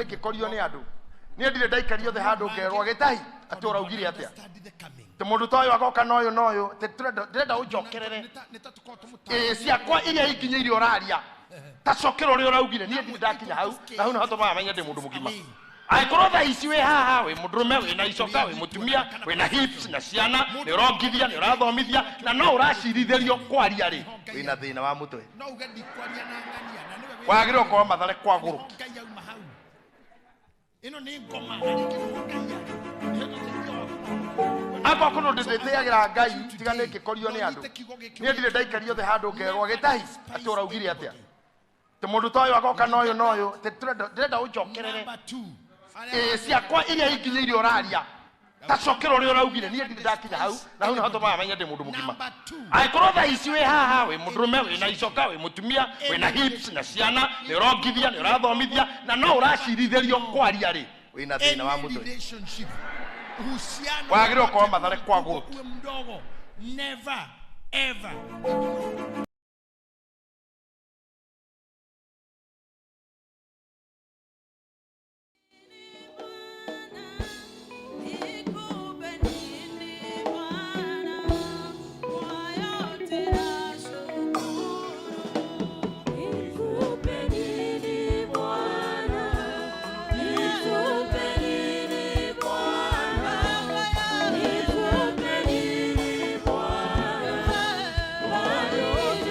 Ngĩkorio nĩ andũ, niĩ ndirĩ ndaikario thĩ handũ ngerwo gĩtahi atĩ ũraugire atĩa, tĩ mũndũ ta ũyũ agoka na ũyũ na ũyũ, tĩ ndĩrenda ũnjokerere ĩĩ ciakwa iria ikinyĩire ũraria, ta cokera ũrĩa ũraugire. Niĩ ndirĩ ndakinya hau, na hau nĩho tũmaga menye ndĩ mũndũ mũgima. Angĩkorwo thaa ici wĩ haha, wĩ mũndũrũme, wĩna icoka, wĩ mũtumia, wĩna hips na ciana, nĩ ũrongithia, nĩ ũrathomithia, na no ũracirithĩrio kwaria rĩ, wĩna thĩna wa mũtwe. Wagĩrĩirwo gũkorwo Mathare kwa gũrũki. Akorwo kũndũ ndĩtĩagĩra Ngai, tiga nĩ ngĩkorio nĩ andũ, niĩ ndirĩ ndaikario thĩ handũ ngerwo gĩtahi atĩ ũraugire atĩa, tĩ mũndũ ta ũyũ agoka na ũyũ na ũyũ, tĩ ndĩrenda ũnjokerere ĩĩ ciakwa iria ikinyĩire ũraria, ta cokera ũrĩa ũraugire. Niĩ ndirĩ ndakinya hau, na hau nĩho tũmaga menye ndĩ mũndũ mũgima. Angĩkorwo thaa ici wĩ haha, wĩ mũndũrũme, wĩna icoka, wĩ mũtumia, wĩna hips na ciana, nĩ ũrongithia, nĩ ũrathomithia, na no ũracirithĩrio kwaria rĩ, wĩna thĩna wa mũtwe. Wagĩrĩirwo gũkorwo Mathare kwa gũrũki. Never ever. Nikupe nini Bwana, kwa yote nashukuru. Nikupe nini Bwana, nikupe nini Bwana, nikupe nini Bwana, kwa yote.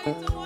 Thank you.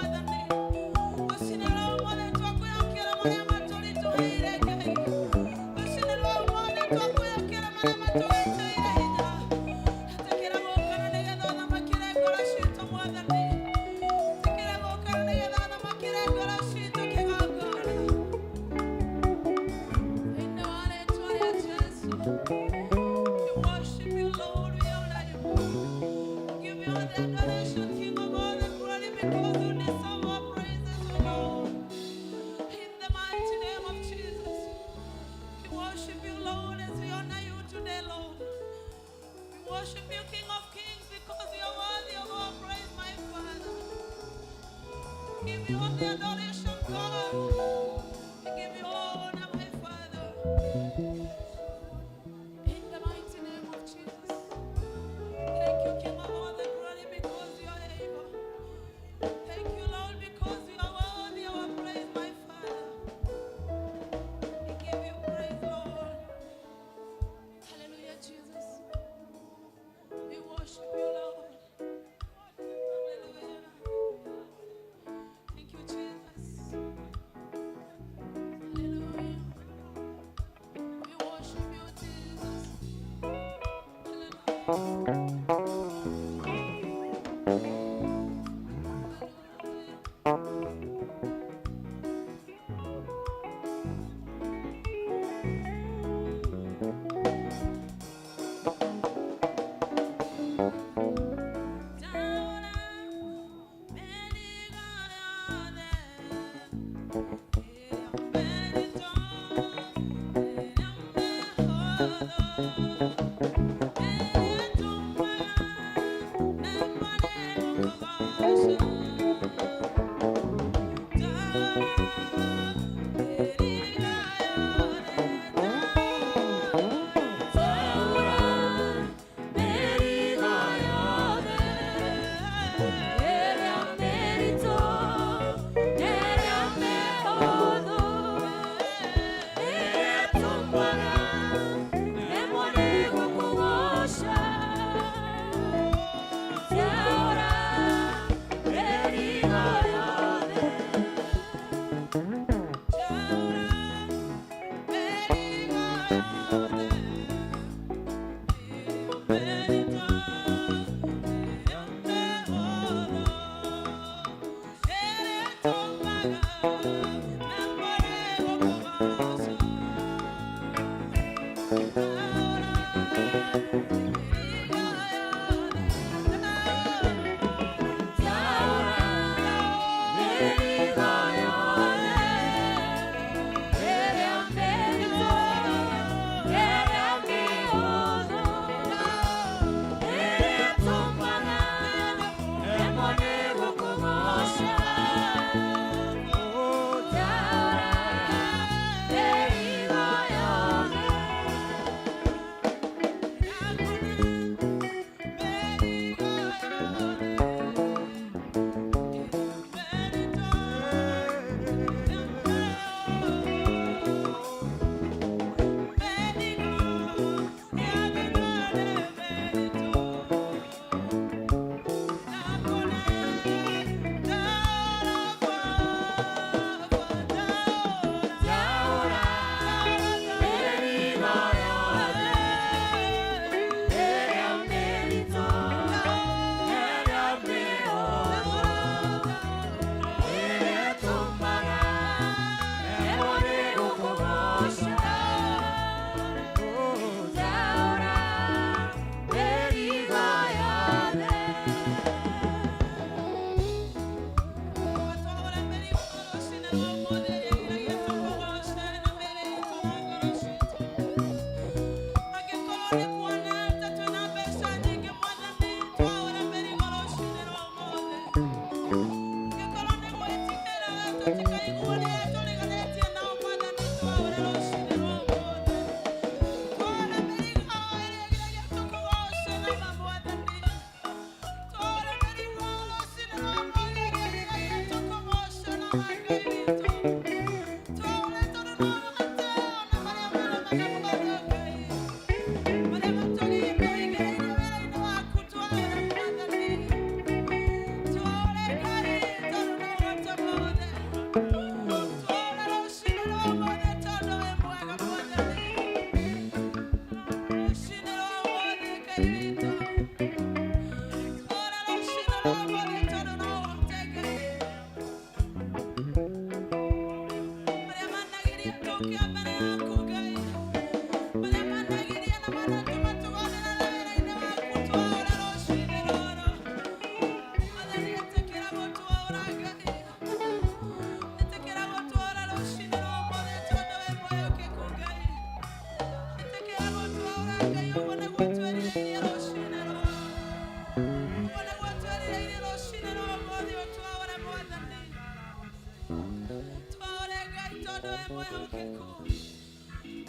Twaũre Ngai tondũ wĩ mwĩhokeku.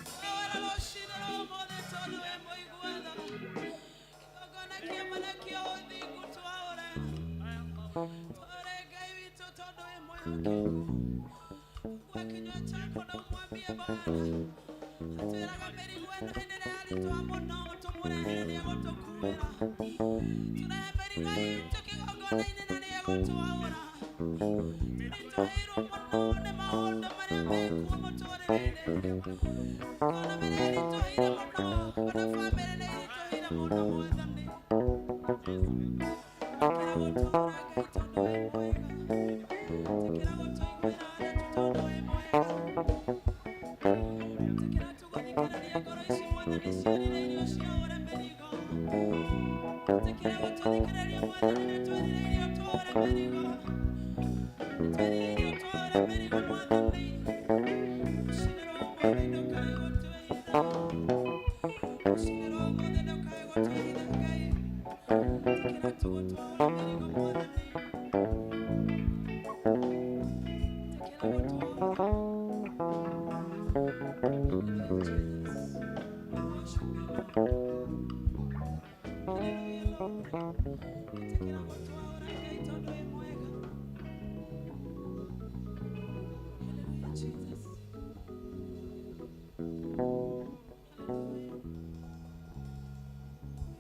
Twaũra rũcinĩ rwa ũmũthĩ tondũ wĩ mũigua tha. Kĩgongona kĩama na kĩa ũthingu twaũre. Twaũre Ngai witũ tondũ wĩ mwĩhokeku. Fungua kinywa chako na umwambie Bwana. Atwĩraga mĩrigo ĩno ĩnene yaritũha mũno tũmũrehere nĩegũtũkuĩra. Tũrehe mĩrigo itũ kĩgongona-inĩ na nĩegũtwaũra. Tũritũhĩirwo mũno nĩ maũndũ marĩa mekuo mũtũrĩre-inĩ. Economy nĩ ĩritũhĩire mũno, ona bamĩrĩ nĩ ĩritũhĩire mũno Mwathani. Ĩtĩkĩra gũtwaũra Ngai tondũ wĩ mwega. Ĩtĩkĩra gũtũiguĩra tha tondũ wĩ mwega. Ĩtĩkĩra tũgũthikĩrĩria ngoro ici Mwathani ciĩrirĩirio ciaũre mĩrigo. Ĩtĩkĩra gũtũthikĩrĩria Mwathani nĩ twĩrirĩirio twaũre mĩrigo. Nĩ twĩrirĩirio twaũre mĩrigo Mwathani. Rũcinĩ rwa ũmũthĩ ndũkae gũtwĩhitha. Rũcinĩ rwa ũmũthĩ ndũkae gũtwĩhitha Ngai. Ĩtĩkĩra tũgũtwaũra mĩrigo Mwathani. Ĩtĩkĩra gũtwaũra. Hallelujah, Jesus. We worship you, Lord. Hallelujah, Lord. Ĩtĩkĩra gũtwaũra Ngai tondũ wĩ mwega. Hallelujah, Jesus. Hallelujah. We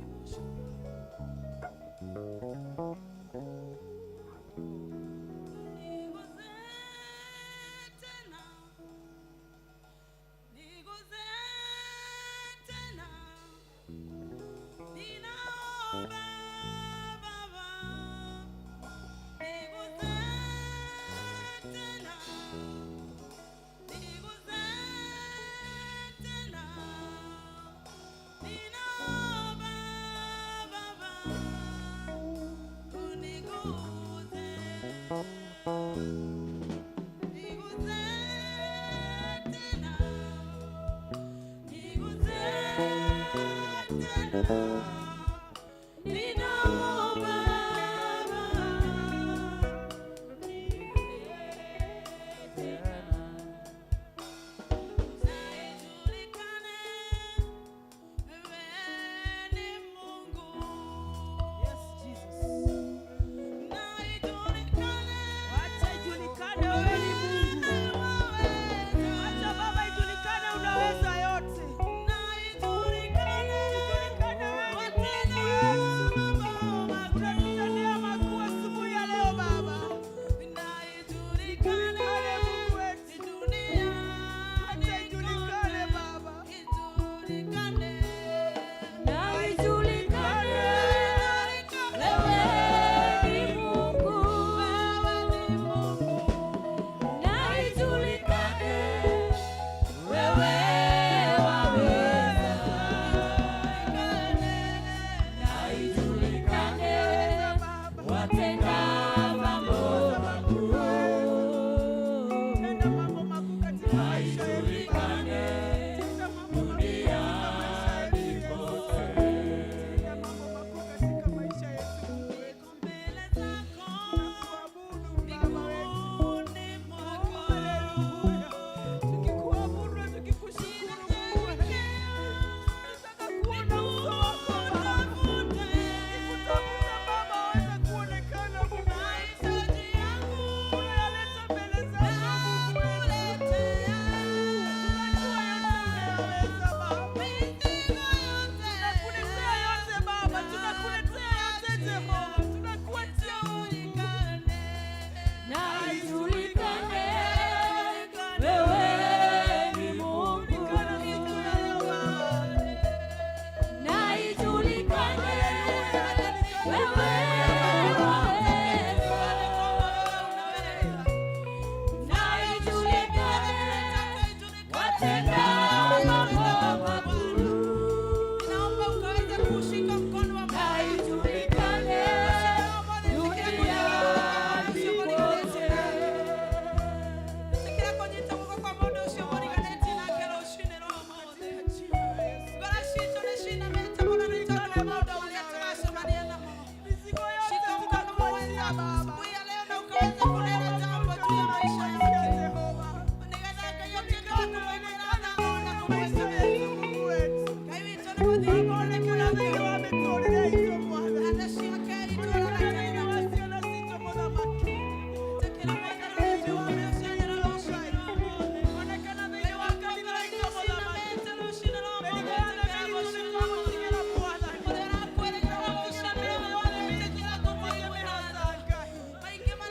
worship you, Lord. Niguze tena, niguze tena, ninaomba Baba, niguze tena, niguze tena, ninaomba Baba, uniguze. Niguze tena, niguze tena, ninaomba Baba, niguze tena. Na ijulikane wewe ni Mungu. Yes, Jesus. Na ijulikane Wacha ijulikane wewe ni Mungu. Wacha Baba ijulikane unaweza yote. Na ijulikane Ijulikane wewe ni Mungu wetu. Unatutendea makuu asubuhi ya leo Baba. Na ijulikane Ijulikane Mungu wetu. duniani Acha ijulikane Baba. Ijulikane. Na ijulikane Wewe ni Mungu. Wewe ni Mungu.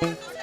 Yeah.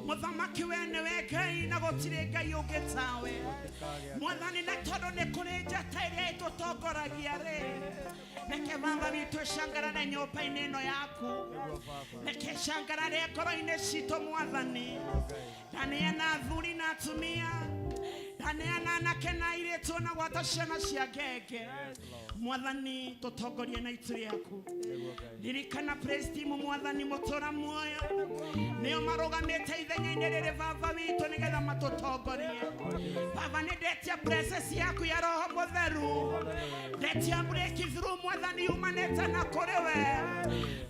Mũthamaki we nĩwe Ngai na gũtirĩ Ngai ũngĩ tawe. Mwathani na tondũ nĩ kũrĩ njata ĩrĩa ĩtũtongoragia rĩ, reke Baba witũ ĩcangarare nyũmba-inĩ ĩno yaku, reke ĩcangarare ngoro-inĩ citũ Mwathani. Ndaneana athuri na atumia, ndaneana anake na airĩtu na gwata ciana cia ngenge. Mwathani tũtongorie na itu rĩaku. Ririkana praise team Mwathani mũtũra muoyo nĩo marũgamĩte ithenya-inĩ rĩrĩ Baba witũ nĩgetha matũtongorie. Baba nĩ ndetia presence yaku ya Roho Mũtheru, ndetia breakthrough Mwathani yumanĩte na kũrĩ we.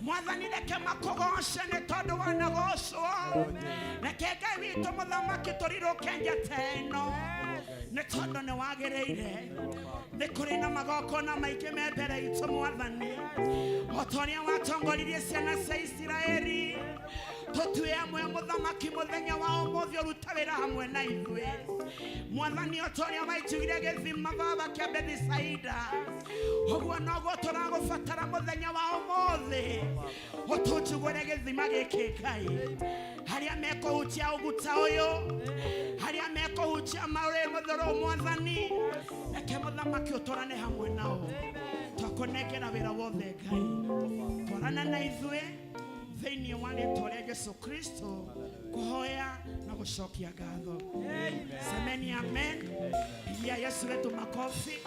Mwathani reke makũgoce nĩ tondũ wanagocwo. Reke Ngai witũ mũthamaki tũrirũke njata ĩno nĩ tondũ nĩ wagĩrĩire. Nĩ kũrĩ na magongona maingĩ me mbere itũ Mwathani, o ta ũrĩa watongoririe ciana cia Isiraeli tũtue amwe mũthamaki mũthenya wa ũmũthĩ ũruta wĩra hamwe na ithuĩ. Mwathani o ta ũrĩa waitugire gĩthima Baba kĩa Bethisaida, ũguo noguo tũragũbatara mũthenya wa ũmũthĩ, ũtũnjugũre gĩthima gĩkĩ Ngai, harĩa mekũhutia ũguta ũyũ, harĩa mekũhutia marĩ mũthũrũ Mwathani, reke mũthamaki ũtũrane hamwe nao. Twakũnengera wĩra wothe Ngai, twarana na ithuĩ thĩinĩ wa rĩtwa rĩa Jesu Kristo, kũhoya na gũcokia ngatho. Semeni amen. Pigia Yesu wetu makofi.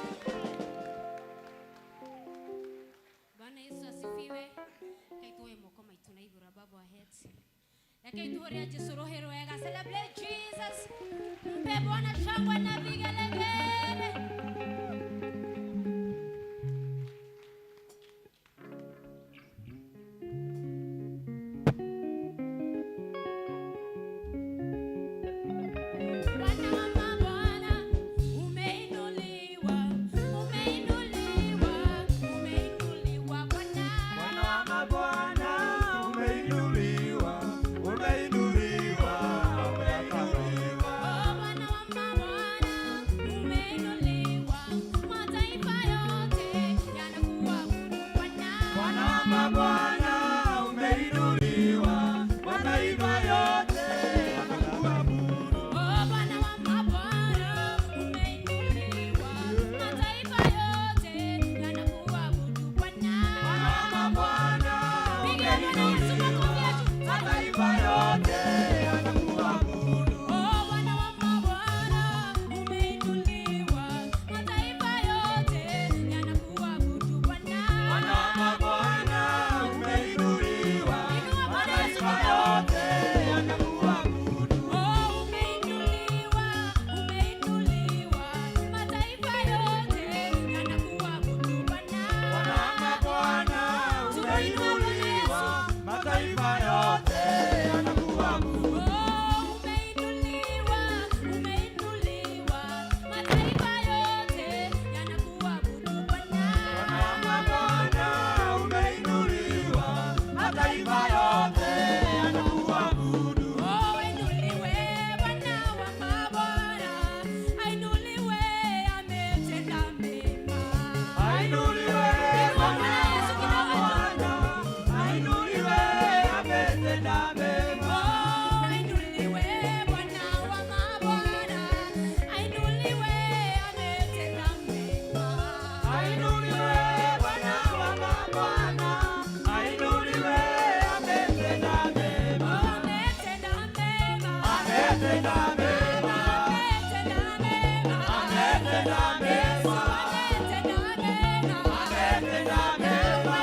Bwana Yesu asifiwe. Kaituoe moko maitu na igũrũ above our heads. Reke ituhũrĩre Jesu rũhĩ rwega. Celebrate Jesus. Mpe Bwana shangwe na vigelegele. Bwana wa mabwana, umeinuliwa, umeinuliwa, umeinuliwa Bwana. Bwana wa mabwana, umeinuliwa, umeinuliwa, umeinuliwa. Oh, Bwana wa mabwana, umeinuliwa, mataifa yote yanakuabudu Bwana. Bwana wa mabwana, umeinuliwa, mataifa yote yanakuabudu. Oh, Bwana wa mabwana, umeinuliwa, mataifa yote yanakuabudu Bwana. Bwana wa mabwana, Pigia Bwana Yesu makofi ya umeinuliwa, mataifa yote yanakuabudu. Oh, Bwana wa mabwana, umeinuliwa, mataifa yote yanakuabudu Bwana. Bwana wa mabwana, umeinuliwa, Inua Bwana Yesu mataifa kidogo. yote yanakuabudu. Oh, umeinuliwa, umeinuliwa, mataifa yote yanakuabudu Bwana. Bwana wa mabwana, Tunainua Bwana umeinuliwa, Yesu. mataifa yote yanakuabudu. Oh, umeinuliwa, umeinuliwa, mataifa yote yanakuabudu Bwana. Bwana wa mabwana, umeinuliwa, mataifa yote yanakuabudu. Oh, ainuliwe Bwana wa mabwana, ainuliwe ametenda mema. Ainuliwe Inua Bwana Bwana Yesu wa kidogo tu. mabwana, ainuliwe ametenda mema. Oh, ainuliwe Bwana wa mabwana, ainuliwe ametenda mema. Ainuliwe Bwana wa mabwana, ainuliwe ametenda mema. Oh, ametenda mema. Ametenda mema. Ametenda mema. Ametenda Yesu mema. ametenda mema. Ametenda mema.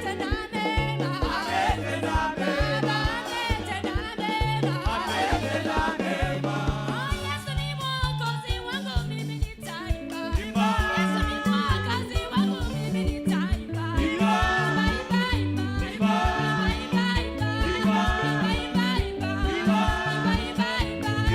Ametenda mema. Ametenda mema. Baba ametenda mema. Ametenda mema. Oh, Yesu ni Mwokozi wangu, mimi nitaimba. Imba. Yesu ni Mwokozi wangu, mimi nitaimba. Imba. Imba, imba, Imba. imba, imba, Imba. imba, imba, Imba. imba, imba, imba, Imba.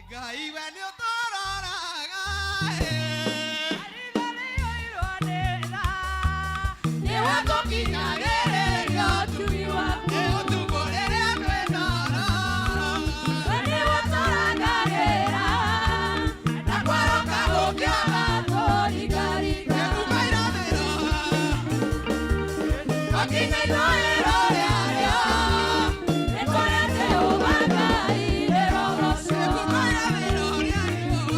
Ngai we nĩ ũtũroraga Nĩwe tũkinyagĩrĩria ũtugi waku. Ĩ ũtukũ rĩrĩa twĩ toro. We nĩwe tũrangagĩra, na kwarũka gũkĩaga tũringaringa. Ĩ kuma irathĩro Twakinya ithũĩro rĩarĩo, nĩ kũrĩa Jehova Ngai Ĩ rĩrogocwo. kuma irathĩro rĩarĩo.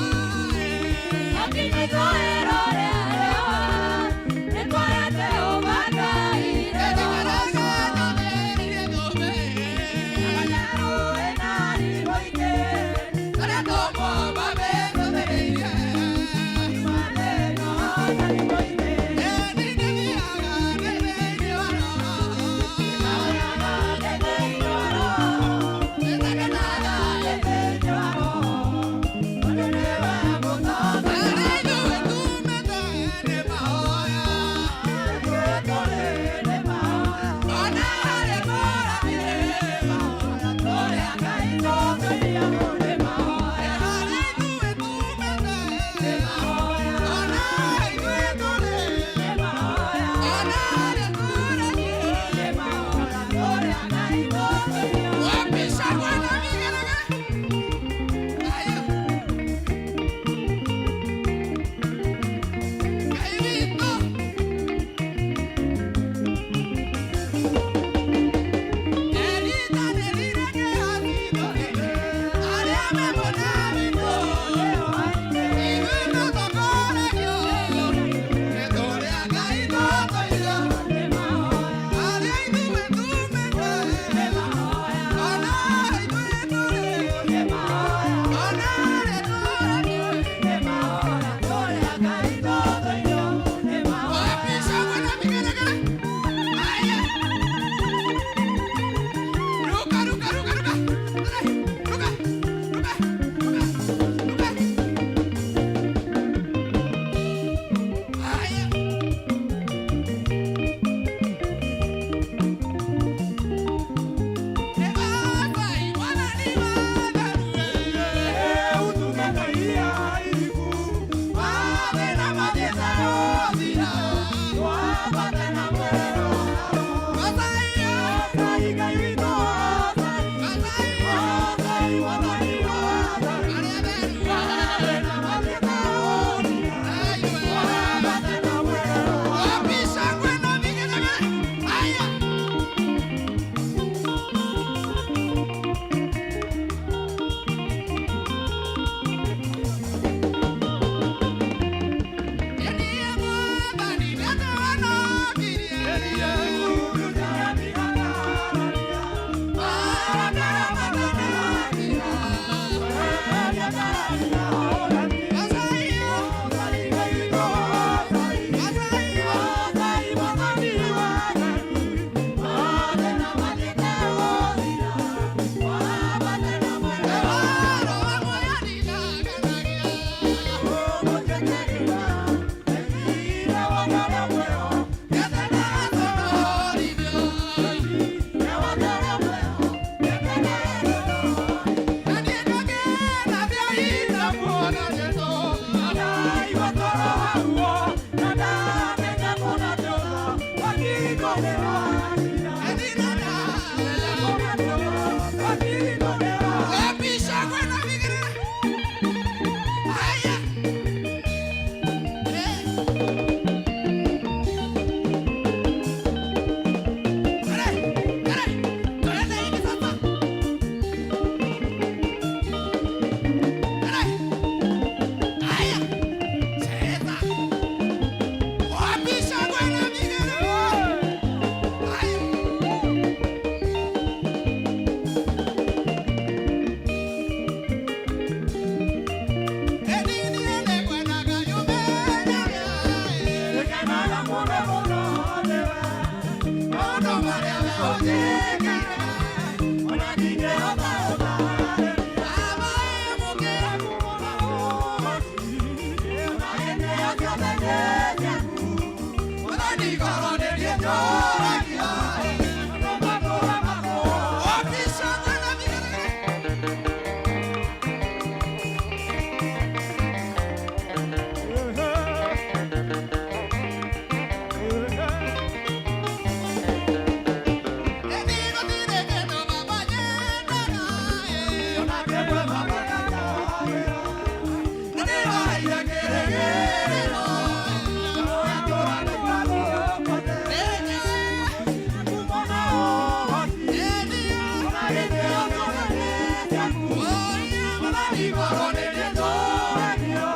Igũrũ nĩ rĩtũũgĩrio.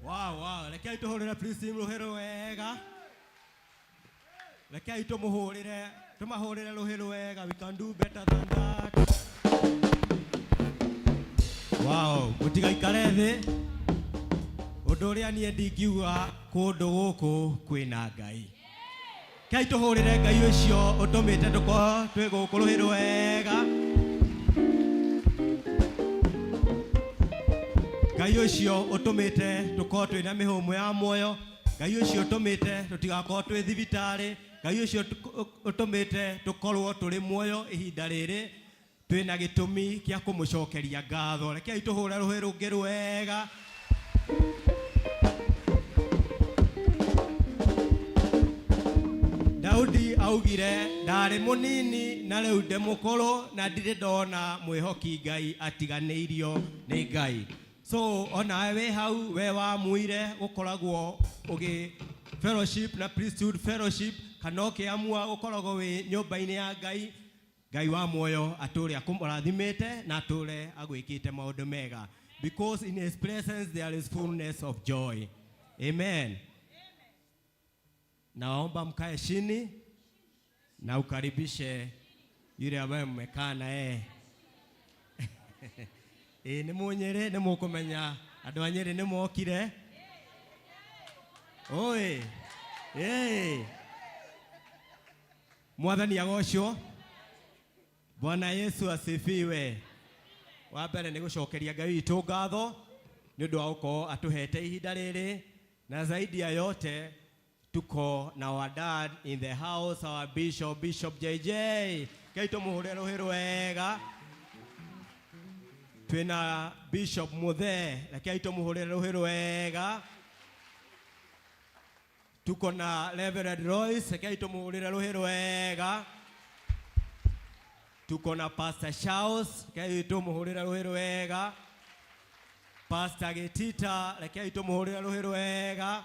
Wow, rekei tũhũrĩre Priest rũhĩ rwega. Rekei tũmũhũrĩre, tũmahũrĩre rũhĩ rwega. We can do better than that. Wow, mũtigaikare thĩ. Ũndũ ũrĩa niĩ ndingiuga kũndũ gũkũ kwĩna Ngai. Rekei tũhũrĩre Ngai ũcio ũtũmĩte tũkorwo twĩ gũkũ rũhĩ rwega. Ngai ũcio ũtũmĩte tũkorwo twĩna mĩhũmũ ya muoyo. Ngai ũcio ũtũmĩte tũtigakorwo twĩ thibitarĩ. Ngai ũcio ũtũmĩte tũkorwo tũrĩ muoyo ihinda rĩrĩ twĩna gĩtũmi kĩa kũmũcokeria ngatho. Rekei tũhũre rũhĩ rũngĩ rwega. Daudi augire ndarĩ mũnini na rĩu ndĩ mũkũrũ na ndirĩ ndona mwĩhoki Ngai atiganĩirio nĩ Ngai. So onawe wĩ hau we wamuire gũkoragwo ũgĩ fellowship na priesthood fellowship kana ũkĩamua gũkoragwo wĩ nyũmba-inĩ ya Ngai. Ngai wa muoyo atũre akũrathimĩte na atũre agwĩkĩte maũndũ mega, because in his presence there is fullness of joy. Amen. Naomba mkae chini na ukaribishe yule ambaye mmekaa na yeye. Ĩ nĩ mũnyĩrĩ nĩ mũkũmenya andũ a Nyĩrĩ nĩ mokire. Oi. Ĩ. Mwathani agocwo. Bwana Yesu asifiwe. Wa mbere nĩ gũcokeria Ngai witũ ngatho nĩ ũndũ wa gũkorwo atũhete ihinda rĩrĩ, na zaidi ya yote tuko na our dad in the house, our bishop, Bishop JJ. Ngai tũmũhũre rũhĩ rwega. Twĩna Bishop Muthee, rekei tũmũhũrĩre rũhĩ rwega. Tuko na Reverend Royce, rekei tũmũhũrĩre rũhĩ rwega. Tuko na Pastor Charles, rekei tũmũhũrĩre rũhĩ rwega. Pastor Gitita, rekei tũmũhũrĩre rũhĩ rwega.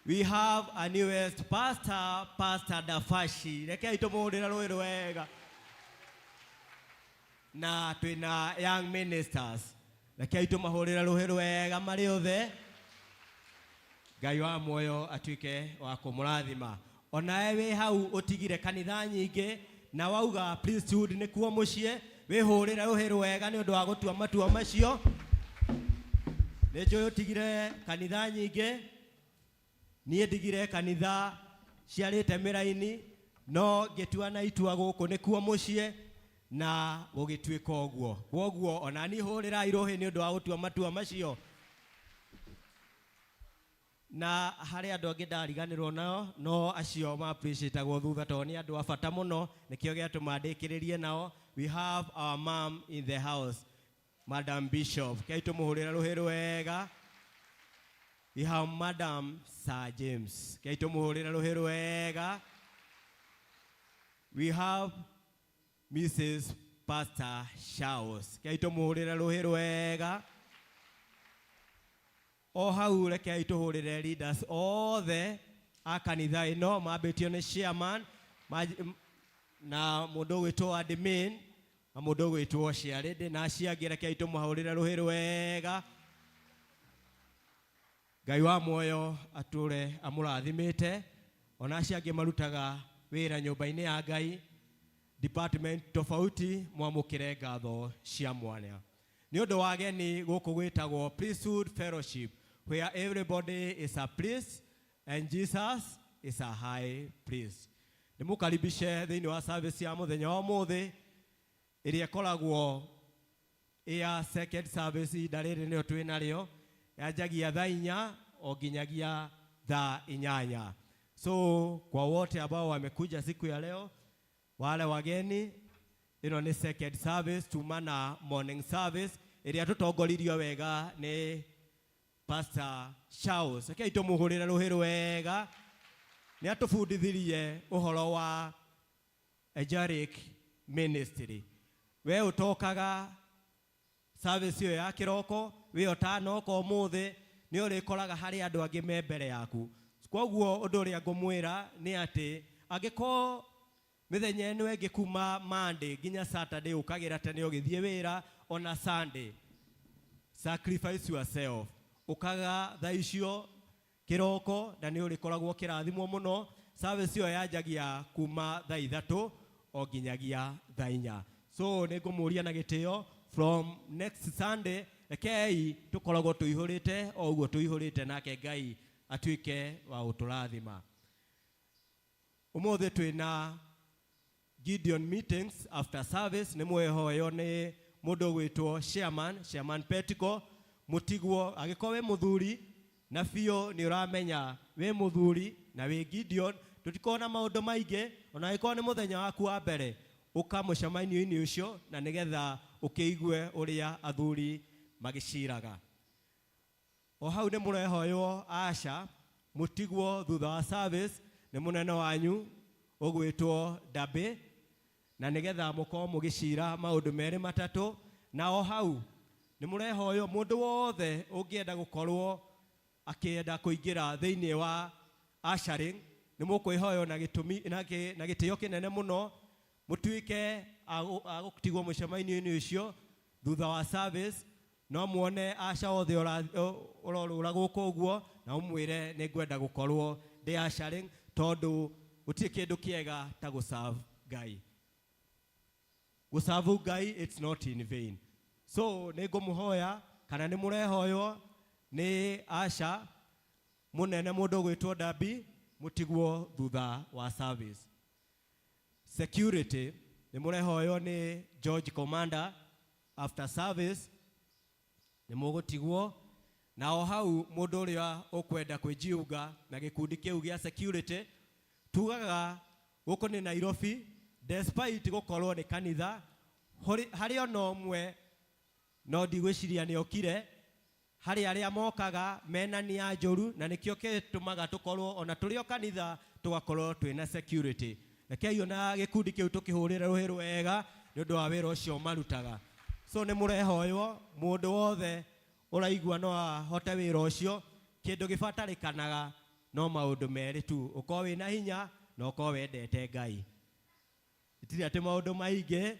We have a newest pastor, Pastor Dafashi. Rekei tũmũhũrĩre rũhĩ rwega. Na twĩna young ministers. Rekei tũmahũrĩre rũhĩ rwega marĩ othe. Ngai wa muoyo atuĩke wa kũmũrathima. Onawe wĩ hau ũtigire kanitha nyingĩ na wauga priesthood nĩkuo mũciĩ, wĩhũrĩre rũhĩ rwega nĩ ũndũ wa gũtua matua macio. Nĩ njũĩ ũtigire kanitha nyingĩ, niĩ ndigire kanitha ciarĩte mĩraini, no ngĩtua na itua gũkũ nĩkuo mũciĩ na gũgĩtuĩka ũguo. Kwoguo ona niĩ hũrĩrai rũhĩ nĩ ũndũ wa gũtua matua macio. Na harĩ andũ angĩ ndariganĩrwo nao, no acio ma appreciatagwo thutha tondũ nĩ andũ a bata mũno, nĩkĩo gĩatũma ndĩkĩrĩrie nao. We have our mom in the house, Madam Bishop. Kei tũmũhũrĩre rũhĩ rwega. We have Madam Sir James. Kei tũmũhũrĩre rũhĩ rwega. We have Mrs. Pastor Charles. Kei tũmũhũrĩre rũhĩ rwega. O hau rekei tũhũrĩre leaders othe a kanitha ĩno mambĩtio nĩ chairman na mũndũ ũgwĩtwo admin na mũndũ ũgwĩtwo Ciarĩndĩ na acio angĩ, rekei tũmahũrĩre rũhĩ rwega. Ngai wa muoyo atũre amũrathimĩte. Ona acio angĩ marutaga wĩra nyũmba-inĩ ya Ngai department tofauti, mwamũkĩre ngatho cia mwanya. Nĩ ũndũ wa ageni, gũkũ gwĩtagwo Priesthood Fellowship, where everybody is a priest and Jesus is a high priest. Nĩ mũkaribishe thĩinĩ wa service ya mũthenya wa ũmũthĩ ĩrĩa ĩkoragwo ya second service. Ihinda rĩrĩ nĩyo twĩ narĩo, yanjagia thaa 4 o nginyagia thaa 8. So kwa wote ambao wamekuja siku ya leo, wale wageni, ĩno nĩ second service tuma na morning service ĩrĩa tũtongoririo wega nĩ Pastor Charles. Rekei tũmũhũrĩre rũhĩ rwega. Nĩ atũbundithirie ũhoro wa angelic ministry. We ũtokaga service ĩyo ya kĩroko, wĩ ũtanoka ũmũthĩ, nĩ ũrĩkoraga harĩ andũ angĩ me mbere yaku. Koguo ũndũ ũrĩa ngũmwĩra nĩ atĩ angĩkorwo mĩthenya ĩno ĩngĩ kuma Monday nginya Saturday ũkagĩra tene ũgĩthiĩ wĩra, ona Sunday, sacrifice yourself, ũkaga thaa icio kĩroko, na nĩ ũrĩkoragwo kĩrathimwo mũno. Service ĩyo yanjagia kuma thaa 3 o nginyagia thaa 4. So nĩ ngũmũria na gĩtĩo, from next Sunday rekei tũkoragwo tũihũrĩte o ũguo tũihũrĩte, nake Ngai atuĩke wa gũtũrathima. Ũmũthĩ twĩna Gideon meetings after service. Nĩ mwehoyo nĩ mũndũ ũgwĩtwo chairman Petiko mũtigwo. Angĩkorwo wĩ mũthuri na biũ nĩ ũramenya wĩ mũthuri na wĩ Gideon, tũtikorwo na maũndũ maingĩ. Ona angĩkorwo nĩ mũthenya waku wa mbere, ũka mũcemanio-inĩ ũcio na nĩgetha ũkĩigue ũrĩa athuri magĩciraga. O hau nĩ mũrehoywo aca mũtigwo thutha wa service nĩ mũnene wanyu ũgwĩtwo Dabe, na nĩgetha mũkorwo mũgĩcira maũndũ merĩ matatũ. Na o hau nĩ mũrehoywo mũndũ wothe ũngĩenda gũkorwo akĩenda kũingĩra thĩinĩ wa ushering, nĩ mũkwĩhoywo na gĩtũmi na gĩtĩo kĩnene mũno mũtuĩke a gũtigwo mũcemanio-inĩ ũcio thutha wa service. No muone aca othe ũrorũra gũkũ ũguo na ũmwĩre, "Nĩ ngwenda gũkorwo ndĩ ushering," tondũ gũtirĩ kĩndũ kĩega ta gũserve Ngai. Gũserve Ngai, it's not in vain. So nĩ ngũmũhoya kana nĩ mũrehoywo nĩ aca mũnene mũndũ ũgwĩtwo Dabi mũtigwo thutha wa service. Security nĩ mũrehoywo nĩ George Commander, after service nĩ mũgũtigwo. Na o hau mũndũ ũrĩa ũkwenda kwĩjiunga na gĩkundi kĩu gĩa security, tugaga gũkũ nĩ Nairobi, despite gũkorwo nĩ kanitha, harĩ ona ũmwe no ndigwĩciria nĩ okire harĩ arĩa mokaga mena nia njũru, na nĩkĩo gĩtũmaga tũkorwo ona tũrĩ o kanitha tũgakorwo twĩna security. Rekei ona gĩkundi kĩu tũkĩhũrĩre rũhĩ rwega nĩ ũndũ wa wĩra ũcio marutaga. So nĩ mũrehoywo mũndũ wothe ũraigua no ahote wĩra ũcio. Kĩndũ gĩbatarĩkanaga no maũndũ merĩ tu, ũkorwo wĩna hinya na ũkorwo wendete Ngai. Itirĩ atĩ maũndũ maingĩ.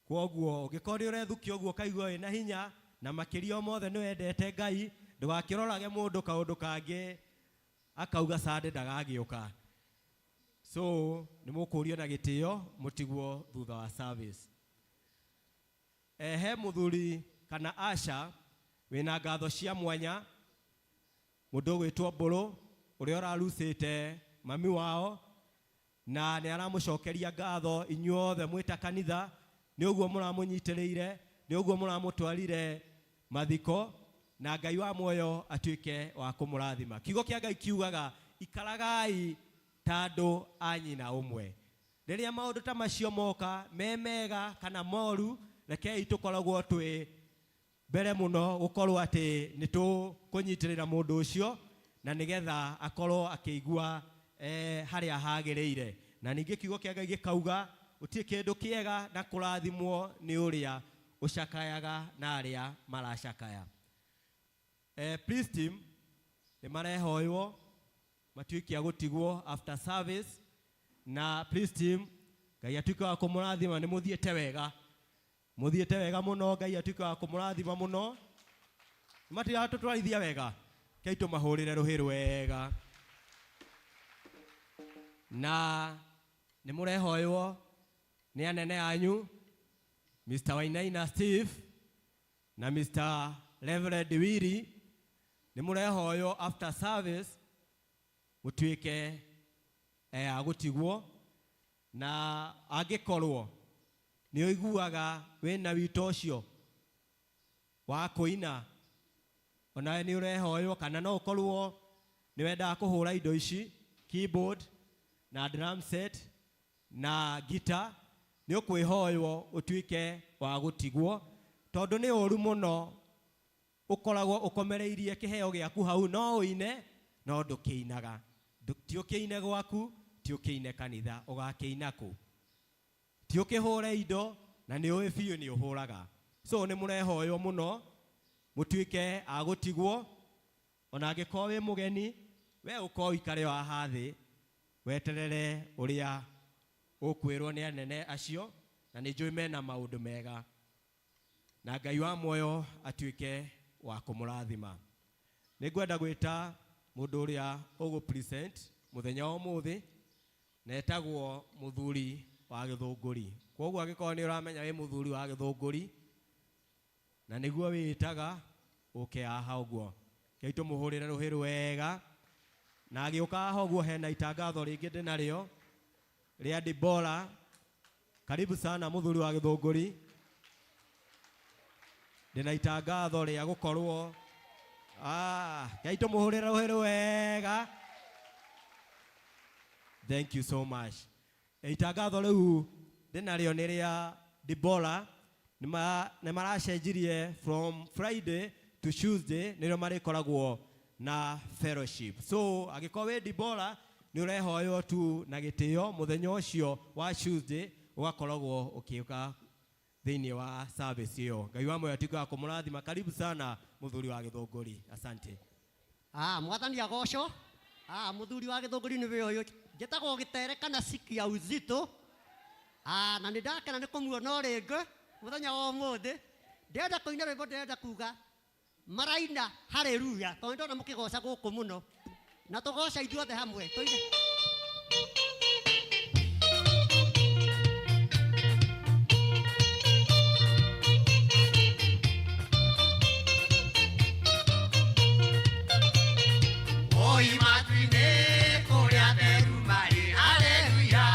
Kwoguo ũngĩkorwo nĩ ũrethukia ũguo ũkaigua wĩna hinya na makĩria o mothe nĩ wendete Ngai, ndũgakĩrorage mũndũ kaũndũ kangĩ akauga sande ndagagĩũka. So nĩ mũkũrio na gĩtĩo mũtigwo thutha wa service. He mũthuri kana aca wĩna ngatho cia mwanya, mũndũ ũgwĩtwo Mbũrũ ũrĩa ũrarucĩte mami wao, na nĩ aramũcokeria ngatho inyuothe mwĩta kanitha nĩ ũguo mũramũnyitĩrĩire, nĩ ũguo mũramũtwarire mathiko, na Ngai wa muoyo atuĩke wa kũmũrathima. Kiugo kĩa Ngai kiugaga, "Ikaragai ta andũ a nyina ũmwe." Rĩrĩa maũndũ ta macio moka, me mega kana moru, rekei tũkoragwo twĩ mbere mũno gũkorwo atĩ nĩ tũkũnyitĩrĩra mũndũ ũcio na nĩgetha akorwo akĩigua harĩa hagĩrĩire. Na ningĩ kiugo kĩa Ngai gĩkauga gũtirĩ kĩndũ kĩega na kũrathimwo nĩ ũrĩa ũcakayaga na arĩa maracakaya. Please team nĩ marehoywo matuĩke a gũtigwo after service. Na please team, Ngai atuĩke wa kũmũrathima. Nĩ mũthiĩte wega, mũthiĩte wega mũno. Ngai atuĩke wa kũmũrathima mũno. Matiratũtwarithia wega, kei tũmahũrĩre rũhĩ rwega. Na nĩ mũrehoywo nĩ anene anyu Mr. Wainaina Steve na Mr. Reverend Willy, nĩ mũrehoywo after service mũtuĩke a gũtigwo na angĩkorwo nĩ ũiguaga wĩna wito ũcio wa kũina onawe nĩ ũrehoywo kana no ũkorwo nĩ wendaga kũhũra indo ici keyboard na drum set na guitar nĩ ũkwĩhoywo ũtuĩke wa gũtigwo tondũ nĩ ũru mũno ũkoragwo ũkomereirie kĩheo gĩaku hau no ũine no ndũkĩinaga. Ti ũkĩine gwaku, ti ũkĩine kanitha, ũgakĩina kũ? Ti ũkĩhũre indo na nĩ ũĩ biũ nĩ ũhũraga. So nĩ mũrehoywo mũno mũtuĩke a gũtigwo ona angĩkorwo wĩ mũgeni we ũkorwo ũikare o haha thĩ weterere ũrĩa ũkwĩrwo nĩ anene acio na nĩ njũĩ mena maũndũ mega na Ngai wa muoyo atuĩke wa kũmũrathima. Nĩ ngwenda gwĩta mũndũ ũrĩa ũgũ present mũthenya wa ũmũthĩ na etagwo mũthuri wa Gĩthũngũri. Kwoguo angĩkorwo nĩ ũramenya wĩ mũthuri wa Gĩthũngũri na nĩguo wĩĩtaga ũke haha ũguo. Ngai tũmũhũrĩre rũhĩ rwega na agĩũka haha ũguo hena itangatho rĩngĩ ndĩnarĩo rĩa Dibora. Karibu sana mũthuri wa Gĩthũngũri. Ndĩna itangatho rĩa gũkorwo Ngai tũmũhũrĩre rũhĩ rwega. Thank you so much. Itangatho rĩu ndĩnarĩo nĩ rĩa Dibora. Nĩ maracenjirie from Friday to Tuesday nĩrĩo marĩkoragwo na fellowship. So angĩkorwo wĩ Dibora nĩ ũrehoywo tu na gĩtĩo mũthenya ũcio wa Tuesday ũgakoragwo ũkĩũka thĩinĩ wa service ĩyo. Ngai wa muoyo atuĩke wa kũmũrathima. Karibu sana mũthuri wa Gĩthũngũri. Asante. Mwathani agocwo. Mũthuri wa Gĩthũngũri nĩwe ũyũ. Njĩtagwo Gĩtere kana Siki ya Uzito. Na nĩ ndakena nĩ kũmuona o rĩngĩ mũthenya wa ũmũthĩ. Ndĩrenda kũina rwĩmbo, ndĩrenda kuga maraina haleluya tondũ ndona mũkĩgoca gũkũ mũno na tũgoca ithuothe hamwe tũine. Oi matu-inĩ kũrĩa theru marĩ haleluya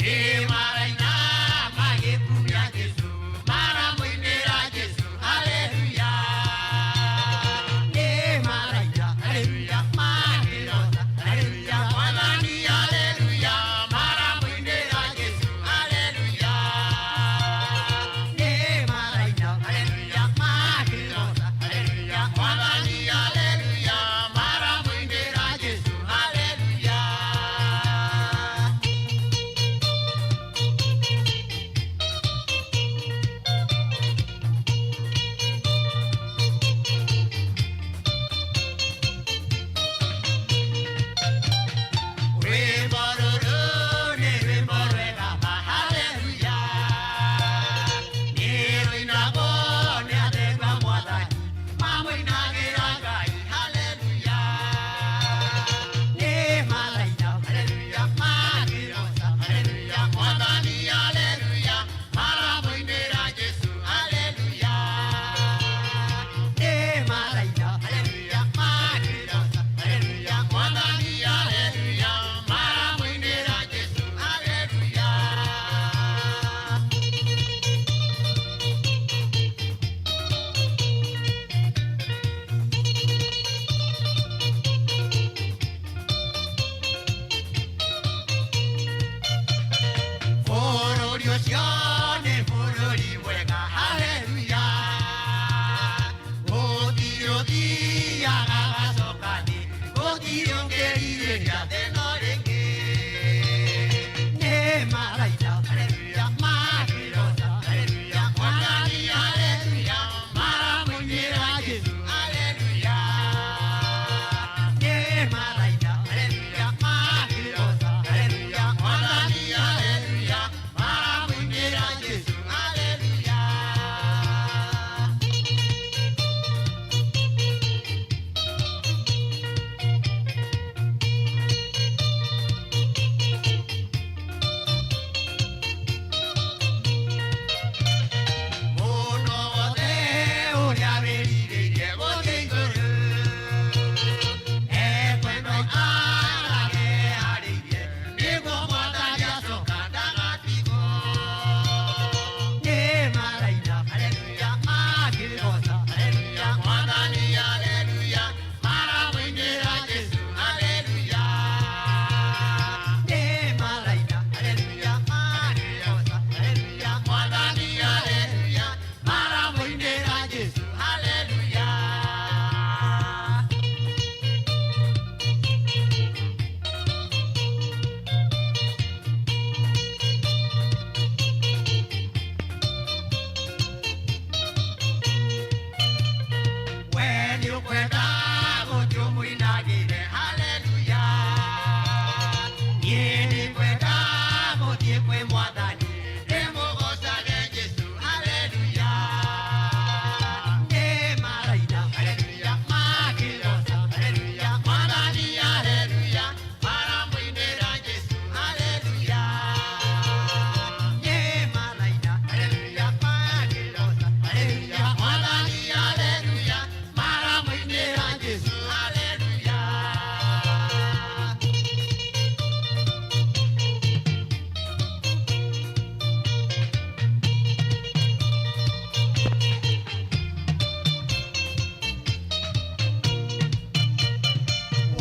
nĩ maraina magĩkumia Jesũ maramũinĩra Jesũ haleluya nĩ maraina haleluya makĩroca haleluya Mwathani haleluya maramũinĩra Jesũ haleluya nĩ maraina haleluya makĩroca haleluya Mwathani haleluya maramũinĩra.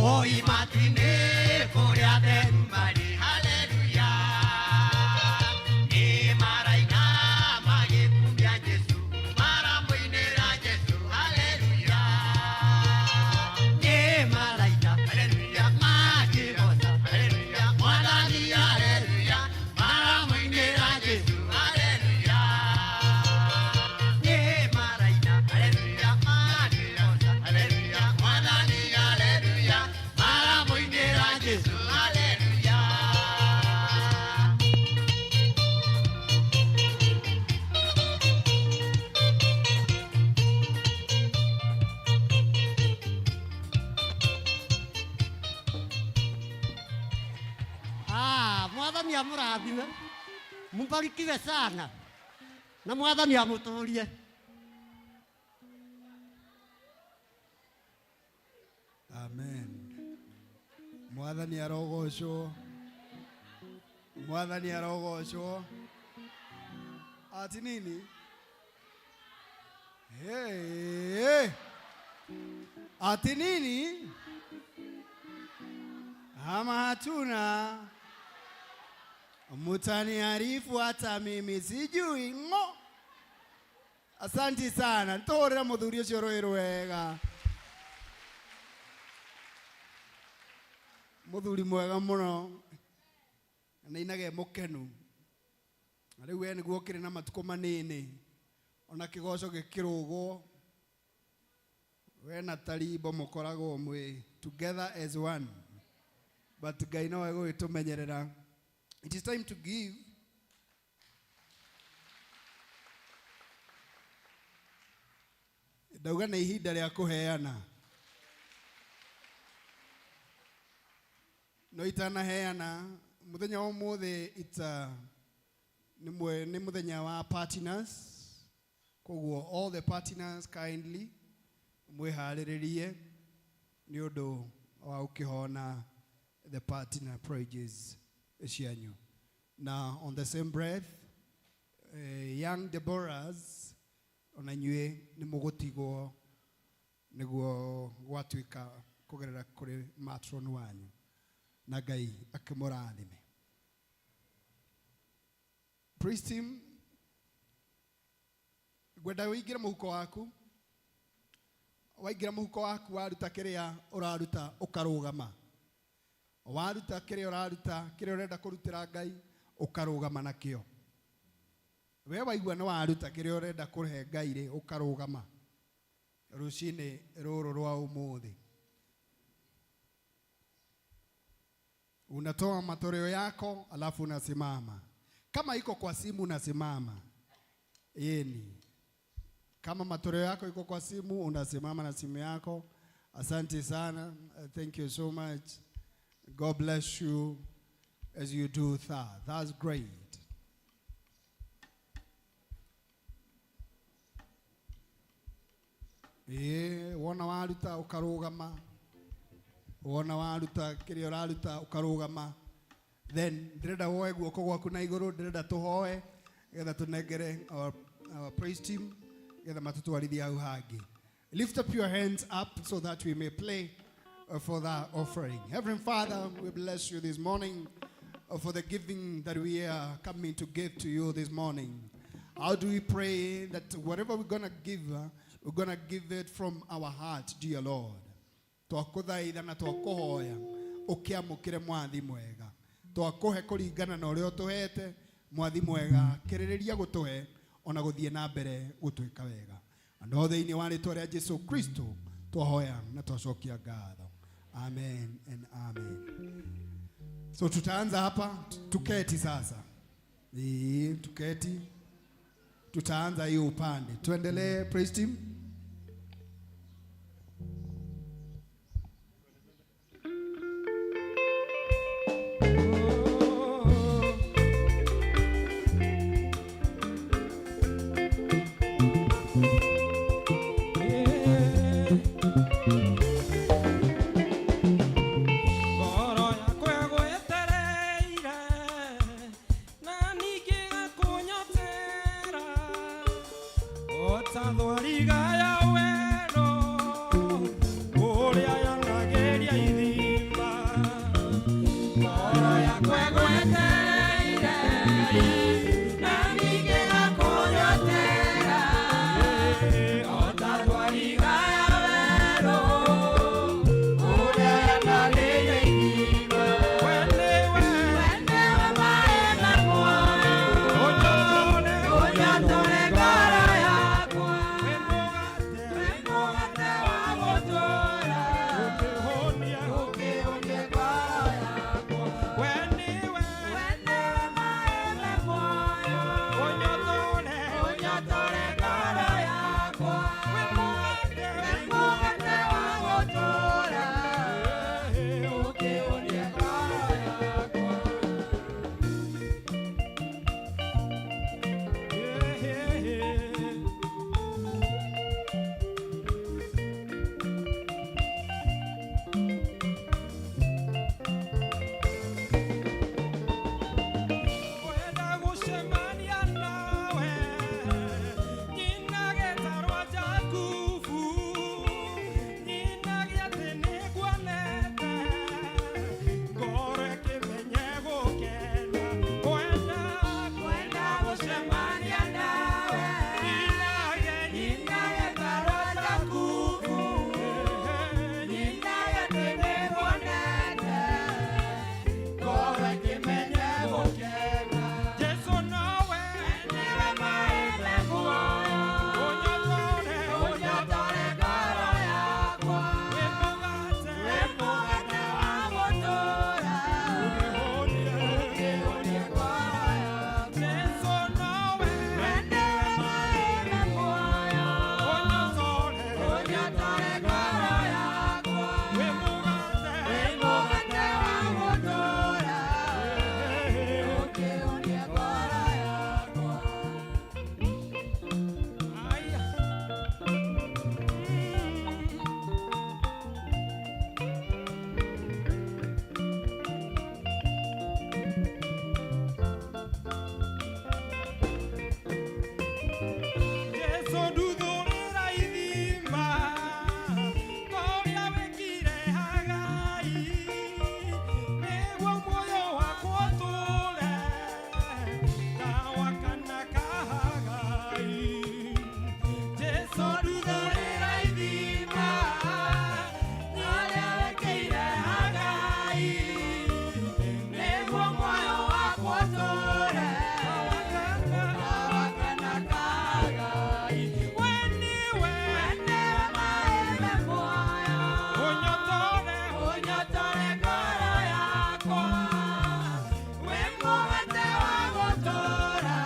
Oi matu-inĩ kũrĩa atheru marĩ, haleluya. Nĩ maraina magĩkumia Jesũ, maramũinĩra Jesũ, haleluya. Nĩ maraina, haleluya, makĩgoca, haleluya, Mwathani, haleluya, maramũinĩra Jesũ, haleluya. Nĩ maraina, haleluya, makĩgoca, haleluya, Mwathani, haleluya, maramũinĩra Jesũ, haleluya. Ah, Mwathani amũrathime, mũbarikiwe sana na Mwathani amũtũrie. Amen. Mwathani arogocwo. Mwathani arogocwo. Ati nini? Hey. Ati nini? Ama hatuna? Mutaniarifu hata mimi sijui ng'o. Asanti sana. Ntorera muthuri ucio rũĩ rwega. Muthuri mwega muno na inage mukenu. Na rĩu we nĩguo ũkĩrĩ na matukũ manini ona kĩgoco gĩkĩrũgwo we na tarimbo mũkoragwo mwĩ together as one, but Ngai no egũgĩtũmenyerera. It is time to give. Ndauga nĩ ihinda rĩa kũheana, no itanaheana muthenya wa ũmũthĩ it's nĩ mũthenya wa partners, koguo all the partners kindly mwĩharĩrĩrie nĩ ũndũ wa gũkĩhona the partner pledges cianyu. Na on the same breath, young Deborahs, ona inyuĩ nĩ mũgũtigwo nĩguo gwatuĩka kũgerera kũrĩ matron wanyu, na Ngai akĩmũrathime. Praise team, ngwenda ũingĩre mũhuko waku. Waingĩra mũhuko waku, waruta kĩrĩa ũraruta, ũkarũgama. Waruta kĩrĩa ũraruta, kĩrĩa ũrenda kũrutĩra Ngai, ũkarũgama nakĩo. We waigua nĩ waruta kĩrĩa ũrenda kũhe Ngai rĩ, ũkarũgama rũcinĩ rũrũ rwa ũmũthĩ. Unatoa matoleo yako alafu unasimama. Kama iko kwa simu unasimama. Yeni. Kama matoleo yako iko kwa simu unasimama na simu yako. Asante sana. Thank you so much. God bless you as you do that. That's great. Wona waruta ukarugama. Wona waruta kiria uraruta ukarugama. Then ndĩrenda woe guoko gwaku na igũrũ, ndĩrenda tũhoe getha tũnengere our praise team getha matũtwarithie hau hangĩ. Lift up your hands up so that we may play for that offering. Heavenly Father, we bless you this morning for the giving that we are coming to give to you this morning. How do we pray that whatever we're going to give, we're going to give it from our heart, dear Lord. Twakũthaitha na twakũhoya ũkĩamũkĩre mwathi mwega. Twakũhe kũringana na ũrĩa ũtũhete mwathi mwega, kĩrĩrĩria gũtũhe ona gũthiĩ na mbere gũtwĩka wega. Na thĩinĩ wa rĩtwa rĩa Jesu Kristo twahoya na twacokia ngatho. Amen and amen. So tutaanza hapa, tuketi sasa. Tuketi. Tutaanza hiyo upande. Tuendelee, praise team. Ngoro yakwa ĩgwetereire, na ningĩ gakũnyotera, o ta thwariga. Jesu nduthũrĩra ithima Toria wĩkire Hagai Nĩguo muoyo wakwa ũtũũre Ta wakana ka Hagai Jesu nduthũrĩra ithima Toria wĩkire Hagai Nĩguo muoyo wakwa ũtũũre Ta wakana ka Hagai We nĩwe maĩ muoyo Ũnyotore ũnyotore ngoro yakwa Wĩ mũgate wa gũtũũra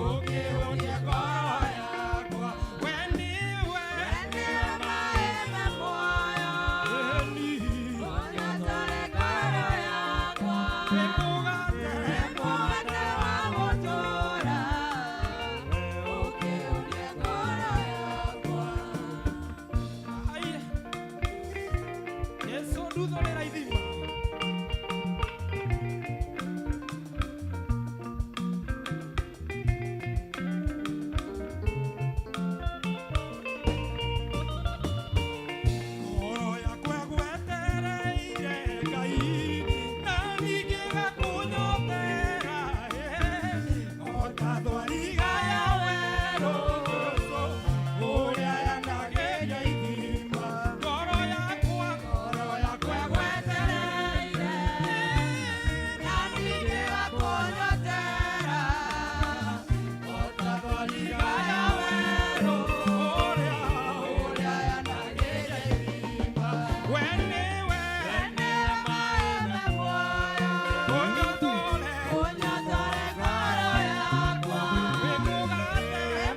Ũkĩhũnia ngoro yakwa We nĩwe maĩ me muoyo Ũnyotore ngoro yakwa Wĩ mũgate wa gũtũũra Ũkĩhũnia ngoro yakwa Yesu nduthũrĩra ithima Ngoro yakwa ĩgwetereire Ngai na ningĩ gakũnyotera o ta thwariga ya werũ ũrĩa yanagĩria ithima ngoro yakwa ĩgwetereire na ningĩ gakũnyotera o ta thwariga ya werũ ũrĩa yanagĩria ithima we nĩwe maĩ me muoyo ũnyotore ũnyotore ngoro yakwa wĩ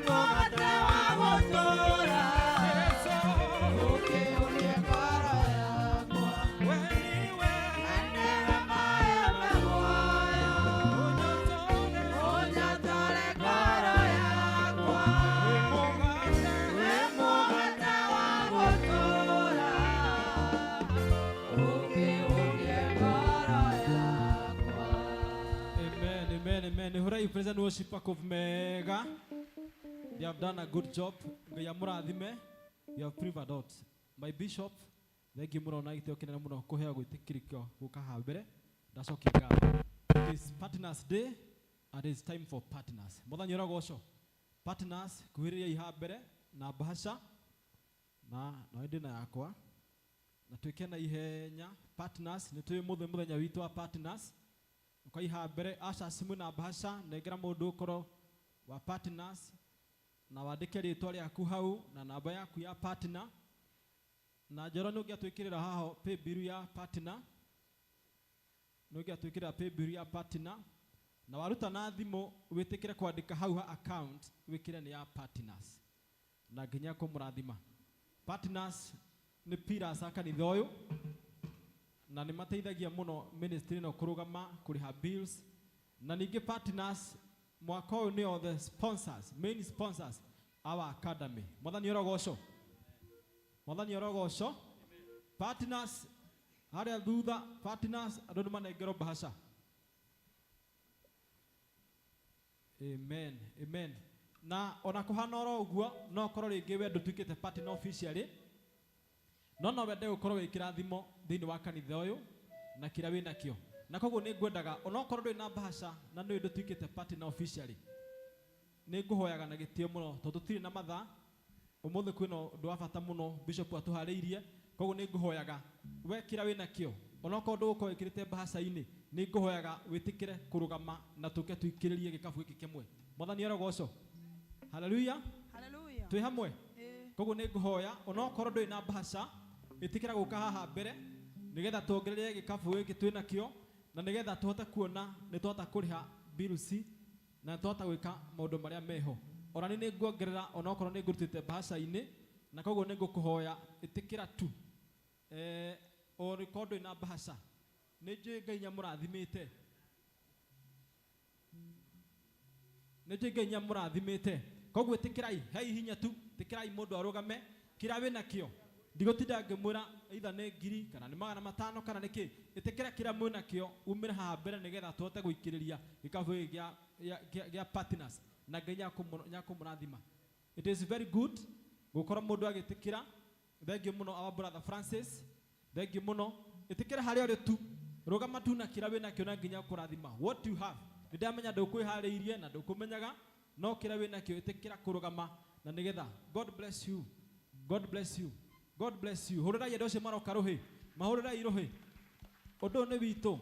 mũgate wa gũtũũra Jesũ ũkĩhũnie ngoro yakwa we nĩwe maĩ me muoyo ũnyotore ngoro yakwa wĩ mũgate wa gũtũũra ũkĩhũnie ngoro yakwa. Amen, amen, amen. Hũrai praise and worship makofi mega. They have done a good job. Ngai amũrathime. You have proved a lot. My bishop, thank you mũno na gĩtĩo kĩnene mũno kũheo gwĩtĩkĩrĩkio gũka haha mbere. Ndacokia ngatho. It is Partners Day and it's time for partners. Mwathani ũrogocwo. Partners, kuhĩrĩriai haha mbere na bahasha na no ndĩ na yakwa na twĩke na ihenya. Partners, nĩ tũĩ mũthenya witũ wa partners ukaiha mbere aca simu na bahasha nengera mũndũ ũkorwo wa partners na wandĩke rĩtwa rĩaku hau na namba yaku ya partner na njoro nĩ ũngĩatwĩkĩrĩra haho paybill ya partner nĩ ũngĩatwĩkĩrĩra paybill ya partner na waruta na thimũ wĩtĩkĩre kwandĩka hau ha account wĩkĩre nĩ ya partners na nginya kũmũrathima. Partners nĩ pillars a kanitha ũyũ na nĩ mateithagia mũno ministry ĩno kũrũgama kũrĩha bills na ningĩ partners mwaka ũyũ nĩo the sponsors, main sponsors our academy. Mwathani ũrogocwo. Mwathani ũrogocwo. Partners harĩa thutha partners andũ nĩ manengerwo bahasha. Amen, amen. Na ona kũhana oro ũguo no korwo rĩngĩ we ndũtuĩkĩte partner officially no no wende gũkorwo wĩ kĩrathimo thĩinĩ wa kanitha ũyũ na kĩrĩa wĩ nakĩo na koguo nĩ ngwendaga onokorwo ndũrĩ na bahasha na nĩ ndũtuĩkĩte partner officially nĩ ngũhoyaga na gĩtĩo mũno tondũ tũtirĩ na mathaa ũmũthĩ kwĩna ũndũ wa bata mũno bishop atũharĩirie koguo nĩ ngũhoyaga we kĩrĩa wĩ nakĩo onokorwo ndũgũkorwo wĩkĩrĩte bahaca-inĩ nĩ ngũhoyaga wĩtĩkĩre kũrũgama na tũke tũikĩrĩrie gĩkabu gĩkĩ kĩmwe. Mwathani arogocwo. Haleluya. Haleluya. Twĩ hamwe. Koguo nĩ ngũhoya onokorwo ndũrĩ na bahaca ĩtĩkĩra gũka haha mbere nĩgetha tuongerere gĩkabu gĩkĩ twĩ nakĩo na nĩgetha tũhote kuona nĩ twahota kũrĩha bills na twahota gwĩka maũndũ marĩa meho. Ona nĩ nguongerera onokorwo nĩ ngũrutĩte bahaca-inĩ na koguo nĩ ngũkũhoya ĩtĩkĩra tu ũrĩkorwo ndũrĩ na bahaca nĩ njũĩ Ngai nĩamũrathimĩte nĩ njũĩ Ngai nĩamũrathimĩte koguo ĩtĩkĩrai hei hinya tu ĩtĩkĩrai mũndũ arũgame kĩrĩa wĩ nakĩo ndigũtinda ngĩmwĩra either nĩ ngiri kana nĩ 500 kana nĩ kĩ ĩtĩkĩra kĩrĩa mwĩ nakĩo umĩre haha mbere nĩgetha tũhote gũikĩrĩria gĩkabu gĩkĩ gĩa partners na Ngai nĩakũmũrathima. It is very good gukora mundu agitikira. Thank you muno our brother Francis. Thank you muno. Itikira haria uri tu. Rugama tu na kira wina kio na nginya kurathima. What you have. Ndamenya ndukwiharĩirie na ndukumenyaga no kira wina kio itikira kurugama na nigetha. God bless you. God bless you. God bless you. Hũrĩrai andũ acio maroka rũhĩ. Mahũrĩrai rũhĩ. Ũndũ ũyũ nĩ witũ.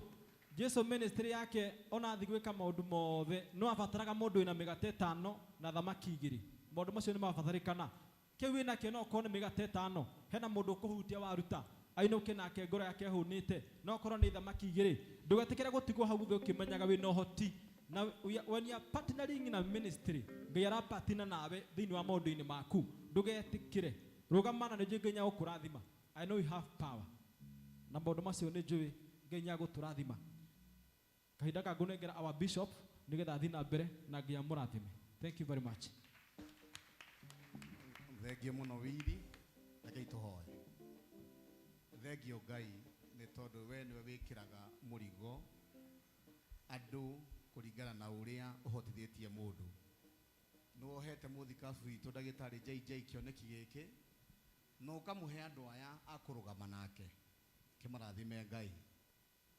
Jesu ministry yake ona athi gwĩka maũndũ mothe no abataraga mũndũ wĩna mĩgate ĩtano na thamaki igĩrĩ. Maũndũ macio nĩ mabatarĩkana. Kĩu wĩna kĩo no ũkorwo nĩ mĩgate ĩtano, hena mũndũ ũkũhutia waruta ainũke nake ngoro yake ĩhũnĩte, no ũkorwo nĩ thamaki igĩrĩ. Ndũgetĩkĩre gũtigwo hau thĩ ũkĩmenyaga wĩna ũhoti. Na when you are partnering in a ministry, Ngai arapatina nawe thĩinĩ wa maũndũ-inĩ maku. Ndũgetĩkĩre. Rũgama na nĩ njũĩ Ngai nĩagũkũrathima. I know you have power. Na maũndũ macio nĩ njũĩ Ngai nĩagũtũrathima. Kahinda ka ngũnengera our bishop nĩgetha athiĩ na mbere na Ngai amũrathime. Thank you very much. Thengio mũno Wili, reke tũhoe. Thengio Ngai nĩ tondũ we nĩwe wĩkĩraga mũrigo andũ kũringana na ũrĩa ũhotithĩtie mũndũ. Nĩ wohete mũthikabu witũ ndagĩtarĩ JJ kĩoneki gĩkĩ na ũkamũhe andũ aya a kũrũgama nake. Kĩmarathime Ngai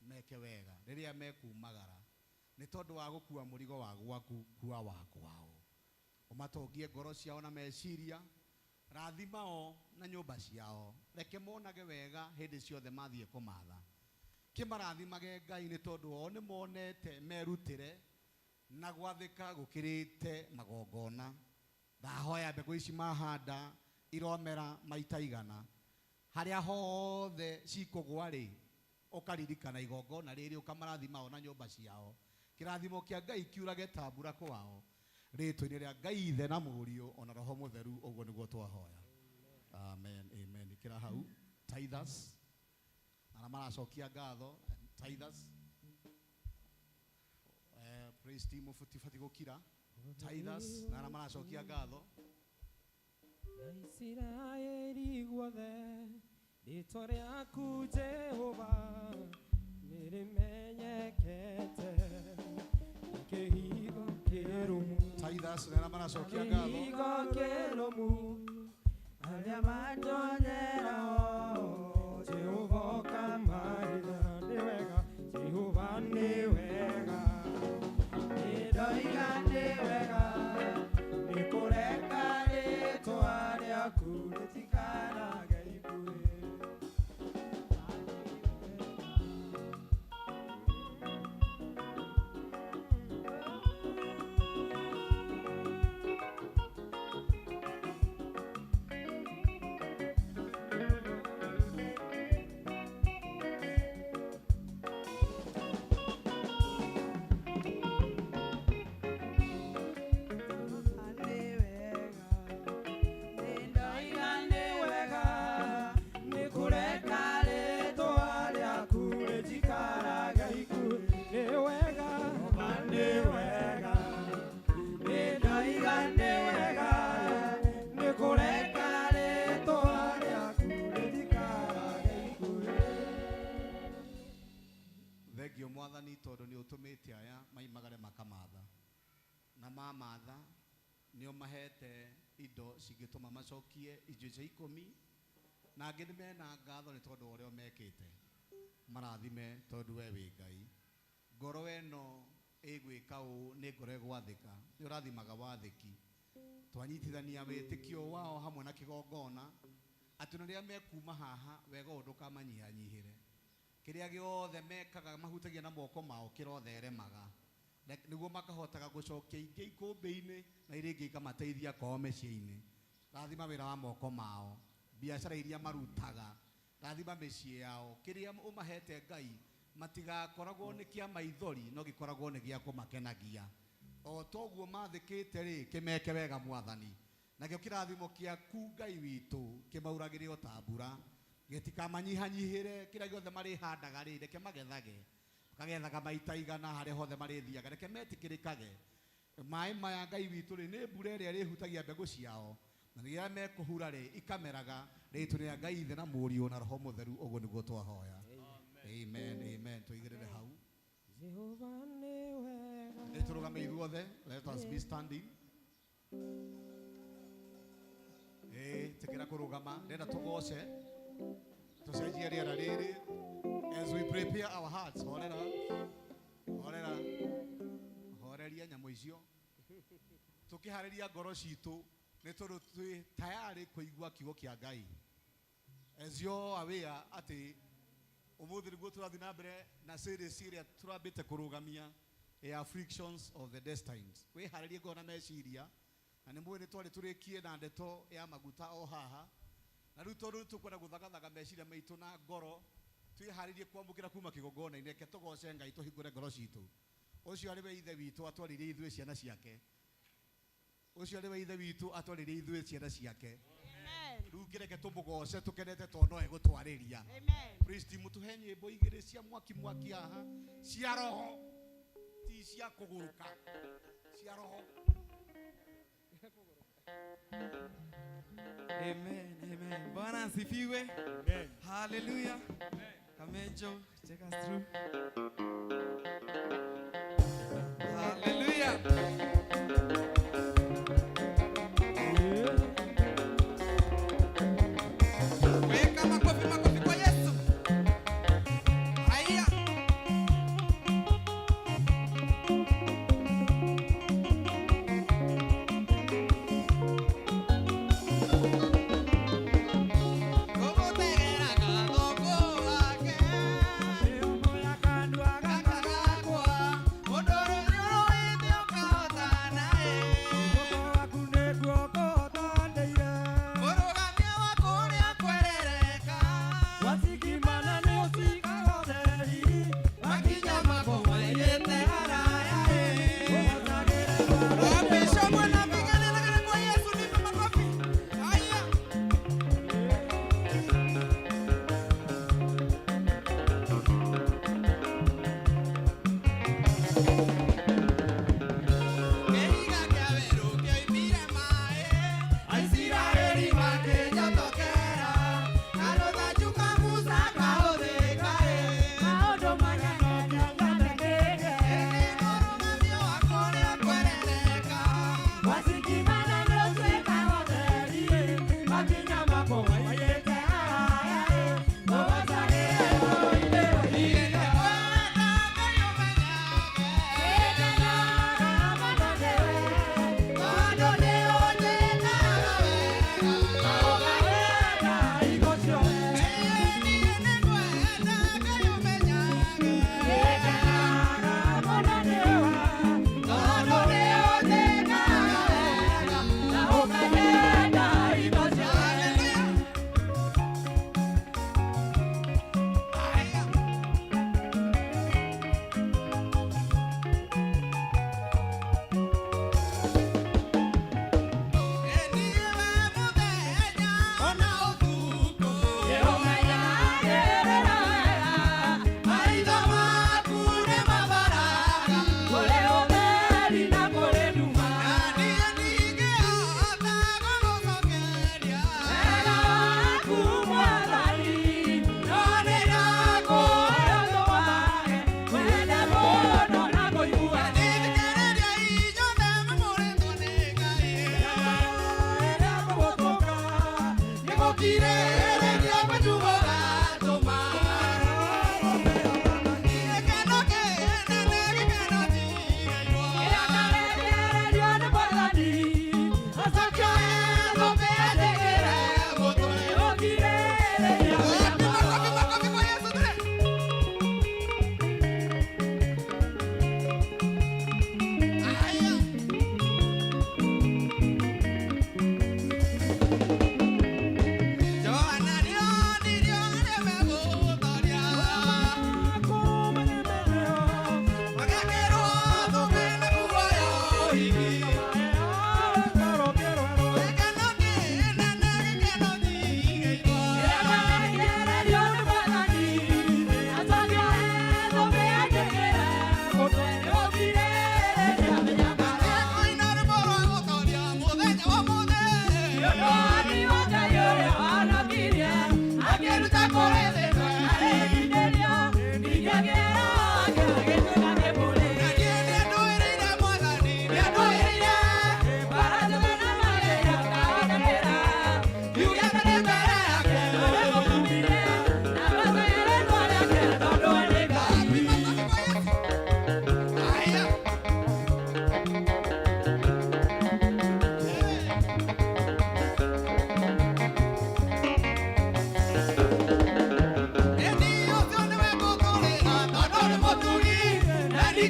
meke wega rĩrĩa mekumagara nĩ tondũ wa gũkua mũrigo wa gwaku kua wa kwao. Ũmatongie ngoro ciao na meciria, rathima o na nyũmba ciao, reke monage wega hĩndĩ ciothe mathiĩ kũmatha. Kĩmarathimage Ngai nĩ tondũ o nĩ monete merutĩre na gwathĩka gũkĩrĩte magongona. Ndahoya mbegũ ici mahanda iromera maita igana, harĩa hothe cikũgwa rĩ ũkaririkana igongona rĩrĩ ũkamarathima o na nyũmba ciao. Kĩrathimo kĩa Ngai kiurage ta mbura kwao. Rĩtwa-inĩ rĩa Ngai Ithe na Mũriũ ona Roho Mũtheru, ũguo nĩguo twahoya. Amen, amen. Ĩkĩra hau tithers arĩa maracokia ngatho tithers. Praise team mũtibatiĩ gũkira. Tithers na arĩa maracokia ngatho. Na Isiraeli guothe rĩtwa rĩaku Jehova nĩrĩmenyekete kĩhigo kĩrũmu. Tithers na arĩa maracokia ngatho. Kĩhigo kĩrũmu arĩa matonyerao Jehova ũkamahitha. Nĩ wega Jehova nĩ wega, nĩndoiga nĩ wega, nĩkũreka rĩtwa rĩaku rĩtikanage ikuhĩ. Thengio Mwathani tondũ nĩ ũtũmĩte aya maimagare makamatha na mamatha nĩ ũmahete indo cingĩtũma macokie icunjĩ ikũmi na angĩ nĩ mena ngatho nĩ tondũ wa ũrĩa mekĩte. Marathime tondũ we wĩ Ngai. Ngoro ĩno ĩgwĩka ũũ nĩ ngoro ĩgwathĩka, nĩ ũrathimaga wathĩki. Twanyitithania wĩtĩkio wao hamwe na kĩgongona atĩ na rĩrĩa mekuma haha wega ũyũ ndũkamanyihanyihĩre. Kĩrĩa gĩothe mekaga mahutagia na moko mao kĩrotheremaga nĩguo makahotaga gũcokia ingĩ ikũmbĩ-inĩ na iria ingĩ ikamateithia kwao mĩciĩ-inĩ. Rathima wĩra wa moko mao, biacara iria marutaga, rathima mĩciĩ yao. Kĩrĩa ũmahete Ngai matigakoragwo nĩ kĩa maithori no gĩkoragwo nĩ gĩa kũmakenagia. O toguo mathĩkĩte rĩ, kĩmeke wega Mwathani. Nakĩo kĩrathimo kĩaku Ngai witũ kĩmauragĩre o ta mbura, gĩtikamanyihanyihĩre. Kĩrĩa gĩothe marĩhandaga rĩ, reke magethage, makagethaga maita igana harĩa hothe marĩthiaga, reke metĩkĩrĩkage. Maĩ maya Ngai witũ rĩ, nĩ mbura ĩrĩa ĩrĩhutagia mbegũ ciao, na rĩrĩa mekũhura rĩ, ikameraga. Rĩtwa rĩa Ngai Ithe na Mũriũ na Roho Mũtheru, ũguo nĩguo twahoya. Amen, amen. Tũigĩrĩre hau. Jehova nĩ wega. Nĩ tũrũgame ithuothe. Let us be standing. Ĩĩ, tĩkĩra kũrũgama, ndĩrenda tũgoce, tũcenjie rĩera rĩrĩ as we prepare our hearts. Horera, horera, horeria nyamũ icio. Tũkĩharĩria ngoro citũ nĩ tondũ twĩ tayarĩ kũigua kiugo kĩa Ngai. As you're aware atĩ ũmũthĩ nĩguo tũrathiĩ na mbere na series ĩrĩa tũrambĩte kũrũgamia ya Afflictions of the Destined. Wĩharĩrie ngoro na meciria, na nĩ mũĩ nĩ twarĩ tũrĩkie na ndeto ya maguta o haha, na rĩu tondũ nĩtũkwenda gũthagathaga meciria maitũ na ngoro, twĩharĩrie kwamũkĩra kuma kĩgongona-inĩ. Reke tũgoce Ngai, tũhingũre ngoro citũ. Ũcio arĩ we Ithe witũ atwarĩrie ithuĩ ciana ciake. Ũcio arĩ we Ithe witũ atwarĩrie ithuĩ ciana ciake. Rĩu kĩreke tũmũgoce tũkenete tondũ no egũtwarĩria. Praise team, mũtũhe nyĩmbo igĩrĩ cia mwaki mwaki haha, cia roho, ti cia kũgũrũka, cia roho. Amen, amen. Bwana asifiwe. Amen. Hallelujah. Kamenjo, take us through. Hallelujah. Weka makofi, makofi kwa Yesu. Haya.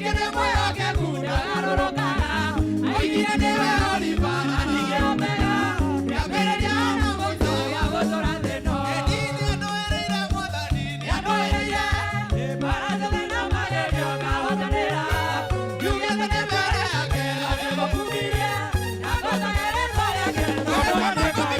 Ningĩ nĩ mwĩhokeku ndagarũrũkaga. Oigire nĩwe Oliva na ningĩ Omega, kĩambĩrĩria na mũico wa gũtũũra thĩ ĩno. Nĩandũĩrĩire mbaara ciothe na magerio ngahotanĩra. Ngiugĩte nĩ mbere yake akĩmũkumirie, na ngocage rĩĩtwa rĩake tondũ nĩ Ngai.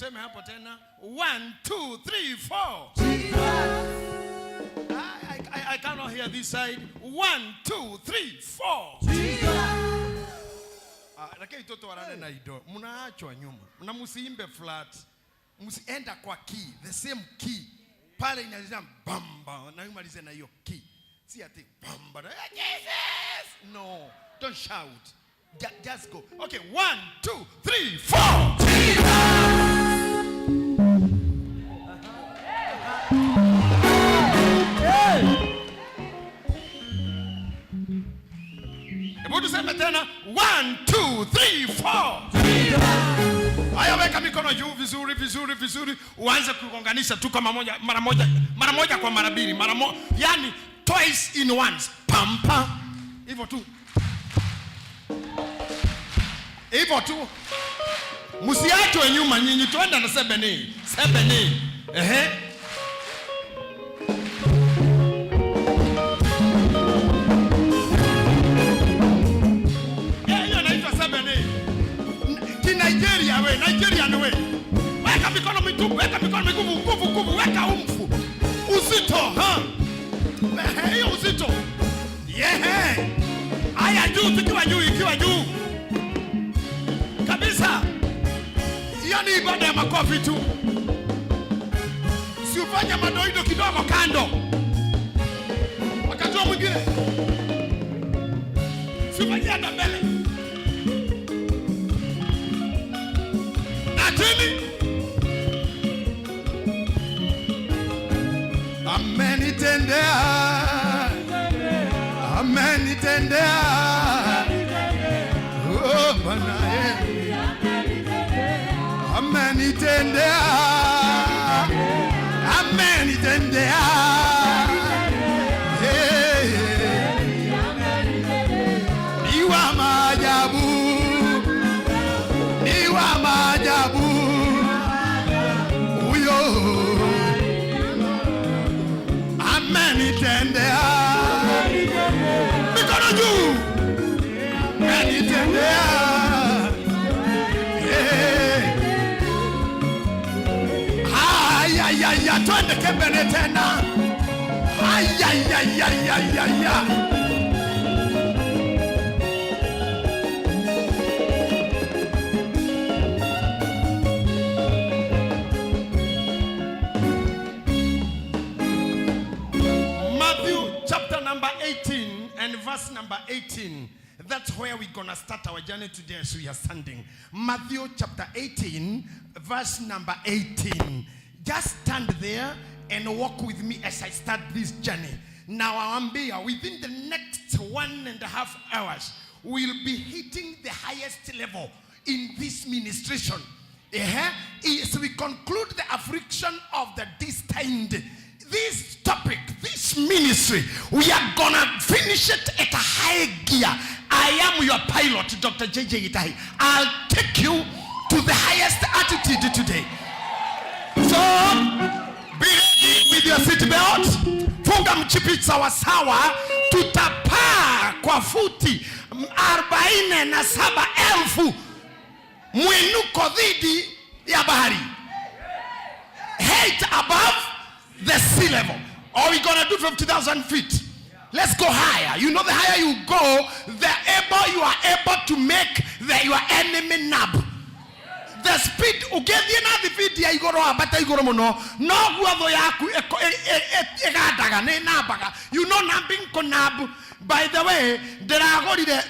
Tuseme hapo tena. 1 2 3 4. I cannot hear this side. 1 2 3 4. Lakini tutwarane na indo. Mnaachwa nyuma. Na msiimbe flat. Msienda kwa key, the same key. Pale inalizia bamba na umalize na hiyo key. Si ati bamba. Jesus! No, don't shout. Just go. Okay, 1 2 3 4. Hebu tuseme tena 1 2 3 4. Haya, weka mikono juu vizuri vizuri vizuri, uanze kugonganisha tu kama moja mara moja, mara moja kwa mara mbili, mara moja, yani twice in once. Pampa. Hivyo tu. Hivyo tu. Msiachwe nyuma nyinyi, twende na 7 7. Ehe. Hiyo inaitwa 7. Ki Nigeria we, Nigeria ni we. Weka mikono mitupu, weka mikono migumu, nguvu nguvu, weka umfu. Uzito, ha? Hiyo uzito. Yeah. Haya juu, tukiwa juu, ikiwa juu. Kabisa. Hiyo ni ibada ya makofi tu. Si ufanye madoido kidogo kando. Wakati mwingine. Si ufanye hata mbele. Na chini. Amenitendea. Amenitendea. Oh, Bwana amenitendea. Amenitendea. Hey. Ni wa maajabu. Ni wa maajabu. Huyo amenitendea. Mikono juu. Amenitendea. Haya, twende kembele tena. Haya. Matthew chapter number 18 and verse number 18. That's where we're going to start our journey today as we are standing. Matthew chapter 18, verse number 18. Just stand there and walk with me as I start this journey. Now, Awambia, within the next 1.5 hours, we'll be hitting the highest level in this ministration. As we conclude the affliction of the destined, this topic, this ministry, we are gonna finish it at a high gear. I am your pilot, Dr. J.J. Gitahi. I'll take you to the highest altitude today. So, be ready with your seat belt. Funga mchipi sawa sawa. Tutapaa kwa futi 47,000 mwinuko dhidi ya bahari. Height above the sea level. Or we're gonna do 50,000 feet. Let's go higher. You know, the higher you go, the able you are able to make your enemy nab. The speed ugethie na thibidi ya igoro ambata igoro muno noguo thu yaku igandaga ni nambaga. You know, nabbing konab. By the way, ndiragorire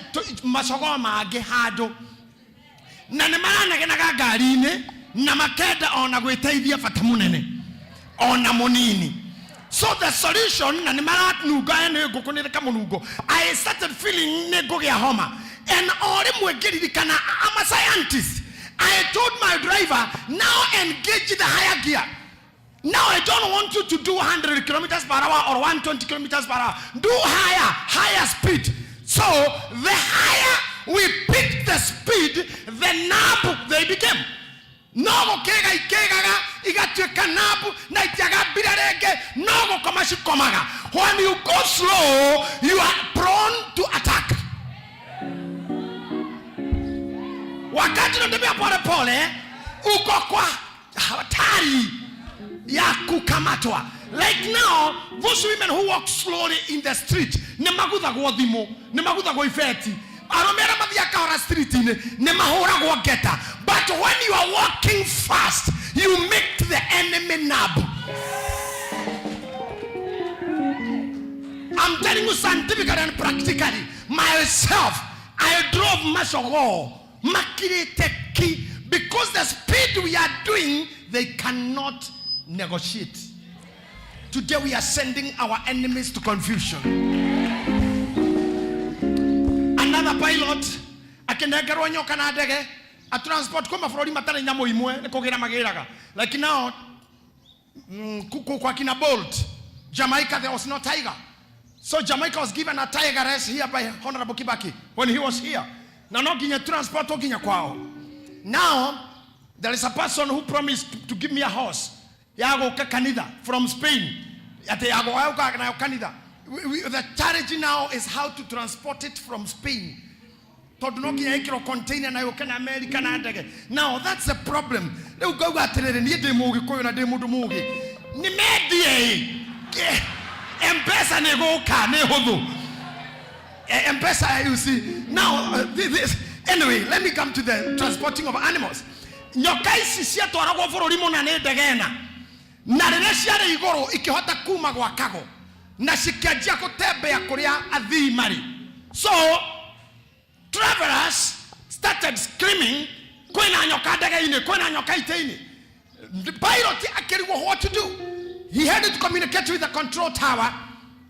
macogo mangi handu na ni maranegenaga ngari-ini na makenda ona gwiteithia bata munene ona munini. So the solution, na ni maranunga ni nguku ni kamunungo. I started feeling ni ngugia homa and o rimwe ngiririkana I'm a scientist. I told my driver, now engage the higher gear. Now I don't want you to do 100 kilometers per hour or 120 kilometers per hour. Do higher speed. So the higher we pick the speed, the nab they became. No gukega ikegaga igatuika nabu na itiagambira renge no gukoma cikomaga. When you go slow, you are prone to attack. Wakati unatembea pole pole, uko kwa Hatari ya kukamatwa. Like now, those women who walk slowly in the street nĩ maguthagwo thimũ, nĩ maguthagwo ibeti. Arũme arĩa mathiaga kahora street-inĩ nĩ mahũragwo ngeta. But when you are walking fast, you make the enemy nab. I'm telling you scientifically and practically, myself, I drove Mashogo, Makirite ki, because the speed we are doing, they cannot negotiate. Today we are sending our enemies to confusion. Another pilot, akinengerwo nyoka na ndege, a transport kuma bũrũri matarĩ nyamũ imwe nĩ kũgĩra magĩraga. Like now, kwa kina Bolt, Jamaica there was no tiger. So Jamaica was given a tigeress here by Honorable Kibaki when he was here. Na no nginya transport nginya kwao. Now, there is a person who promised to give me a horse. Ya gũka kanitha from Spain. Ati ya gũka nayo kanitha. The challenge now is how to transport it from Spain. Tondũ no nginya ĩkĩrwo container na yũke na America na ndege. Now that's the problem. Rĩu ngauga atĩrĩrĩ, niĩ ndĩ Mũgĩkũyũ na ndĩ mũndũ mũgĩ. Nĩ mendie ĩ. M-Pesa nĩ gũka nĩ hũthũ. M-Pesa, you see. Now, this, anyway, let me come to the transporting of animals. Nyoka ici ciatwaragwo bũrũri mũna nĩ ndege ĩna. Na rĩrĩa ciarĩ igũrũ ikĩhota kuma gwa kago na cikĩanjia gũtembea kũrĩa athii marĩ. So travelers started screaming, kwĩna nyoka ndege-inĩ, kwĩna nyoka itĩ-inĩ. The pilot akĩrigwo what to do. He had to communicate with the control tower.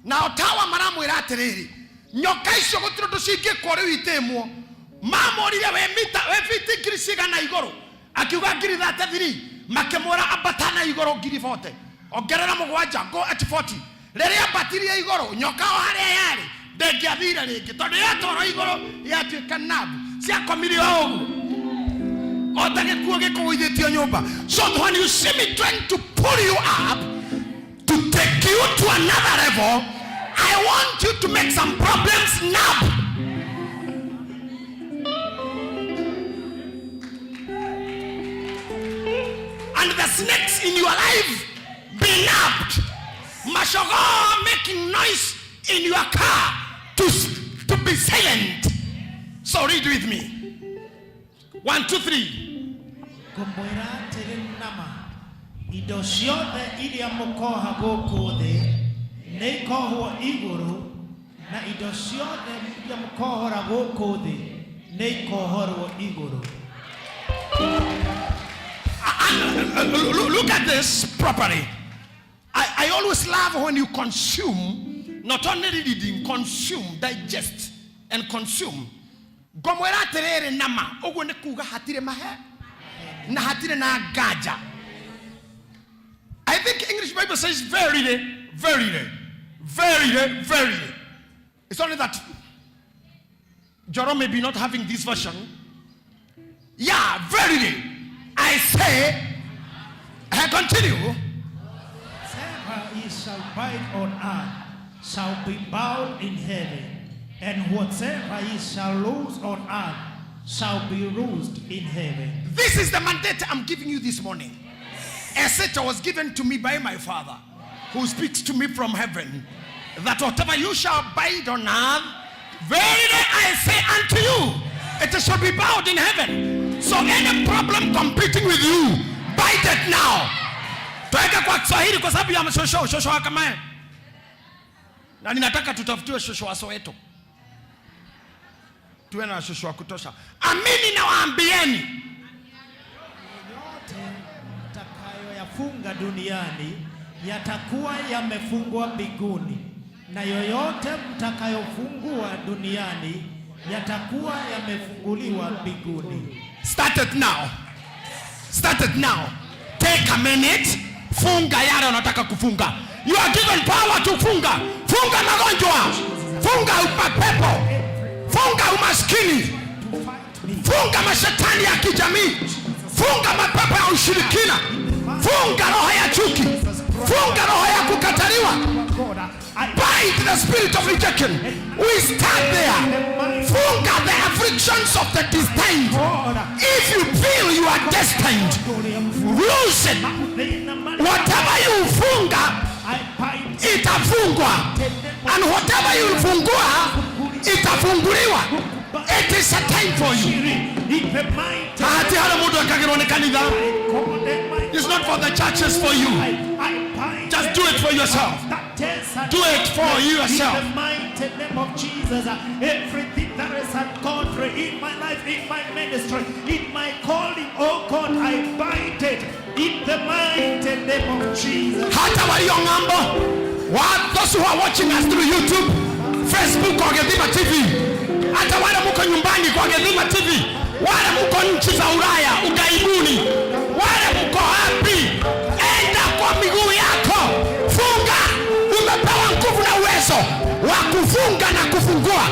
Now tower maramwĩra atĩrĩrĩ, nyoka icio gũtirĩ ũndũ cingĩkwo rĩu itĩmwo. Mamũrire we mita, we fiti ngiri cigana igũrũ, akiuga ngiri 33, makĩmwĩra ambata na igũrũ ngiri 40, ongerera mũgwanja, go at 40. Rĩrĩa ambatirie igũrũ, nyoka o harĩa yarĩ ndĩngĩathire rĩngĩ, tondũ yatwarwo igũrũ yatuĩka nabu, ciakomire o ũguo o ta gĩkuũ gĩkũgũithĩtio nyũmba. So when you see me trying to pull you up to take you to another level, I want you to make some problems now. And the snakes in your life be nabbed. Mashogo making noise in your car to be silent. So read with me. 1, 2, 3. Ngũmwĩra atĩrĩ nama, indo ciothe iria mũkoha gũkũ thĩ nĩ ikohwo igũrũ, na indo ciothe iria mũkohora gũkũ thĩ nĩ ikohorwo igũrũ. Look at this properly. I always love when you consume, not only reading, consume, digest, and consume. Ngomwĩra atĩrĩrĩ nama, ũguo nĩ kuga hatirĩ mahe na hatirĩ na nganja. I think English Bible says verily, verily, verily, verily. It's only that Joro may be not having this version. Yeah, verily, I say, I continue. Whatever ye shall bind on earth shall be bound in heaven, and whatever ye shall loose on earth shall be loosed in heaven. This is the mandate I'm giving you this morning. As it was given to me by my Father, who speaks to me from heaven, that whatever you shall bind on earth, verily I say unto you, it shall be bound in heaven. So any problem competing with you, bind it now. Tuweke kwa Kiswahili kwa sababu ya shosho, shosho wa kamae. Na ninataka tutafutiwe shosho wa Soweto. Tuwe na shosho wa kutosha. Amini nawaambieni, yote mtakayoyafunga duniani yatakuwa yamefungwa mbinguni, na yoyote mtakayofungua duniani yatakuwa yamefunguliwa mbinguni. Start it now. Start it now. Take a minute. Funga yale unataka kufunga. You are given power to funga. Funga magonjwa. Funga mapepo. Funga umaskini. Funga mashetani ya kijamii. Funga mapepo ya ushirikina. Funga roho ya chuki. Funga roho ya kukataliwa. Bind the spirit of rejection. We stand there. Funga the afflictions of the destined. If you feel you are destined, Lose it. Whatever you funga itafungwa, and whatever you fungua itafunguliwa. It is a time for you. Hati hara mundu akagirwo ni kanitha. It's not for the churches, for you. Just do it for yourself. Do it for yourself. In the mighty name of Jesus, everything that is ungodly in my life, in my ministry, in my calling, oh God, I bind it in the mighty name of Jesus. Hata walio ng'ambo, those who are watching us through YouTube, Facebook kwa Githima TV, hata wale muko nyumbani kwa Githima TV, wale muko nchi za Ulaya, ugaibuni, wale muko wapi, enda kwa miguu yako, funga. Umepewa nguvu na uwezo wa kufunga na kufungua.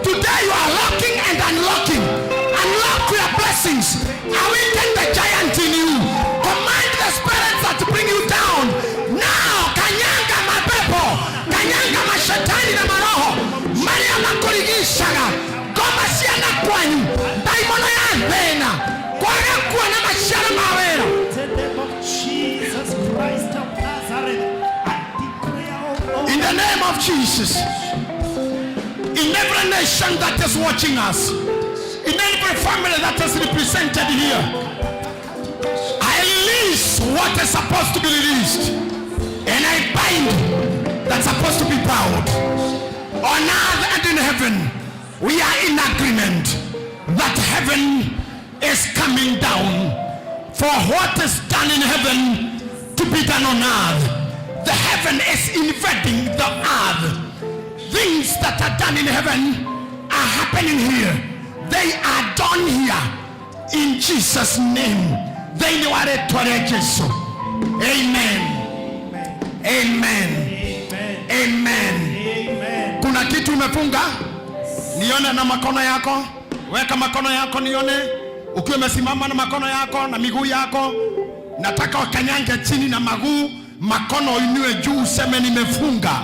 Today you are locking and unlocking. Unlock your blessings. Awaken the giant in you. Command the spirits that bring you down. Now, kanyanga mapepo, kanyanga mashetani na maroho maria makurigishaga ngoma ciana kwanyu ndaimono ya thĩna kwaga kuona maciaro ma wĩra. In the name of Jesus Christ of Nazareth, I declare, oh Lord, In the name of Jesus, in every nation that is watching us, in every family that is represented here, I release what is supposed to be released, and I bind that's supposed to be bound. On earth and in heaven, we are in agreement that heaven is coming down. For what is done in heaven to be done on earth. The heaven is invading the earth. Things that are done in heaven are happening here. They are done here. In Jesus' name. They know rĩtwa Jesu. Amen. Amen. Amen. Kuna kitu umefunga? Nione na makono yako. Weka makono yako nione. Ukiwa umesimama na makono yako na miguu yako, nataka wakanyange chini na maguu, makono inue juu, useme nimefunga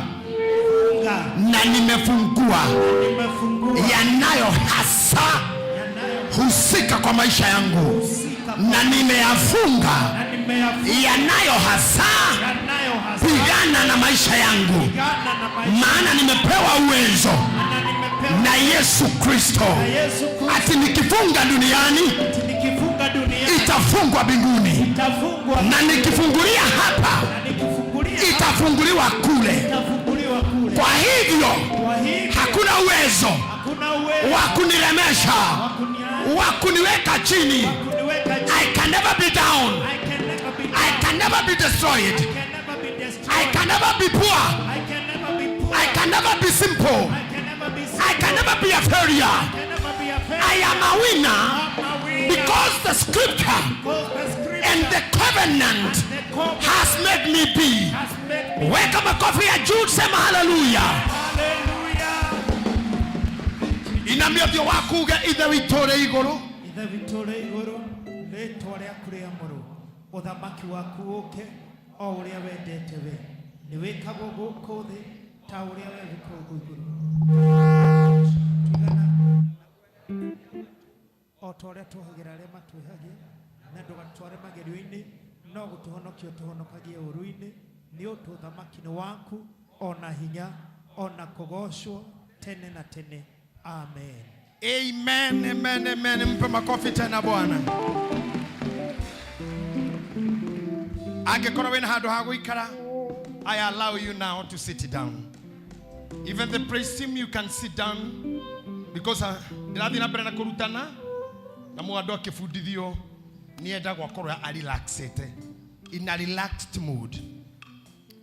na nimefungua yanayo hasa husika kwa maisha yangu, na nimeyafunga yanayo hasa pigana na maisha yangu, maana nimepewa uwezo na Yesu Kristo, ati nikifunga duniani itafungwa mbinguni, na nikifungulia hapa itafunguliwa kule. Kwa hivyo hakuna uwezo wa kuniremesha, wa kuniweka chini. I can never be down. I can never be destroyed. I can never be poor. I can never be simple. I can never be a failure. I am a winner because the scripture and the covenant has made me be. Weka makofi ya juu, sema haleluya. Inamia ũthiũ waku uge, Ithe witũ ũrĩ igũrũ, Ithe witũ ũrĩ igũrũ, rĩtwa rĩaku rĩamũrwo, ũthamaki waku ũke, o ũrĩa wendete we nĩ wĩkagwo gũkũ thĩ ta ũrĩa we wĩkagwo igũrũ. Tũigana o ta ũrĩa tuohagĩra arĩa matwĩhagia, na ndũgatware magerio-inĩ, no gũtũhonokia ũtũhonokagie ũũru-inĩ, nĩ ũndũ ũthamaki nĩ waku, ona hinya, ona kũgocwo tene na tene. Amen. Amen, amen, amen. Mpe makofi tena Bwana. Angĩkorwo wĩna handũ ha gũikara, I allow you now to sit down. Even the praise team, you can sit down because ndĩrathiĩ na mbere na kũrutana na mũndũ akĩbundithio nĩendagwo akorwo arelaxĩte, in a relaxed mood,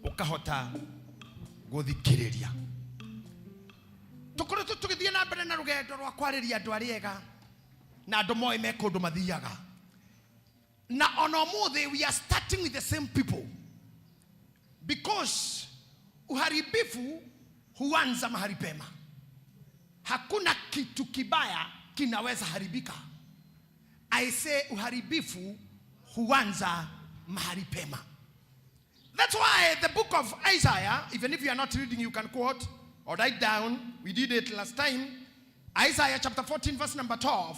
ũkahota gũthikĩrĩria. Tũkoretwo tũgĩthiĩ na mbere na rũgendo rwa kwarĩria andũ arĩa ega na andũ moĩ me kũndũ mathiaga, na ona ũmũthĩ we are starting with the same people because uharibifu huanza mahali pema. Hakuna kitu kibaya kinaweza haribika. I say uharibifu huanza mahali pema. That's why the book of Isaiah, even if you are not reading, you can quote or write down. We did it last time. Isaiah chapter 14 verse number 12.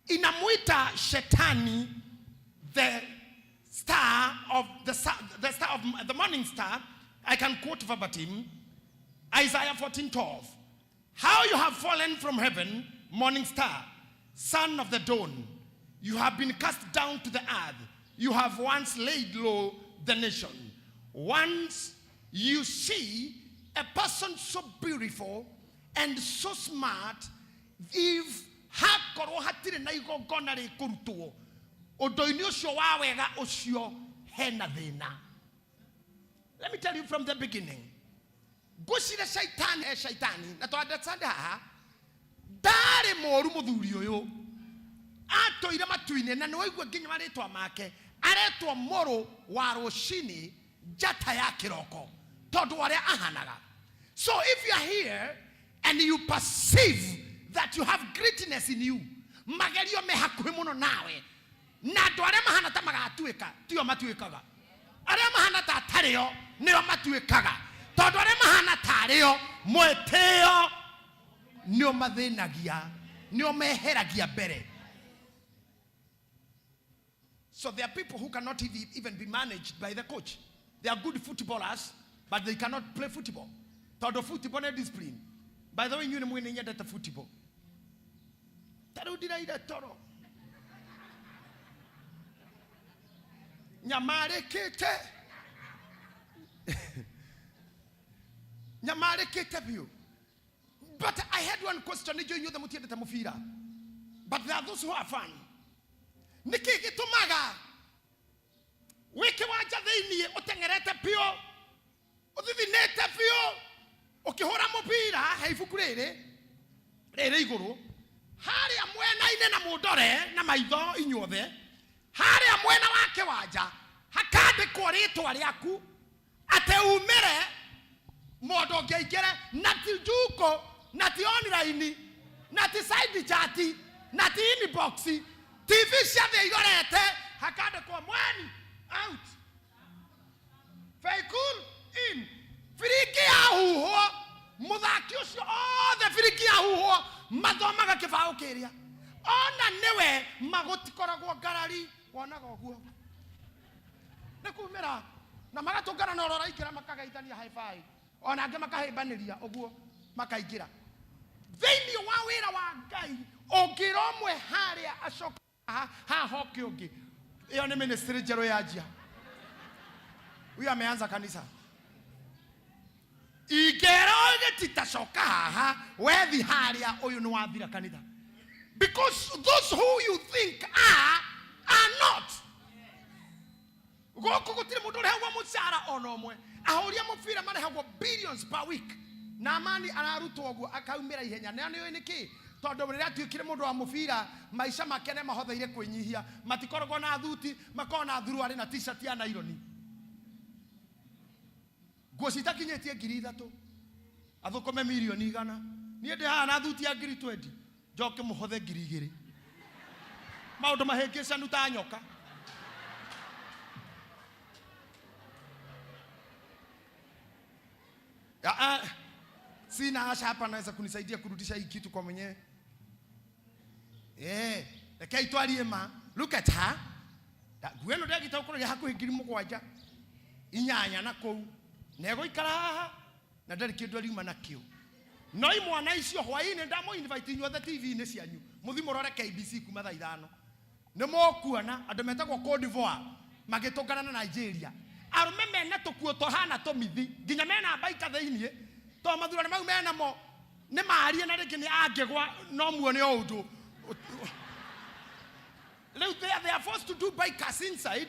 Inamuita shetani the star of the, the star of the morning star. I can quote verbatim Isaiah 14:12. How you have fallen from heaven, morning star, son of the dawn. You have been cast down to the earth. You have once laid low the nation. Once you see a person so beautiful and so smart, if hakorwo hatirĩ na igongona rĩkũrutwo ũndũ-inĩ ũcio wa wega ũcio hena thĩna. Let me tell you from the beginning, ngwĩciria shaitani e shaitani na to understand haha ndarĩ mũru mũthuri ũyũ atũire matu-inĩ na nĩwaigua nginya marĩtwa make aretwo mũrũ wa rũcinĩ njata ya kĩroko tondũ arĩa ahanaga. So if you are here and you perceive that you have greatness in you, magerio me hakuhĩ mũno nawe na andũ arĩa mahana ta magatuĩka tio matuĩkaga, arĩa mahana ta atarĩo nĩo matuĩkaga, tondũ arĩa mahana ta arĩo mwĩtĩo nĩo mathĩnagia, nĩo meheragia mbere. So there are people who cannot even be managed by the coach. They are good footballers, but they cannot play football. Tondũ football nĩ discipline. By the way, inyuĩ nĩ mwĩ nĩ nyendete football. Ta rĩu ndiraire toro. Nyamarĩkĩte. Nyamarĩkĩte biũ. But I had one question, nĩnjũĩ inyuothe mũtiendete mũbira. But there are those who are fan. Nĩkĩ gĩtũmaga wĩ kĩwanja thĩiniĩ ũteng'erete biũ, ũthithinĩte biũ, ũkĩhũra mũbira, he ibuku rĩrĩ rĩrĩ igũrũ harĩa mwena-inĩ na mũndore na maitho inyuothe, harĩa mwena wa kĩwanja hakandĩkwo rĩtwa rĩaku atĩ umĩre mũndũ ũngĩ aingĩre, na ti njuko, na ti online, na ti side chat, na ti inbox, TV cia thĩ irorete, hakandĩkwo mweni out, Faikul in. Biringi yahuhwo mũthaki ũcio othe, biringi yahuhwo mathomaga kĩbaũ kĩrĩa ona nĩwe magũtikoragwo ngarari, wonaga ũguo nĩ kumĩra na magatũngana na ũrĩa ũraingĩra, makagaithania high five, ona angĩ makahĩmbanĩria ũguo makaingĩra thĩinĩ wa wĩra wa Ngai. Ũngĩra ũmwe harĩa acoke haha haha hoke ũngĩ, ĩyo nĩ ministry njerũ yanjia. Huyu ameanza kanisa. Ingĩra gĩtitacoka haha wethi harĩa, ũyũ nĩ wathira kanitha, because those who you think are not. Gũkũ gũtirĩ mũndũ ũrĩhagwo mũcara ona ũmwe. Ahũri a mũbira marĩhagwo billions per week, na Amani ararutwo ũguo akaumĩra ihenya. Na nĩ ũĩ nĩkĩ? Tondũ rĩrĩa atuĩkire mũndũ wa mũbira, maica make nĩ mahotheire kwĩnyihia. Matikoragwo na thuti, makoragwo na thuruarĩ na t-shirt ya naironi, nguo citakinyĩtie 3,000, athũkũme mirioni 100. Niĩ ndĩ haha na thuti ya 20,000, njoke mũhothe 2,000, maũndũ mahĩngĩcanu ta nyoka. Ya, ah, sina Asha hapa anaweza kunisaidia kurudisha hii kitu kwa mwenyewe. Eh, reke itwarie ma. Look at her. Nguo ĩno ndĩagĩte gũkorwo hakuhĩ 7,000 8 na kũu, na ĩgũikara haha na ndarĩ kĩndũ ariuma nakĩo. No imwana icio hwaĩ-inĩ ndamũ invite inyuothe TV-inĩ cianyu mũthi mũrore KBC kuma thaa 5, nĩ mũkuona andũ metagwo Cote d'Ivoire magĩtũngana na Nigeria, arũme mena tũkuo tũhana tũmithi, nginya mena mbaika thĩiniĩ, tondũ mathurano mau menamo nĩ marie na rĩngĩ nĩ angĩgwa no muone o ũndũ rĩu they are forced to do bikers inside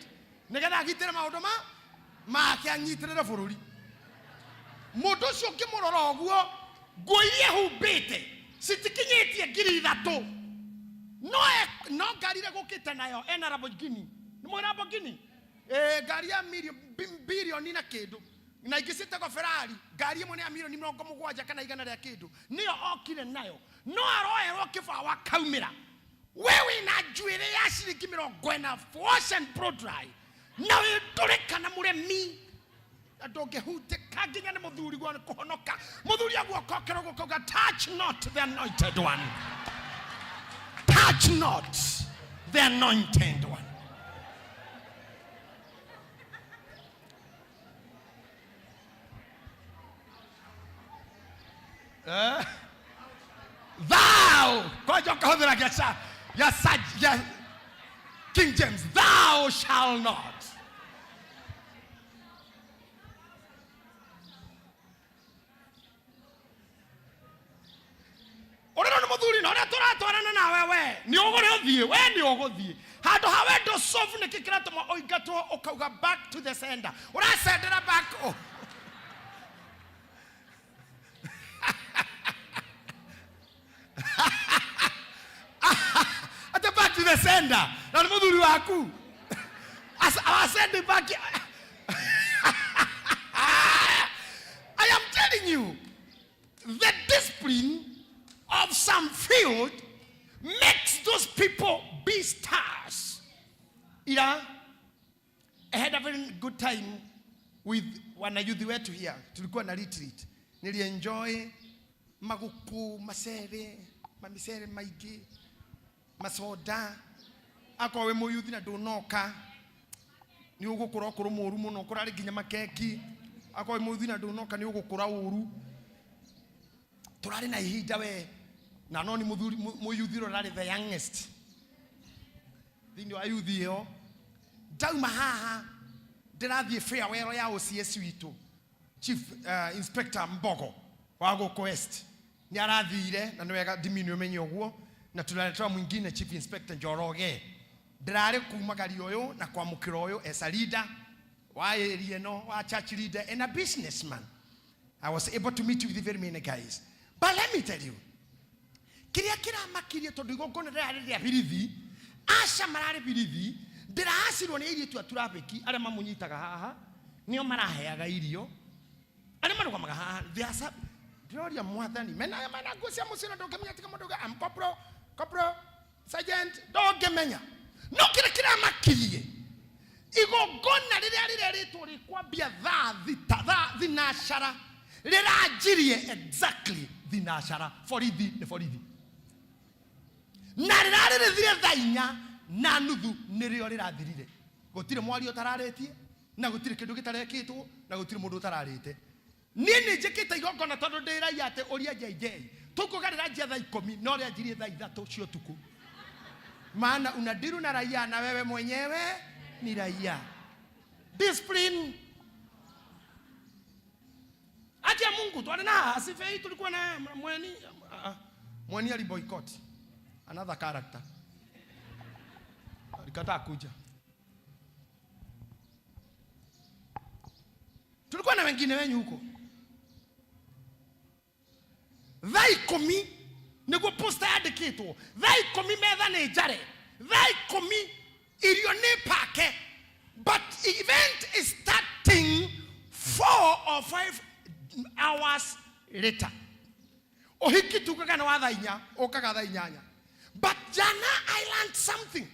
nĩgetha agitĩre maũndũ ma make, anyitĩrĩre bũrũri. Mũndũ ũcio ũngĩmũrora ũguo, nguo iria ehumbĩte citikinyĩtie 3,000, no no ngari ĩrĩa gũkĩte nayo ena Lamborghini. Nĩ mũĩ Lamborghini? Eh, ngari ya bilioni na kĩndũ, na ingĩ ciĩtagwo Ferrari. Ngari ĩmwe nĩ ya mirioni 70 kana igana rĩa kĩndũ, nĩyo okire nayo, no aroerwo kĩbaũ akaumĩra. We wĩna njuĩrĩ ya ciringi 40, wash and blow dry, na wĩ ndũrĩka na mũremi na ndũngĩhutĩka nginya nĩ mũthuri guo nĩ kũhonoka. Mũthuri aguoka okĩra ũguo akauga, "Touch not the anointed one, touch not the anointed one." Eh? Thou kwanja ũkahũthĩra gĩa gĩa gĩa King James, thou shall not. Ũrĩrwo nĩ mũthuri na ũrĩa tũratwarana nawe we nĩ ũgũrĩ ũthiĩ, we nĩ ũgũthiĩ handũ ha wendo sofu. Nĩkĩ kĩratũma ũingatwo ũkauga back to the sender? Ũracendera back, oh. Ate back to the sender na nĩ mũthuri waku. Awasend back. I am telling you, the discipline of some field makes those people be stars. Ira, I had a very good time with wanayuthi wetu here. Tulikuwa na retreat. Nilienjoy maguku, macere, mamicere maingĩ, masoda. Akorwo wĩ mũyuthi na ndũnoka, nĩ ũgũkũra ũkũrũ mũru mũno, kũrarĩ nginya makeki. Akorwo wĩ mũyuthi na ndũnoka, nĩ ũgũkũra ũru. Tũrarĩ na ihinda we na no nĩ mũthuri mũyuthi ũrĩa ũrarĩ the youngest thĩinĩ wa yuthi ĩyo. Ndauma haha ndĩrathiĩ farewell ya OCS witũ, Chief Inspector Mbogo wa gũkũ West nĩ arathire, na nĩ wega ndimini ũmenye ũguo, na tunaletewa mwingine, Chief Inspector Njoroge. Ndĩrarĩ kumagaria ũyũ na kwamũkĩra ũyũ as a leader wa area ĩno, wa church leader and a businessman. I was able to meet with very many guys, but let me tell you kĩrĩa kĩramakirie, tondũ igongona rĩrarĩ rĩa birithi, aca mararĩ birithi. Ndĩraacirwo nĩ airĩtu a turabĩki arĩa mamũnyitaga haha, nĩo maraheaga irio arĩa marũgamaga haha. They are ndĩroria mwathani mena mena nguo cia mũciĩ na ndũngĩmenya tiga mũndũ ũngĩ. Am corporal, corporal, sergeant, ndũngĩmenya. No kĩrĩa kĩramakirie, igongona rĩrĩa rĩrerĩtwo rĩkwambia thaa 6, thaa 9, rĩranjirie exactly 9. Borithi nĩ borithi, na rĩrarĩ rĩthire thaa 4:30 nĩrĩo rĩrathirire. Gũtirĩ mwario ũtararĩtie, na gũtirĩ kĩndũ gĩtarekĩtwo, na gũtirĩ mũndũ ũtararĩte. Niĩ nĩ njĩkĩte igongona tondũ ndĩ raia atĩ ũria JJ tũkuga rĩranjia thaa 10, no rĩanjirie thaa 3 cia ũtukũ, maana unadiru na raia na wewe mwenyewe ni raia. Discipline. Haki ya Mungu, twale na asifei. Tulikuwa na mweni, mweni ali boycott, another character alikataa kuja. Tulikuwa na wengine wenyu huko. Thaa 10 nĩguo posta yandĩkĩtwo, thaa 10 metha nĩ njare, thaa 10 irio nĩ pake, but event is starting 4 or 5 hours later. Ũhiki tugaga nĩ wa thaa 4, ũkaga thaa 8. But jana I learned something,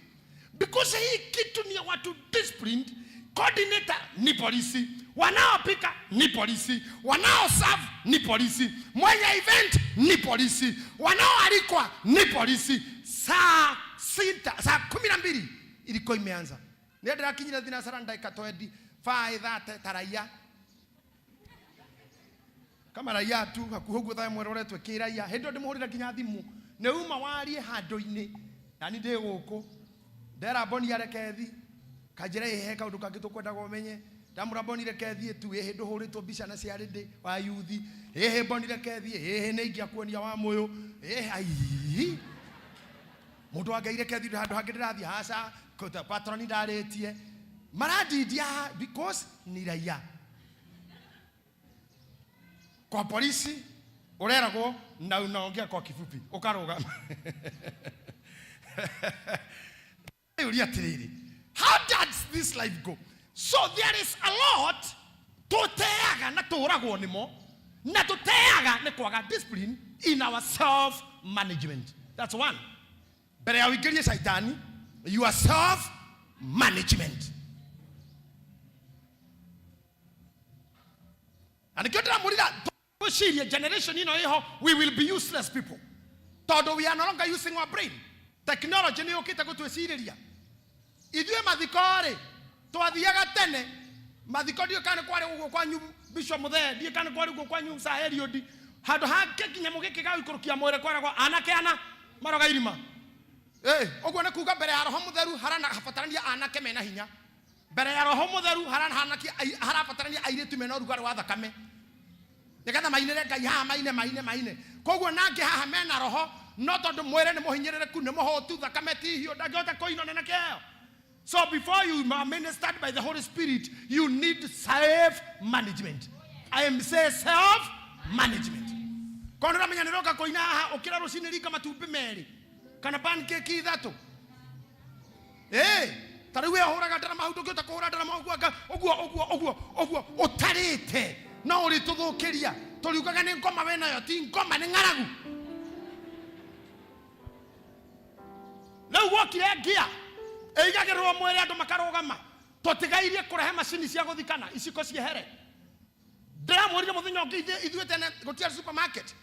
because hii kitu ni ya watu disciplined. Coordinator ni polisi, wanaopika ni polisi, wanaoserve ni polisi, mwenye event ni polisi, wanaoalikwa ni polisi. Saa 6, saa 12 ilikuwa imeanza. Nĩ ndĩrakinyire thinacara ndagĩka 25 30 ta raia, kama raia tu hakuhĩ ũguo, thaa 1 roretwo kĩ raia. Hĩndĩ ĩyo ndĩmũhũrĩre nginya thimũ nĩ uma warie handũ-inĩ nani ndĩ gũkũ, ndera Mboni areke kanjĩra ĩhe kaũndũ kangĩ tũkwendaga ũmenye. Ndamũra Mboni reke thiĩ tu, ĩhĩ ndũhũrĩtwo mbica na ciarĩndĩ wa yuthi, ĩhĩ Mboni reke thiĩ, ĩhĩ nĩ ingĩakuonia wa mũyũ, ĩhĩ ai mũndũ wa Ngai reke thiĩ handũ hangĩ ndĩrathiĩ haca patroni ndarĩtie marandindia because ni raia. Kwa polisi ureragwo na unaongea kwa kifupi, ukarugama uria atiriri, how does this life go? So there is a lot tuteaga na turagwo nimo, na tuteaga nĩ kwaga discipline in our self management. That's one. Mbere ya ũingĩrie shaitani, your self management. Na nĩkĩo ndĩramũrira gwĩciria generation ĩno ĩho, we will be useless people, tondũ we are no longer using our brain. Technology nĩ yũkĩte gũtwĩcirĩria ithuĩ. Mathiko rĩ, twathiaga tene mathiko. Ndiũ kana nĩ kwarĩ ũguo kwanyu, Bishop Muthee, ndiũ kana nĩ kwarĩ ũguo kwanyu Sir Eliud. Handũ hangĩ kinyamũ gĩkĩ ga gũikũrũkia mwĩrĩ kweragwo anake ana maroga irima. Ũguo nĩ kuga mbere ya Roho Mũtheru harabatarania anake mena hinya. Mbere ya Roho Mũtheru harabatarania airĩtu mena ũrugarĩ wa thakame. Nĩgetha mainĩre Ngai haha maine maine maine. Koguo nangĩ haha mena roho no tondũ mwĩrĩ nĩ mũhinyĩrĩrĩku nĩ mũhũtu thakame ti hiũ ndangĩhota kũinwo nĩ kĩheo. So before you are ministered by the Holy Spirit, you need self management. I am say self management. Kono ramenya nĩ roka kũina haha ũkĩra rũcinĩ ringa matumbĩ merĩ kana pancake ithatũ. Ta rĩu we ũhũraga ndarama hau ndũngĩhota kũhũra ndarama ũguo anga ũguo ũguo ũguo ũguo ũtarĩte no ũrĩtũthũkĩria tũriugaga nĩ ngoma we nayo ti ngoma nĩ ng'aragu. Rĩu gwokire ngia ĩigagĩrĩrwo mwĩrĩ andũ makarũgama tũtigairie kũrehe macini cia gũthikana iciko ciehere. Ndĩramwĩrire mũthenya ũngĩ ithuĩ tene gũtiarĩ supermarket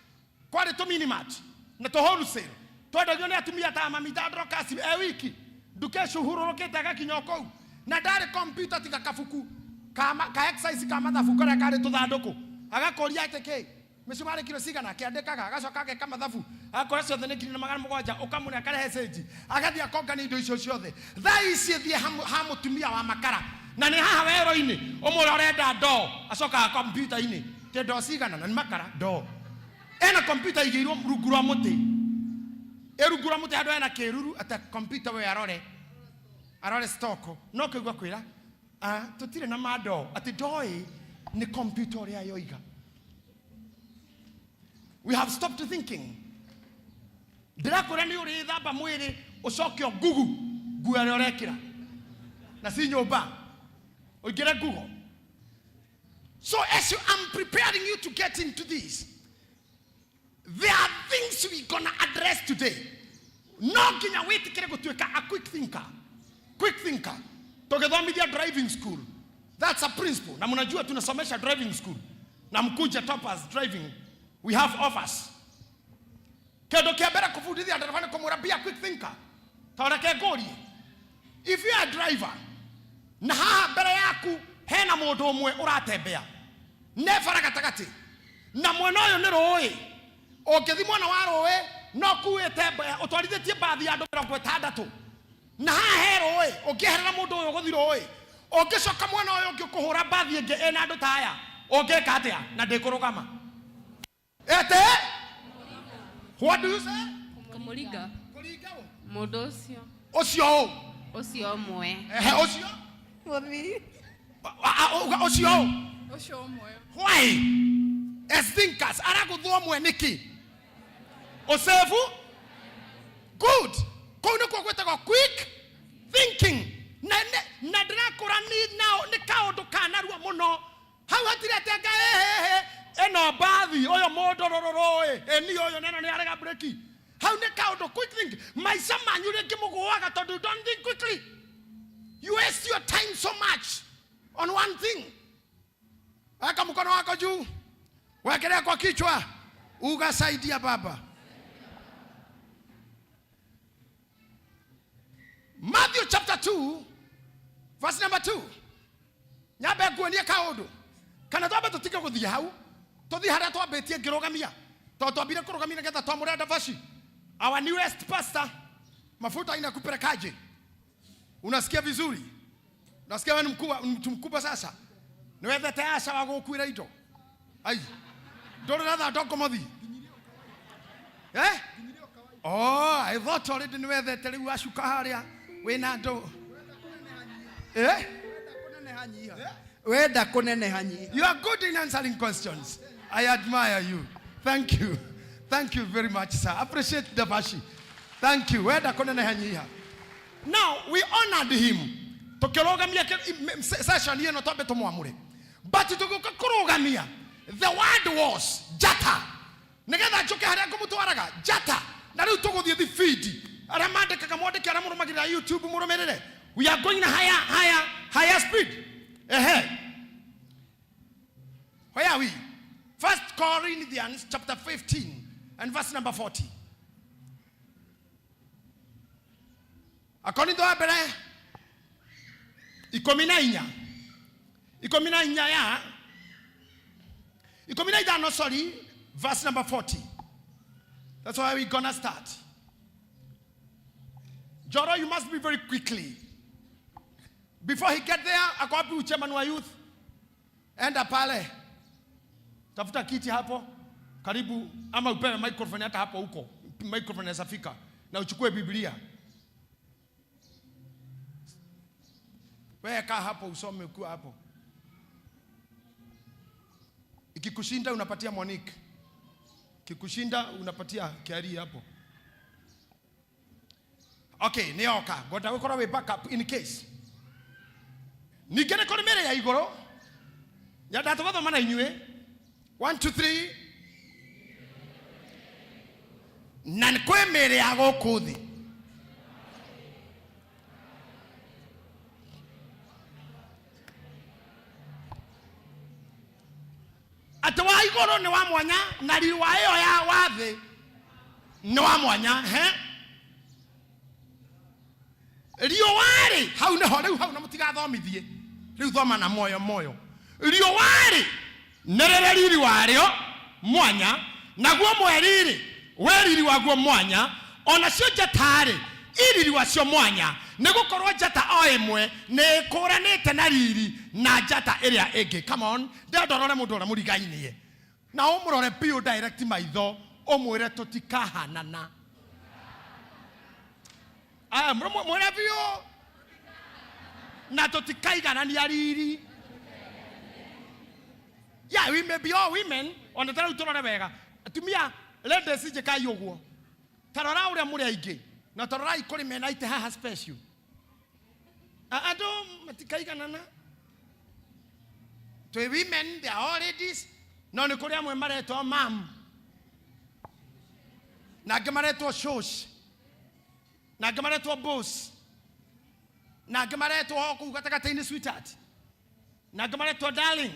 kwarĩ tũ minimart na tũ wholesale twendagio nĩ atumia ta mami ta Dorcas e wiki nduka ĩcuhurũrũkĩte agakinya o kũu na ndarĩ computer tiga kabuku ka exercise ka mathabu karĩa karĩ tũthandũkũ agakũria atĩ kĩ mĩcumarĩ kiro cigana akĩandĩkaga agacoka ageka mathabu agakora ciothe nĩ 1700 ũkamũne akarehe cĩnji agathiĩ akongania indo icio ciothe. Thaa ici thiĩ ha mũtumia wa makara na nĩ haha werũ-inĩ ũmũre ũrenda ndoo acokaga kompiuta-inĩ tĩ ndoo cigana na nĩ makara ndoo ena kompiuta igĩirwo rungu rwa mũtĩ ĩ rungu rwa mũtĩ handũ hena kĩruru ata kompiuta we arore arore stoko no kĩigua kwĩra tũtirĩ na ma ndoo atĩ ndoo ĩ nĩ kompiuta ũrĩa yoiga. We have stopped thinking. Ndĩrakwĩra nĩ ũrĩthamba mwĩrĩ ũcoke ngugu nguo ĩrĩa ũrekĩra na si nyũmba ũingĩre ngugo. So as you, I'm preparing you to get into this, there are things we gonna address today. No nginya wĩtĩkĩre gũtuĩka a quick thinker. Quick thinker. Tũgĩthomithia driving school. That's a principle. Na mnajua tunasomesha driving school. Na mkuja toppers driving. We have offers. Kĩndũ kĩa mbere kũbundithia ndereba nĩ kũmwĩra be a quick thinker. Ta reke ngũrie. If you are a driver, na haha mbere yaku hena mũndũ ũmwe ũratembea ne bara gatagatĩ na mwena ũyũ nĩ rũĩ ũngĩthi mwena wa rũĩ no kuĩte ũtwarithĩtie mbathi ya andũ 60 na haha he rũĩ ũngĩeherera mũndũ ũyũ ũgũthi rũĩ ũngĩcoka mwena ũyũ ũngĩ ũkũhũra mbathi ĩngĩ ĩna andũ ta aya ũngĩka atĩa na ndĩkũrũgama ete. What do you say? Kũmũringa. Mũndũ ũcio. Ũcio ũ? Ũcio ũmwe. Ehe, ũcio? Mũthii. Ũcio ũ? Ũcio ũmwe. Why? As thinkers, aragũthwo ũmwe nĩkĩ? Ũsevu? Good. Kũu nĩkuo gwĩtagwo quick thinking. Na ndĩrakũra nĩ kaũndũ ka narua mũno. Hau hatirĩ atĩ anga ĩhĩhĩ ĩno mbathi ũyũ mũndũ rũrũrũĩ ĩni ũyũ neno nĩ arega breki. Hau nĩ kaũndũ quick think. Maica manyu rĩngĩ mũgũaga tondũ you don't think quickly. You waste your time so much on one thing. Weka mkono wako juu, wekelea kwa kichwa, ugasaidia baba. Matthew chapter 2 verse number 2. Nyambe nguonie kaũndũ kana twambe tũtige gũthiĩ hau tũthiĩ harĩa twambĩtie ngĩrũgamia tondũ twambire kũrũgamia nĩgetha twamũre Ndavashi our newest pastor. Mafuta inakupelekaje? Unasikia vizuri? Unasikia wewe ni mtu mkubwa sasa? Niwethete aca wa gũkuĩra indo. Ai. Ndũrĩ na thaa ndongomothi. Eh? Oh, I thought already niwethete rĩu acuka harĩa wĩna andũ. Eh? Wenda kũneneha nyiha. You are good in answering questions. I admire you. Thank you. Thank you very much, sir. Appreciate Ndavashi. Thank you. Wenda kũneneha nyiha. Now, we honored him. Tũkĩrũgamia session ĩno twambe tũmwamũre. But tũgĩũka kũrũgamia, the word was njata. Nĩgetha njũke harĩa ngũmũtwaraga, njata. Na rĩu tũgũthiĩ thibindi. Arĩa mandĩkaga mwandĩke, arĩa mũrũmagĩrĩra YouTube mũrũmĩrĩre. We are going higher, higher, higher speed. Ehe. Where are we? 1 Corinthians chapter 15 and verse number 40. Akorintho wa mbere 14. 14 ya 15, sorry, Verse number 40. That's why we're gonna start. Joro, you must be very quickly. Before he get there, ako wapi chairman wa youth? Enda pale. Tafuta kiti hapo. Karibu ama upewe microphone hata hapo huko. Microphone inaweza fika. Na uchukue Biblia. Wewe kaa hapo usome ukiwa hapo. Ikikushinda unapatia Monique. Ikikushinda unapatia Kiari hapo. Okay, nioka. Ngwenda gukorwo wi backup in case. Ningĩ nĩ kũrĩ mĩrĩ ya igũrũ. Nyendaga tũgathoma na inyuĩ. 1 2 3. Na nĩ kwĩ mĩrĩ ya gũkũ thĩ. Atĩ wa igũrũ nĩ wa mwanya na riri wa ĩyo ya wa thĩ nĩ wa mwanya he riũa-rĩ hau nĩho rĩu hau na mũtigathomithie rĩu thoma na moyo moyo riũa-rĩ nĩ rĩrĩ riri warĩo mwanya naguo mweri-rĩ wĩ riri waguo mwanya onacio njata-rĩ i riri wacio mwanya nĩ gũkorwo njata o ĩmwe nĩ ĩkũranĩte na riri na njata ĩrĩa ĩngĩ. Come on, ndĩrenda ũrore mũndũ ũrĩa mũrigainie na ũmũrore biũ direct maitho ũmwĩre tũtikahanana. Aya, mwĩre biũ na tũtikaiganania riri. Yeah, we may be all women, ona ta rĩu tũrore wega. Atumia, ladies njĩkai ũguo. Ta rora ũrĩa mũrĩ aingĩ. Na ta rorai kũrĩ mena itĩ haha special. Andũ matikaiganana. Twĩ women, they are all ladies. No nĩ kũrĩ amwe maretwo mam. Na angĩ maretwo shosh. Na angĩ maretwo boss. Na angĩ maretwo o kũu gatagatĩ-inĩ sweetheart. Na angĩ maretwo darling.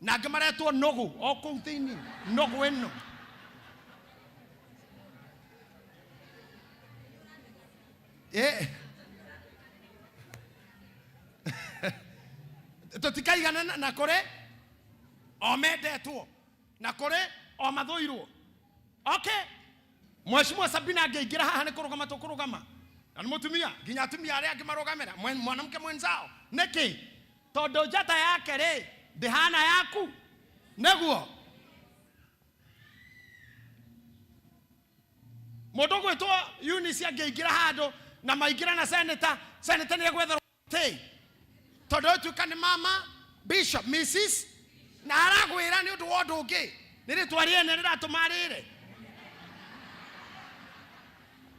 Na angĩ maretwo nũgũ o kũu thĩinĩ. Nũgũ ĩno. Tũtikaiganana na kũrĩ o mendetwo na kũrĩ o mathũirwo. Okay. Mheshimiwa Sabina angĩingĩra haha nĩ kũrũgama tũkũrũgama. Na nĩ mũtumia, nginya atumia arĩa angĩ marũgamĩra, mwanamke mwenzao. Nĩkĩ? Tondũ njata yake rĩ, ndĩhana yaku. Nĩguo. Mũndũ ũgwĩtwo Eunice angĩingĩra handũ na maingĩra na senator, senator nĩ egwetherwo gĩtĩ. Tondũ ĩtuĩka nĩ mama bishop Mrs na aragwĩra nĩ ũndũ wa ũndũ ũngĩ. Nĩ rĩtwa rĩene rĩratũma arĩre.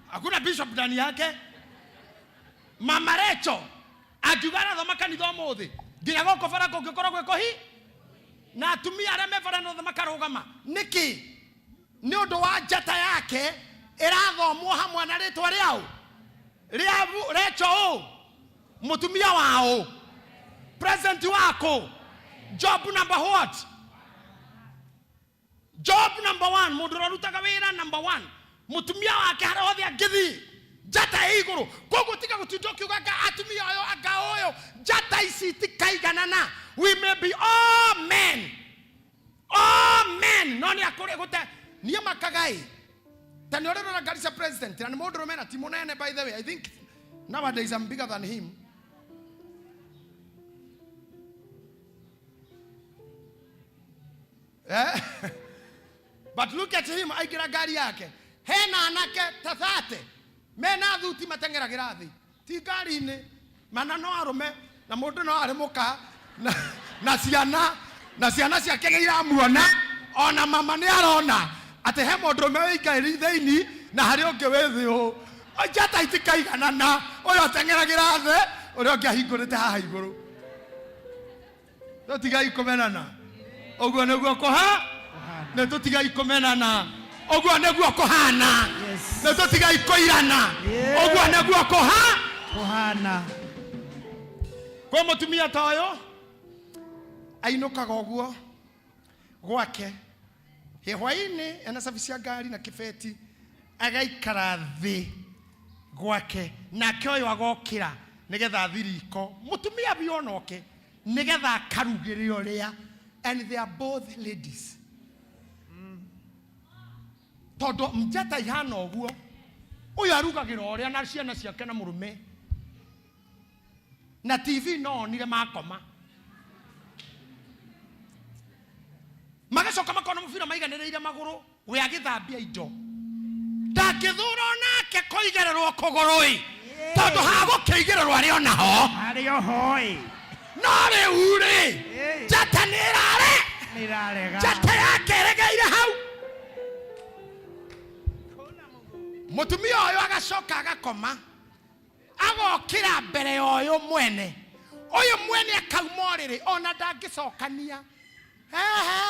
Hakuna bishop ndani yake. Mama Rachel angiuga arathoma kanitha ũmũthĩ nginya gũkũ bara kũngĩkorwo gwĩ kũhi na atumia arĩa me bara othe makarũgama. Nĩkĩ? Nĩ ũndũ wa njata yake ĩrathomwo hamwe na rĩtwa rĩao rĩa Rachel ũ mũtumia wao president wako job number what? Job number 1, mũndũ ũrĩa ũrutaga wĩra number 1, mũtumia wake harĩa hothe angĩthiĩ njata ĩ igũrũ. Koguo tiga gũtinda ũkiuga anga atumia ũyũ anga ũyũ, njata ici itikaiganana. We may be all men, all men, no nĩ akũrĩ gũte niĩ makaga ĩ ta nĩ ũrĩrora ngari cia president na nĩ mũndũrũme na ti mũnene. By the way, I think nowadays I'm bigger than him. But look at him, aingĩra ngari yake hena anake ta 30 mena thuti mateng'eragĩra thĩ, ti ngari-inĩ, mana no arũme na mũndũ no arĩ mũka na ciana, na ciana ciake nĩ iramuona, ona mama nĩ arona atĩ he mũndũrũme wĩ ngari thĩinĩ na harĩ ũngĩ wĩ thĩ ũũ. Njata itikaiganana, ũyũ ateng'eragĩra thĩ, ũrĩa ũngĩ ahingũrĩte haha igũrũ. Tũtigai kũmenana. Ũguo nĩguo kũha? Nĩ tũtigai kũmenana. Ũguo nĩguo kũhana. Nĩ tũtigai kũirana. Ũguo nĩguo kũha? Kũhana. Kwĩ mũtumia ta ũyũ ainũkaga ũguo gwake hwaĩ-inĩ, ena cabi cia ngari na kĩbeti, agaikara thĩ gwake, nake ũyũ agokĩra nĩgetha athi riko, mũtumia biũ onoke, nĩgetha akarugĩre ũrĩa, and they are both ladies. Tondũ njata ihana ũguo, ũyũ arugagĩra ũrĩa na ciana ciake na mũrũme. Na TV no onire makoma. Magacoka makona mũbira maiganĩrĩire magũrũ, we agĩthambia indo. Ndangĩthũra onake kũigĩrĩrwo kũgũrũ ĩ, tondũ hagũkĩigĩrĩrwo arĩ onaho. Arĩ oho ĩ. No rĩu rĩ, njata nĩ ĩrare. Nĩ ĩrarega. Njata yake ĩregeire hau. Mũtumia ũyũ agacoka agakoma, agokĩra mbere ya ũyũ mwene. Ũyũ mwene akauma ũrĩrĩ ona ndangĩcokania. Ehe,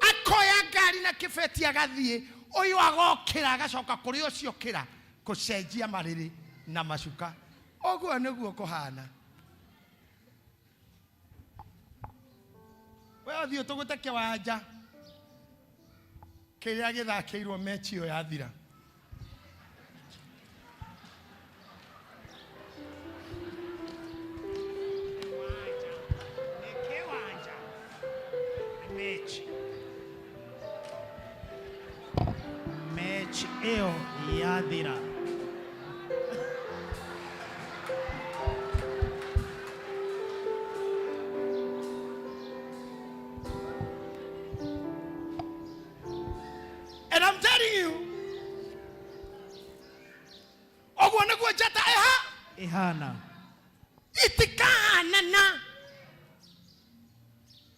akoya ngari na kĩbeti agathiĩ. Ũyũ agokĩra agacoka kũrĩ ũcio kĩra kũcenjia marĩrĩ na macuka. Ũguo nĩguo kũhana. We ũthiĩ ũtũgũte kĩwanja kĩrĩa gĩthakĩirwo mechi ĩyo yathira. Kĩwanja. Mechi. Mechi ĩyo yathira. And I'm telling you, ũguo nĩguo njata ĩha Ĩhana. itikahanana.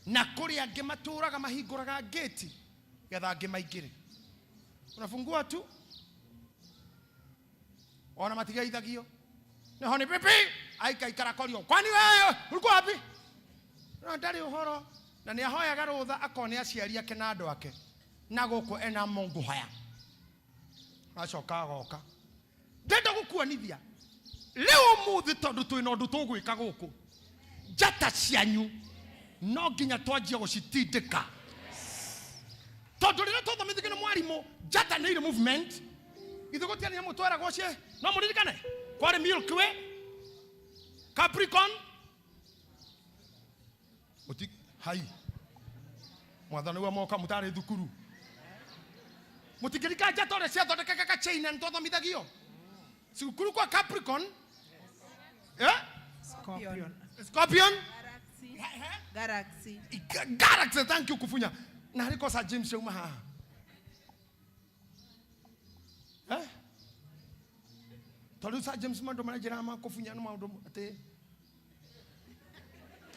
Na kũrĩ angĩ matũraga mahingũraga ngĩti getha angĩ maingĩre. Unafungua tu ona matigeithagio. Nĩho nĩ pipi aikaikara korio, kwani wewe ulikuwa wapi? No ndarĩ ũhoro. Na nĩ ahoyaga rũtha akone aciari ake na andũ ake, na gũkũ ena Mungu haya. Acoka agoka. Ndenda gũkuonithia rĩu ũmũthĩ, tondũ twĩna ũndũ tũgwĩka gũkũ, njata cianyu no nginya twanjie gũcitindĩka, tondũ rĩrĩa twathomithagio nĩ mwarimũ, njata nĩ irĩ movement. Ithuĩ gũtiarĩ nyamũ tweragwo cie, no mũririkane kwarĩ Milky Way, Capricorn, Mũti hai mwathani wa moka mũtarĩ thukuru, mũtingĩrika njata ũrĩa ciathondekaga gachain, na nĩtwathomithagio cukuru kwa Capricorn, eh? Scorpion. Scorpion. Galaxy. Galaxy, thank you kufunya. Na harĩ kosa James yauma haha. Eh? Tondũ Sir James maũndũ marĩa njĩraga ma kũbunya nĩ maũndũ atĩ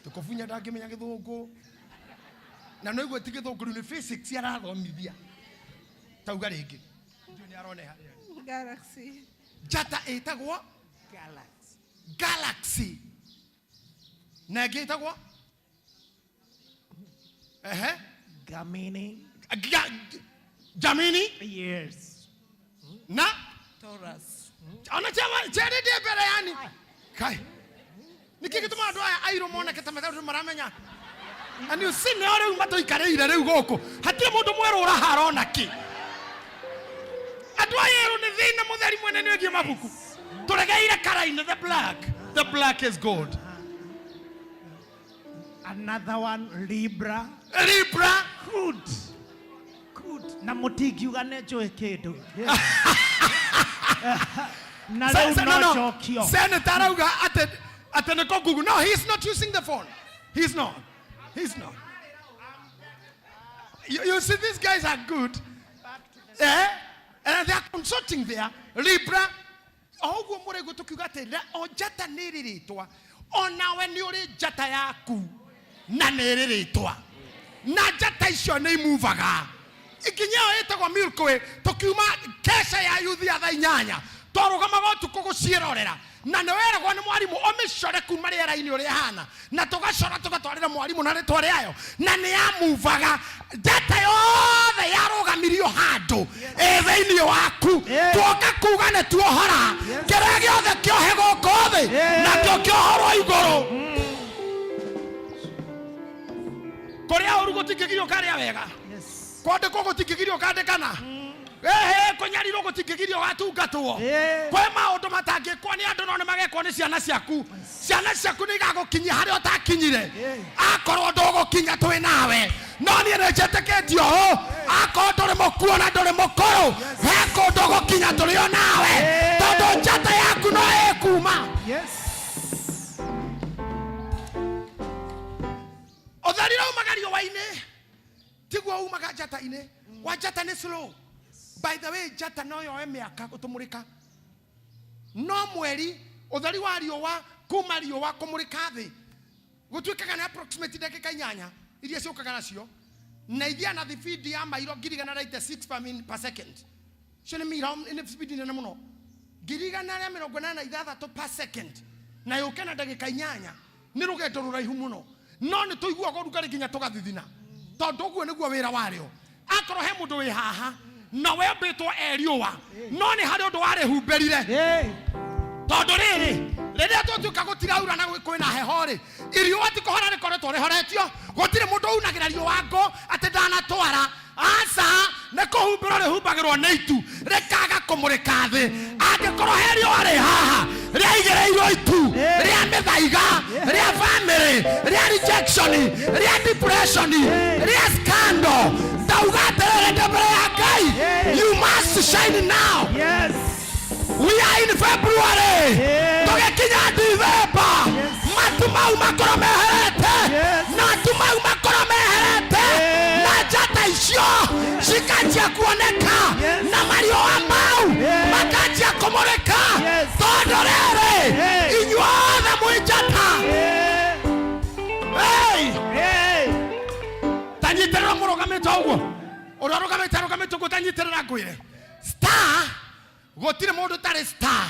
tũkũbunya ndangĩmenya gĩthũngũ. Na no igua ti gĩthũngũ, rĩu nĩ physics arathomithia. Tauga rĩngĩ. Ndiũĩ nĩ arona harĩa. Galaxy. Njata ĩtagwo Galaxy. Galaxy. Na ĩngĩ ĩtagwo? Ehe. Gemini. Gemini? Yes. Na? Taurus. Ona chama chere ndĩ mbere yani. Kai. Nĩkĩ gĩtũmaga andũ aya airũ moneke ta mathaũ maramenya? And you see nĩo rĩu matũikarĩire rĩu gũkũ. Hatirĩ mũndũ mwerũ ũrahara ona kĩ. Andũ aya erũ nĩ thĩna mũtheri mwene nĩ wĩgiĩ mabuku. Tũregeire karainĩ the black. The black is gold. Another one, Libra. Libra. Good. Good. Na mũtingiuga nĩ njũĩ kĩndũ. Na rĩu no njokio. Senator arauga atĩ atĩ nĩ kũ Google. No, he's not using the phone. He's not. He's not. You see, these guys are good. Eh? And they are consulting there. Libra. O ũguo mũrĩguo tũkiuga atĩ o njata nĩ ĩrĩ rĩtwa. Onawe nĩ ũrĩ njata yaku na nĩ ĩrĩ rĩtwa. Na njata icio nĩ imuvaga. Ikinya ĩyo ĩtagwo Milky Way, tũkiuma kesha ya yuthi ya thaa inyanya, twarũgamaga ũtukũ gũciĩrorera, na nĩ weragwo nĩ mwarimũ ũmĩcore kuma rĩera-inĩ ũrĩa ĩhana, na tũgacora tũgatwarĩra mwarimũ na rĩtwa rĩayo, na nĩ yamuvaga. Njata yothe yarũgamirio handũ ĩ thĩinĩ waku. Tuoka kuga nĩ tuohora kĩrĩa gĩothe kĩohe gũkũ thĩ, nakĩo kĩohorwo igũrũ. Kũrĩa ũru gũtingĩgirio karĩa wega, kwandĩkwo gũtingĩgirio kandĩkana. Ehe, kũnyarirwo gũtingĩgiria ũgatungatwo. Kwĩ maũndũ matangĩkwo nĩ andũ no nĩ magekwo nĩ ciana ciaku. Ciana ciaku nĩ igagũkinyia harĩa ũtakinyire. Akorwo ndũgũkinya twĩ nawe, no niĩ nĩ njĩtĩkĩtie ũũ, akorwo ndũrĩ mũkuo na ndũrĩ mũkũrũ, he kũndũ ũgũkinya tũrĩ o nawe, tondũ njata yaku no ĩkuma. Ũtheri ũrĩa umaga riũa-inĩ tiguo umaga njata-inĩ. Wa njata nĩ slow. By the way, njata no yoe mĩaka gũtũmũrĩka, no mweri ũtheri wa riũa kuma riũa kũmũrĩka thĩ gũtuĩkaga nĩ approximate ndagĩka 8 iria ciũkaga nacio, na ithiaga na thibindi ya mairo 186 per min, per second. Icio nĩ miro, nĩ thibindi nene mũno, 186 per second, na yũke na ndagĩka 8. Nĩ rũgendo rũraihu mũno, no nĩ tũiguaga ũrugarĩ nginya tũgathithina, tondũ ũguo nĩguo wĩra warĩo. Akorwo he mũndũ wĩ haha na wembĩtwo e riũa, no nĩ harĩ ũndũ warĩhumbĩrire, tondũ rĩrĩ rĩrĩa twatuĩka gũtiraura na kwĩna heho rĩ, iriũa ti kũhora rĩkoretwo rĩhoretio. Gũtirĩ mũndũ unagĩra riũa ngũ atĩ ndanatwara. Aca, nĩ kũhumbĩrwo rĩhumbagĩrwo nĩ itu rĩkaga kũmũrĩka thĩ. Angĩkorwo he riũa rĩ haha rĩaigĩrĩirwo itu rĩa mĩthaiga, rĩa family, rĩa rejection, rĩa depression, rĩa scandal, ndauga atĩrĩrĩ ndĩ mbere ya Ngai, you must shine now. We are in February. Tũgĩkinya December, matu mau makorwo meherete, na matu mau makorwo meherete, na njata icio cikanjia kuoneka, na mariũa mau makanjia kũmũrĩka, tondũ rĩrĩ inyuothe mwĩ njata. Hey! Ta nyitĩrĩra mũrũgamĩte ũguo, ũrĩa ũrũgamĩte arũgamĩte ũguo, ta nyitĩrĩra ngwĩre star. Gũtirĩ mũndũ tarĩ star,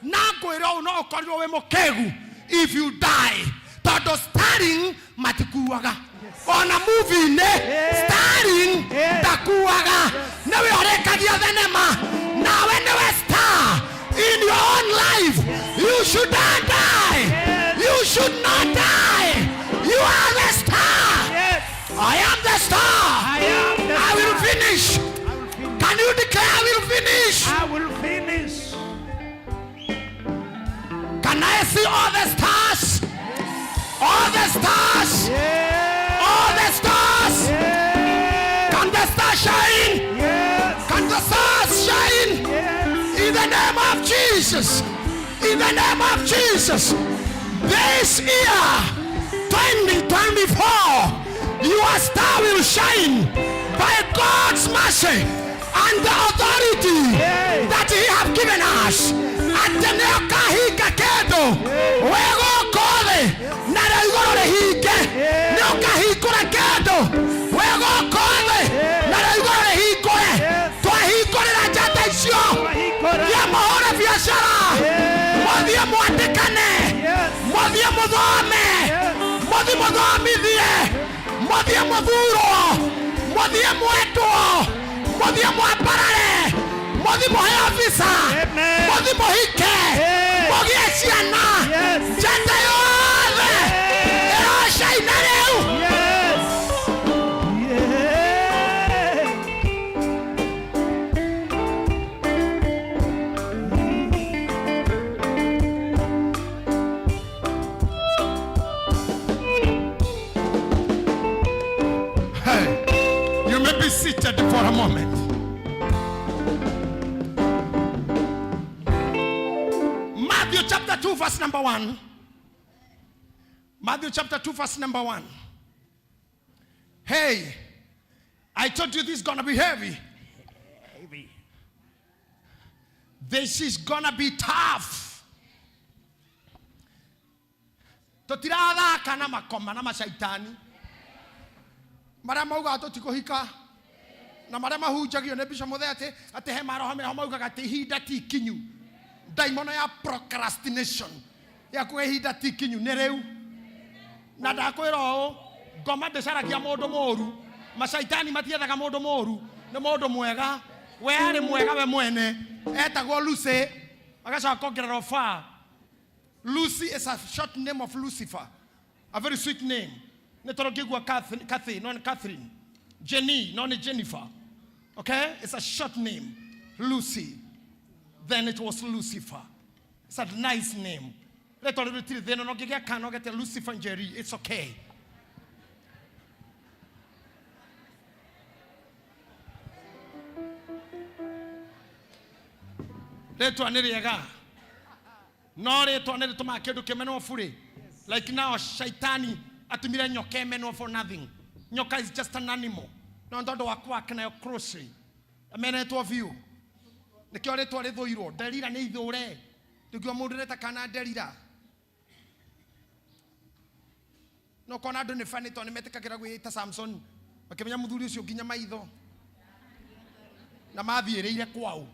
na ngwĩre ũũ, no ũkorirwo wĩ mũkĩgu if you die, tondũ starring matikuaga. Ona movie-inĩ starring ndakuaga, nĩwe ũrĩkagia thenema, nawe nĩwe star in your own life. You should not die. You should not die. You are the star. I am the star. I will finish. Can you declare, I will finish? I will finish. Can I see all the stars? All the stars. All the stars. Can the stars shine? Can the stars shine? In the name of Jesus. In the name of Jesus. This year, 2024, your star will shine by God's mercy and the authority that he have given us. Atĩ nĩ ũkahinga kĩndũ wĩ gũkũ thĩ narĩo igũrũ rĩhinge. Nĩ ũkahingũra kĩndũ wĩ gũkũ thĩ narĩo igũrũ rĩhingũre. Twahingũrĩra njata icio, thiĩ mũhũre biacara, mũthiĩ mwandĩkane, mũthiĩ mũthome, mũthiĩ mũthomithie, mũthiĩ mũthurwo, mũthiĩ mwendwo, mũthiĩ mwambarare, mũthiĩ mũheo visa, mũthiĩ mũhike, mũgĩe ciana. Njata yothe ĩrocaina rĩu. Hey, you may be seated for a moment. Matthew chapter 2, verse number 1. Matthew chapter 2, verse number 1. Hey, I told you this is going to be heavy. Heavy. This is going to be tough. Tũtirathaka na makoma na macaitani marĩa maugaga tũtikũhika, na marĩa mahunjagio nĩ Bishop Mũthee atĩ he maroho meho maugaga atĩ ihinda ti ikinyu. Ndaimono ya procrastination ya kuga ihinda ti ikinyu nĩ rĩu. Na ndakwĩra ũũ, ngoma ndĩcaragia mũndũ mũũru, macaitani matiethaga mũndũ mũũru, nĩ mũndũ mwega. We arĩ mwega we mwene, etagwo Lucy, agacoka kongererwo fa. Lucy is a short name of Lucifer, a very sweet name. Nĩ tondũ ngĩigua Kathy, no nĩ Catherine, Jenny, no nĩ Jennifer. Okay? It's a short name. Lucy. Then it was Lucifer. It's a nice name. Rĩtwa rĩu rĩtirĩ thĩna no ngĩgĩa kana ũgete Lucifer Njeri. It's okay. Rĩtwa nĩ rĩega. No rĩtwa nĩ rĩtũmaga kĩndũ kĩmenwo burĩ. Like now shaitani atumire nyoka ĩmenwo for nothing. Nyoka is just an animal. No nĩ tondũ wa kwake nayo closely. Amenetwo biũ. Nĩkĩo rĩtwa rĩthũirwo. Nderira nĩ ithũre. Ndũngiuga mũndũ reta kana nderira. No kona andũ nĩ funny tondũ nĩ metĩkagĩra gwĩta Samson. Makĩmenya mũthuri ũcio nginya maitho. Na mathiĩrĩire kwao.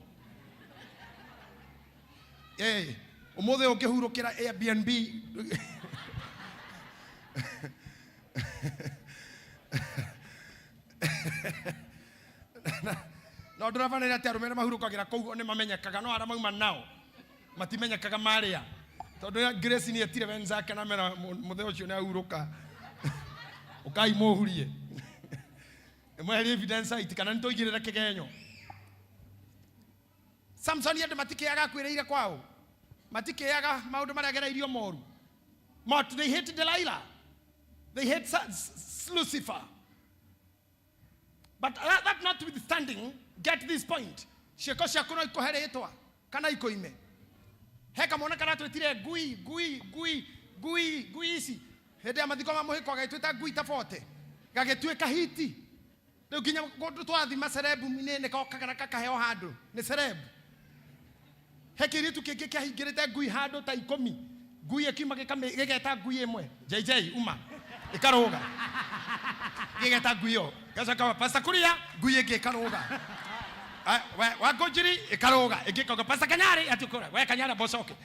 Eh, ũmũthĩ ũngĩhurũkĩra Airbnb no ndũrabanĩra atĩ arũme arĩa mahurũkagĩra kũu nĩ mamenyekaga no arĩa mauma nao matimenyekaga marĩa tondũ Grace nĩ etire wenzake na mera mũthee ũcio nĩ ahurũka ũkai mũhurie mweherie evidence site kana nĩ tũigĩrĩre kĩgenyo. Samsoni andũ matikĩaga akwĩrĩire kwao matikĩaga maũndũ marĩa agereirio moru. But they hate Delilah, they hate Lucifer. But that notwithstanding, get this point. Ciĩko ciaku no ikũhe rĩtwa kana ikũime. He kamwana karatwĩtire ngui ngui ngui ngui ngui ici hĩndĩ ya mathiko ma mũhĩko agagĩtwĩta ngui ta 40 gagĩtuĩka hiti. Rĩu nginya kũndũ twathima cerebu-inĩ nĩ gokaga na kakaheo handũ nĩ cerebu. He kĩirĩtu kĩngĩ kĩahingĩrĩte ngui handũ ta 10 ngui ĩkiuma gĩgeta ngui ĩmwe JJ uma ĩkarũga gĩgeta ngui ĩyo gacoka Pastor Kuria ngui ĩngĩ ĩkarũga. Wa Ngũnjiri ĩkarũga ĩngĩ ĩkauga Pastor Kanyarĩ atikũra we Kanyarĩ amba ũcoke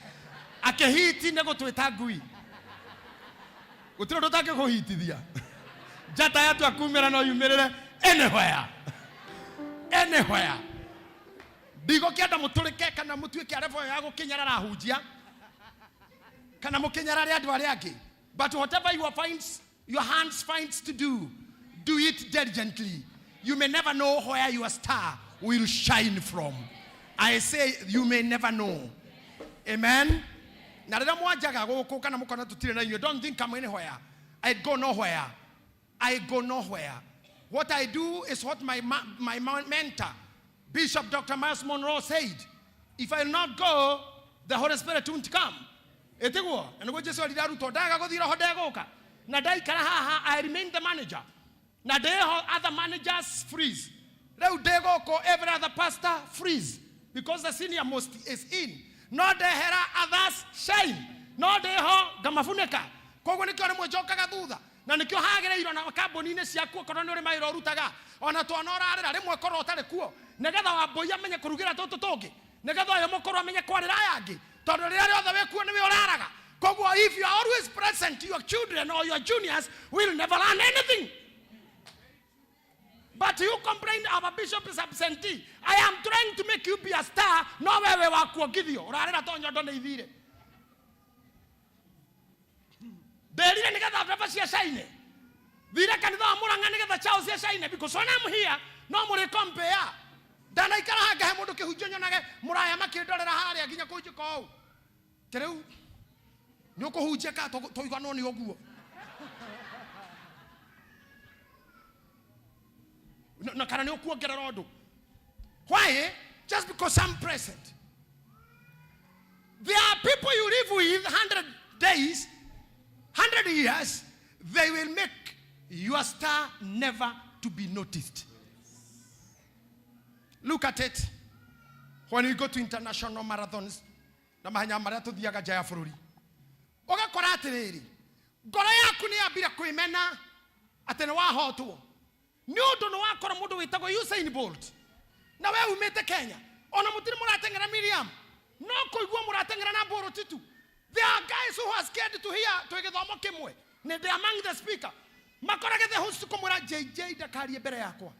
akĩhiti nĩ gũtwĩta ngui. Gũtirĩ ũndũ ũtangĩkũhitithia. Njata yatua kumĩra no yumĩrĩre anywhere anywhere. Ndigũkĩenda mũtũrĩke kana mũtuĩke arĩa boyo ya gũkĩnyarara ahunjia kana mũkĩnyarare andũ arĩa angĩ. But whatever your finds, your hands finds to do, do it diligently. You may never know where your star will shine from. I say you may never know. Amen. Na rĩrĩa mwanjaga gũkũ kana mũkona tũtirĩ na inyuĩ, don't think I'm anywhere. I go nowhere. I go nowhere. What I do is what my mentor, Bishop Dr. Myles Munroe said. If I will not go, the Holy Spirit won't come. Ĩtiguo? Na nĩguo Jesu erire arutwo, ndaga gũthiĩ roho ndegũka. Na ndaikara haha, I remain the manager. Na ndĩho other managers freeze. Rĩu ndĩ gũkũ, every other pastor freeze. Because the senior most is in. No ndehera others shine. No ndĩho ngamabunĩka. Koguo nĩkĩo rĩmwe njokaga thutha. Na nĩkĩo hagĩrĩirwo na kambuni-inĩ ciaku okorwo nĩ ũrĩ mawĩra ũrutaga. Ona twana ũrarĩra rĩmwe korwo ũtarĩ kuo. Nĩgetha wambũi amenye kũrugĩra tũtũ tũngĩ. Nĩgetha ũyũ mũkũrũ amenye kwarĩra aya angĩ. Tondũ rĩrĩa rĩothe wĩ kuo nĩwe ũraraga. Koguo if you are always present, your children or your juniors will never learn anything. But you complain our bishop is absentee. I am trying to make you be a star. No wewe wa kuongithio. Ũrarĩra to nyondo nĩ ithire. Nderire nĩgetha mbembe cia caine. Thire kanitha wa Murang'a nĩgetha chao cia caine. Because when I'm here, no mũrĩ compare. Ndanaikara haha ngahe mũndũ kĩhunjio nyonage mũraya makĩndorera harĩa nginya kũnjĩka ũũ. Te rĩu nĩ ũkũhunjia ka tũiganwo nĩ ũguo. Na kana nĩ ũkuongerera ũndũ. Why? Just because I'm present. There are people you live with 100 days, 100 years, they will make your star never to be noticed. Look at it. When you go to international marathons, na mahenya marĩa tũthiaga nja ya bũrũri, ũgakora atĩrĩrĩ, ngoro yaku nĩ yambire kwĩmena atĩ nĩ wahotwo. Nĩ ũndũ nĩ wakora mũndũ wĩtagwo Usain Bolt, na we umĩte Kenya, ona mũtirĩ mũrateng'era Miriam, no kũigua mũrateng'era na Bolt tu. There are guys who are scared to hear twĩ gĩthomo kĩmwe, nĩ they among the speaker. Makorage the host kũmwĩra JJ ndakarie mbere yakwa.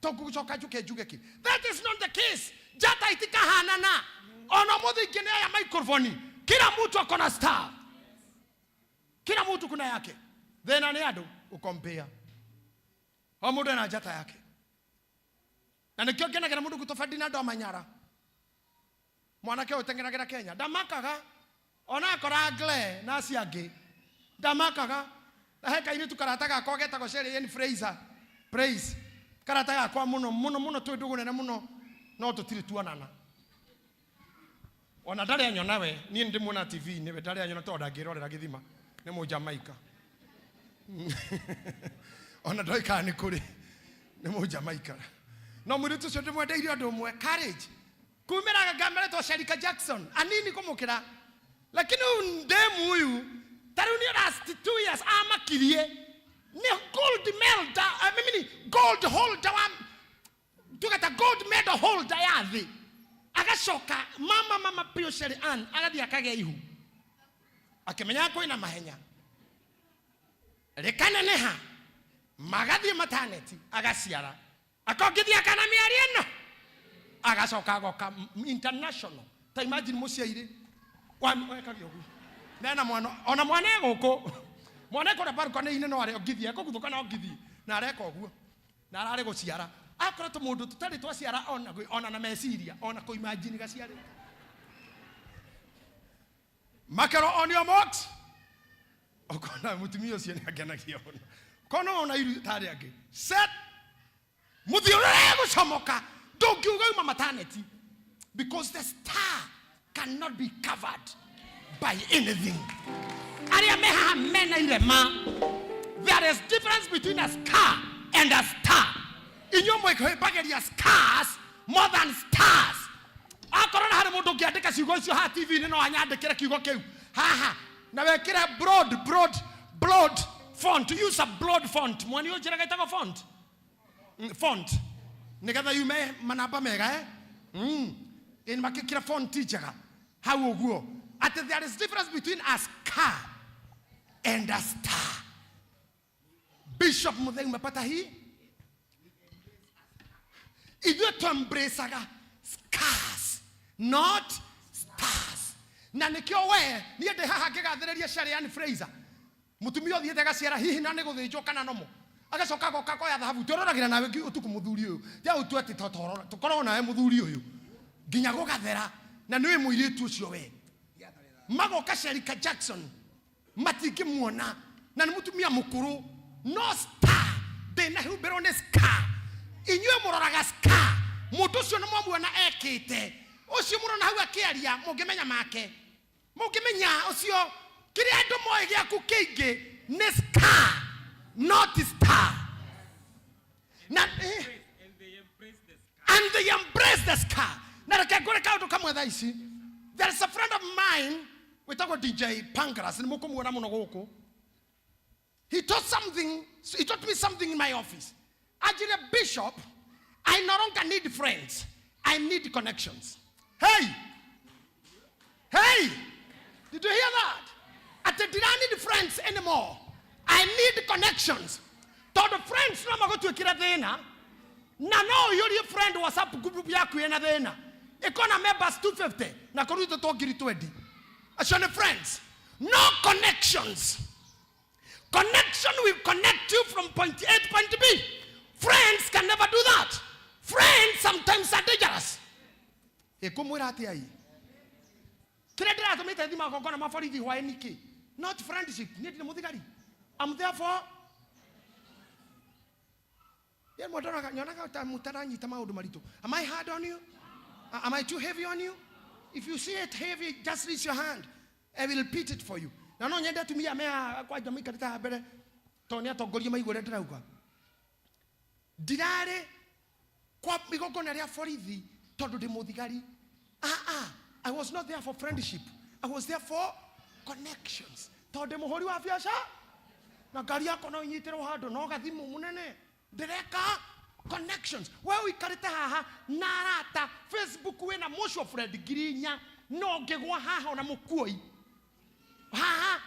Tũngũcoka njuke njuge kĩ? That is not the case. Njata itikahanana. Ona mũthĩ ingĩ nĩ aya microphone. Kila mtu ako na star. Kila mtu kuna yake. Thĩna nĩ andũ gũkompea. O mũndũ ena njata yake. Na nĩkĩo ngenagĩra mũndũ gwĩtwo Ferdinand Omanyala, mwanake ũyũ ũteng'eragĩra Kenya, ndamakaga ona akora Gle na acio angĩ, ndamakaga. Na he kairĩtu karata gakwa getagwo Sherry Ann Fraser Praise, karata gakwa mũno mũno mũno, twĩ ndũgũ nene mũno, no tũtirĩ tuonana. Ona ndarĩ anyona we, niĩ nĩ ndĩmuona TV-inĩ, we ndarĩ anyona tondũ ndangĩrorera gĩthima, nĩ Mũjamaika. Ona ndoĩ kana nĩ kũrĩ, nĩ Mũjamaika. No mũirĩtu ũcio ndĩmwendeire ũndũ ũmwe, courage. Kumĩra ngameretwo Sherika Jackson, anini kũmũkĩra. Lakini huyu ndemu huyu, ta rĩu nĩ last 2 years amakirie, nĩ gold medal, mimi ni gold holder wa tugeta gold medal holder ya thĩ. Agacoka mama mama Pio Sherry Ann agathiĩ akagĩa ihu, akĩmenya kwĩna mahenya, rĩkaneneha, magathiĩ maternity, agaciara, akongithia kana mĩeri ĩno, agacoka agoka international. Ta imagine mũciairĩ wekagia ũguo nena mwana, ona mwana e gũkũ, mwana ekũrĩa balcony-inĩ, no arĩongithia, ekũguthũka na ongithie, na areka ũguo na ararĩ gũciara, akorwo tũmũndũ tũtarĩ twaciara ona ona na meciria ona kũimagine gaciarĩte. Makero on your marks, ũkona mũtumia ũcio nĩ angenagia mũno, kona ona iru tarĩ angĩ set mũthiũrũre gũcomoka, ndũngiuga uma maternity, because the star cannot be covered by anything. Arĩa me haha mena irema, there is difference between a scar and a star. Inyuĩ mwĩhĩmbagĩria scars more than stars. Akorwo na harĩ mũndũ ũngĩandĩka ciugo icio haha TV-inĩ, no anyandĩkĩre kiugo kĩu haha na wekĩre broad broad broad font. Use a broad font. Mwani ũyũ njĩraga ĩtagwo font. Font nigetha yume manamba mega, eh? Ĩni makĩkĩra font njega hau ũguo, atĩ there is difference between a scar and a star. Bishop Mutheu, umepata hii? Ithuĩ twembraceaga scars, not stars. Na nĩkĩo we niĩ ndĩ haha ngĩgathĩrĩria Sherry Ann Fraser, mũtumia ũthiĩte agaciara hihi na nĩ gũthĩnjwo kana nomo, agacoka agoka akoya thahabu. Tũroragĩra nawe ũtukũ, mũthuri ũyũ tia ũtue atĩ tũkoragwo nawe mũthuri ũyũ nginya gũgathera, na nĩwĩ mũirĩtu ũcio we magoka Sherika Jackson matingĩmuona, na nĩ mũtumia mũkũrũ, no star ndĩnahumbĩrwo nĩ scar. Inyuĩ mũroraga scar, mũndũ ũcio nĩ mwamuona ekĩte ũcio mũrona hau akĩaria, mũngĩmenya make, mũngĩmenya ũcio kĩrĩa andũ moĩ gĩaku kĩingĩ nĩ scar, not star. Na and they embrace the scar. Na reke ngwĩre kaũndũ kamwe thaa ici. There is a friend of mine wĩtagwo DJ Pancras, nĩ mũkũmuona mũno gũkũ. He taught something, he taught me something in my office. Anjĩrire, "Bishop, I no longer need friends, I need connections." Hey hey, did you hear that? Atĩ ndira need friends anymore, I need connections, tondũ friends no magũtuĩkĩre thĩna, na no ũiyũrie friend WhatsApp group yaku ĩna thĩna, ĩkona members 250 na kũrutĩtwo ngiri 20. Acio nĩ friends, no connections. Connection will connect you from point A to point B. Friends can never do that. Friends sometimes are dangerous. Ĩkũmwĩra atĩa ĩ kĩrĩa ndĩratũmĩte thima magongona ma borithi hwaĩ nĩkĩ? Not friendship. Niĩ ndirĩ mũthigari. I'm there for Ye mwandoraga nyonaga ta mũtaranyita maũndũ maritũ. Am I hard on you? Am I too heavy on you? If you see it heavy, just raise your hand. I will repeat it for you. Na no nyende atumia mea kwanja maikarĩte haha mbere tondũ nĩ atongoria maigua ũrĩa ndĩrauga. Ndirarĩ kwa igongona rĩa borithi tondũ ndĩ mũthigari. Ah, ah, I was not there for friendship. I was there for connections. Tondũ ndĩ mũhũri wa biacara na ngari yakwa no inyitĩrwo handũ no gathimũ mũnene, ndĩreka connections. We ũikarĩte haha na arata Facebook, wĩna mutual friend 4,000, no ũngĩgwa haha ona mũkuoi haha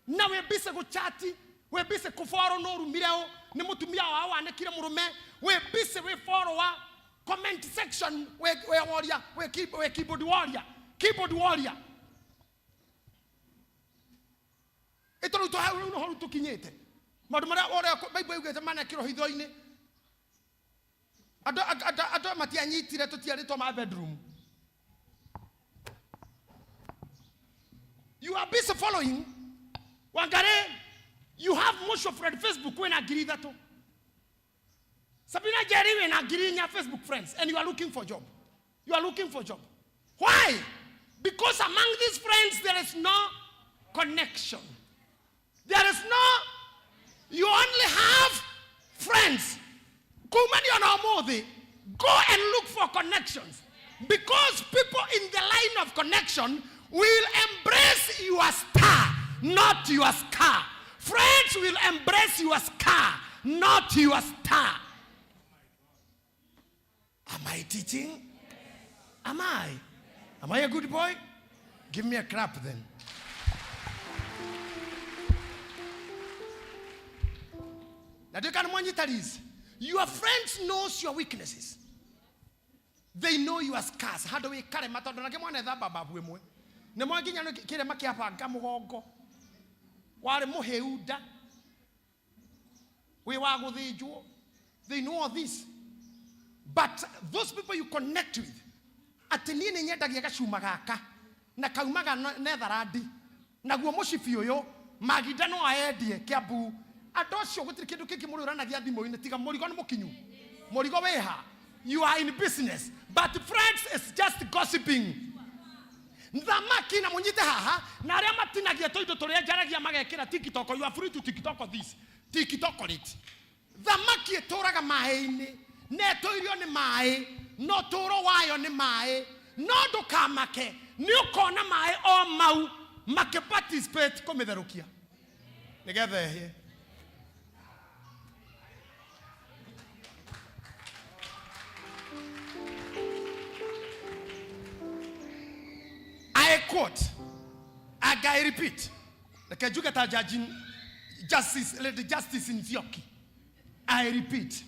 na wĩ busy gũchati, wĩ busy kũfollow no ũrumire ũ nĩ mũtumia wao wanĩkire mũrũme, wĩ busy wĩ follower comment section, wĩ warrior, wĩ keyboard warrior, keyboard warrior. Ĩtondũ tũ hau rĩu noho rĩu tũkinyĩte maũndũ marĩa ũrĩa Bible yugĩte manekĩrwo hitho-inĩ. Andũ andũ matianyitire tũtiarĩtwo ma bedroom. You are busy following Wangari. You have most of friend Facebook wĩna 3,000. Sabina Jerry wĩna 4,000 Facebook friends, and you are looking for job. You are looking for job. Why? Because among these friends there is no connection. There is no, you only have friends. Kumani ona ũmũthĩ, go and look for connections. Because people in the line of connection will embrace your star, not your scar. Friends will embrace your scar, not your star. Am I teaching? Am I? Am I a good boy? Give me a clap then. Now you can monitor this. Your friends knows your weaknesses. They know your scars. How do we carry matondu na kimwana thamba babu imwe. Ni mwanginya kirema kiabanga mugongo. Wari muhiu nda. Wi wa guthinjwo. They know all this. But those people you connect with, atĩ niĩ nĩ nyendagia gacuma gaka na kaumaga Netherland, naguo mũcibi ũyũ maginda no aendie Kiambu. Andũ acio gũtirĩ kĩndũ kĩngĩ mũrĩũranagia thimũ-inĩ tiga mũrigo nĩ mũkinyu. Mũrigo wĩha. You are in business, but friends is just gossiping. Thamaki na mũnyite haha na arĩa matinagia tũindo tũrĩa njaragia magekĩra TikTok. You are free to TikTok this, TikTok it. Thamaki ĩtũraga maĩ-inĩ na ĩtũirio nĩ maĩ, no tũro wayo nĩ maĩ, no ndũkamake nĩ ũkona maĩ o mau makĩ participate kũmĩtherũkia nĩgetha ĩhĩe. I quote, and I repeat, reke njuge ta Judge Justice, Lady Justice Nzioki. I repeat.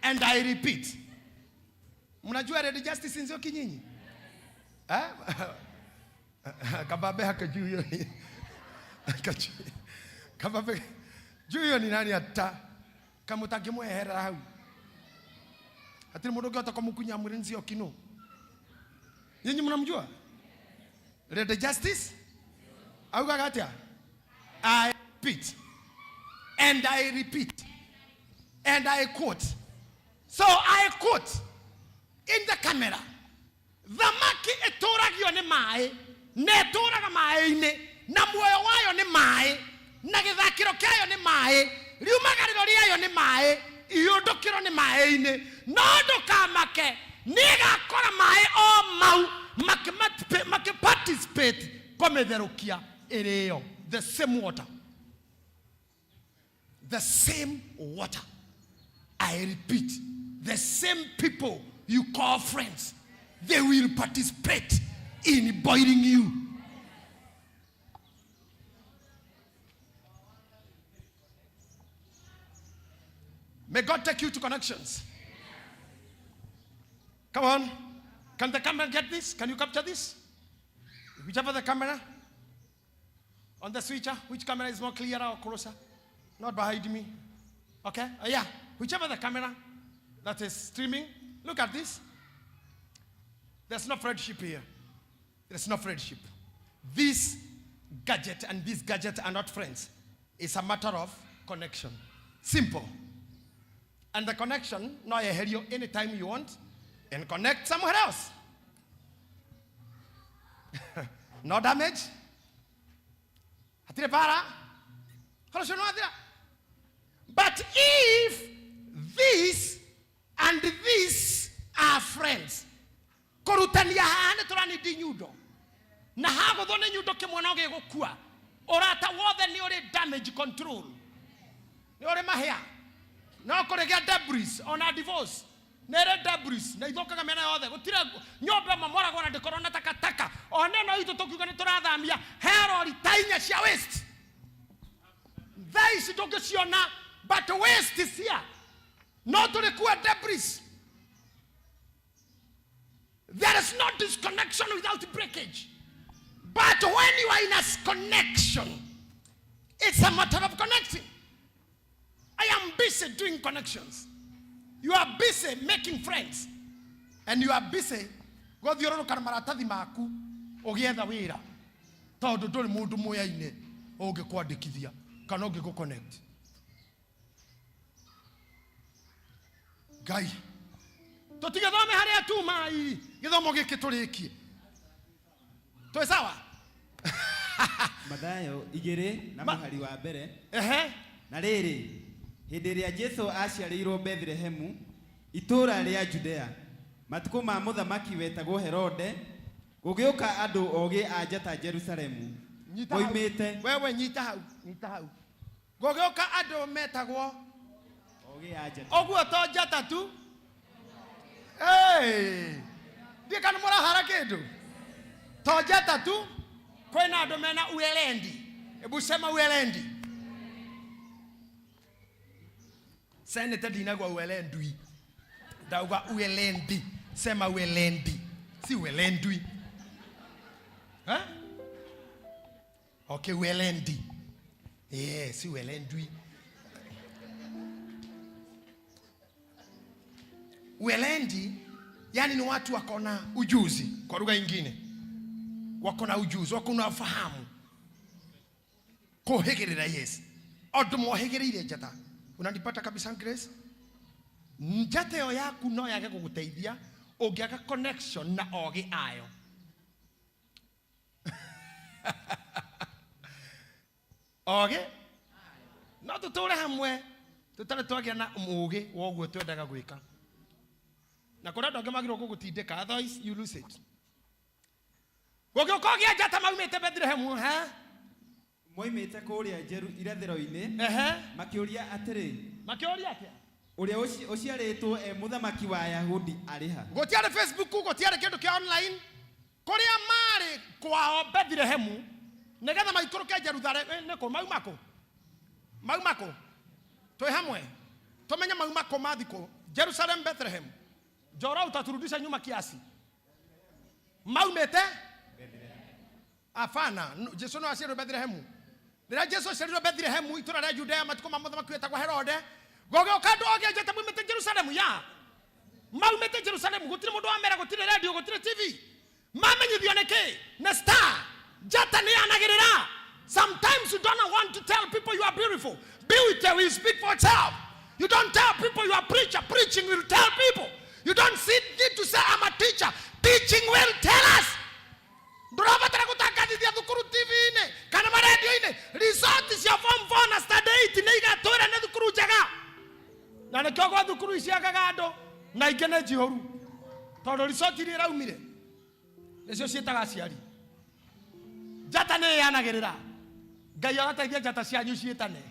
And I repeat. Mnajua Lady Justice Nzioki nyinyi? Kababe haka juu hiyo ni. Kababe juu hiyo ni nani ata? Kama utakimweherera hau. Hatiri mundu ũngĩhota kũmũkunya mwĩrĩ Nzioki no. Nyinyi mnamjua? Lady Justice? Augaga atia? I repeat. And I repeat. And I quote. So I quote in the camera. Thamaki ĩtũragio nĩ maĩ, na ĩtũraga maĩ-inĩ, na muoyo wayo nĩ maĩ, na gĩthakĩro kĩayo nĩ maĩ, riumagarĩro rĩayo nĩ maĩ, iũndũkĩro nĩ maĩ-inĩ. No ndũkamake, nĩĩgakora maĩ o mau makĩ-participate kũmĩtherũkia ĩrĩo. The same water. The same water. I repeat, the same people you call friends, they will participate in boiling you. May God take you to connections. Come on. Can the camera get this? Can you capture this? Whichever the camera. On the switcher, which camera is more clearer or closer? Not behind me. Okay? Yeah. Whichever the camera that is streaming. Look at this. There's no friendship here. There's no friendship. This gadget and this gadget are not friends. It's a matter of connection. Simple. And the connection, now I hear you anytime you want, and connect somewhere else. No damage. Hatire para. But if this and this are friends, korutania haha nĩ tũranindi nyundo, na hagũthwo nĩ nyundo kĩmwe no gĩgũkua. Ũrata wothe nĩ ũrĩ damage control, nĩ ũrĩ mahĩa, no kũrĩgĩa debris, ona divorce nĩ ĩrĩ debris na ithũkaga mĩena yothe. Gũtirĩ nyũmba ĩmwe moragwo na ndĩkorwo na takataka. Ona ĩno itũ tũkiuga nĩ tũrathamia, he rori ta inya cia waste. Thaa ici ndũngĩciona, but waste is here. No tũrĩkua debris. There is no disconnection without breakage. But when you are in a connection, it's a matter of connecting. I am busy doing connections. You are busy making friends and you are busy gũthiũrũrũka na maratathi maku ũgĩetha wĩra tondũ ndũrĩ mũndũ mũyaine ũngĩkwandĩkithia kana ũngĩgũ connect. Ngai, tũtigĩthome harĩa tuma i gĩthomo gĩkĩ tũrĩkie twĩ sawa. Mathayo 2 na mũhari wa mbere. Ehe. Na rĩrĩ, hĩndĩ ĩrĩa Jesu aaciarĩirwo Bethlehemu, itũũra rĩa Judea, matukũ ma mũthamaki wetagwo Herode, gũgĩũka andũ ogĩ a njata Jerusalemu. Nyita hau. Moimĩte Wewe nyita hau, nyita hau. Gũgĩũka andũ metagwo ogĩ a njata. Ũguo to njata tu. Hey! Ndiĩ kana mũrahara kĩndũ. To njata tu, kwĩna andũ mena uelendi. Hebu sema uelendi. Senete ndinagwa uelendui, ndauga uelendi. Sema uelendi, si uelendui, eh? Okay, uelendi, yeah, si uelendui. Uelendi yani ni watu wako na ujuzi, kwa lugha ingine wako na ujuzi, wako na ufahamu kuhĩgĩrĩra. Yes, andũ mohĩgĩrĩire njata. Unanipata kabisa, Grace? Njata ĩyo yaku no yage gũgũteithia ũngĩaga connection na ogĩ ayo. Ogĩ no tũtũre hamwe tũtarĩ twagĩa na mũgĩ wa ũguo twendaga gwĩka, na kũrĩ andũ angĩ magĩrĩirwo gũgũtindĩka, otherwise you lose it. Gũgĩũka ũgĩa njata maumĩte Bethlehemu ha. Moimĩte kũrĩa Njeru irathĩro-inĩ, makĩũria atĩrĩ, Makĩũria atĩa? Ũrĩa ũciarĩtwo e mũthamaki wa Ayahudi arĩ ha? Gũtiarĩ Facebook, gũtiarĩ kĩndũ kĩa online. Kũrĩa marĩ kwao Bethlehemu, nĩgetha maikũrũke Jerusalem, nĩkũ mauma? Kũ mauma? Kũ twĩ hamwe tũmenye mauma kũ mathi kũ? Jerusalem, Bethlehem. Njoro, utaturudisha nyuma kiasi. Maumĩte? Hapana, Jesu no aciarirwo Bethlehemu. Rĩrĩa Jesu aciarirwo Bethlehemu, itũra rĩa Judea, matukũ ma mũthamaki wetagwo Herode, gũgĩũka andũ ogĩ njata maumĩte Jerusalemu. Ya maumĩte Jerusalemu, gũtirĩ mũndũ wamera, gũtirĩ radio, gũtirĩ TV. Mamenyithio nĩ kĩ? Nĩ star. Njata nĩ yanagĩrĩra. Sometimes you don't want to tell people you are beautiful. Beauty will speak for itself. You don't tell people you are preacher. Preaching will tell people. You don't need to say, "I'm a teacher." Teaching will tell us. Ndũrabatara gũtangathithia thukuru TV-inĩ kana marendio-inĩ. Result cia form 4 na standard 8 nĩ igatwĩra nĩ thukuru njega, na nĩkĩo gwa thukuru iciagaga andũ na ingĩ nĩ njihũru, tondũ result iria iraumire nĩcio ciĩtaga aciari. Njata nĩ ĩyanagĩrĩra. Ngai agateithia njata cianyu ciĩtane.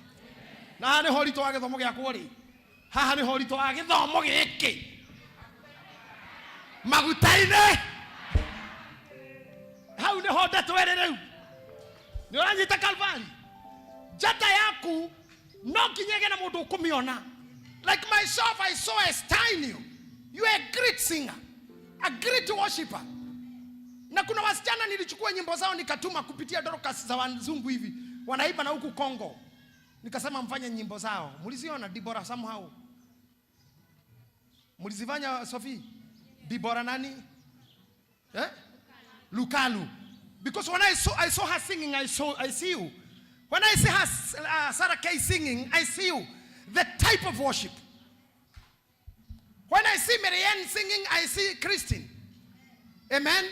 Na haha nĩho ũritũ wa gĩthomo gĩakwa rĩ, haha nĩho ũritũ wa gĩthomo gĩkĩ maguta-inĩ. Hau nĩho ndeto ĩrĩ rĩu. Nĩ ũranyita Calvary? Njata yaku no nginya ĩgĩe na mũndũ ũkũmĩona. Like myself, I saw a star in you. You are a great singer, a great worshipper. Na kuna wasichana nilichukua nyimbo zao nikatuma kupitia Dorcas za wazungu hivi, wanaimba na huku Kongo, nikasema mfanye nyimbo zao. Mliziona? Dibora somehow mlizifanya, Sophie? Dibora nani, eh? Lukalu. Because when I saw her singing, I see you. When I see her, Sarah K singing, I see you. The type of worship. When I see Marianne singing, I see Christine. Amen.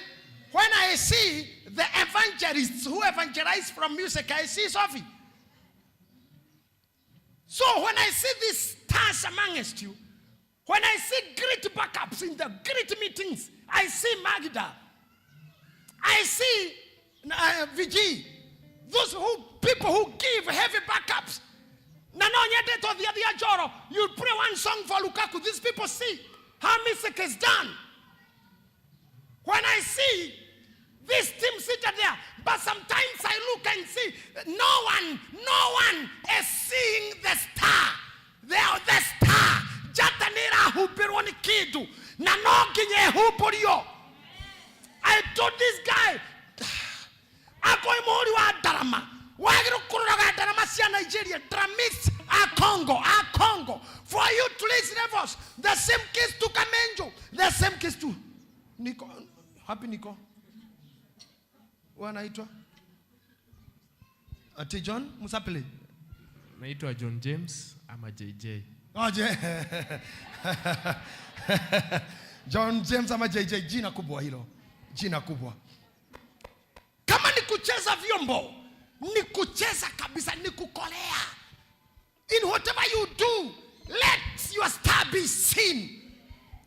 When I see the evangelists who evangelize from music, I see Sophie. So when I see these stars amongst you, when I see great backups in the great meetings, I see Magda. I see VG. Those who people who give heavy backups. Na no nyende to thia njoro. You pray one song for Lukaku. These people see how music is done. When I see this team seated there, but sometimes I look and see no one is seeing the star. They are the star. Njata nĩ ĩrahumbĩrwo nĩ kĩndũ na no nginya ĩhumbũrio. I told this guy, akorwo mũhũri wa ndarama, wagĩrĩirwo kũroraga ndarama cia Nigeria. Drumists A Congo, a Congo. For you to raise levels, the same case to Kamenjo, the same case to Nico. Happy Nico. Wanaitwa Ati John Musapili. Naitwa John James ama JJ. Oje. John James ama JJ, jina kubwa hilo, jina kubwa. Kama ni kucheza vyombo, ni kucheza kabisa, ni kukolea. In whatever you do, let your star be seen.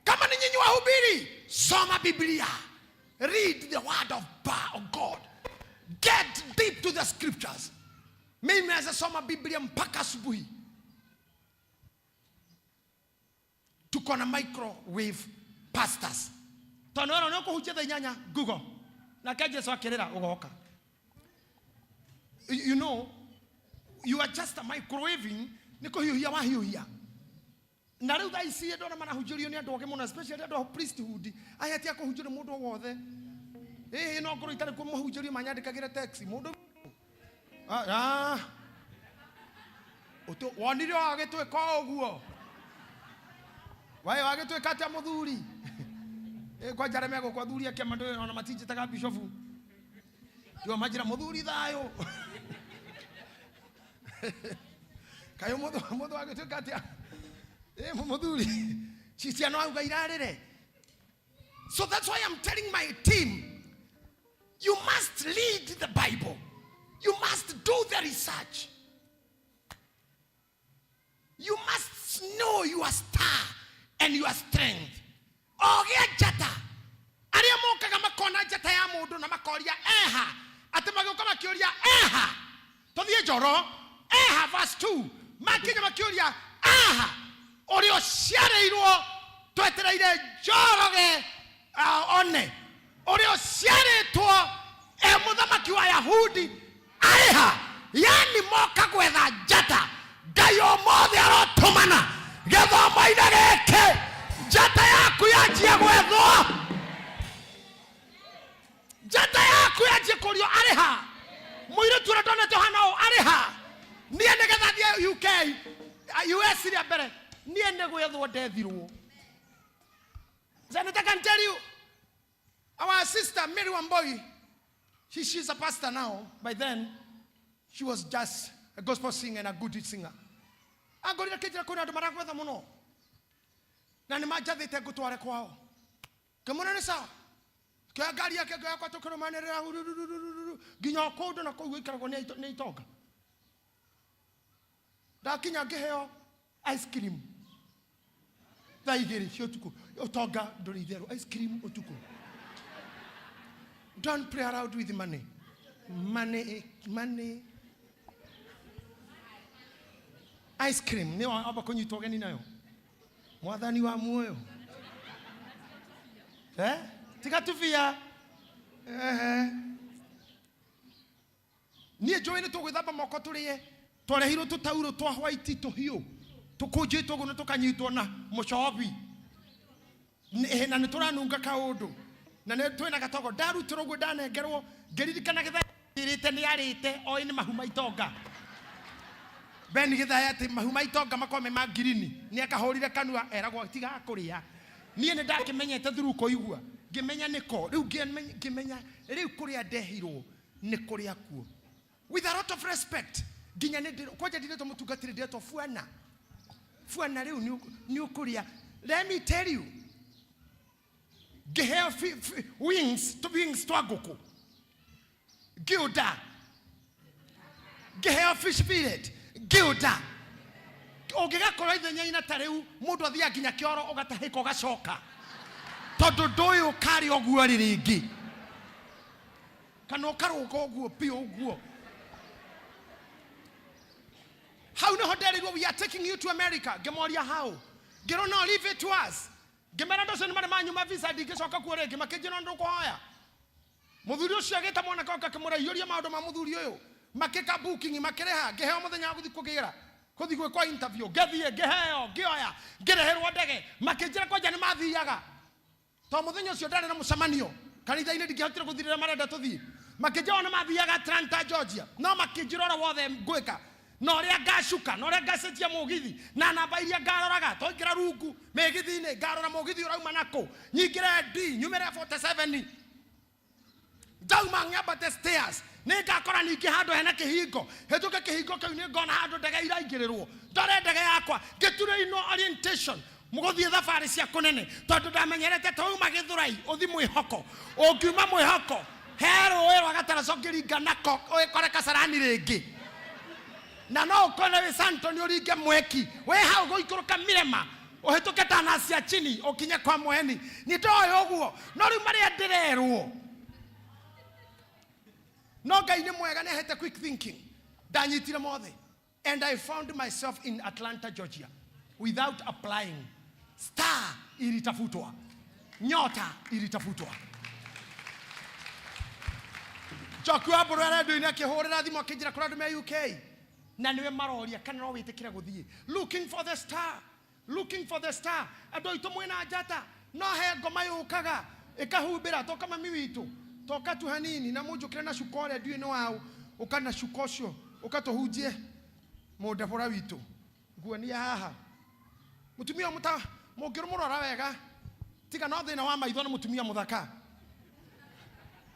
Kama ni nyinyi wahubiri, soma Biblia, read the word of God, get deep to the scriptures. Mimi naweza soma Biblia mpaka asubuhi. Tuko na microwave pastors tondu wona nĩ ũkũhunjia thaa inyanya Google nake Jesu akĩrĩra ũgoka. You know, you are just a microwaving, nĩ kũhiũhia wahiũhia. Na rĩu thaa ici andũ arĩa marahunjĩrio nĩ andũ ogĩ mũno, especially andũ a priesthood, aya ti a kũhunjĩrio mũndũ o wothe. Ĩĩ, no ngorwo itarĩ kuo mũhunjĩrio manyandĩkagĩre text mũndũ. Ah, ah. Wonire o agĩtwĩka o ũguo. Waĩ wagĩtwĩka atĩa mũthuri? Ĩ, kwanja arĩa megũkũ athuri a kĩama ndũĩ ona matinjĩtaga bishofu. Tigo manjĩra mũthuri thayũ. Kaĩ mũthũ wagĩtwĩka atĩa? Ĩ, mũthuri. Ciana auga irarĩre. So that's why I'm telling my team, you must read the Bible. You must do the research. You must know your star and your strength. Ogĩa njata. Arĩa mokaga makona njata ya mũndũ na makoria eha. Atĩ magĩũka makĩũria eha. Tũthiĩ Njoro. Eha verse 2. Makinya makĩũria aha. Ũrĩa ũciarĩirwo twetereire Njoroge one. Ũrĩa ũciarĩtwo e mũthamaki wa Yahudi arĩ ha? Yani moka gwetha njata. Ngai ũmũthĩ arotũmana gĩthomo-inĩ gĩkĩ, njata yaku yanjie gwethwo, njata yaku yanjie kũrio arĩ ha? Mũirĩtu ũrĩa ndonete ũhana ũũ arĩ ha? Niĩ nĩgetha thiĩ UK, US rĩa mbere, niĩ nĩ gwethwo ndethirwo. Senator can tell you, our sister Mary Wamboi, she's a pastor now. By then, she was just a gospel singer and a good singer. Angorire kĩnjĩra kwĩna andũ maragwetha mũno na nĩ manjathĩte ngũtware kwao. Ngĩmwĩra nĩ sawa. Kĩoya ngari yake ngĩoya kwa tũkĩrũmanĩrĩra hurururururu nginya o kũndũ na kũu gũikaragwo nĩ itonga. Ndakinya ngĩheo ice cream thaa igĩrĩ cia ũtukũ. Ũtonga ndũrĩ itherũ, ice cream ũtukũ. Don't play around with money. Money, money. Ice cream nĩ wamba kũnyitwo ũgeni nayo. Mwathani wa muoyo. Tiga tubia. Niĩ njũĩ nĩ tũgwĩthamba moko tũrĩe. Twarehirwo tũtaurũ twa white tũhiũ. Tũkũnjĩtwo ũguo na tũkanyitwo na mũcobi. Na nĩ tũranunga kaũndũ. Na nĩ twĩna gatogo. Ndarutĩrwo ũguo ndanengerwo, ngĩririkana gĩthaya njĩrĩte nĩ arĩte, oĩ nĩ mahu ma itonga. Ben gĩthaya atĩ mahu ma itonga makorwo me ma ngirini. Nĩ akahũrire kanua eragwo tiga kũrĩa. Niĩ nĩ ndakĩmenyete through kũigua. Ngĩmenya nĩko. Rĩu ngĩmenya rĩu kũrĩa ndehirwo nĩ kũrĩa kuo. With a lot of respect. Nginya nĩ ndĩrwo, kwanja ndirĩtwo mũtungatĩri, ndĩretwo buana. Buana rĩu nĩ ũkũrĩa. Let me tell you. Ngĩheo wings, two wings twa ngũkũ. Ngĩũnda. Ngĩheo fish fillet. Ngĩũnda. Ũngĩgakorwo ithenya-inĩ ta rĩu, mũndũ athiaga nginya kĩoro ũgatahĩka ũgacoka. Tondũ ndũĩ ũkarĩa ũguo rĩ rĩngĩ. Kana ũkarũga ũguo biũ ũguo. Hau nĩho nderirwo, we are taking you to America. Ngĩmoria how? Ngĩrwo no, leave it to us. Ngĩmera andũ acio nĩ marĩ manyuma visa, ndingĩcoka kuo rĩngĩ. Makĩnjĩra ndũkũhoya. Mũthuri ũcio agĩta mwanake wake akĩmwĩra, iyũria maũndũ ma mũthuri ũyũ. Makĩka booking, makĩrĩha. Ngĩheo mũthenya wa gũthiĩ kũgĩra. Gũthiĩ gwĩkwo interview. Ngĩthiĩ, ngĩheo, ngĩoya, ngĩreherwo ndege. Makĩnjĩra kwanja nĩ mathiaga. To mũthenya ũcio ndarĩ na mũcemanio kanitha-inĩ, ndingĩahotire gũthiĩ rĩrĩa marenda tũthiĩ. Makĩnjĩra nĩ mathiaga Atlanta, Georgia. No makĩnjĩra ũrĩa wothe ngwĩka. Na ũrĩa ngacuka, na ũrĩa ngacenjia mũgithi, na namba iria ngaroraga, twaingĩra rungu mĩgithi-inĩ, ngarora mũgithi ũrauma nakũ, nyingĩre D, nyumĩre 47, ndauma ng'ambate stairs, nĩ ngakora ningĩ handũ hena kĩhingo, hĩtũke kĩhingo kĩu nĩ ngona handũ ndege iraingĩrĩrwo, ndore ndege yakwa, ngĩture ino orientation, mũgũthiĩ thabarĩ cia kũnene, tondũ ndamenyerete twauma Gĩthũrai ũthi mwĩhoko, ũngiuma mwĩhoko he rũĩ rwa Gataraca ũngĩringa nako ũgĩkore Kasarani rĩngĩ, na no ũkone wĩ Santoni ũringe mweki wĩ hau gũikũrũka Mirema ũhĩtũke tana cia chini ũkinye kwa Mweni. Nĩ ndoĩ ũguo, no rĩu marĩa ndĩrerwo, no Ngai nĩ mwega, nĩ ahete quick thinking, ndanyitire mothe, and I found myself in Atlanta, Georgia, without applying. Star ilitafutwa, nyota ilitafutwa. Njoki wa Mbũrũ redio-inĩ akĩhũrĩra thimũ akĩnjĩra kũrĩ andũ me UK na nĩwe maroria kana no wĩtĩkĩre gũthiĩ. Looking for the star, looking for the star. Andũ aitũ mwĩna njata, no he ngoma yũkaga ĩkahumbĩra. Toka mami witũ, toka tu hanini na mũnjũkĩre na cuka ũrĩa ndiũĩ nĩ waũ. Ũka na cuka ũcio, ũka tũhunjie mũndebora witũ. Nguonia haha mũtumia ũyũ mũta mũngĩmũrora wega, tiga no thĩna wa maitho, nĩ mũtumia mũthaka.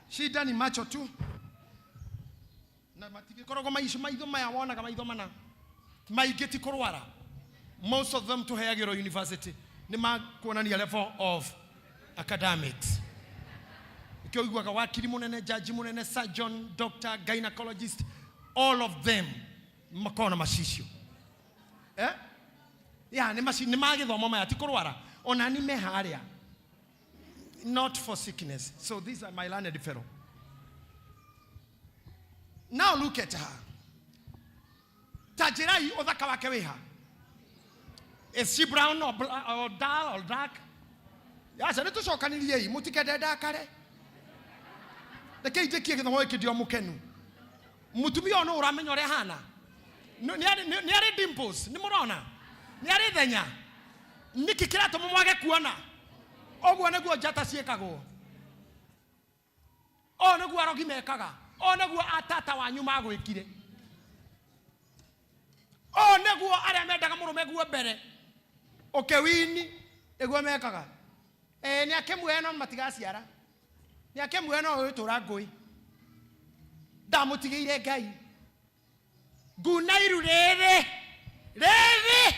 Shida ni macho tu, na matigĩkoragwo maicio maitho maya wonaga maitho mana maingĩ ti kũrwara. Most of them tũheagĩrwo university nĩ makuonania level of academics. Nĩkĩo ũiguaga wakiri mũnene, jaji mũnene, surgeon, doctor, gynecologist, all of them makoragwo na macicio, eh? Ya nĩ maci nĩ ma gĩthomo maya, ti kũrwara. Ona ni me harĩa not for sickness. So these are my learned fellow. Now look at her. Ta njĩrai ũthaka wake wĩha. Is she brown or dull or dark? Aca nĩ tũcokanĩriei, mũtikende ndakare. Rekei njĩkie gĩthomo gĩkĩ ndĩ o mũkenu. Mũtumia ũyũ nĩ ũramenya ũrĩa ahana. Nĩ arĩ dimples, nĩ mũrona? Nĩ arĩ thenya. Nĩkĩ kĩratũma mwage kuona? Ũguo nĩguo njata ciĩkagwo. Ũũ nĩguo arogi mekaga. Ũũ nĩguo atata wanyu magwĩkire. Ũũ nĩguo arĩa mendaga mũrũme guo mbere ũkĩwini nĩguo mekaga. Ĩĩ nĩ akĩmuoya no matigaciara. Nĩ akĩmuoya no ũgĩtũra ngũĩ. Ndamũtigĩire Ngai. Nguna iru rĩrĩ rĩrĩ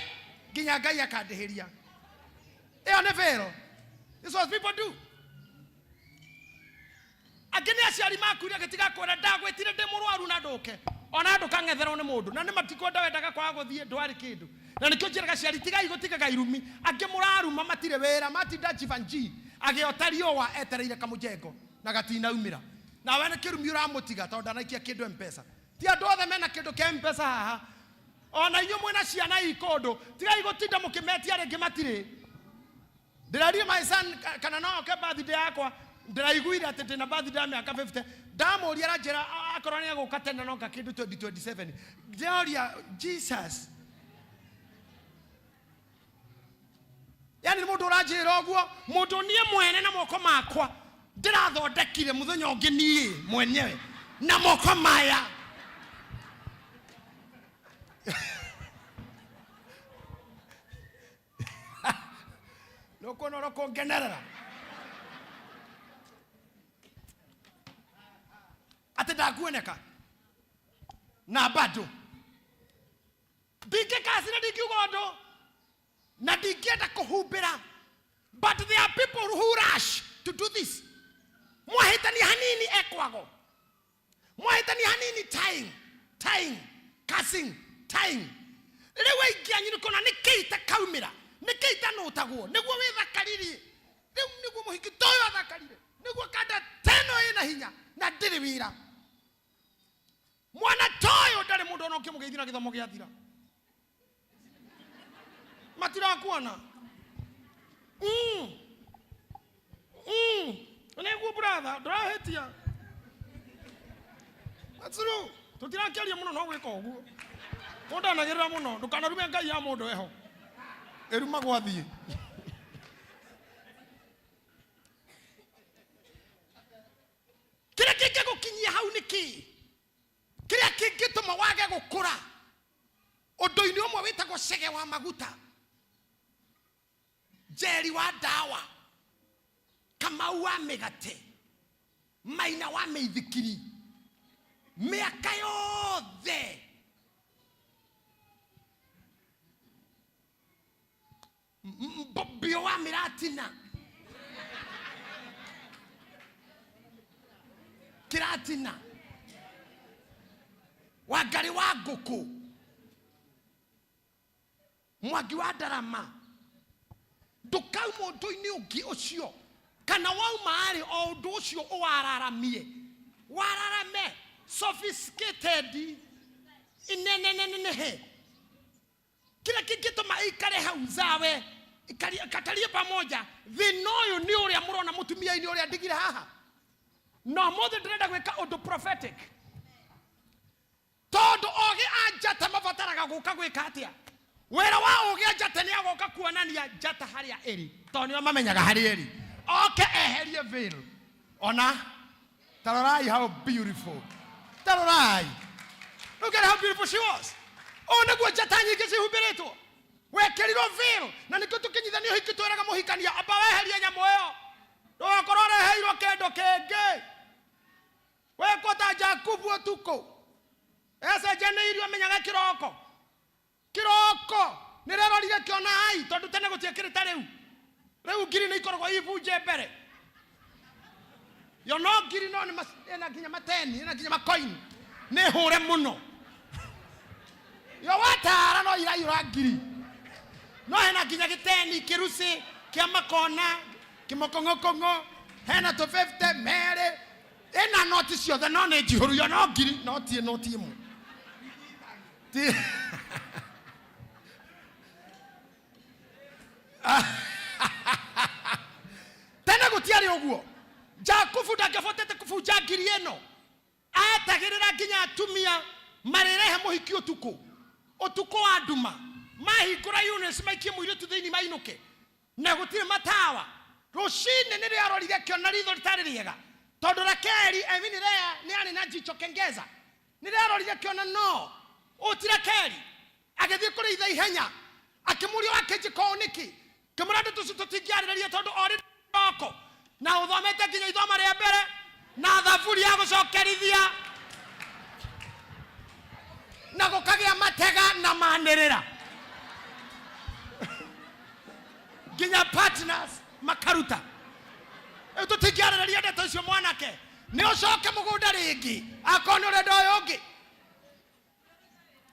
nginya Ngai akandĩhĩria. Ĩyo nĩ vero. This is what people do. Angĩ nĩ aciari makuire agĩtiga kwĩra ndagwĩtire ndĩ mũrwaru na ndũke ona ndũkang'etherwo nĩ mũndũ na nĩ matikwenda wendaga kwaga gũthiĩ ndwarĩ kĩndũ. Na nĩkĩo njĩraga aciari tigai gũtigaga irumi. Angĩ mũraruma matirĩ wĩra, matinda jivanji agĩota riũa etereire kamũjengo na gatinaumĩra. Nawe nĩ kĩrumi ũramũtiga tondũ ndanaikia kĩndũ M-Pesa. Ti andũ othe mena kĩndũ kĩa M-Pesa haha. Ona inyuĩ mwĩna ciana i kũndũ, tigai gũtinda mũkĩmetia rĩngĩ matirĩ. Ndĩrerire my son kana no oke birthday yakwa, ndĩraiguire atĩ ndĩna birthday ya mĩaka 50. Ndamũria aranjĩra akorwo nĩ egũka tene no kĩndũ 2027. Ndĩroria Jesus. Yani nĩ mũndũ ũranjĩra ũguo, mũndũ niĩ mwene na moko makwa ndĩrathondekire mũthenya ũngĩ niĩ mwenyewe na moko maya. Nĩũkuona ũrĩa ũkũngenerera atĩ ndakuoneka na bado ndingĩkacira, ndingiuga ũndũ na ndingĩenda kũhumbĩra, but there are people who rush to do this. Mwahĩtania hanini ekwago, mwahĩtania hanini, tying, tying, cursing, tying. Rĩu aingĩ anyu nĩ kuona nĩ kĩ itakaumĩra, nĩ kĩ itanũtagwo nĩguo wĩthakaririe. Rĩu nĩguo mũhiki ta ũyũ athakarire, nĩguo kanda teno ĩna hinya na ndĩrĩ wĩra. Mwana ta ũyũ ndarĩ mũndũ ona ũngĩmũgeithia na gĩthomo gĩathira matirakuona. Nĩguo brother, ndũrahĩtia. That's true. Tũtirakĩaria mũno no gwĩka ũguo. Mũndũ anagĩrĩra mũno, ndũkanarume Ngai ya mũndũ eho. Ĩrumagwo athiĩ. Kĩrĩa kĩngĩgũkinyia hau nĩ kĩĩ? Kĩrĩa kĩngĩtũma wage gũkũra? Ũndũ-inĩ ũmwe wĩtagwo cege wa maguta, Njeri wa ndawa, Kamau wa mĩgate, Maina wa mĩithikiri, mĩaka yothe Mbio wa mĩratina, kĩratina, Wangarĩ wa ngũkũ, Mwangi wa ndarama. Ndũkauma ũndũ-inĩ ũngĩ ũcio, kana wauma arĩ o ũndũ ũcio ũwararamie, wararame sophisticated inenenenehe kĩrĩa kĩngĩtũma ĩikare hau zawe katarie pamoja. Thĩna ũyũ nĩ ũrĩa mũrona mũtumia-inĩ ũrĩa ndigire haha, na ũmũthĩ ndĩrenda gwĩka ũndũ prophetic, tondũ ogĩ a njata mabataraga gũka gwĩka atĩa? Wĩra wa ũgĩ a njata nĩ agoka kuonania njata harĩa ĩrĩ, tondũ nĩo mamenyaga harĩa ĩrĩ, oke eherie veil. Ona tarorai how beautiful, tarorai, look at how beautiful she was. Ũũ nĩguo njata nyingĩ cihumbĩrĩtwo, wekĩrirwo veil, na nĩkĩo tũkĩnyithanio ũhiki twĩraga mũhikania, amba weherie nyamũ ĩyo, ndũgakorwo ũreheirwo kĩndũ kĩngĩ. Wekwo ta Jakubu ũtukũ ecenjanĩirio, amenyaga kĩroko kĩroko nĩrerorire kĩona ai, tondũ tene gũtiakĩrĩ ta rĩu. Rĩu ngiri nĩ ikoragwo ibunje mbere yo, no ngiri no nĩ ĩna nginya mateni, ĩna nginya makoini, nĩ hũre mũno yo, watara no iraiyũra ngiri, no hena nginya gĩteni kĩrucĩ kĩa makona kĩmokong'okong'o, hena tũ 50 merĩ, ĩna noti ciothe, no nĩ njihũru yo, no ngiri no ti noti ĩmwe ti. Tene gũtiarĩ ũguo. Jakubu ndangĩbotete kũbunja ngiri ĩno, etagĩrĩra nginya atumia marĩrehe mũhiki ũtukũ, ũtukũ wa nduma, mahingũra Eunice maikie mũirĩtu thĩinĩ mainũke, na gũtirĩ matawa. Rũcinĩ nĩrĩo arorire akĩona ritho rĩtarĩ rĩega, tondũ Rakeli, I mean Lea, nĩ arĩ na jicho kengeza. Nĩrĩo arorire akĩona no ũũ ti Rakeli. Agĩthiĩ kũrĩ ithe ihenya, akĩmũria, wakĩnjĩka ũũ nĩkĩ? Kĩmũra ndeto icio tũtingĩarĩrĩria, tondũ orĩ roko na ũthomete nginya ithoma rĩa mbere na thaburi ya gũcokerithia na gũkagĩa matega na manĩrĩra nginya partners makaruta. Rĩu tũtingĩarĩrĩria ndeto icio, mwanake nĩ ũcoke mũgũnda rĩngĩ akorwo nĩ ũrenda ũyũ ũngĩ.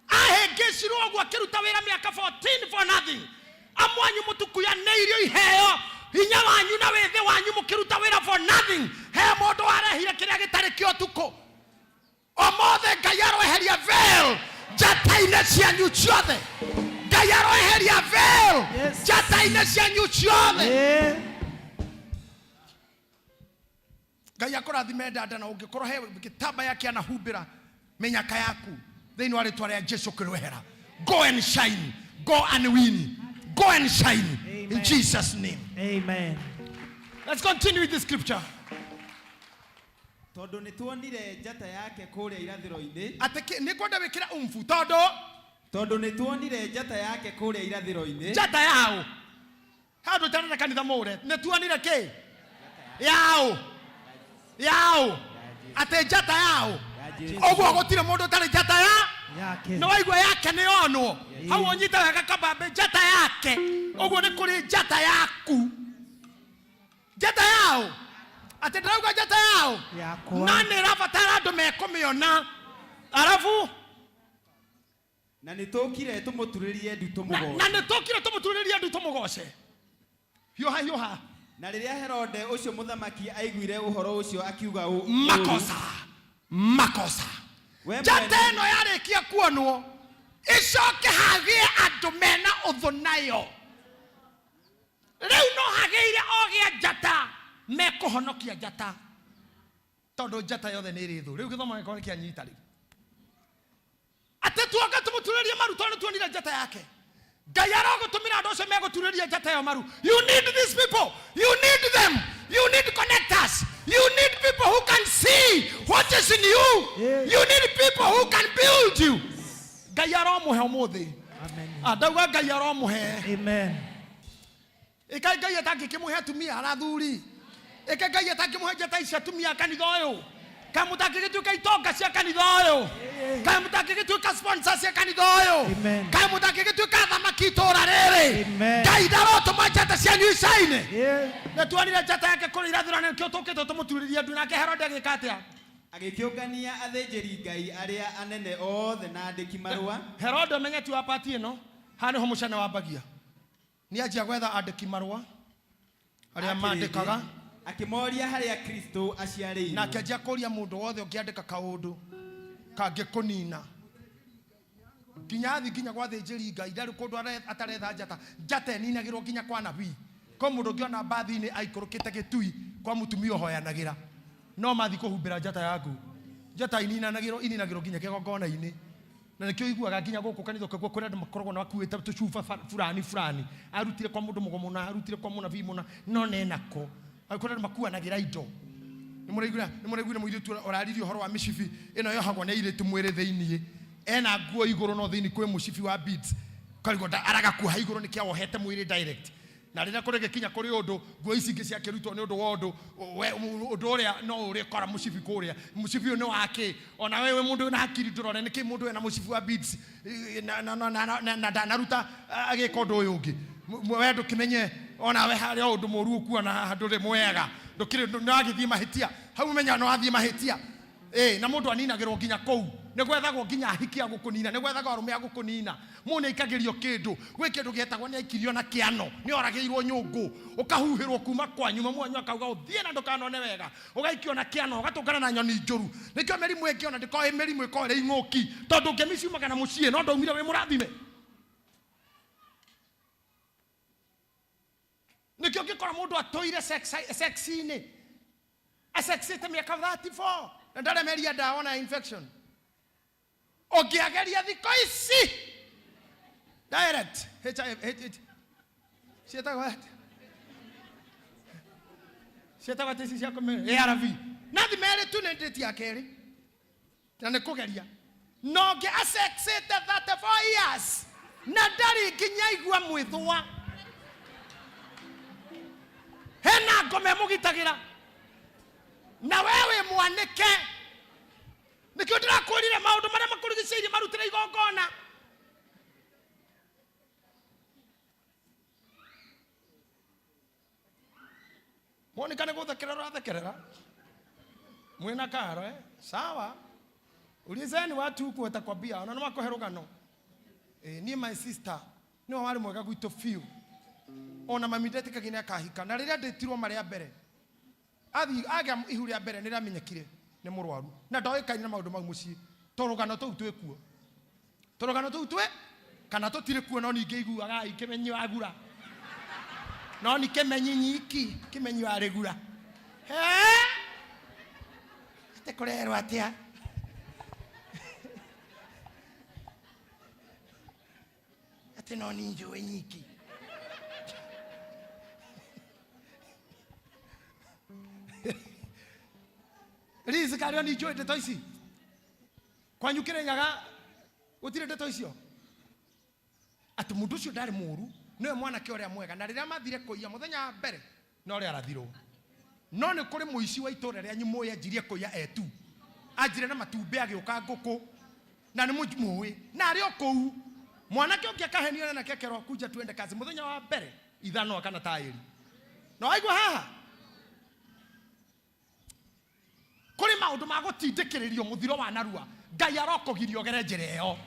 Ahĩngĩcirwo ũguo akĩruta wĩra mĩaka 14 for nothing. Amwanyu mũtukuyanĩirio iheo, hinya wanyu na wĩthĩ wanyu mũkĩruta wĩra for nothing. He mũndũ warehire kĩrĩa gĩtarĩ kĩa ũtukũ. Ũmũthĩ Ngai aroeheria veil njata-inĩ cianyu ciothe. Ngai aroeheria veil njata-inĩ cianyu ciothe. Ngai akũrathime dada, na ũngĩkorwo he gĩtambaya kĩanahumbĩra mĩnyaka yaku thĩinĩ wa rĩtwa rĩa Jesu kĩroehera. Go and shine, go and win, go and shine in Jesus' name. Amen. Let's continue with the scripture. Tondũ nĩ tuonire njata yake kũrĩa irathĩro-inĩ. Atĩ nĩ ngwenda wĩkĩre umfu, tondũ Tondũ nĩ tuonire njata yake kũrĩa irathĩro-inĩ. Njata yaũ handũ tarĩ kanitha mũre, nĩ tuonire kĩ yaũ yaũ atĩ njata yaũ ũguo gũtirĩ mũndũ ũtarĩ njata ya yake. Nĩ waigua yake nĩ yonwo hau, ũnyite wega kabambe, njata yake ũguo nĩ kũrĩ njata yaku, njata yaũ, atĩ ndĩrauga njata yaũ yakwa na nĩ ĩrabatara andũ mekũmĩona arabu. Na nĩ tũkire tũmũturĩrie ndu tũmũgooce. Na nĩ tũkire tũmũturĩrie ndu tũmũgoce. Hiũha hiũha. Na rĩrĩa Herode ũcio mũthamaki aiguire ũhoro ũcio, akiuga ũũ. Makosa makosa. We Njata mwene- ĩno yarĩkia kuonwo, ĩcoke hagĩe andũ mena ũthũ nayo. Rĩu no hagĩire ogĩa njata mekũhonokia njata, tondũ njata yothe nĩ ĩrĩ thũ. Rĩu gĩthomo gĩkorwo nĩ kĩanyita rĩu, atĩ tuoka tũmũturĩrie maru tondũ tuonire njata yake. Ngai arogũtũmĩra andũ acio megũturĩria njata ĩyo maru. You need these people, you need them, you need connectors, you need people who can see what is in you, you need people who can build you. Ngai aromũhe ũmũthĩ. Ah, ndauga Ngai aromũhe. Amen. Ĩkai Ngai atangĩkĩmũhe atumia arathuri. Ĩke Ngai atangĩmũhe njata ici atumia a kanitha ũyũ. Kaĩ mũtangĩgĩtuĩka itonga cia kanitha ũyũ. Kaĩ mũtangĩgĩtuĩka sponsor cia kanitha ũyũ. Kaĩ mũtangĩgĩtuĩka athamaki itũũra rĩrĩ. Ngai ndarotũma njata cianyu icaine. Nĩ tuonire njata yake kũrĩa irathĩro na nĩkĩo tũkĩte tũmũturĩrie ndu. Nake Herode agĩka atĩa? Agĩkĩũngania athĩnjĩri Ngai arĩa anene othe na andĩki marũa. Herode ũmenye ti wa pati ĩno. Haha nĩho mũcene wambagia. Nĩ anjia gwetha andĩki marũa arĩa A kĩrĩndĩ, mandĩkaga. Akĩmoria harĩa Kristo aciarĩirwo. Na akĩanjia kũria mũndũ wothe ũngĩandĩka kaũndũ kangĩkũnina. Nginya athi nginya gwa thĩnjĩri Ngai ndarĩ kũndũ ataretha njata. Njata ĩninagĩrwo nginya kwa nabii. Kwĩ mũndũ ũngĩona mbathi-inĩ aikũrũkĩte gĩtui kwa mũtumia ũhoyanagĩra. No mathi kũhumbĩra njata yaku. Njata ininanagĩrwo, ininagĩrwo nginya kĩgongona-inĩ. Na nĩkĩo ũiguaga nginya gũkũ kanitha ũkaigua kũrĩ andũ makoragwo na makuĩte tũcuba fulani fulani, arutire kwa mũndũ mũgo mũna, arutire kwa mũnabii mũna, no nenako. Kũrĩ andũ makuanagĩra indo. Nĩmũraiguire, nĩmũraiguire mũirĩtu ũraririe ũhoro wa mĩcibi ĩno yohagwo nĩ airĩtu mwĩrĩ thĩiniĩ, ena nguo igũrũ no thĩiniĩ kwĩ mũcibi wa beads. Ũkarigwo aragakuoha igũrũ nĩkĩ awohete mwĩrĩ direct. Na rĩrĩa kũrĩgĩkinya kũrĩ ũndũ, nguo ici ingĩ ciakĩrutwo nĩ ũndũ wa ũndũ, we, ũndũ ũrĩa no ũrĩkora mũcibi kũrĩa. Mũcibi ũyũ nĩ wa kĩ? Ona we wĩ mũndũ wĩna hakiri ndũrore nĩkĩ mũndũ ena mũcibi wa beads, na ndanaruta agĩka ũndũ ũyũ ũngĩ. We ndũkĩmenye ona we harĩa ũndũ mũru ũkuona haha ndũrĩ mwega. Ndũkĩrĩ, nĩ wagĩthiĩ mahĩtia. Hau ũmenyaga nĩ wathiĩ mahĩtia. Ĩĩ, na mũndũ aninagĩrwo nginya kũu. Nĩ gwethagwo nginya ahiki a gũkũnina, nĩ gwethagwo arũme a gũkũnina. Mũndũ nĩ aikagĩrio kĩndũ, gwĩ kĩndũ gĩetagwo nĩ aikirio na kĩano, nĩ oragĩirwo nyũngũ, ũkahuhĩrwo kuma kwanyu, mamu wanyu akauga ũthiĩ na ndũkanone wega, ũgaikio na kĩano, ũgatũngana na nyoni njũru. Nĩkĩo mĩrimũ ĩngĩ ona ndĩkoragwo ĩ mĩrimũ, ĩkoragwo ĩrĩ ing'ũki, tondũ ngemi ciumaga na mũciĩ, no ndwaumire wĩ mũrathime. Nĩkĩo ũngĩkora mũndũ atũire sex-inĩ, asexĩte mĩaka 34 na ndaremeria ndawa na infection. Ũngĩageria thikũ ici direct HIV, H, H, ciĩtagwo atĩa? Ciĩtagwo atĩa ici cia kũmera? ARV. Nathi merĩ tu nĩ ndĩti ya kerĩ na nĩ kũgeria. Na ũngĩ asexĩte 34 years na ndarĩ nginya aigua mwĩthũa. Hena ngoma ĩmũgitagĩra na we wĩ mwanĩke. Nĩkĩo ndĩrakwĩrire maũndũ marĩa makũrigicĩirie marutĩre igongona. Monica nĩ gũthekerera ũrathekerera mwĩna karo eh? Sawa, ulizeni watu huku watakwambia, ona no makũhe rũgano. Niĩ my sister nĩwe warĩ mwega gwitũ biũ, ona mami ndetĩkagia nĩ akahika, na rĩrĩa ndĩtirwo marĩa mbere athi agĩa ihu rĩa mbere nĩ rĩamenyekire nĩ mũrwaru na ndoĩkaine na maũndũ mau mũciĩ. Tũrũgano tũu twĩ kuo, tũrũgano tũu twĩ kana tũtirĩ kuo, no ningĩ iguaga ai kĩmenyi wagura, no ni kĩmenyi nyiki kĩmenyi warĩgura. He atĩ kũrerwo atĩa? Atĩ no ni njũĩ nyiki. Liz karĩo ni njũĩ ndeto ici. Kwanyu Kĩrĩnyaga gũtirĩ ndeto icio? Atĩ mũndũ ũcio ndarĩ mũru, nĩwe mwanake ũrĩa mwega, na rĩrĩa mathire kũiya mũthenya wa mbere na ũrĩa arathirwo. No nĩ kũrĩ mũici wa itũũra rĩanyu mũĩ anjirie kũiya etu. Anjire na matumbĩ agĩũka ngũkũ na nĩ mũĩ na arĩ o kũu. Mwanake ũngĩ akahenio na nake akerwo kuja tuende kazi mũthenya wa mbere ithanwa kana taĩri. Na waigua haha? Kũrĩ maũndũ ma gũtindĩkĩrĩrio mũthiro wa narua. Ngai arokũgiria ũgere njĩra ĩyo.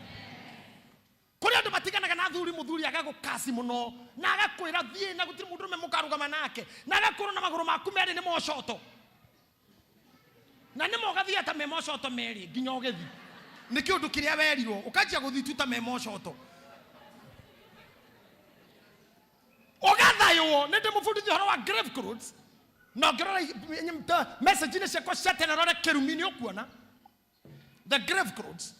Kũrĩ andũ matiganaga na athuri, mũthuri agagũkasi mũno na agakwĩra thiĩ na gũtirĩ mũndũ ũrũme mũkarũgama nake, na agakwĩra na magũrũ maku merĩ nĩ mocoto, na nĩ mogathiĩ ta me mocoto merĩ nginya ũgĩthiĩ. Nĩ kĩũndũ kĩrĩa werirwo ũkanjia gũthiĩ tu ta me mocoto, ũgathaywo. Nĩ ndĩmũbundithia ũhoro wa grave clothes, na ũngĩrora message-inĩ ciakwa cia tene rore kĩrumi nĩ ũkuona the grave clothes.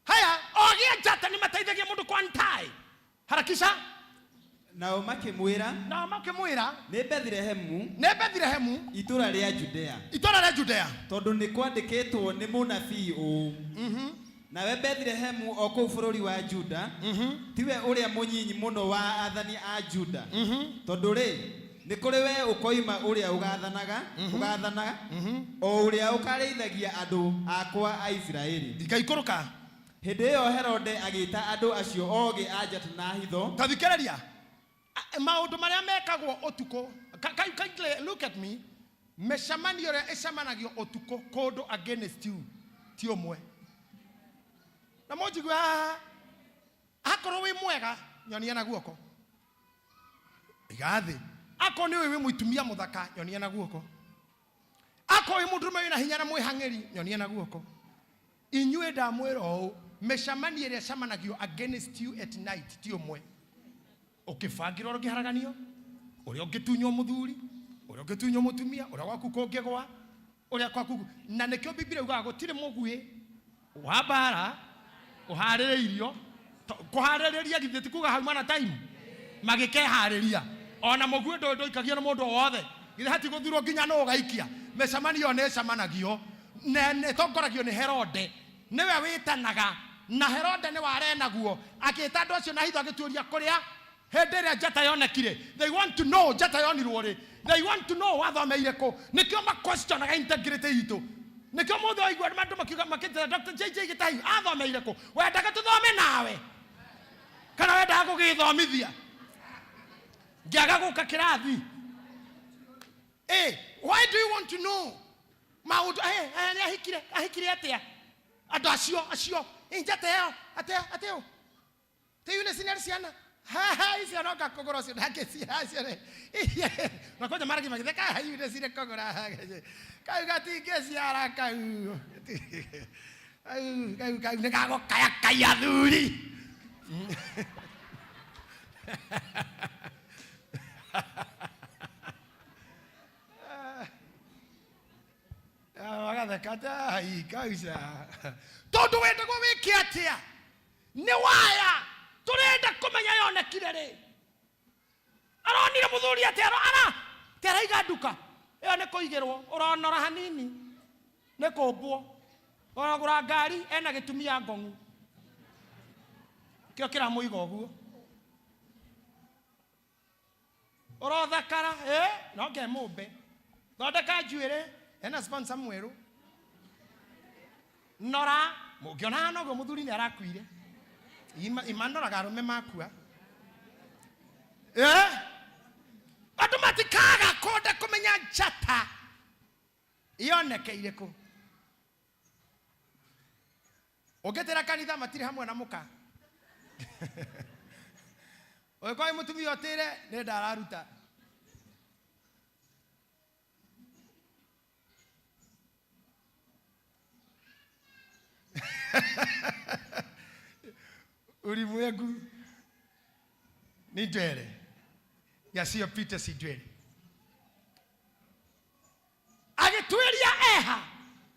Haya, ogĩa njata nĩ mateithagia mũndũ kwa ntai. Harakisha. Nao makĩmwĩra. Nao makĩmwĩra. Nĩ Bethilehemu. Nĩ Bethilehemu. Itũũra rĩa Judea. Itũũra rĩa Judea. Tondũ nĩ kwandĩkĩtwo nĩ mũnabii ũũ. Nawe Bethlehemu o kũu bũrũri wa Juda, tiwe ũrĩa mũnyinyi mũno wa athani a Juda, tondũ rĩ, nĩ kũrĩ we ũkoima ũrĩa ũgaathanaga, ũgaathana, o ũrĩa ũkarĩithagia andũ akwa a Isiraeli. Igaikũrũka. Hĩndĩ ĩyo Herode agĩĩta andũ acio ogĩ a njata na hitho. Ta thikĩrĩria. Maũndũ marĩa mekagwo ũtukũ. Kindly look at me. Mĩcemanio ĩrĩa ĩcemanagio ũtukũ kũndũ against you ti ũmwe. Na mũnjigue haha, akorwo wĩ mwega nyonia na guoko. Iga thĩ. Akorwo nĩ ũĩ wĩ mũitumia mũthaka nyonia na guoko. Akorwo wĩ mũndũrũme wĩna hinya na mwĩhang'ĩri nyonia na guoko. Inyuĩ ndamwĩra ũũ, mĩcemanio ĩrĩa ĩcemanagio against you at night ti ũmwe. Ũkĩbangĩrwo ũrĩa ũngĩharaganio, ũrĩa ũngĩtunywo mũthuri, ũrĩa ũngĩtunywo mũtumia, ũrĩa gwaku kũngĩgwa, ũrĩa kwaku. Na nĩkĩo Biblia yugaga gũtirĩ mũguĩ wa mbara ũharĩrĩirio. Kũharĩrĩria githĩ ti kuga hauma na time magĩkeharĩria. Ona mũguĩ ndũĩ ndũikagio nĩ mũndũ o wothe, githĩ hatigũthurwo nginya nũ ũgaikia. Mĩcemanio ĩyo nĩ ĩcemanagio na ĩtongoragio nĩ Herode, nĩwe wĩtanaga, na Herode nĩwe arenaguo. Agĩta andũ acio na hitho agĩtuĩria kũrĩa hĩndĩ ĩrĩa njata yonekire. They want to know njata yonirwo rĩ. They want to know wathomeire kũ. Nĩkĩo ma questionaga integrity itũ. Nĩkĩo mũthĩ waigua andũ makiuga makĩnjĩra Dr. JJ Gĩtahi athomeire kũ. Wendaga tũthome nawe kana wendaga gũgĩthomithia? Ngĩaga gũka kĩrathi. Why do you want to know? Maũndũ, nĩ ahikire, ahikire atĩa? Andũ acio, acio, njata ĩyo, atĩa, atĩa ũ? Ti Eunice nĩ arĩ ciana? Ha, ha, icio no ngakũgũra ũcio ndangĩciara acio rĩ. Na kwanja maragi magĩtheka, ha, Eunice nĩ kũgũra. Kau gatingĩciara kau. Kau, kau, kau nĩ gagũkayakaya athuri. Magatheka atĩ, ai, kauca. Tondũ wendagwo wĩke atĩa? Nĩ waya tũrenda kũmenya yonekire rĩ. Aronire mũthuri atĩ ara, atĩ araiga nduka. Ĩyo nĩ kũigĩrwo, ũronora hanini. Nĩ kũmbwo. Ũragũra ngari ena gĩtumia ngong'u. Kĩo kĩramũiga ũguo. Ũrothakara, no ngemũmbe. Thondeka njuĩrĩ, ena sponsor mwerũ. Nora, mũngĩona noguo mũthuri nĩ arakuire. Imanoraga arũme makua. Andũ matikaga kwenda kũmenya njata yonekeire kũ. Ũngĩtĩra kanitha matirĩ hamwe na mũka. Ũngĩkorwo wĩ mũtumia ũtĩre nĩ nda araruta. Ulimwengu ni ndwele yasiyopita si ndwele. Agĩtuĩria eha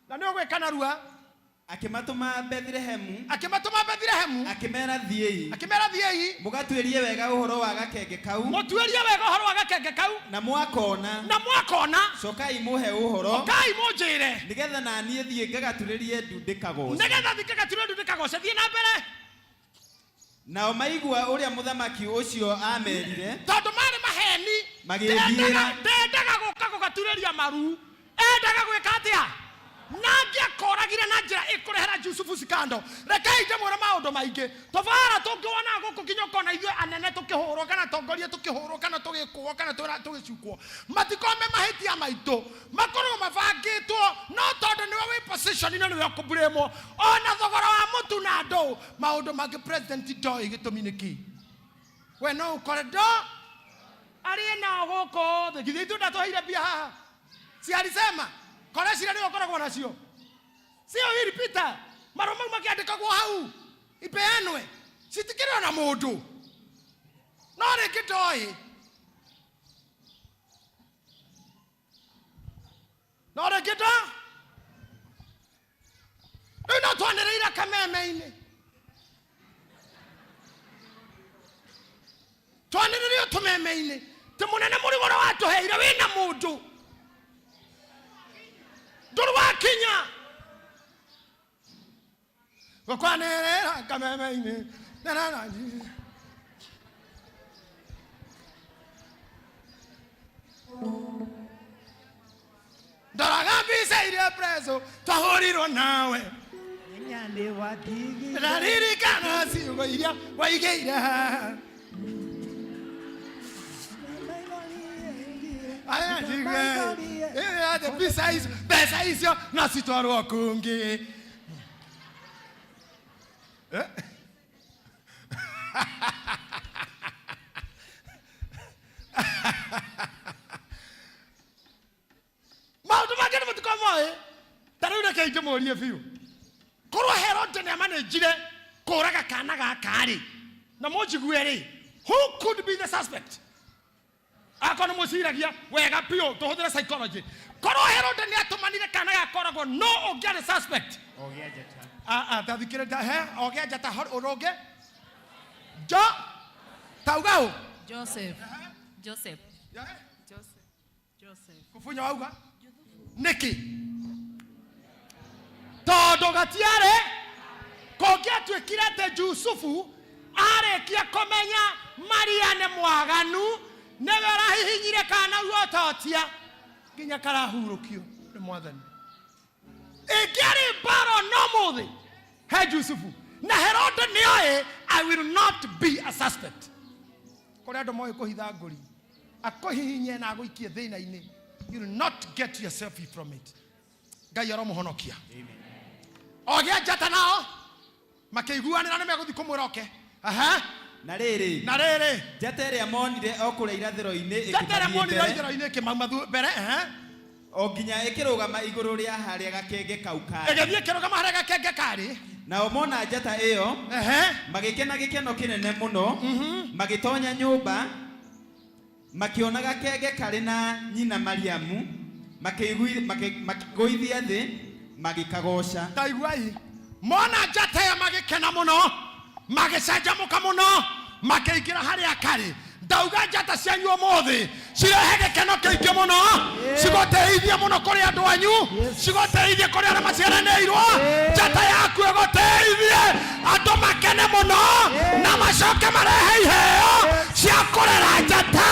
na nĩ ũgwĩka narua. Akĩmatũma Bethlehemu. Akĩmatũma Bethlehemu. Akĩmera thiĩi. Akĩmera thiĩi. Mũgatuĩrie wega ũhoro wa gakenge kau. Mũtuĩrie wega ũhoro wa gakenge kau. Na mwakona. Na mwakona. Cokai mũhe ũhoro. Cokai mũnjĩre. Nĩgetha na niĩ thiĩ ngagaturĩrie ndu ndĩkagoce. Nĩgetha thiĩ ngagaturĩrie ndu ndĩkagoce. Thiĩ na mbere. Nao maigua ũrĩa mũthamaki ũcio aamerire. Tondũ marĩ maheni. Magĩthiĩra. Ndendaga gũka gũgaturĩria maru. Endaga gwĩka atĩa? Na angĩakoragire na njĩra ĩkũrehera Jusufu scandal. Rekei ndĩmwĩre maũndũ maingĩ. Tũbara tũngĩwonaga gũkũ nginya ũkona ithuĩ anene tũkĩhũrwo kana atongoria tũkĩhũrwo kana tũgĩkũo kana tũgĩcukwo. Matikorwo me mahĩtia maitũ. Makorwo mabangĩtwo no tondũ nĩwe wĩ position ĩno nĩwe ũkũblame. Ona thogora wa mũtu na ndũ maũndũ mangĩ president ndoĩ gĩtũmi nĩ kĩ. We no ũkore ndo arĩ nao gũkũ thĩ. Githĩ ithuĩ ndatũheire mbia haha? Si alisema kore cira nĩwe ũkoragwo nacio. Sio hili Peter, marũa mau makĩandĩkagwo hau ipeanwe, citikĩrĩ ona mũndũ. No rĩngĩ ndoĩ. No rĩngĩ ndo. Rĩu no twanĩrĩire kameme-inĩ. Twanĩrĩire tũmeme-inĩ. Ti mũnene mũrigo ũrĩa watũheire wĩna mũndũ. Ndũrĩ wakinya. Gũkwanĩrĩra kameme-inĩ. Na, na, na. Ndoraga mbica iria preso twahũrirwo nawe. Ndaririkana ciugo iria waigĩire haha. Aya, njigue. Ĩĩ, atĩ mbica icio, mbeca icio no citwarwo kũngĩ. Eh? Maũndũ mangĩ nĩ mũtuko moĩ. Ta rĩu rekei ndĩmũrie biũ, korwo Herode nĩ amanĩnjire kũraga kana gaka rĩ, na mũnjigue rĩ, who could be the suspect? Akorwo nĩ mũciragia wega biũ, tũhũthĩre psychology, korwo Herode nĩ atũmanire kana gakoragwo, no ũngĩarĩ suspect? Ah, ah, tathikĩrĩ he ogĩa njata ũrũngĩ jo tauga ũ. Joseph. Joseph. Joseph. Joseph. Kubunya wauga nĩkĩ? Tondũ gatiarĩ kũngĩatuĩkire atĩ Jusufu arĩkia kũmenya Maria nĩ mwaganu, nĩwe ũrahihinyire kana ruototia nginya karahurũkio nĩ Mwathani. Ĩngĩarĩ mbara no mũthĩ he Jusufu na Herode nĩoĩ, I will not be a suspect. Kũrĩ andũ moĩ kũhitha ngũri, akũhihinye na agũikie thĩna-inĩ, you will not get yourself free from it. Ngai aromũhonokia. Ogĩa njata nao makĩiguanĩra nĩ megũthiĩ kũmwĩra oke. Aha. Na rĩrĩ, na rĩrĩ, njata ĩrĩa monire o kũrĩa irathĩro-inĩ njata ĩrĩa ĩkĩmathiĩ monire mbere, irathĩro-inĩ ĩkĩmauma mbere, aha. O nginya ĩkĩrũgama igũrũ rĩa harĩa gakenge kau karĩ. Ĩgĩthiĩ ĩkĩrũgama harĩa gakenge karĩ. Nao mona njata ĩyo, magĩkena gĩkeno kĩnene mũno. Magĩtonya nyũmba, makĩona gakenge karĩ na nyina Mariamu, makĩgũithia thĩ, magĩkagooca. Taiguai, mona njata ĩyo magĩkena mũno, magĩcanjamũka mũno, makĩingĩra harĩa karĩ. Ndauga njata cianyu ũmũthĩ cirehe gĩkeno kĩingĩ mũno, cigũteithie mũno kũrĩ andũ anyu, cigũteithie kũrĩ arĩa maciaranĩirwo. Njata yaku ĩgũteithie andũ makene mũno, na macoke marehe iheo cia kũrera njata,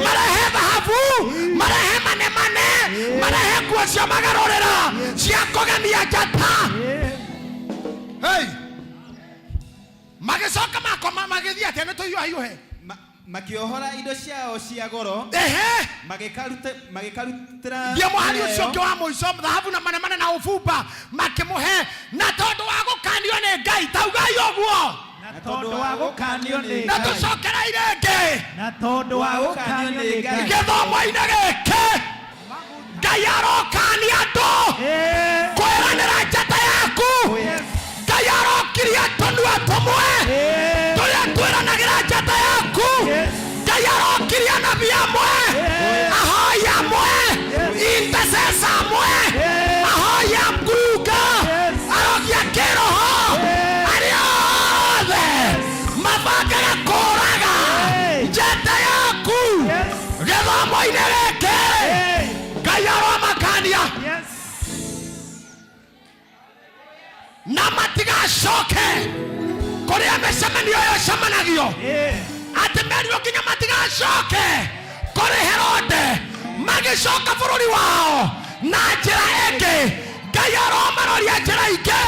marehe thahabu, marehe manemane, marehe nguo cia magarũrĩra cia kũgemia njata. Hey! Magĩcoka makoma magĩthiĩ atĩa? Nĩ tũhiũhahiũhe. Makĩohora indo ciao cia goro, magĩkarutĩra Thiĩ mũhari ũcio iheo. ũngĩ wa mũico. Thahabu na manemane na ũbumba makĩmũhe, na tondũ wa gũkanio nĩ Ngai. Taugai ũguo. Na tondũ wa gũkanio nĩ Na Ngai. tũcokereire rĩngĩ. Na tondũ wa gũkanio nĩ Ngai. Gĩthomo-inĩ gĩkĩ Ngai arokania andũ kwĩranĩra njata yaku. Ngai arokiria tũnua tũmwe tũrĩa twĩranagĩra njata yaku. Ngai arokiria nabii amwe, ahoi amwe, intercessor amwe, ahoi a ngunga, arogia kĩroho, arĩa othe mabangaga kũraga njata yaku gĩthomo-inĩ gĩkĩ, Ngai aromakania na matigacoke kũrĩa mĩcemanio ĩyo ĩcemanagio, atĩ merirwo nginya matigacoke kũrĩ Herode, magĩcoka bũrũri wao na njĩra ĩngĩ. Ngai aromaroria njĩra ingĩ.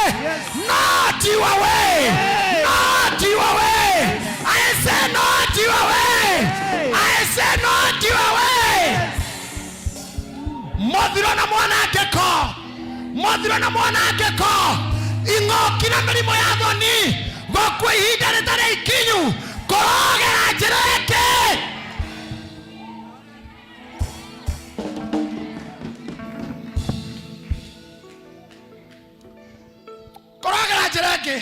Not your way, not your way. I say not your way, I say not your way. Mũthiro na mwanangĩko, mũthiro na mwanangĩko, ing'oki na mĩrimũ ya thoni, gũkua ihinda rĩtarĩ ikinyu, kũrogera njĩra ĩngĩ. Kũrogera njĩra ĩngĩ.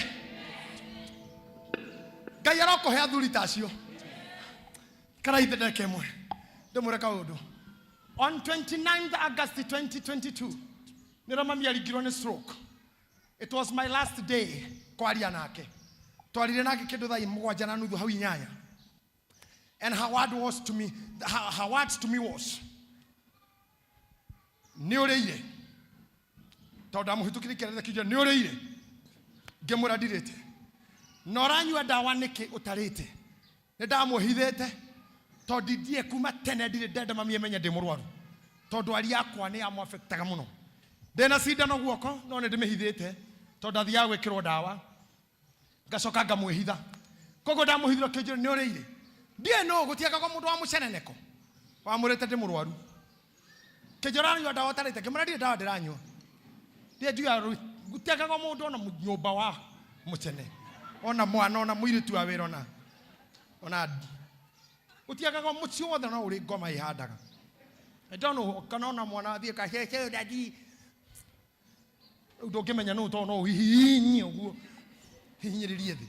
Ngai arokũhe athuri ta acio. Karaithe ndeke ĩmwe ndĩmwĩre kaũndũ. On 29th August 2022 nĩrĩo mami aringirwo nĩ stroke. It was my last day kwaria nake. Twarire nake kĩndũ thaa 7:30 hau 8. And her word was to me, her words to me was, nĩ ũrĩire, tondũ ndamũhĩtũkire kĩarĩra kĩnjũ, nĩ ũrĩire. Ngĩmwĩra ndirĩte. Na ũranyua ndawa nĩkĩ ũtarĩte? Nĩ ndamwĩhithĩte tondũ ndiĩ kuma tene ndirĩ ndenda mami amenye ndĩ mũrwaru tondũ ari akwa nĩ yamwafektaga mũno. Ndĩna cindano guoko no nĩ ndĩmĩhithĩte tondũ athiaga gwĩkĩrwo ndawa ngacoka ngamwĩhitha. Koguo ndamũhithira kĩnjũra nĩ ũrĩire. Ndiĩ nũ gũtiagaga mũndũ wa mũceneneko wamwĩrĩte ndĩ mũrwaru. Kĩnjũra aranyua ndawa ũtarĩte ngĩmwĩra ndirĩ ndawa ndĩranyua. Ndiĩ njugaga gũtiagaga mũndũ ona nyũmba wa mũcene ona mwana ona mũirĩtu wa wĩra ona ona gũtiagaga mũciĩ wothe no ũrĩ ngoma ĩhandaga. I don't know kana ona mwana athiĩ kacece dadi rĩu ndũngĩmenya nũ tondũ no ũhihinye ũguo hihinyĩrĩrie thĩ.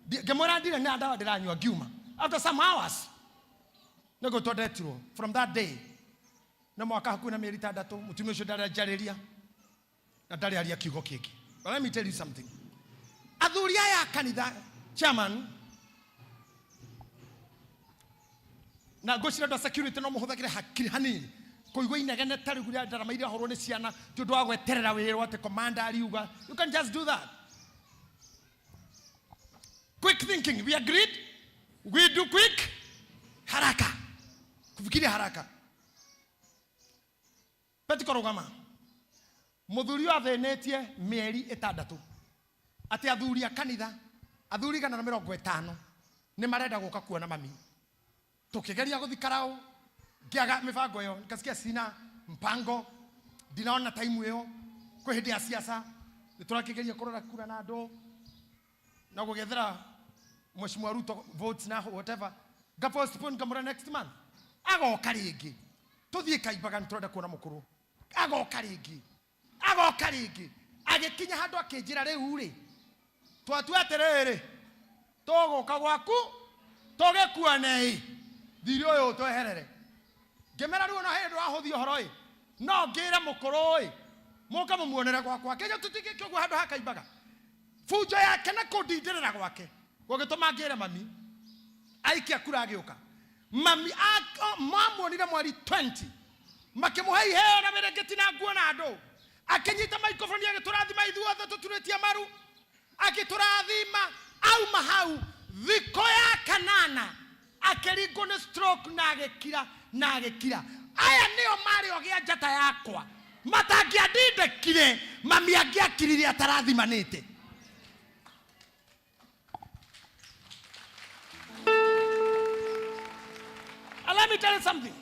Ngĩmwĩra ndirĩ na ndawa ndĩranyua ngiuma after some hours nĩguo twendetirwo from that day na mwaka hakuhĩ na mĩeri itandatũ mũtumia ũcio ndarĩ anjarĩria na ndarĩ aria kiugo kĩngĩ. But let me tell you something, athuri aya a kanitha chairman na ngwĩciria andũ a security no mũhũthagĩre hakiri hanini kũigua inegene ta rĩu rĩa ndarama iria horwo nĩ ciana ti ũndũ wa gweterera wĩrwo atĩ commander ariuga. You can just do that quick thinking. We agreed we do quick, haraka, kufikiria haraka. Petiko rũgama mũthuri ũyũ athĩnĩtie mĩeri ĩtandatũ atĩ athuri a kanitha athuri 150 nĩ marenda gũka kuona mami. Tũkĩgeria gũthi Karau ngĩaga mĩbango ĩyo, nikasikia sina mpango, ndinaona time ĩyo kwĩ hĩndĩ ya siasa nĩ tũrakĩgeria kũrora kura na andũ na gũgĩethera Mheshimiwa Ruto votes na whatever, nga postpone ngamũra next month agoka rĩngĩ tũthiĩ Kaimbaga nĩ tũrenda kuona mũkũrũ agoka rĩngĩ agoka rĩngĩ agĩkinya handũ akĩnjĩra rĩu rĩ twatua atĩrĩrĩ tũgũka gwaku tũgĩkuonei thirĩ ũyũ ũtweherere. Ngĩmera rĩu ona hĩndĩ wahũthia ũhoro ĩ no ngĩre mũkũrũ ĩ mũke mũmuonere gwakwa kĩnyo tũtigĩke ũguo handũ ha Kaimbaga. Bunjo yake na kũndindĩrĩra gwake gũgĩtũma ngĩre mami aikia kura agĩũka. Mami mamuonire mweri 20 makĩmũhe iheo na mĩrĩngĩti na nguo na andũ akĩnyita microphone agĩtũrathima ithuothe tũturĩtie maru agĩtũrathima auma hau thikũ ya kanana akĩringwo nĩ stroke na agĩkira na agĩkira. Aya nĩo marĩ ogĩa njata yakwa matangĩandindĩkire mami angĩakirire atarathimanĩte. And let me tell you something.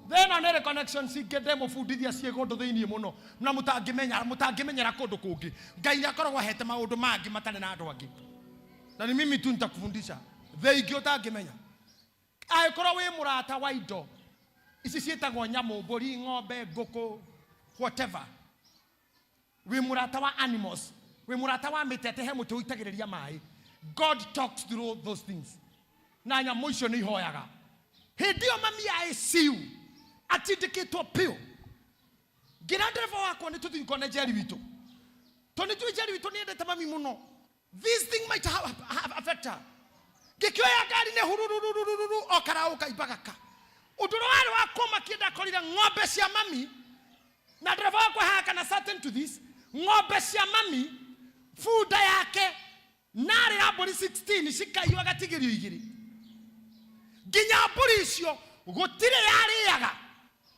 Then on any connection cingĩ ndemũbundithia ciĩ kũndũ thĩinĩ mũno na mũtangĩmenya mũtangĩmenyera kũndũ kũngĩ. Ngai nĩ akoragwo ahete maũndũ mangĩ matarĩ na andũ angĩ. Na ni mimi tu nitakufundisha thĩ ingĩ ũtangĩmenya. Angĩkorwo wĩ mũrata wa indo ici ciĩtagwo nyamũ, mbũri, ng'ombe, ngũkũ, whatever, wĩ mũrata wa animals, wĩ mũrata wa mĩtĩ atĩ he mũtĩ ũitagĩrĩria maĩ. God talks through those things. Na nyamũ icio nĩ ihoyaga. Hĩndĩ ĩyo mami ya ICU atindĩkĩtwo piũ. Ngĩra ndereba wakwa nĩ tũthiĩ ngone Njeri witũ. Tondũ nĩ njũĩ Njeri witũ nĩ endete mami mũno. This thing might have affect her. Ngĩkĩoya ngari nĩ hurururururu o karaũ kaimbaga ka. Ũndũ ũrĩa warĩ wa kũmakia ndakorire ng'ombe cia mami na ndereba wakwa haha kana certain to this, ng'ombe cia mami bunda yake narĩ ya mbũri 16 cikaiywo agatigĩrio igĩrĩ nginya mbũri icio gũtirĩ yarĩaga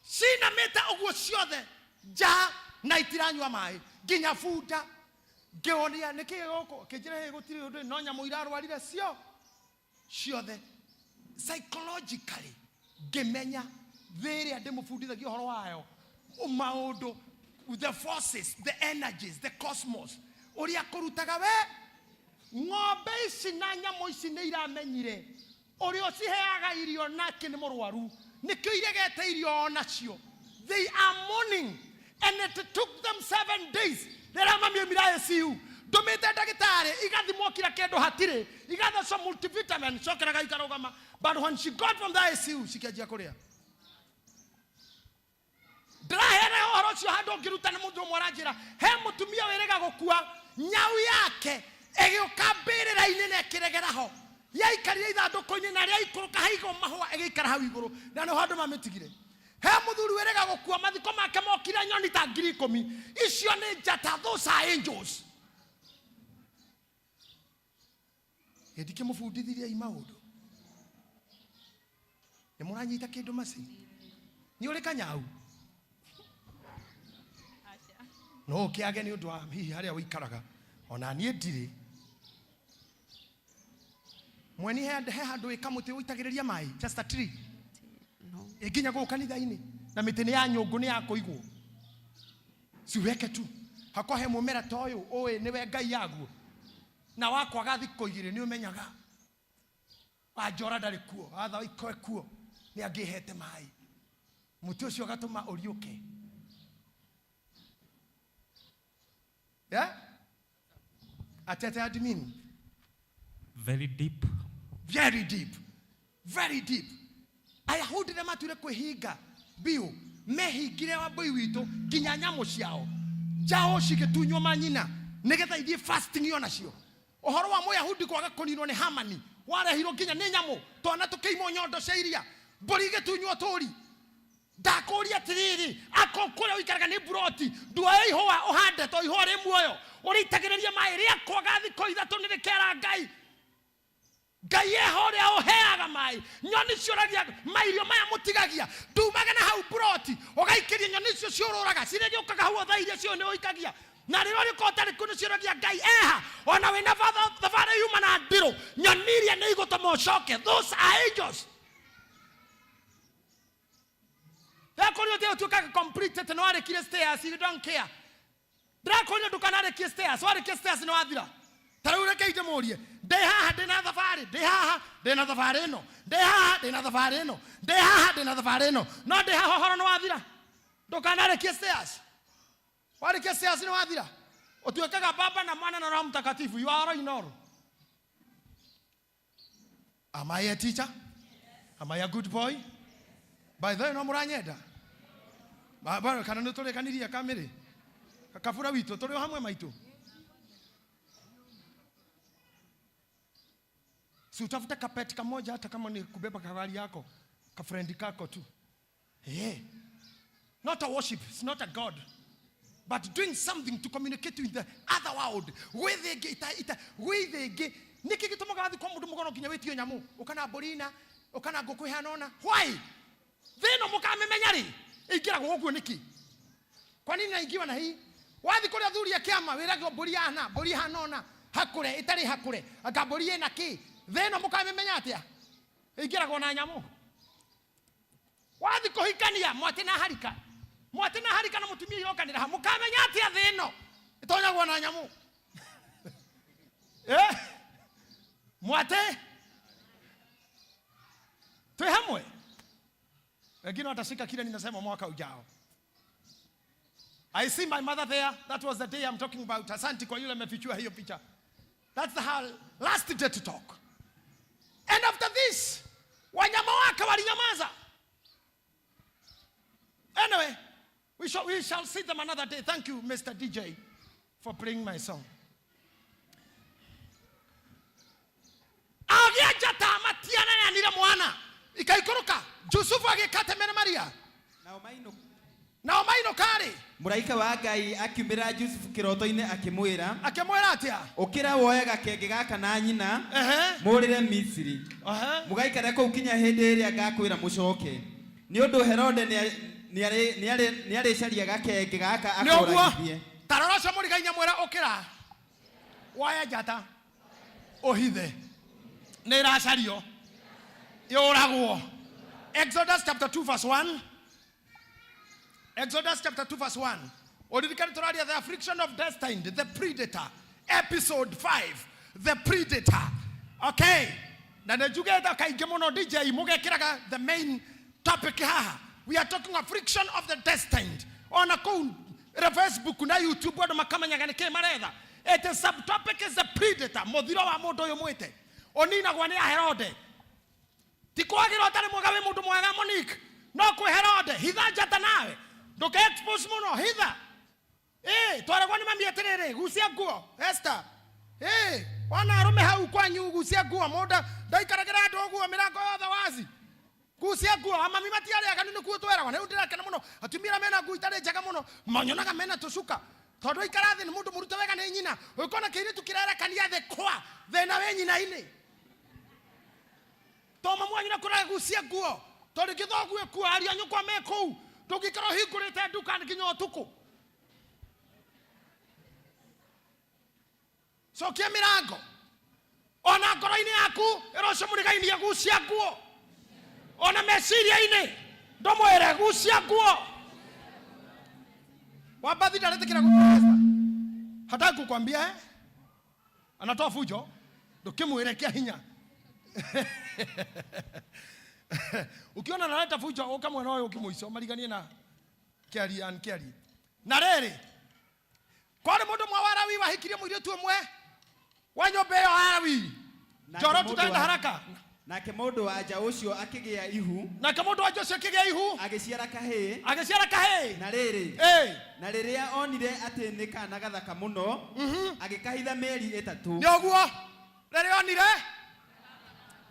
cinamĩte ũguo ciothe nja na itiranyua maĩ nginya bunda. Ngĩonia nĩkĩ gũkũ kĩnjĩra hĩ gũtirĩ ũndũ no nyamũ irarwarire cio ciothe. Psychologically ngĩmenya thĩ ĩrĩa ndĩmũbundithagia ũhoro wayo maũndũ, the forces, the energies, the cosmos, ũrĩa kũrutaga we ng'ombe ici na nyamũ ici nĩ iramenyire ũrĩa ũciheaga irio nake nĩ mũrwaru nĩkĩo iregete irio onacio. They are mourning and it took them 7 days. Rĩrĩa mami aumire ICU ndũmĩte ndagĩtarĩ igathimwo kila kĩndũ hatirĩ igathecwo multivitamin cokeraga ikarũgama. But when she got from the ICU cikĩanjia kũrĩa. Ndĩraheana ũhoro ũcio handũ ũngĩruta nĩ mũndũ ũmwe aranjĩra he mũtumia wĩrĩga gũkua nyau yake ĩgĩũka mbĩrĩra-inĩ na ĩkĩregera ho yaikarire ithandũkũ-inĩ na rĩaikũrũka haigwo mahũa ĩgĩikara hau igũrũ na nĩho andũ mamĩtigire. He mũthuri wĩrĩga gũkua mathiko make mokire nyoni ta 10,000. Icio nĩ njata, those are angels. Ĩ ndikĩmũbundithirie maũndũ. Nĩ mũranyita kĩndũ maci? Nĩ ũrĩ kanyau? No ũkĩage nĩ ũndũ wa hihi harĩa ũikaraga. Ona niĩ ndirĩ. Mweni he handũ wĩ kamũtĩ ũitagĩrĩria maĩ, just a tree. Ĩ nginya gũkũ kanitha-inĩ na mĩtĩ nĩ ya nyũngũ nĩ ya kũigwo. Siweke tu. Hakwa he mũmera ta ũyũ ũĩ nĩwe Ngai yaguo. Na wakwaga thikũ igĩrĩ nĩ ũmenyaga. Wanjora ndarĩ kuo, watha ikoe kuo, nĩ angĩhete maĩ. Mũtĩ ũcio ũgatũma ũriũke. Yeah? Atete admin. Very deep. Very deep. Very deep. Ayahudi nĩ matuire kwĩhinga biũ, mehingire wambũi witũ nginya nyamũ ciao njaũ cigĩtunywo manyina nĩgetha ithiĩ fasting onacio. Ũhoro wa Mũyahudi kwaga kũninwo nĩ Hamani warehirwo nginya nĩ nyamũ, twana tũkĩimwo nyondo cia iria, mbũri igĩtunywo tũri. Ndakũria atĩrĩrĩ, akorwo kũrĩa ũikaraga nĩ mburoti, nduoe ihũa ũhande to ihũa rĩ muoyo, ũrĩitagĩrĩrie maĩ, rĩakwaga thikũ ithatũ nĩ rĩkera Ngai. Ngai eho ũrĩa ũheaga maĩ. Nyoni ciũragia mairio maya mũtigagia, ndumage na hau mburoti, ũgaikĩria nyoni icio ciũrũraga, cirĩa gĩũkaga hau thaa iria cio nĩ ũikagia. Na rĩrĩa ũrĩkorwo ũtarĩ kuo nĩ ciũragia Ngai eha, ona wĩna thabarĩ yuma na ndirũ, nyoni iria nĩ igũtũma ũcoke. Those are angels. Ndakũria ũthiĩ ũtuĩkaga complete atĩ nĩ warĩkirie stairs, you don't care. Ndĩrakũria ndũkanarĩkie stairs, warĩkia stairs nĩ wathira. Ta rĩu reke ndĩmũrie, ndĩ haha ndĩ na thabarĩ, ndĩ haha ndĩ na thabarĩ ĩno, ndĩ haha ndĩ na thabarĩ ĩno, ndĩ haha ndĩ na thabarĩ ĩno, no ndĩ haha ũhoro nĩ wathira. Ndũkanarĩkie stairs. Warĩkia stairs nĩ wathira. Ũtuĩkaga Baba na Mwana na Roho Mtakatifu. You are all in all. Am I a teacher? Am I a good boy? By the way, no mũranyenda? Kana nĩ tũrĩkanirie kamĩrĩ? Kabura witũ tũrĩ o hamwe maitũ. Si utafute kapeti kamoja hata kama ni kubeba kagari yako, ka friend kako tu. Yeah. Not a worship, it's not a God. But doing something to communicate with the other world. Gwĩthĩngĩ ita ita gwĩthĩngĩ. Nĩkĩ gĩtũmaga wathiĩ kwa mũndũ mũgono nginya wĩtio nyamũ, ũkana mbũri ina, ũkana ngũkũ ĩhana ũna. Why? Thĩ ĩno mũkamĩmenya rĩ? Ĩingĩragwo ũguo nĩkĩ? Kwa nini naingiwa na hii? Wathiĩ kũrĩa athuri a kĩama wĩragwo mbũri yana, mbũri ĩhana ũna, hakũre, ĩtarĩ hakũre, anga mbũri ĩna kĩ? Thĩ ĩno mũkamĩmenya atĩa? Ĩingĩragwo na nyamũ. Wathiĩ kũhikania mwatĩ na harika, mwatĩ na harika na mũtumia irokanĩra ha, mũkamenya atĩa thĩ ĩno ĩtonyagwo na nyamũ? Mwatĩ twĩ hamwe, wengine watashika kile ninasema mwaka ujao. I see my mother there. That was the day I'm talking about. Asante kwa yule amefichua hiyo picha. That's her last day to talk. And after this, wanyama wake walinyamaza. Anyway, we shall see them another day. Thank you, Mr. DJ, for playing my song. Agĩa njata matianeanire mwana. Ikaikũrũka. Jusufu agĩkatemere Maria. Nao mainũka-rĩ, Mũraika wa Ngai akiumĩra Jusufu kĩroto-inĩ akĩmwĩra, akĩmwĩra atĩa? Ũkĩra woe gakenge gaka na nyina, mũũrĩre Misiri. Mũgaikare kũu kinya hĩndĩ ĩrĩa ngakwĩra mũcoke. Nĩ ũndũ Herode nĩarĩcaria gakenge gaka Nĩ ũguo. akũragithie. Ta rora ũcio mũrigainie mwĩra ũkĩra. Woe njata. Ũhithe. Nĩ ĩracario. Yũragwo. Exodus chapter 2 verse 1. Exodus chapter 2 verse 1. Ũririkane tũraria the affliction of destined, the predator. Episode 5, the predator. Okay. Na nĩ njugĩte kaingĩ mũno DJ mũgekĩraga the main topic haha. We are talking affliction of the destined. Ona kũu Facebook na YouTube andũ makamenyaga nĩkĩ maretha. It is subtopic is the predator. Mũthiro wa mũndũ ũyũ mwĩte. Ũninagwo nĩ Herode. Ti kwagĩra ũtarĩ mwega wĩ mũndũ mwega Monique. No kwĩ Herode, hitha njata nawe. Ndũke expose mũno, hitha. Twaragwo nĩ mami atĩrĩrĩ, gucia nguo, Esther. Wona arũme hau kwanyu gucia nguo, mũndũ ndaikaragĩra andũ ũguo mĩrango yothe wazi. Gucia nguo, amami matiarĩ aganu nĩkuo tweragwo. Na rĩu ndĩrakena mũno atumia arĩa mena nguo itarĩ njega mũno manyonaga mena tũcuka tondũ aikara thĩ nĩ mũndũ mũrute wega nĩ nyina. Ũkona kĩirĩtu kĩrerekania thĩ kwa thĩna wĩ nyina-inĩ. To mamu wanyu nĩakũraga gucia nguo tondũ gĩthoguo ĩkuo ariũ a nyũkwa me kũu ndũngĩikara ũhingũrĩte nduka nginya ũtukũ. Cokia mĩrango ona ngoro-inĩ yaku ĩrocio mũrigainie gucia nguo ona meciria-inĩ ndũmwĩre gucia nguo. Wambathi ndaretĩkĩra gũkũreza hataki kukwambia eh? Anatoa fujo ndũkĩmwĩre kĩa hinya. Ukiona analeta fujo ũka mwena ũyũ ũkĩmũico mariganie na kĩarie an kĩarie. Na rĩrĩ kwarĩ mũndũ ũmwe wa Lawi wahikirie mũirĩtu ũmwe wa nyũmba ĩyo ya Lawi. Njoro tutaenda haraka. Nake mũndũ wa nja ũcio akĩgĩa ihu. Nake mũndũ wa nja ũcio akĩgĩa ihu. Agĩciara kahĩĩ. Agĩciara kahĩĩ. Na rĩrĩ, na rĩrĩa onire atĩ nĩ kaana gathaka mũno, agĩkahitha mĩeri ĩtatũ. Nĩ ũguo rĩrĩa onire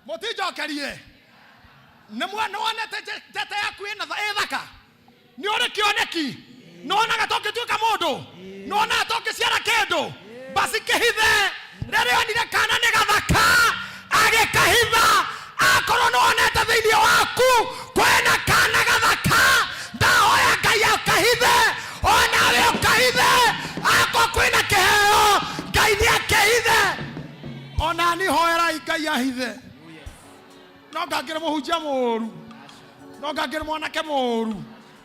mũtinjokerie nĩ wonete njata yaku ĩna ĩ thaka nĩ ũrĩ kĩoneki nĩ wonaga ta ũngĩtuĩka mũndũ nĩ wonaga ta ũngĩciara kĩndũ basi kĩhithe. Rĩrĩa onire kana nĩ gathaka agĩkahitha. Akorwo nĩ wonete thĩinĩ waku kwĩna kana gathaka ndahoya Ngai akahithe onawe ũkahithe. Akorwo kwĩna kĩheo Ngai nĩ akĩhithe. Ona ni hoerai Ngai ahithe. No ngangĩrĩ mũhunjia mũũru, no ngangĩrĩ mwanake mũũru,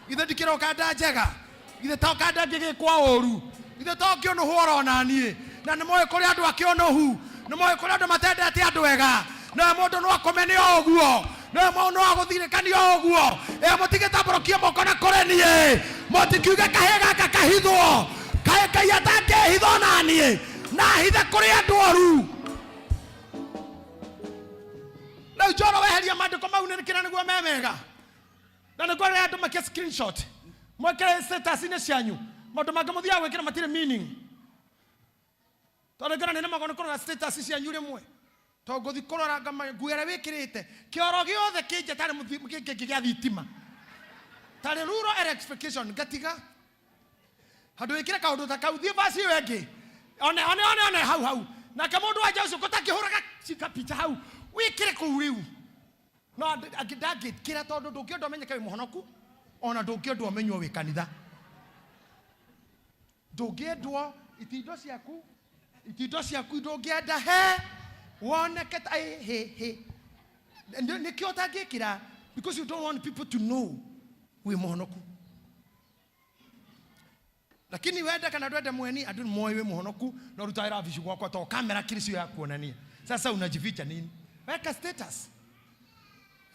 githĩ ndikĩroka nda njega, githĩ to kanda ngĩgĩkwa ũru, githĩ to ngĩũnũhwo oro na niĩ. Na nĩ moĩ kũrĩ andũ akĩũnũhu, nĩ moĩ kũrĩ andũ matendete andũ ega. Nawe mũndũ no akome nĩ o ũguo, nawe mũndũ no agũthirĩka nĩ o ũguo. Ĩ mũtigĩtambũrũkie moko na kũrĩ niĩ, mũtikiuge kahĩĩ gaka kahithwo, kaĩ Ngai atangĩhitha ona niĩ na ahithe kũrĩ andũ oru. Rĩu njoro weheria maandĩko mau nĩ kĩrĩa nĩguo me mega, na nĩguo rĩrĩa andũ makia screenshot mwĩkĩre status-inĩ cianyu maũndũ mangĩ mũthiaga gwĩkĩra matirĩ meaning, tondũ ngĩona nĩ nemagwo nĩ kũrora status cianyu rĩmwe tondũ ngũthiĩ kũrora ngama nguo ĩrĩa wĩkĩrĩte kĩoro gĩothe kĩnja tarĩ gĩkĩ gĩa thitima tarĩ rural electrification ngatiga handũ wĩkĩre kaũndũ ta kau thiĩ basi ĩyo ĩngĩ one one one one hau hau. Nake mũndũ wa nja ũcio gũtakĩhũraga cika picha hau wĩkĩre kũu rĩu no angĩ ndangĩkĩra tondũ ndũngĩenda ũmenyeke wĩ mũhonoku ona ndũngĩendwo ũmenywo wĩ kanitha, ndũngĩendwo itindo ciaku, itindo ciaku ndũngĩenda he woneke ta ĩ hĩ hĩ. Nĩkĩo ũtangĩkĩra because you don't want people to know wĩ mũhonoku. Lakini wende kana ndwende mweni andũ nĩ moĩ wĩ mũhonoku na ũrutaga wĩra wabici gwakwa to kamera kĩrĩ cio ya kuonania. Sasa unajificha nini? Weka status,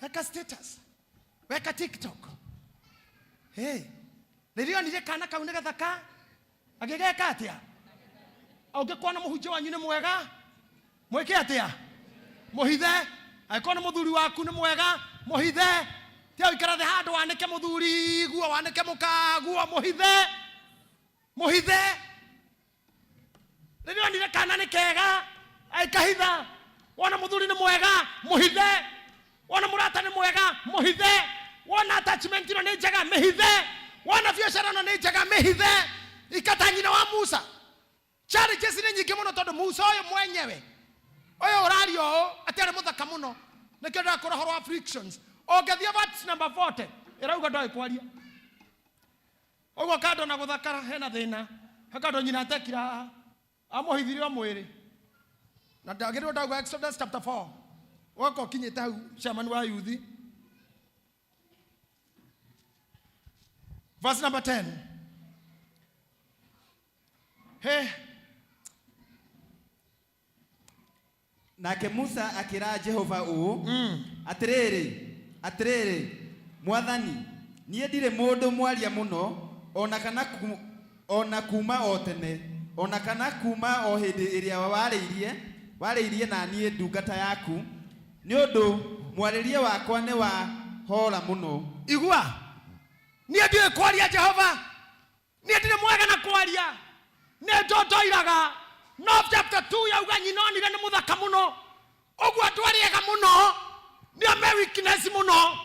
weka status, weka TikTok. Hey, rĩrĩa onire kana kau nĩ gathaka agĩgeka atĩa? Ũngĩkuona mũhunjia wanyu nĩ mwega mwĩke atĩa? Mũhithe. Angĩkorwo nĩ mũthuri waku nĩ mwega mũhithe. Tia ũikara thĩ handũ wanĩke mũthuri guo wanĩke mũka guo, mũhithe, mũhithe. Rĩrĩa onire kana nĩ kega agĩkahitha. Wona mũthuri nĩ mwega mũhithe, wona mũrata nĩ mwega mũhithe, wona attachment ĩno nĩ njega mĩhithe, wona biacara ĩno nĩ njega mĩhithe. Ikata nyina wa Musa. Challenges nĩ nyingĩ mũno tondũ Musa ũyũ mwenyewe ũyũ ũraria ũũ atĩ arĩ mũthaka mũno, nĩkĩo ndĩrakũra ũhoro wa frictions. Ũngĩthiĩ verse number 40 ĩrauga ndoĩ kwaria ũguo kando na gũthakara hena thĩna, he kando nyina atekira haha amũhithire o mwĩrĩ na ndagĩrĩirwo ndauga Exodus chapter 4 woka ũkinyĩte hau chairman wa youth verse number 10. He. Nake Musa akĩra Jehova ũũ, Atĩrĩrĩ, atĩrĩrĩ, Mwathani, niĩ ndirĩ mũndũ mwaria mũno, ona kana ona kuma o tene, ona kana kuma o hĩndĩ ĩrĩa warĩirie na niĩ ndungata yaku, nĩ ũndũ mwarĩrie wakwa nĩ wa hora mũno. Igua, niĩ ndiũĩ kwaria Jehova, niĩ ndirĩ mwega na kwaria, nĩ ndondoiraga. No chapter 2 yauga nyina onire nĩ mũthaka mũno, ũguo andũ arĩa ega mũno nĩo me weakness mũno.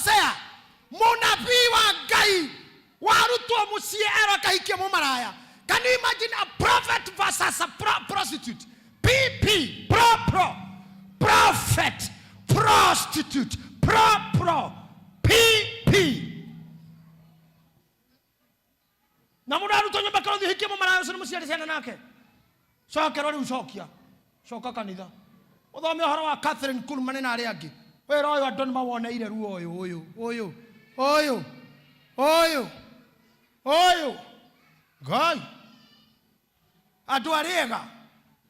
Hosea mũnabii wa Ngai warutwo mũciĩ erwo akahikie mũmaraya. Can you imagine a prophet versus a prostitute? PP, pro pro, prophet, prostitute, pro pro, PP. Na mũndũ arutwo nyũmba kĩrothiĩ hikie mũmaraya ũcio nĩ mũciari ciana nake. Cokerwo rĩu cokia. Coka kanitha. Ũthome ũhoro wa Catherine Kuhlman na arĩa angĩ. Wĩra ũyũ andũ nĩ mawoneire ruo ũyũ ũyũ ũyũ ũyũ ũyũ ũyũ. Ngai. Andũ arĩa ega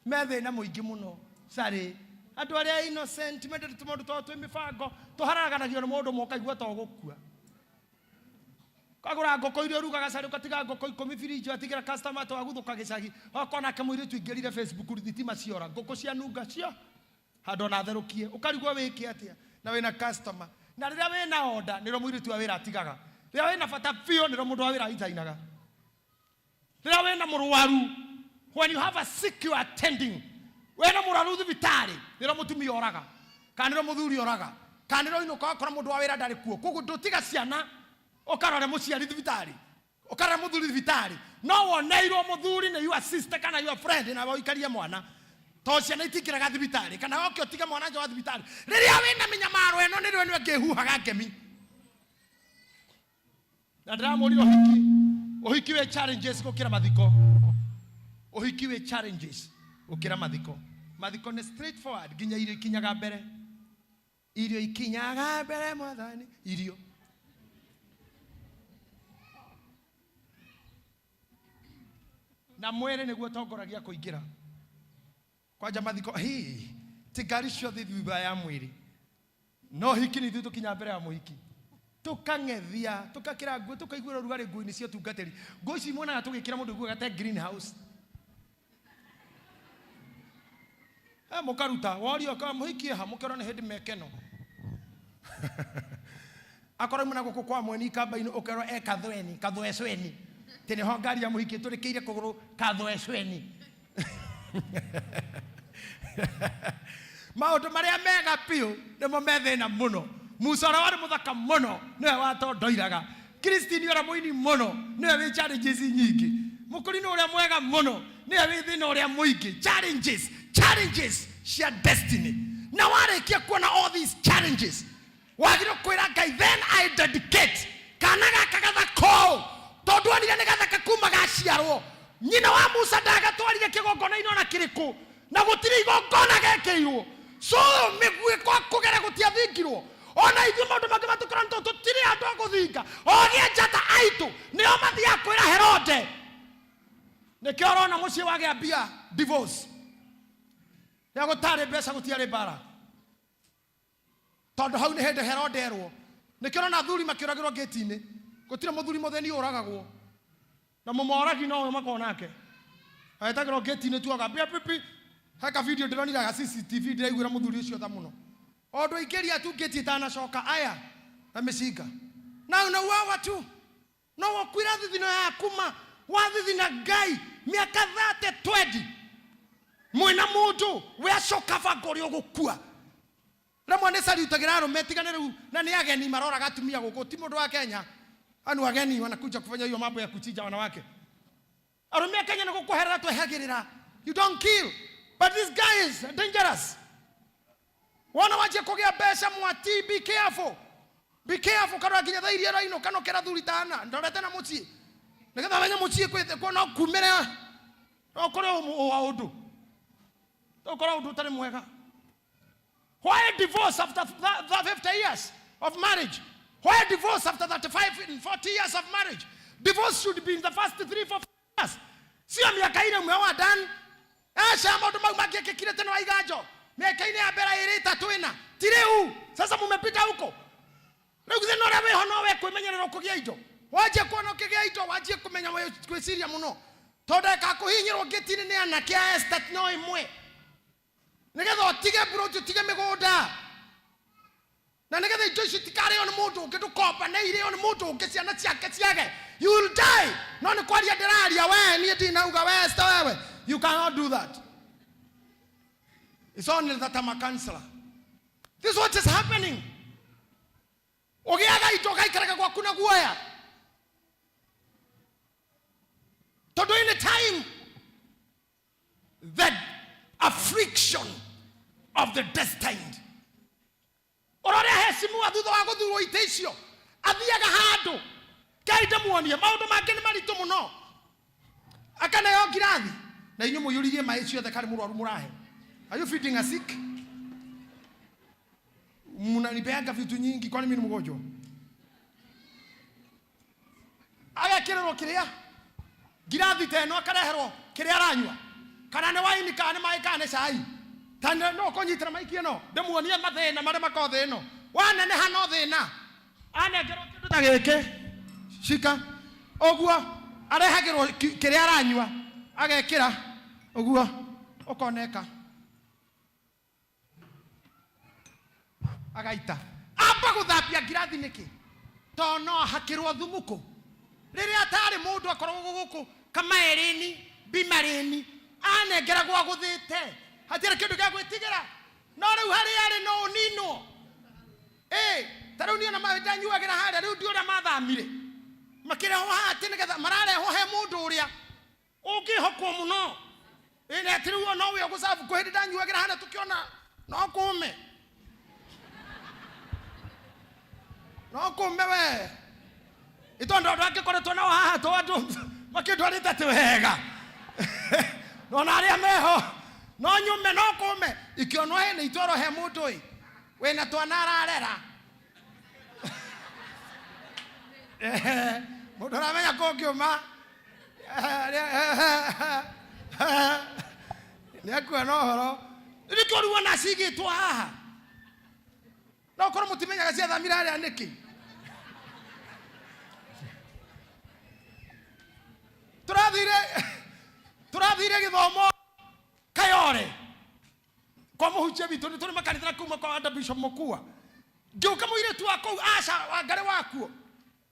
me thĩna mũingĩ mũno. Carĩ. Andũ arĩa innocent mendete tũmaũndũ twa twĩ mĩbango tũharaganagio nĩ mũndũ ũmwe ũkaigua ta ũgũkua. Kagũra ngũkũ iria ũrugaga carĩ ũgatiga ngũkũ ikũmi birinji watigĩra customer ta waguthũka gĩcagi. Ũgakora nake mũirĩtu aingĩrire Facebook thitima ciora ngũkũ cianunga cio handũ ona therũkie ũkarigwo wĩke atĩa na wĩna customer. Na rĩrĩa wĩna order nĩrĩo mũirĩtu wa wĩra atigaga. Rĩrĩa wĩna bata biũ nĩrĩo mũndũ wa wĩra aitainaga. Rĩrĩa wĩna mũrwaru, when you have a sick you are attending, wĩna mũrwaru thibitarĩ nĩrĩo mũtumia oraga kana nĩrĩo mũthuri oraga kana nĩrĩo inũka wakora mũndũ wa wĩra ndarĩ kuo. Koguo ndũtiga ciana ũkarore mũciari thibitarĩ ũkarore mũthuri thibitarĩ no woneirwo mũthuri nĩ your sister kana your friend nawe ũikarie mwana tondũ ciana itingĩraga thibitarĩ kana woke ũtige mwana nja wa thibitarĩ. Rĩrĩa wĩna mĩnyamaro ĩno nĩrĩo ĩno ĩngĩ ĩhuhaga ngemi. Na ndĩramũrire ũhiki, ũhiki wĩ challenges gũkĩra mathiko. Ũhiki wĩ challenges gũkĩra mathiko. Mathiko nĩ straightforward nginya irio ikinyaga mbere. Irio ikinyaga mbere mwathani, irio. Na mwĩrĩ nĩguo ũtongoragia kũingĩra. Kwanja mathiko, hi, ti ngari ciothe thutha ya mwĩrĩ. No hiki nĩ ithuĩ tũkinya mbere ya mũhiki. Tũkang'ethia, tũgakĩra nguo, tũkaiguĩra ũrugarĩ nguo-inĩ cia ũtungatĩri. Nguo ici muonaga tũgĩkĩra mũndũ aiguaga ta greenhouse. Mũkaruta, worio ũkawa mũhiki ĩha, mũkerwo nĩ hĩndĩ mekeno. Akorwo auma na gũkũ kwa mweni kamba-inĩ ũkerwo e kathweni, kathwecweni. Atĩ nĩho ngari ya mũhiki ĩtũrĩkĩire kũgũrũ kathwecweni. Maũndũ marĩa mega biũ nĩmo me thĩna mũno. Musa ũrĩa warĩ mũthaka mũno nĩwe watondoiraga. Christine ũrĩa mũini mũno nĩwe wĩ challenges nyingĩ. Mũkũrinũ ũrĩa mwega mũno nĩwe wĩ thĩna ũrĩa mũingĩ. Challenges, challenges cia destiny. Na warĩkia kuona all these challenges, wagĩrĩirwo kwĩra Ngai, then I dedicate kana gaka gathaka ũũ tondũ onire nĩ gathaka kuma gaciarwo. Nyina wa Musa ndagatwarire kĩgongona-inĩ ona kĩrĩkũ na gũtirĩ igongona gekĩirwo. So mĩguĩ kwa kũgera gũtiathingirwo. Ona ithuĩ maũndũ mangĩ matũkora nĩ tondũ tũtirĩ andũ a gũthinga. Ogĩ a njata aitũ nĩo mathiaga kwĩra Herode. Nĩkĩo ũrona mũciĩ wagĩa mbia divorce. Rĩrĩa gũtarĩ mbeca gũtiarĩ mbara. Tondũ hau nĩ hĩndĩ Herode erwo. Nĩkĩo ũrona athuri makĩũragĩrwo ngĩti-inĩ. Gũtirĩ mũthuri mũthĩni ũragagwo. Na mũmoragi nowe makoragwo nake. Agĩtagĩrwo ngĩti-inĩ tu akambia pipi. He ka video ndĩronire ga CCTV ndĩraiguĩra mũthuri ũcio tha mũno. O ũndũ aingĩria tu ngĩti ĩtanacoka aya na mĩcinga. Na unauawa tu. No wokuire thithino yaku ma wathithina Ngai mĩaka 30 20 mwĩna mũndũ we acoka banga ũrĩa ũgũkua. Rĩmwe nĩ cariutagĩra arũme tigane rĩu na nĩ ageni maroraga atumia gũkũ ti mũndũ wa Kenya. Anu ageni wanakuja kufanya hiyo mambo ya kuchinja wanawake. Arũme a Kenya nĩ gũkweherera twehagĩrĩra. You don't kill. But this guy is dangerous. Wona wanjia kũgĩa mbeca mwati, be careful. Be careful karora nginya thaa iria ũrainũka no kĩra thuri tana ndorete na mũciĩ. Nĩgetha menye mũciĩ kwĩ no kumĩre no kũrĩ ũndũ. Ũkorwo ũndũ ũtarĩ mwega. Why divorce after 50 years of marriage? Why divorce after 35 and 40 years of marriage? Divorce should be in the first 3, 4 years. Sio mĩaka ire ũmwe wa done. Aca maũndũ mau mangĩekĩkire tene wa iganjo. Mĩaka-inĩ ya mbere ĩrĩ ĩtatũ ĩna. Ti rĩu. Sasa mumepita huko. Rĩu thĩna ũrĩa wĩho no we kwĩmenyerera ũkũgĩa indo. Wanjie kuona ũkĩgĩa indo, wanjie kũmenya kwĩciria mũno. Tondũ ĩkakũhihinyĩrwo ngĩti-inĩ nĩ anake a estate no ĩmwe. Nĩgetha ũtige mburoti, ũtige mĩgũnda. Na nĩgetha indo ici itikarĩo nĩ mũndũ ũngĩ, ndũkombane irĩo nĩ mũndũ ũngĩ, ciana ciake ciage. You will die. No nĩ kwaria ndĩraria, we niĩ ndinauga, we Esther wewe. You cannot do that. It's only that I'm a counselor. This is what is happening. Ũgĩaga indo ũgaikaraga gwaku na guoya. Tondũ any time the affliction of the destined. Ũrorĩa hecimua thutha wa gũthurwo itĩ icio athiaga handũ Ngai ndĩmuonie maũndũ mangĩ nĩ maritũ mũno akaneo ngirathi na inyuĩ mũiyũririe maĩ ciothe karĩ mũrwaru mũrahe. Are you feeding a sick? Mnanipeanga vitu nyingi, kwani mimi ni mgonjwa? Agekĩrĩrwo kĩrĩa ngirathi ta ĩno akareherwo kĩrĩa aranyua kana nĩ waini kana nĩ maĩ kana nĩ cai ta nĩ- no kũnyitĩra maiki ĩno ndĩmuonie mathĩna marĩa makoragwo thĩ ĩno waneneha no thĩna anengerwo kĩndũ ta gĩkĩ cika ũguo arehagĩrwo kĩrĩa aranyua agekĩra ũguo ũkoneka agaita amba gũthambia ngirathi nĩkĩ to no ahakĩrwo thumu kũ rĩrĩa atarĩ mũndũ akoragwo gũkũ kamaerini bimarini anengeragwo agũthĩte hatirĩ kĩndũ gĩa gwĩtigĩra no rĩu harĩa arĩ no ũninwo ĩ ta rĩu niĩ ona maĩ ndanyuagĩra harĩa rĩu ndi ũrĩa mathamire makĩrehwo haha atĩ nĩgetha mararehwo he mũndũ ũrĩa ũngĩhokwo mũno ĩ na atĩ rĩu no we ũgũcabu kwĩ hĩndĩ ndanyuagĩra harĩa tũkĩona no kũme no kũme we ĩ tondũ andũ angĩkoretwo nao haha to andũ makĩndwarĩte atĩ wega ona arĩa meho no nyume no kũme ikĩonwo hĩ nĩ itwarwo he mũndũ ĩ wĩna twana ararera mũndũ aramenya kũngiũma nĩ akuona ũhoro nĩkĩo rĩu ona cigĩtwo haha no korwo mũtimenyaga ciathamire harĩa nĩkĩ tũrathire tũrathire gĩthomo kayore kwa mũhunjia witũ nĩ tũrĩ makanitha na kuma kwa Bishop Mokua ngĩũka mũirĩtu wa kũu aca wangarĩ wakuo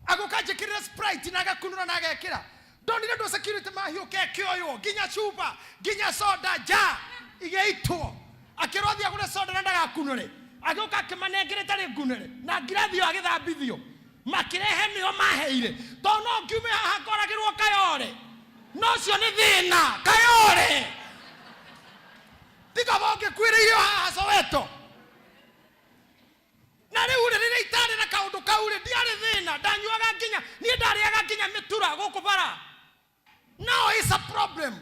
agũka njĩkĩrĩre Sprite na agakunũra na agekĩra ndonire ndũ security mahiũka ĩkĩoywo nginya cuba nginya soda nja igĩitwo akĩrwo athiĩ agũre soda na ndagakunũre agĩũka akĩmanengera ĩtarĩ ngunũre na ngirathi ĩyo agĩthambithio makĩrehe nĩo maheire tondũ no ngiume haha ngoragĩrwo kayore no ũcio nĩ thĩna kayore tiga ũngĩkuĩrĩire haha Soweto na rĩu rĩ rĩrĩa itarĩ na kaũndũ kau rĩ ndiarĩ thĩna ndanyuaga nginya niĩ ndarĩaga nginya mĩtura gũkũ bara now is a problem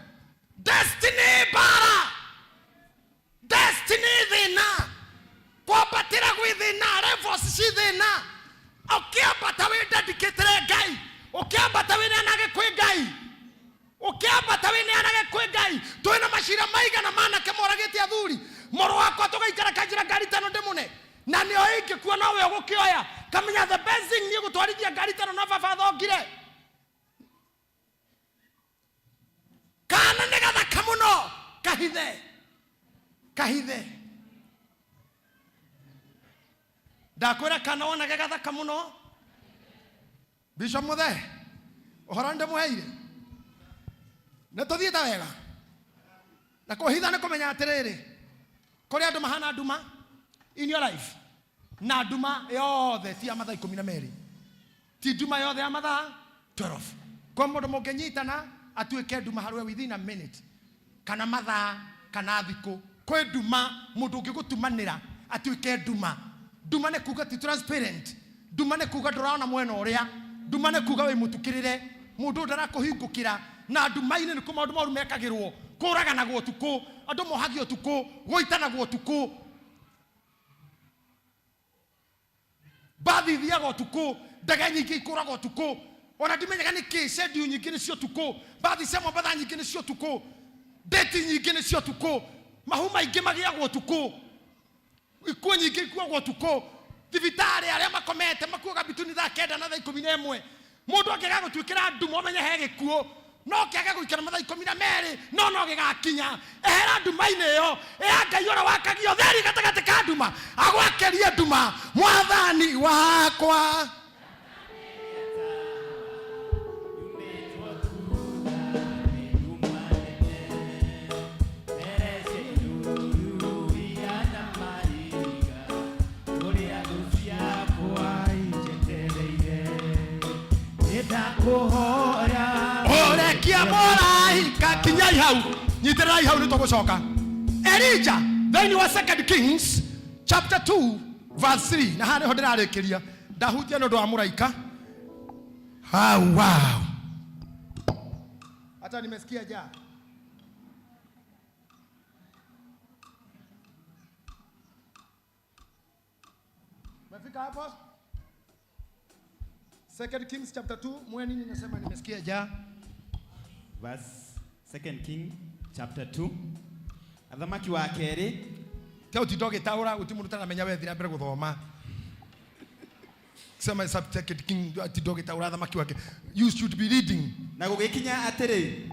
destiny bara destiny thĩna kwambatĩra gwĩ thĩna levels ci thĩna ũkĩambata wĩ dedicatĩre Ngai ũkĩambata wĩneanage kwĩ Ngai ũkĩambata wĩneanage kwĩ Ngai twĩna macira maigana manake moragĩte athuri mũrũ wakwa tũgaikara kanjĩra ngari tano ndĩmũne na nĩo ingĩkua nowe ũgũkĩoya kamenya the best thing niĩ gũtwarithia ngari tano no baba thongire kana nĩ gathaka mũno kahithe kahithe ndakwĩra kana wonage gathaka mũno Bishop Muthe ũhoro ndĩmũheire nĩ tũthiĩte wega na kũhitha nĩ kũmenya atĩrĩrĩ kũrĩ andũ mahana nduma in your life na nduma yothe ti ya mathaa ikũmi na merĩ ti nduma yothe ya mathaa 12 kwa mũndũ mũngĩnyitana atuĩke nduma harĩwe within a minute kana mathaa kana thikũ kwĩ nduma mũndũ ũngĩgũtumanĩra atuĩke nduma nduma nĩ kuga ti transparent nduma nĩ kuga ndũrona mwena ũrĩa nduma nĩ kuga wĩ mũtukĩrĩre mũndũ ndarakũhingũkĩra na nduma-inĩ nĩkuo maũndũ moru mekagĩrwo kũraganagwo ũtukũ andũ mohagio ũtukũ gũitanagwo ũtukũ mbathi ithiaga ũtukũ ndege nyingĩ ikũraga ũtukũ ona ndimenyaga nĩkĩ schedule nyingĩ nĩ cia ũtukũ mbathi cia Mombatha nyingĩ nĩ cia ũtukũ ndeti nyingĩ nĩ cia ũtukũ mahu maingĩ magĩagwo ũtukũ ikuũ nyingĩ ikuagwo ũtukũ thibitarĩ arĩa makomete makuaga bituni thaa kenda na thaa ikũmi na ĩmwe mũndũ angĩaga gũtuĩkĩra nduma ũmenye he gĩkuũ no kĩage gũikara mathaa ikũmi na merĩ no no gĩgakinya ehera nduma-inĩ ĩyo ĩya Ngai ũrĩa wakagia ũtheri gatagatĩ ka nduma agwakerie nduma mwathani wakwa Ngũkũhoya Ũrekia mũraika kinyai hau nyitĩrĩrai hau nĩ tũgũcoka Elija thĩinĩ wa Second Kings chapter 2 verse 3 na haha nĩho ndĩrarĩkĩria ndahutia nĩ ũndũ wa mũraika. Ah, wow. Hata nimesikia jaa. Umefika hapo? Second Kings chapter 2, mweni ninasema nimesikia jaa. Verse 2 King chapter 2 athamaki wa kerĩ Tia utinda ũgĩtaũra gũtirĩ mũndũ ũtaramenya we thiĩ na mbere gũthoma. Sema Second King atinda ũgĩtaũra athamaki wake. You should be reading. Na gũgĩkinya atĩrĩ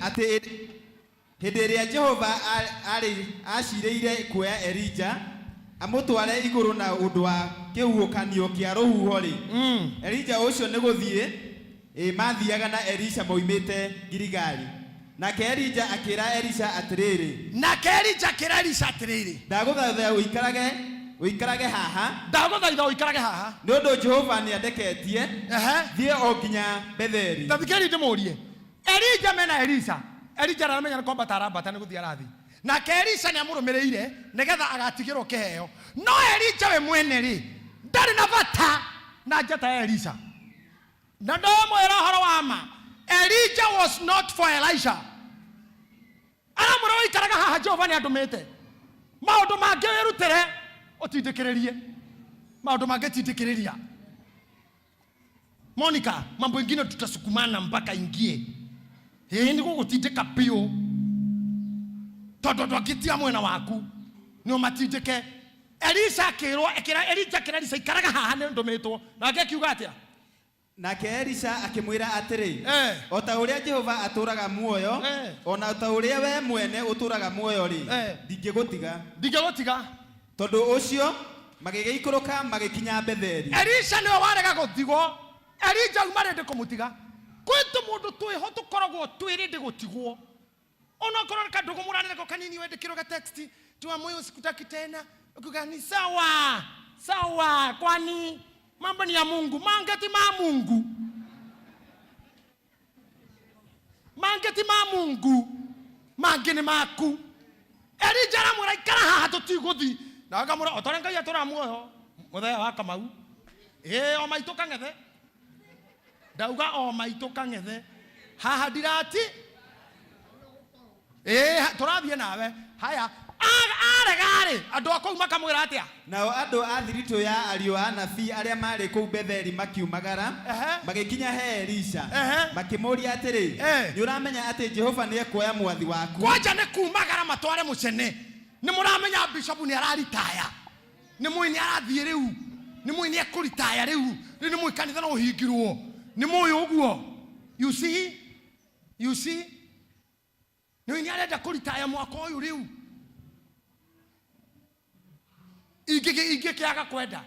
atĩ hĩndĩ ĩrĩa Jehova arĩ acirĩire kuoya Elija amũtware igũrũ na ũndũ wa kĩhuhũkanio kĩa rũhuho-rĩ, Elija ũcio nĩ gũthiĩ ĩ, maathiaga na Elisha moimĩte Giligali. Nake Elija akĩra Elisha atĩrĩrĩ, Nake Elija akĩra Elisha atĩrĩrĩ, ndagũthaitha ũikarage ũikarage haha, ndagũthaitha ũikarage haha, nĩ ũndũ Jehova nĩandeketie thiĩ o nginya Betheli. Ta thikĩrĩria ndĩmũrie. Elija mena Elisha. Elija ndaramenya nĩ kwambata arambata nĩ gũthiĩ arathiĩ. Nake Elisha nĩ amũrũmĩrĩire nĩgetha agatigĩrwo kĩheo. No Elija we mwene rĩ, ndarĩ na bata na njata ya Elisha. Na ndamwĩra ũhoro wa ma, Elijah was not for Elisha. Aramwĩra ũikaraga haha Jehova nĩ andũmĩte. Maũndũ mangĩ wĩrutĩre ũtindĩkĩrĩrie. Maũndũ mangĩ tindĩkĩrĩria. Monica, mambo ingine tutasukumana mpaka ingie. Ĩĩ nĩ gũgũtindĩka biũ. Tondũ andũ angĩ ti a mwena waku. Nĩ ũmatindĩke. Elisha akĩrwo, akĩra Elija akĩra Elisha ikaraga haha nĩ ndũmĩtwo. Nake akiuga atĩa? Nake Elisha akĩmwĩra atĩrĩ, O ta ũrĩa Jehova atũũraga muoyo, o na ta ũrĩa wee mwene ũtũũraga muoyo-rĩ, ndingĩgũtiga. Ndingĩgũtiga. Tondũ ũcio magĩgĩikũrũka magĩkinya Betheli. Elisha nĩwe warega gũtigwo. Elija auma rĩndĩ kũmũtiga. Kwĩ tũmũndũ twĩho tũkoragwo twĩ rĩndĩ gũtigwo. Onokorwo nĩ kandũgũ mũranĩrĩko kanini wendĩkĩrwo ga text tiwa moyo sikutaki tena ukiuga ni sawa sawa, kwani mambo ni ya Mungu, mange ti ma Mungu, mange ti ma Mungu, mangĩ nĩ maku. Elija aramwĩra ikara haha tũtigũthi, na akamwĩra o ta ũrĩa Ngai atũraga muoyo mũthenya wa Kamau, ĩĩ o maitũ kang'ethe, ndauga o maitũ kang'ethe, haha ndirati ĩĩ tũrathiĩ nawe haya. Arega-rĩ, andũ a kũu makamwĩra atĩa? Nao andũ a thiritũ ya ariũ a anabii arĩa maarĩ kũu Betheli makiumagara, magĩkinya he Elisha, makĩmũũria atĩrĩ, Nĩ ũramenya atĩ Jehova nĩekuoya mwathi waku? Kwanja nĩ kumagara matware mũcene. Nĩ mũramenya bishop nĩ araritaya, nĩ mũĩ nĩ arathiĩ rĩu, nĩ mũĩ nĩ ekũritaya rĩu, rĩu nĩ mũĩ kanitha no ũhingirwo, nĩ mũĩ ũguo. You see? You see? Nĩ nĩ arenda kũritaya mwaka ũyũ rĩu. Ingĩkĩaga kwenda,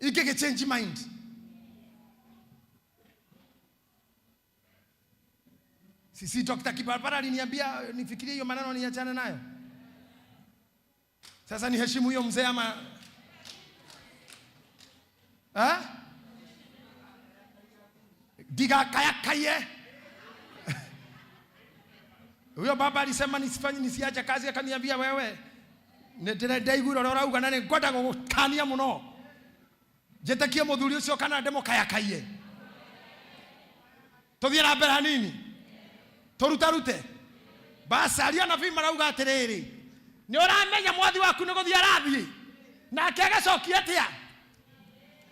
ingĩgĩ change mind. Sisi Dr. Kibarabara aliniambia nifikirie hiyo maneno niachane nayo. Sasa niheshimu hiyo mzee ama ha? Ndigakayakaye. Huyo baba alisema nisifanye nisiache kazi, akaniambia wewe ndaiguire ũrĩa ũrauga na nĩngwenda gũgũkania mũno. Njĩtĩkie mũthuri ũcio kana ndĩmũkayakaie. Tũthiĩ na mbere hanini. Tũrutarute. Basi aria anabii marauga atĩrĩrĩ, nĩ ũramenya mwathi waku nĩ gũthiĩ arathiĩ? Nake agacokia atĩa?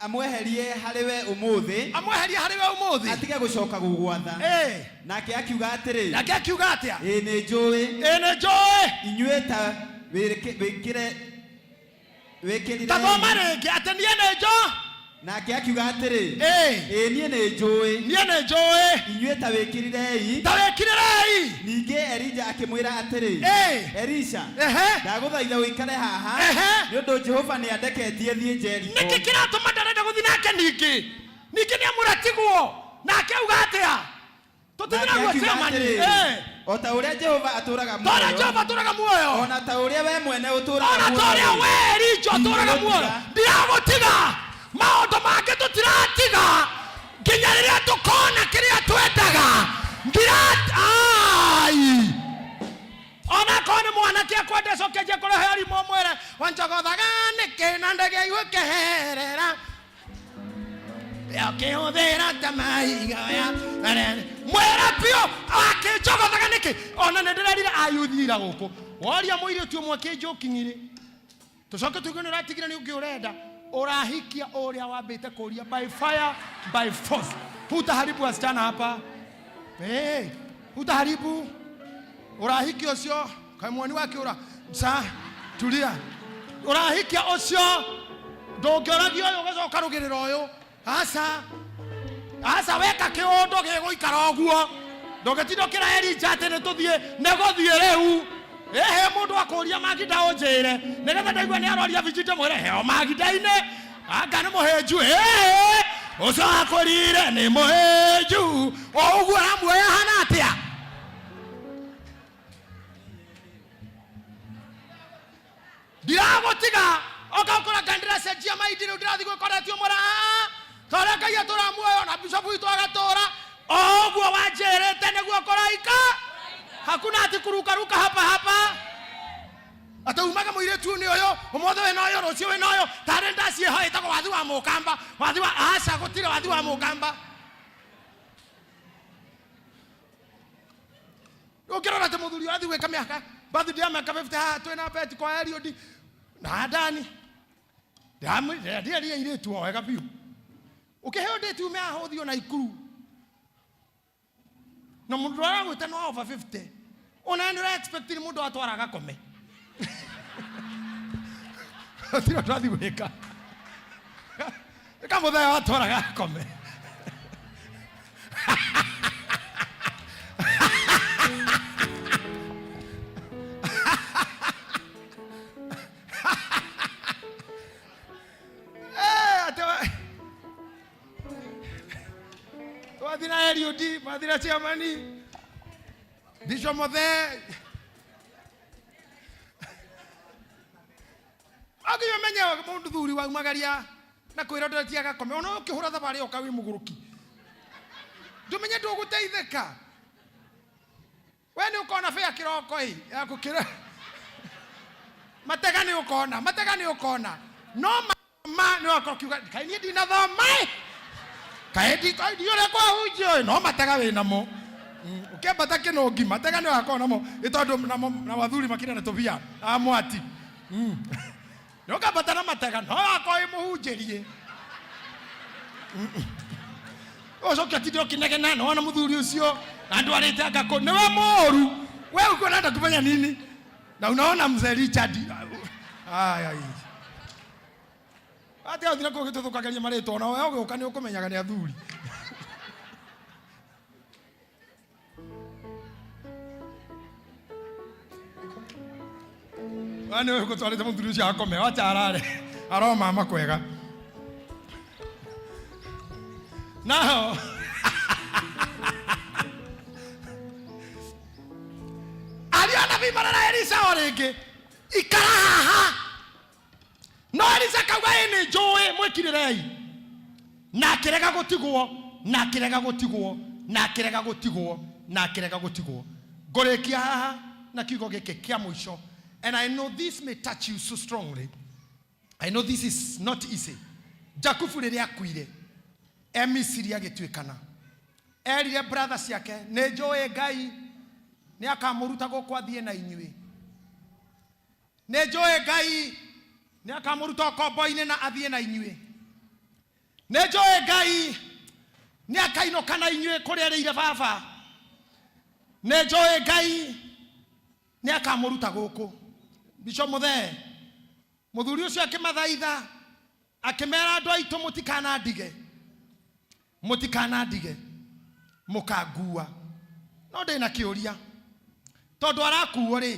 Amweherie harĩ we ũmũthĩ, amweherie harĩ we ũmũthĩ, atige gũcoka gũgwatha. Nake akiuga atĩrĩ, Nake akiuga atĩa? Ĩĩ nĩ njũĩ, ĩĩ nĩ njũĩ, inyuĩ ta wĩkĩre wĩkĩrire. Ta thoma rĩngĩ atĩ niĩ nĩ njũĩ. Nake akiuga atĩrĩ, Ĩĩ niĩ nĩ njũĩ, niĩ nĩ njũĩ, inyuĩ ta wĩkĩrĩrei, ta wĩkĩrĩrei. Ningĩ Elija akĩmwĩra atĩrĩ, Elisha, ndagũthaitha ũikare haha, nĩ ũndũ Jehova nĩandeketie thiĩ Jeriko. Nĩkĩ kĩratũma ndarenda gũthiĩ nake ningĩ? Ningĩ nĩamwĩra tiguo. Nake auga atĩa? Tũtithiĩ Nake naguo akiuga chairman. atĩrĩ, O ta ũrĩa Jehova atũũraga Ta ũrĩa muoyo, Jehova atũũraga muoyo, o na ta ũrĩa we mwene ũtũũraga ona ta ũrĩa muoyo-rĩ, we Elija ũtũũraga muoyo, ndingĩgũtiga. ndiragũtiga. Maũndũ mangĩ tũtiratiga nginya rĩrĩa tũkona kĩrĩa twendaga. Ngira ai onakorwo nĩ mwanake akwenda coke nje kũrehe arimũ mwĩre wanjogothaga nĩkĩ na ndege igũkeherera ũkĩhũthĩra ta mahiga ya mwĩre biũ akĩnjogothaga nĩkĩ. Ona nĩ ndĩrerire ayuthi ira gũkũ woria mũirĩtu ũmwe kĩnjũking'irĩ tũcoke tuge nĩ ũratigire nĩ ũngĩ ũrenda ũrahikia ũrĩa wambĩte kũria by fire by force. Hutaharibu wasichana hapa. Hey, hutaharibu ũrahikia ũcio kaĩ mwoni wake ũra sa tulia ũrahikia ũcio ndũngĩũragia ũyũ ũgacoka rũgĩrĩra ũyũ aca aca weka kĩũndũ gĩgũikara ũguo ndũngĩtinda ũkĩra Elija atĩ nĩ tũthiĩ nĩ gũthiĩ rĩu ĩhĩ mũndũ akũria maginda ũnjĩre nĩgetha ndaigua nĩ aroria bijite mwĩre heo maginda-inĩ anga nĩ mũhĩnju ĩhĩ ũcio akũrire nĩ mũhĩnju o ũguo aramuoya hana atĩa. Ndiragũtiga oka ũkora nga ndĩracenjia maindi rĩu ndĩrathiĩ gwĩkoretio mwĩra torĩa Ngai atũra muoyo na bishop witũ agatũra o ũguo wanjĩrĩte nĩguo kũraika. Hakuna ati kurukaruka hapa hapa atĩ umaga mũirĩtu nĩ ũyũ ũmũthĩ wĩna ũyũ rũciũ wĩna ũyũ tarĩ ndaciĩho ĩtagwo wathi wa mũkamba wathi wa aca gũtirĩ wathi wa mũkamba. Ũngĩrora atĩ mũthuri ũrathiĩ gwĩka mĩaka birthday ya mĩaka 50 haha twĩna beti kwa Eliud na Dani ndĩrerire airĩtu o wega biũ ũkĩheo date ume haha ũthiĩ ona Ikuru na mũndũ aragwĩta no over 50 ona nĩ ũra expect nĩ mũndũ atwara agakome gũtirĩ ũndũ athiĩ gwĩka ĩka mũthenya watwara agakome. Twathi na Eliud wathi na chairman Bishop Mothe aginya menye mundu thuri waumagaria na kwira ndetia gakome ona ukihura thabarĩ oka wi mũgũrũki ndumenye ndũgũteithĩka we nĩ ũkona bĩa kĩroko ĩ ya gũkĩra matega nĩ ũkona matega nĩ ũkona no ma nĩ wakorwo kiuga kaĩ niĩ ndinathoma ĩ kaĩ ndiũrĩa kwahunjio ĩ no matega wĩ namo ũkĩambata kĩnũngi matega nĩ wakorwo namo ĩ tondũ namo na wathuri makĩrĩ na tũbia a mwati nĩ ũkambata na matega no wakorwo wĩ mũhunjĩrie ũcoke ũtinde ũkĩnegena nĩ wona mũthuri ũcio andwarĩte anga kũ nĩwe mũũru we uko unaenda kufanya nini na unaona mzee Richard ai ai ati athire kũ gĩtũthũkagĩria marĩtwa ona we ũgĩũka nĩ ũkũmenyaga nĩ athuri. We nĩwe ũgũtwarĩte mũthuri ũcio akome wacha arare aromama kwega nao ariũ anabii marera Elisha o rĩngĩ ikara haha no Elisha akauga ĩ nĩ njũĩ mwĩkirĩrei na akĩrega gũtigwo na akĩrega gũtigwo na akĩrega gũtigwo na akĩrega gũtigwo. Ngũrĩkia haha na kiugo gĩkĩ kĩa mũico and I know this may touch you so strongly. I know this is not easy. Jakubu rĩrĩa akuire e Misiri agĩtuĩkana erire brother ciake nĩ njũĩ Ngai nĩ akamũruta gũkũ athiĩ na inyuĩ nĩ njũĩ Ngai nĩ akamũruta ũkombo-inĩ na athiĩ na inyuĩ nĩ njũĩ Ngai nĩ akainũka na inyuĩ kũrĩa erĩire baba nĩ njũĩ Ngai nĩ akamũruta gũkũ. Bishop Muthee mũthuri ũcio akĩmathaitha akĩmera andũ aitũ mũtikanandige mũtikanandige mũkangua no ndĩna kĩũria tondũ arakuo rĩ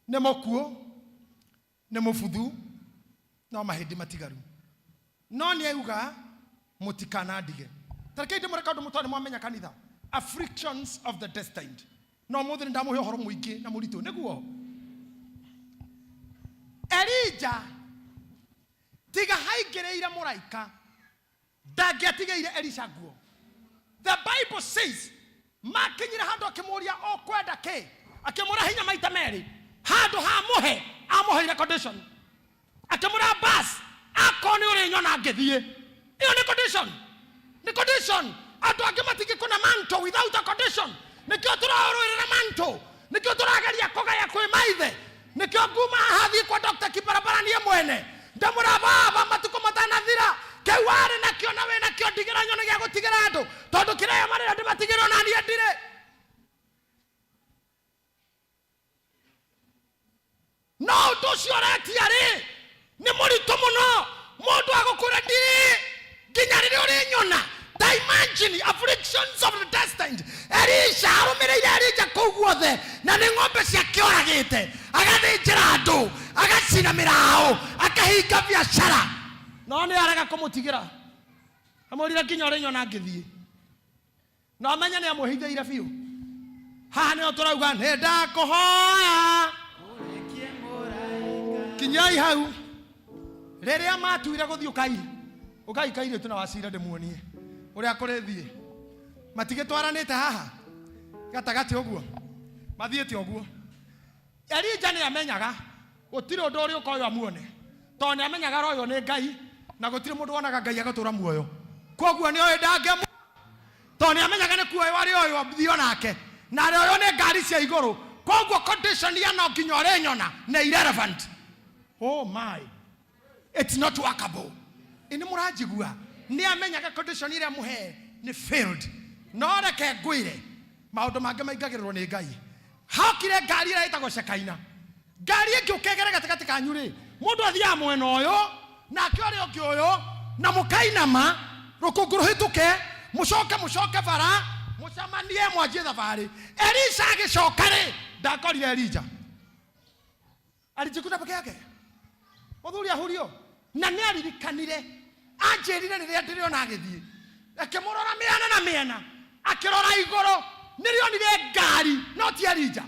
nĩ mũkuũ nĩ mũbuthu no mahĩndĩ matigaru no nĩ auga mũtikanandige. Tareke ndĩmwĩre kaũndũ mũtarĩ mwamenya kanitha afflictions of the destined no mũthĩ nĩ ndamũhe ũhoro mũingĩ na mũritũ nĩguo Elija Tiga haingĩrĩire mũraika, ndangĩatigĩire Elisha nguo. The Bible says makinyire handũ akĩmũria ũkwenda kĩ, akĩmũra hinya maita merĩ, handũ ha mũhe amũheire condition, akĩmũra bas akorwo nĩ ũrĩnyona ngĩthiĩ. Ĩyo nĩ condition, nĩ condition. Andũ angĩ matingĩkũna manto without a condition. Nĩkĩo tũrarũĩrĩra manto, nĩkĩo tũrageria kũgaya kwĩ maithe, nĩkĩo nguma haha thiĩ kwa Dr. Kibarabara niĩ mwene ndamũra baba matukũ matanathira kĩu warĩ nakĩo na wĩ nakĩo ndigĩra nyone gĩa gũtigĩra andũ, tondũ kĩrĩa marĩra ndĩmatigĩrwo na niĩ ndirĩ. No ũndũ ũcio ũretia rĩ nĩ mũritũ mũno, mũndũ agũkwĩra ndirĩ nginya rĩrĩa ũrĩnyona. Ta imagine afflictions of the destined. Elisha arũmĩrĩire Elija kũu guothe, na nĩ ng'ombe ciake oragĩte, agathĩnjĩra andũ, agacina mĩraũ, akahinga biacara, no nĩ arega kũmũtigĩra, amwĩrire nginya ũrĩnyona ngĩthiĩ. Na amenye nĩ amwĩhithĩire biũ. Haha nĩho tũrauga nĩ ndakũhoya kinyai hau. Rĩrĩa matuire gũthiĩ, ũkai ũkai kairĩtu na wacira ndĩmuonie ũrĩa kũrĩthiĩ. Matigĩtwaranĩte haha gatagatĩ ũguo, mathiĩte ũguo. Elija nĩ amenyaga gũtirĩ ũndũ ũrĩũka ũyũ amuone, tondũ nĩ amenyaga roho ũyũ nĩ Ngai, na gũtirĩ mũndũ wonaga Ngai agatũra muoyo. Koguo nĩ oĩ ndangĩmu, tondũ nĩ amenyaga nĩ kuoywo arĩ oywo thio nake, na arĩ oywo nĩ ngari cia igũrũ. Koguo condition ya no nginya ũrĩnyona nĩ irrelevant. Oh my, it's not workable. Ĩ nĩ mũranjigua? Nĩ amenyaga condition ĩrĩa mũhe nĩ failed. No reke ngwĩre, maũndũ mangĩ maingagĩrĩrwo nĩ Ngai. Hokire ngari ĩrĩa ĩtagwo Shekaina, ngari ĩngĩũka ĩgere gatagatĩ kanyu rĩ, mũndũ athiaga mwena ũyũ nake ũrĩa ũngĩ ũyũ, na mũkainama rũkũngũ rũhĩtũke, mũcoke mũcoke bara, mũcemanie mwanjie thabarĩ. Elisha agĩcoka rĩ, ndakorire Elija alijikuta peke yake, mũthuri ahurio, na nĩ aririkanire anjĩrire rĩrĩa ndĩrĩona agĩthiĩ. Akĩmũrora mĩena na mĩena, akĩrora igũrũ, nĩrĩonire ngari no ti Elija.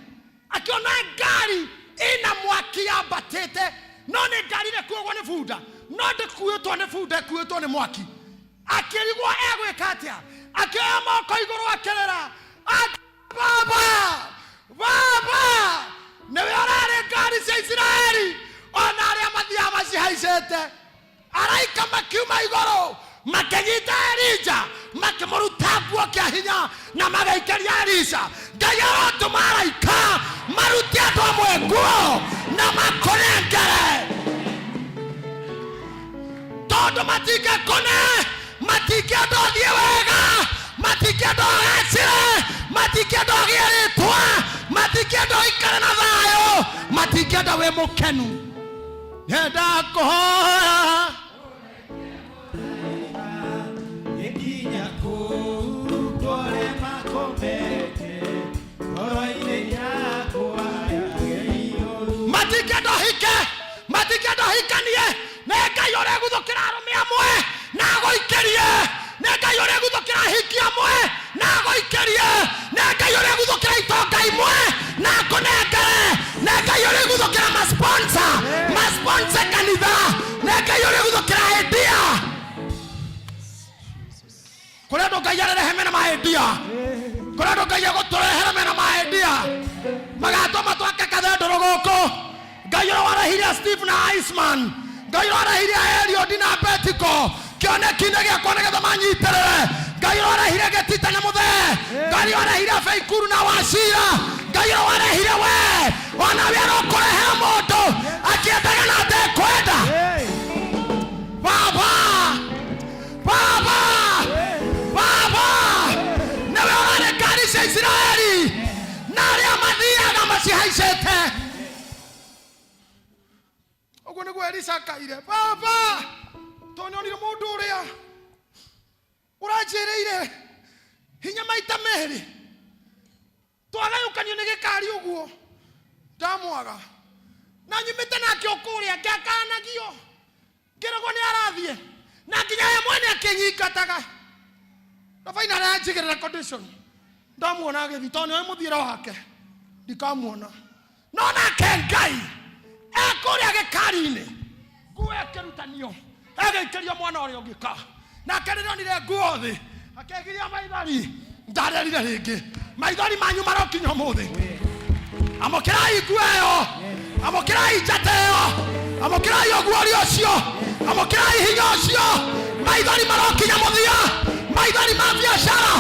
Akĩona ngari ĩna mwaki yambatĩte, no nĩ ngari ĩrekuagwo nĩ bunda, no ndĩkuĩtwo nĩ bunda, ĩkuĩtwo nĩ mwaki. Akĩrigwo egwĩka atĩa, akĩoya moko igũrũ akĩrĩra, Baba, Baba, nĩwe ũrarĩ ngari cia Isiraeli ona arĩa mathiaga macihaicĩte. Araika makiuma igũrũ makĩnyita Elija, makĩmũruta nguo kĩa hinya na magĩikĩria Elisha. Ngai arotũma araika marute andũ amwe nguo na makũnengere, tondũ matingĩkũne, matingĩenda ũthiĩ wega, matingĩenda ũgacĩre, matingĩenda ũgĩe rĩtwa, matingĩenda ũikare na thayũ, matingĩenda wĩ mũkenu. Nenda kũhoya Gĩkinya kũu kũrĩa makomete, ngoro-inĩ yakwa yagĩiyũru. Matingĩenda ũhike, matingĩenda ũhikanie. Nĩ Ngai ũreguthũkĩra arũme amwe na agũikĩrie, nĩ Ngai ũreguthũkĩra ahiki amwe na agũikĩrie, nĩ Ngai ũreguthũkĩra itonga imwe na akũnengere, nĩ Ngai ũreguthũkĩra masponsa masponsa kanitha, nĩ Ngai ũreguthũkĩra endia. Kũrĩ andũ Ngai arerehe mena maendia, kũrĩ andũ Ngai egũtũrehere mena maendia magatũma twake kathendũrũ gũkũ. Ngai ũrĩa warehire Steve na Iceman, Ngai ũrĩa warehire Eliod na Betiko kĩoneki-inĩ gĩakwa nĩgetha manyitĩrĩre, Ngai ũrĩa warehire Gĩtita na Mũthee, Ngai ũrĩa warehire Beikuru na Wacira, Ngai ũrĩa warehire we ona we arokũrehera mũndũ akĩendaga na atekwenda. Baba, Baba, Baba, nĩwe ũrarĩ ngari cia Isiraeli na arĩa mathiaga macihaicĩte. Ũguo nĩguo Elisha akaire, Baba, tondũ nĩonire mũndũ ũrĩa ũranjĩrĩire hinya maita merĩ, twagayũkanio nĩ gĩkari ũguo, ndamwaga na nyumĩte nake o kũrĩa ngĩakanagio ngĩragwo nĩ arathiĩ, na nginya we mwene akĩnyingataga, na finally anjigĩrĩra condition ndamuona agĩthiĩ, tondũ nĩoĩ mũthiĩre wake ndikamuona. No nake Ngai ekũrĩa gĩkari-inĩ, nguo ĩkĩrutanio. Agĩikĩria mwana ũrĩa ũngĩ ka. Nake rĩrĩa onire nguo thĩ, akĩgiria maithori. Ndarerire rĩngĩ. Maithori manyu marokinya ũmũthĩ. Amũkĩrai nguo ĩyo. Amũkĩrai njata ĩyo. Amũkĩrai ũguũrio ũcio. Amũkĩrai hinya ũcio. Maithori marokinya mũthia. Maithori ma biacara.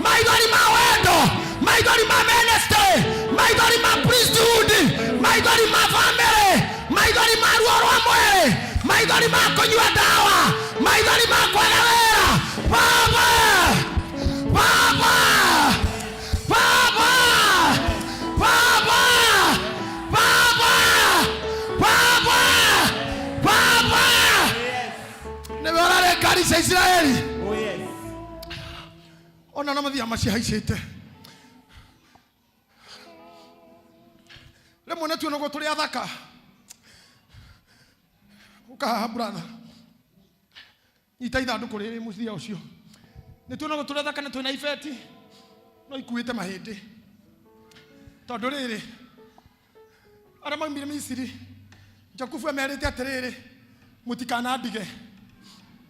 Maithori ma wendo. Maithori ma ministry. Maithori ma priesthood. Maithori ma family. Maithori ma ruo rwa mwĩrĩ. Maithori ma kũnyua ndawa. Maithori ma kwaga wĩra. Baba! Baba! Baba! Baba! Baba! Baba! Baba! Nĩwe ũrarĩ ngari cia Isiraeli. Ona no mathiaga macihaicĩte. Rĩmwe nĩ tuonagwo tũrĩ athaka. Ũka haha brother. Nyita ithandũkũ rĩrĩ mũthia ũcio. Nĩ tuonagwo tũrĩ athaka na twĩna ibeti no ikuĩte mahĩndĩ. Tondũ rĩrĩ arĩa maumire Misiri Jakubu emerĩte atĩrĩrĩ mũtikanandige.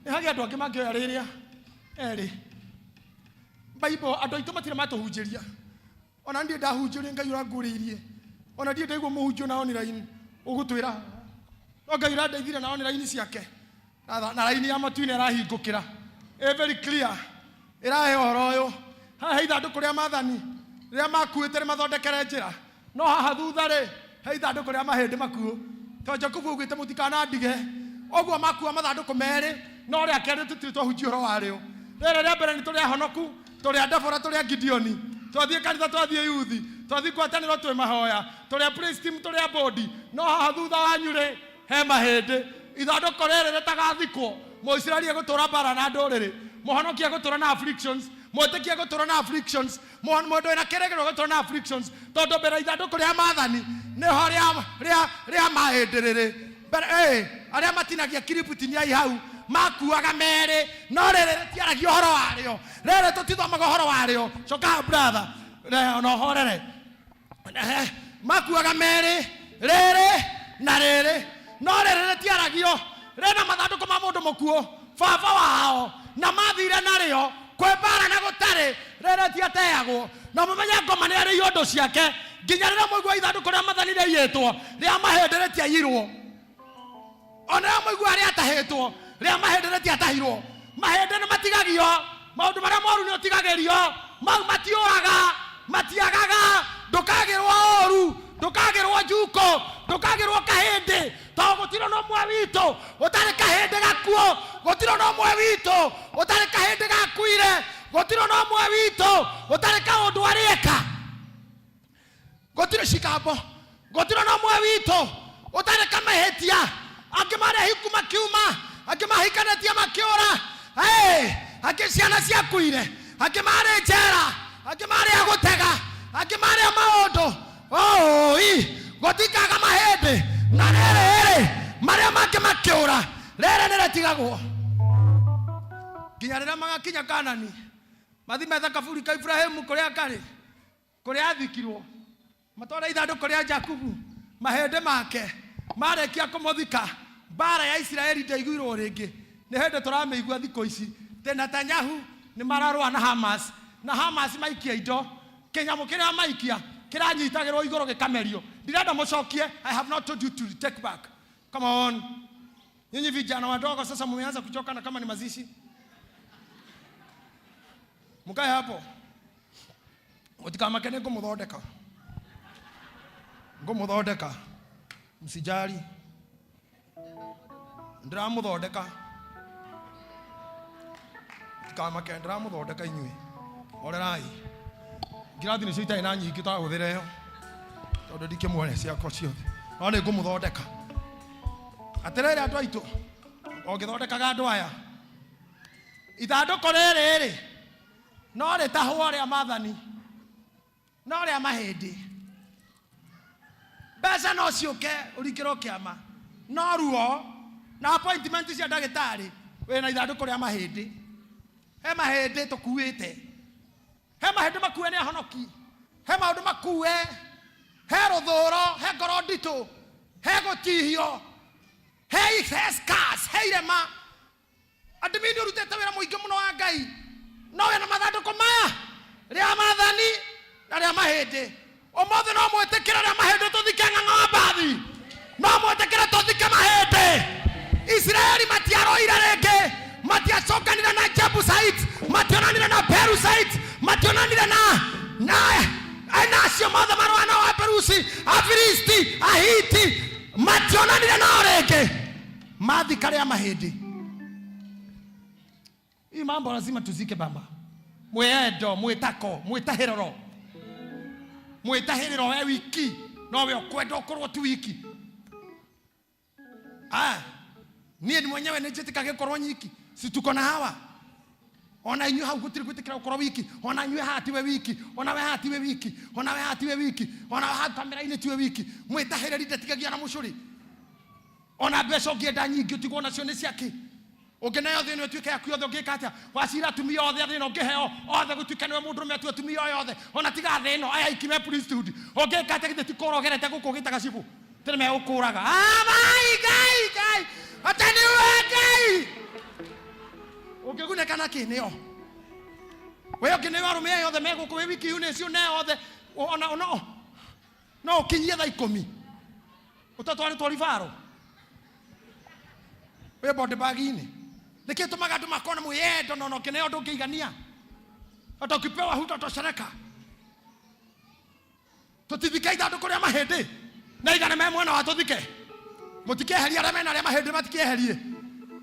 Nĩ hagĩ andũ angĩ mangĩoya rĩrĩa erĩ. Bible andũ aitũ matirĩ matũhunjĩria. Ona ndirĩ ndahunjĩrio Ngai ũrangũrĩirie. Ona ndirĩ ndaigua mũhunjio na online ũgũtwĩra. No Ngai ũrandeithire na online ciake. Na raini ya matu-inĩ ĩrahingũkĩra. Ĩ very clear. Ĩrahe ũhoro ũyũ. Haha he ithandũkũ rĩa maathani rĩrĩa makuĩte rĩmathondekere njĩra. No haha thutha rĩ, he ithandũkũ rĩa mahĩndĩ makuũ. Tondũ Jakubu augĩte mũtikanandige. Ũguo makua mathandũkũ merĩ, no rĩa kerĩ tũtirĩ twahunjia ũhoro warĩo. Rĩrĩ rĩa mbere nĩ tũrĩ ahonoku, tũrĩ a Debora, tũrĩ a Gideoni. Twathiĩ kanitha, twathiĩ yuthi, twathiĩ ngwatanĩro twĩ mahoya, tũrĩ a praise team, tũrĩ a board. No haha thutha wanyu rĩ, he mahĩndĩ. Ithandũkũ rĩrĩ rĩtagathikwo, Mũisiraeli egũtũra mbara na ndũrĩrĩ, mũhonoki egũtũra na afflictions, mwĩtĩkia egũtũra na afflictions, mũndũ wĩna kĩrĩgĩrĩro egũtũra na afflictions, tondũ mbere ithandũkũ rĩa maathani nĩho rĩa mahĩndĩ rĩrĩ. Mbere, arĩa matinagia kiribu tiniai hau, makuaga merĩ, no rĩrĩ rĩtiaragia ũhoro warĩo. Rĩrĩ tũtithomaga ũhoro warĩo. Coka haha brother, na ũhorere. Makuaga merĩ, rĩrĩ na rĩrĩ, no rĩrĩ rĩtiaragio. Rĩna mathandũkũ ma mũndũ mũkuũ, baba wao, na mathire narĩo kwĩ mbara na gũtarĩ, rĩrĩ rĩtiateagwo. Na mũmenye ngoma nĩ arĩ iondo ciake, nginya rĩrĩa mũigua ithandũkũ rĩa mathani rĩaiyĩtwo, rĩa mahĩndĩ rĩtiaiyirwo. Ona rĩrĩa mũigua rĩatahĩtwo, rĩa mahĩndĩ rĩtiatahirwo. Mahĩndĩ nĩ matigagio, maũndũ marĩa moru nĩ ũtigagĩrio, mau matiũraga, matiagaga, ndũkagĩrwo ũru, ndũkagĩrwo njuko, ndũkagĩrwo kahĩndĩ, tondũ gũtirĩ na ũmwe witũ ũtarĩ kahĩndĩ gakuo, gũtirĩ na ũmwe witũ ũtarĩ kahĩndĩ gakuire, gũtirĩ na ũmwe witũ ũtarĩ kaũndũ arĩeka. Gũtirĩ cikambo, gũtirĩ na ũmwe witũ ũtarĩ kamahĩtia. Angĩ marĩ ahiku makiuma, angĩ mahikanĩtie makĩũra, hey, angĩ ciana ciakuire, angĩ marĩ njera, angĩ marĩ a gũtega, angĩ marĩ a maũndũ. Oi, gũtikaga mahĩndĩ. Na rĩrĩ rĩ, marĩa mangĩ makĩũra, rĩrĩ nĩrĩtigagwo nginya rĩrĩa magakinya Kanani, mathi metha kaburi ka Ibrahimu kũrĩa karĩ, kũrĩa athikirwo, matware ithandũkũ rĩa Jakubu, mahĩndĩ make. Marĩkia kũmũthika, mbara ya Isiraeli ndĩaiguirwo rĩngĩ. Nĩ hĩndĩ tũramĩigua thikũ ici atĩ Netanyahu nĩ mararũa na Hamas, na Hamas maikia indo, kĩnyamũ kĩrĩa maikia kĩranyitagĩrwo igũrũ gĩkamerio. Ndirenda mũcokie, I have not told you to take back. Come on. Nyinyi vijana wadogo sasa mmeanza kuchoka na kama ni mazishi. Mkae hapo. Mũtikamake nĩ ngũmũthondeka. Ngũmũthondeka. Msijali. Ndĩramũthondeka. Mũtikamake ndĩramũthondeka inyuĩ. Horerai. Ngirathi nĩcio itarĩ na nyingĩ twahũthĩra ĩyo. Tondũ ndikĩmuone ciakwa ciothe. No nĩ ngũmũthondeka. Atĩrĩrĩ andũ aitũ, ũngĩthondekaga andũ aya. Ithandũkũ rĩrĩ rĩ, no rĩtahwo rĩa maathani, no rĩa mahĩndĩ. Mbeca no ciũke ũringĩrwo kĩama, no ruo na appointment cia ndagĩtarĩ wĩna ithandũkũ rĩa mahĩndĩ. He mahĩndĩ tũkuĩte, he mahĩndĩ makue nĩ ahonoki, he maũndũ makue, he rũthũro, he ngoro nditũ, he gũtihio, he scars, he irema. Admin ũrutĩte wĩra mũingĩ mũno wa Ngai, no wĩna mathandũkũ maya rĩa mathani na rĩa mahĩndĩ. Ũmũthĩ no mwĩtĩkĩre rĩa mahĩndĩ tũthike ng'ang'a wa mbathi, no mwĩtĩkĩre tũthike mahĩndĩ. Isiraeli matiaroire rĩngĩ, matiacokanire na Jebusites, mationanire na Perusites, mationanire na na na acio mothe marũa nao Aperusi, Afilisti, Ahiti, mationanire nao rĩngĩ, mathika rĩa mahĩndĩ. Hii mambo lazima tuzike baba. Mwendo, mwitako, mwitahĩrĩro. Mwitahĩrĩro we wiki, no we ũkwenda ũkorwo tu wiki. Ah, niĩ ni mwenyewe nĩ njĩtĩkagia gũkorwo nyiki, si tuko na hawa. Ona inyuĩ hau gũtirĩ gwĩtĩkĩra gũkorwo wiki, ona inyuĩ haha tiwe wiki, ona we haha tiwe wiki, ona we haha tiwe wiki, ona we haha kamera-inĩ tiwe wiki. Mwĩtahĩrĩri ndatigagia na mũcũrĩ. Ona mbeca ũngĩenda nyingĩ ũtigwo nacio nĩ ciakĩ? Ũngĩneo thĩ ĩno ĩtuĩke yaku yothe ũngĩka atĩa? Wacira atumia othe a thĩ ĩno ũngĩheo othe gũtuĩke nĩwe mũndũrũme atue atumia oyo othe ona tiga thĩ ĩno aya aiki me priesthood ũngĩka atĩa? Githĩ ti kũra ũgerete gũkũ ũgĩtaga cibũ tĩ nĩ megũkũraga? Ah, mai Ngai Ngai ata nĩwe Ngai ũngĩgunĩka na kĩ nĩo we ũngĩneo arũme aya othe me gũkũ wĩ wiki unĩ ũcio neo othe ona ona no ũkinyie thaa ikũmi ũtatwarĩtwo ribaro wĩ body bag-inĩ. Nĩkĩ tũmaga andũ makona mwĩyendo na ona ũkĩneo ndũngĩigania, hata ukipewa hutatoshereka. Tũtithike ithandũkũ rĩa mahĩndĩ na igana me mwena wa tũthike, mũtikeherie arĩa mena arĩa mahĩndĩ matikieherie.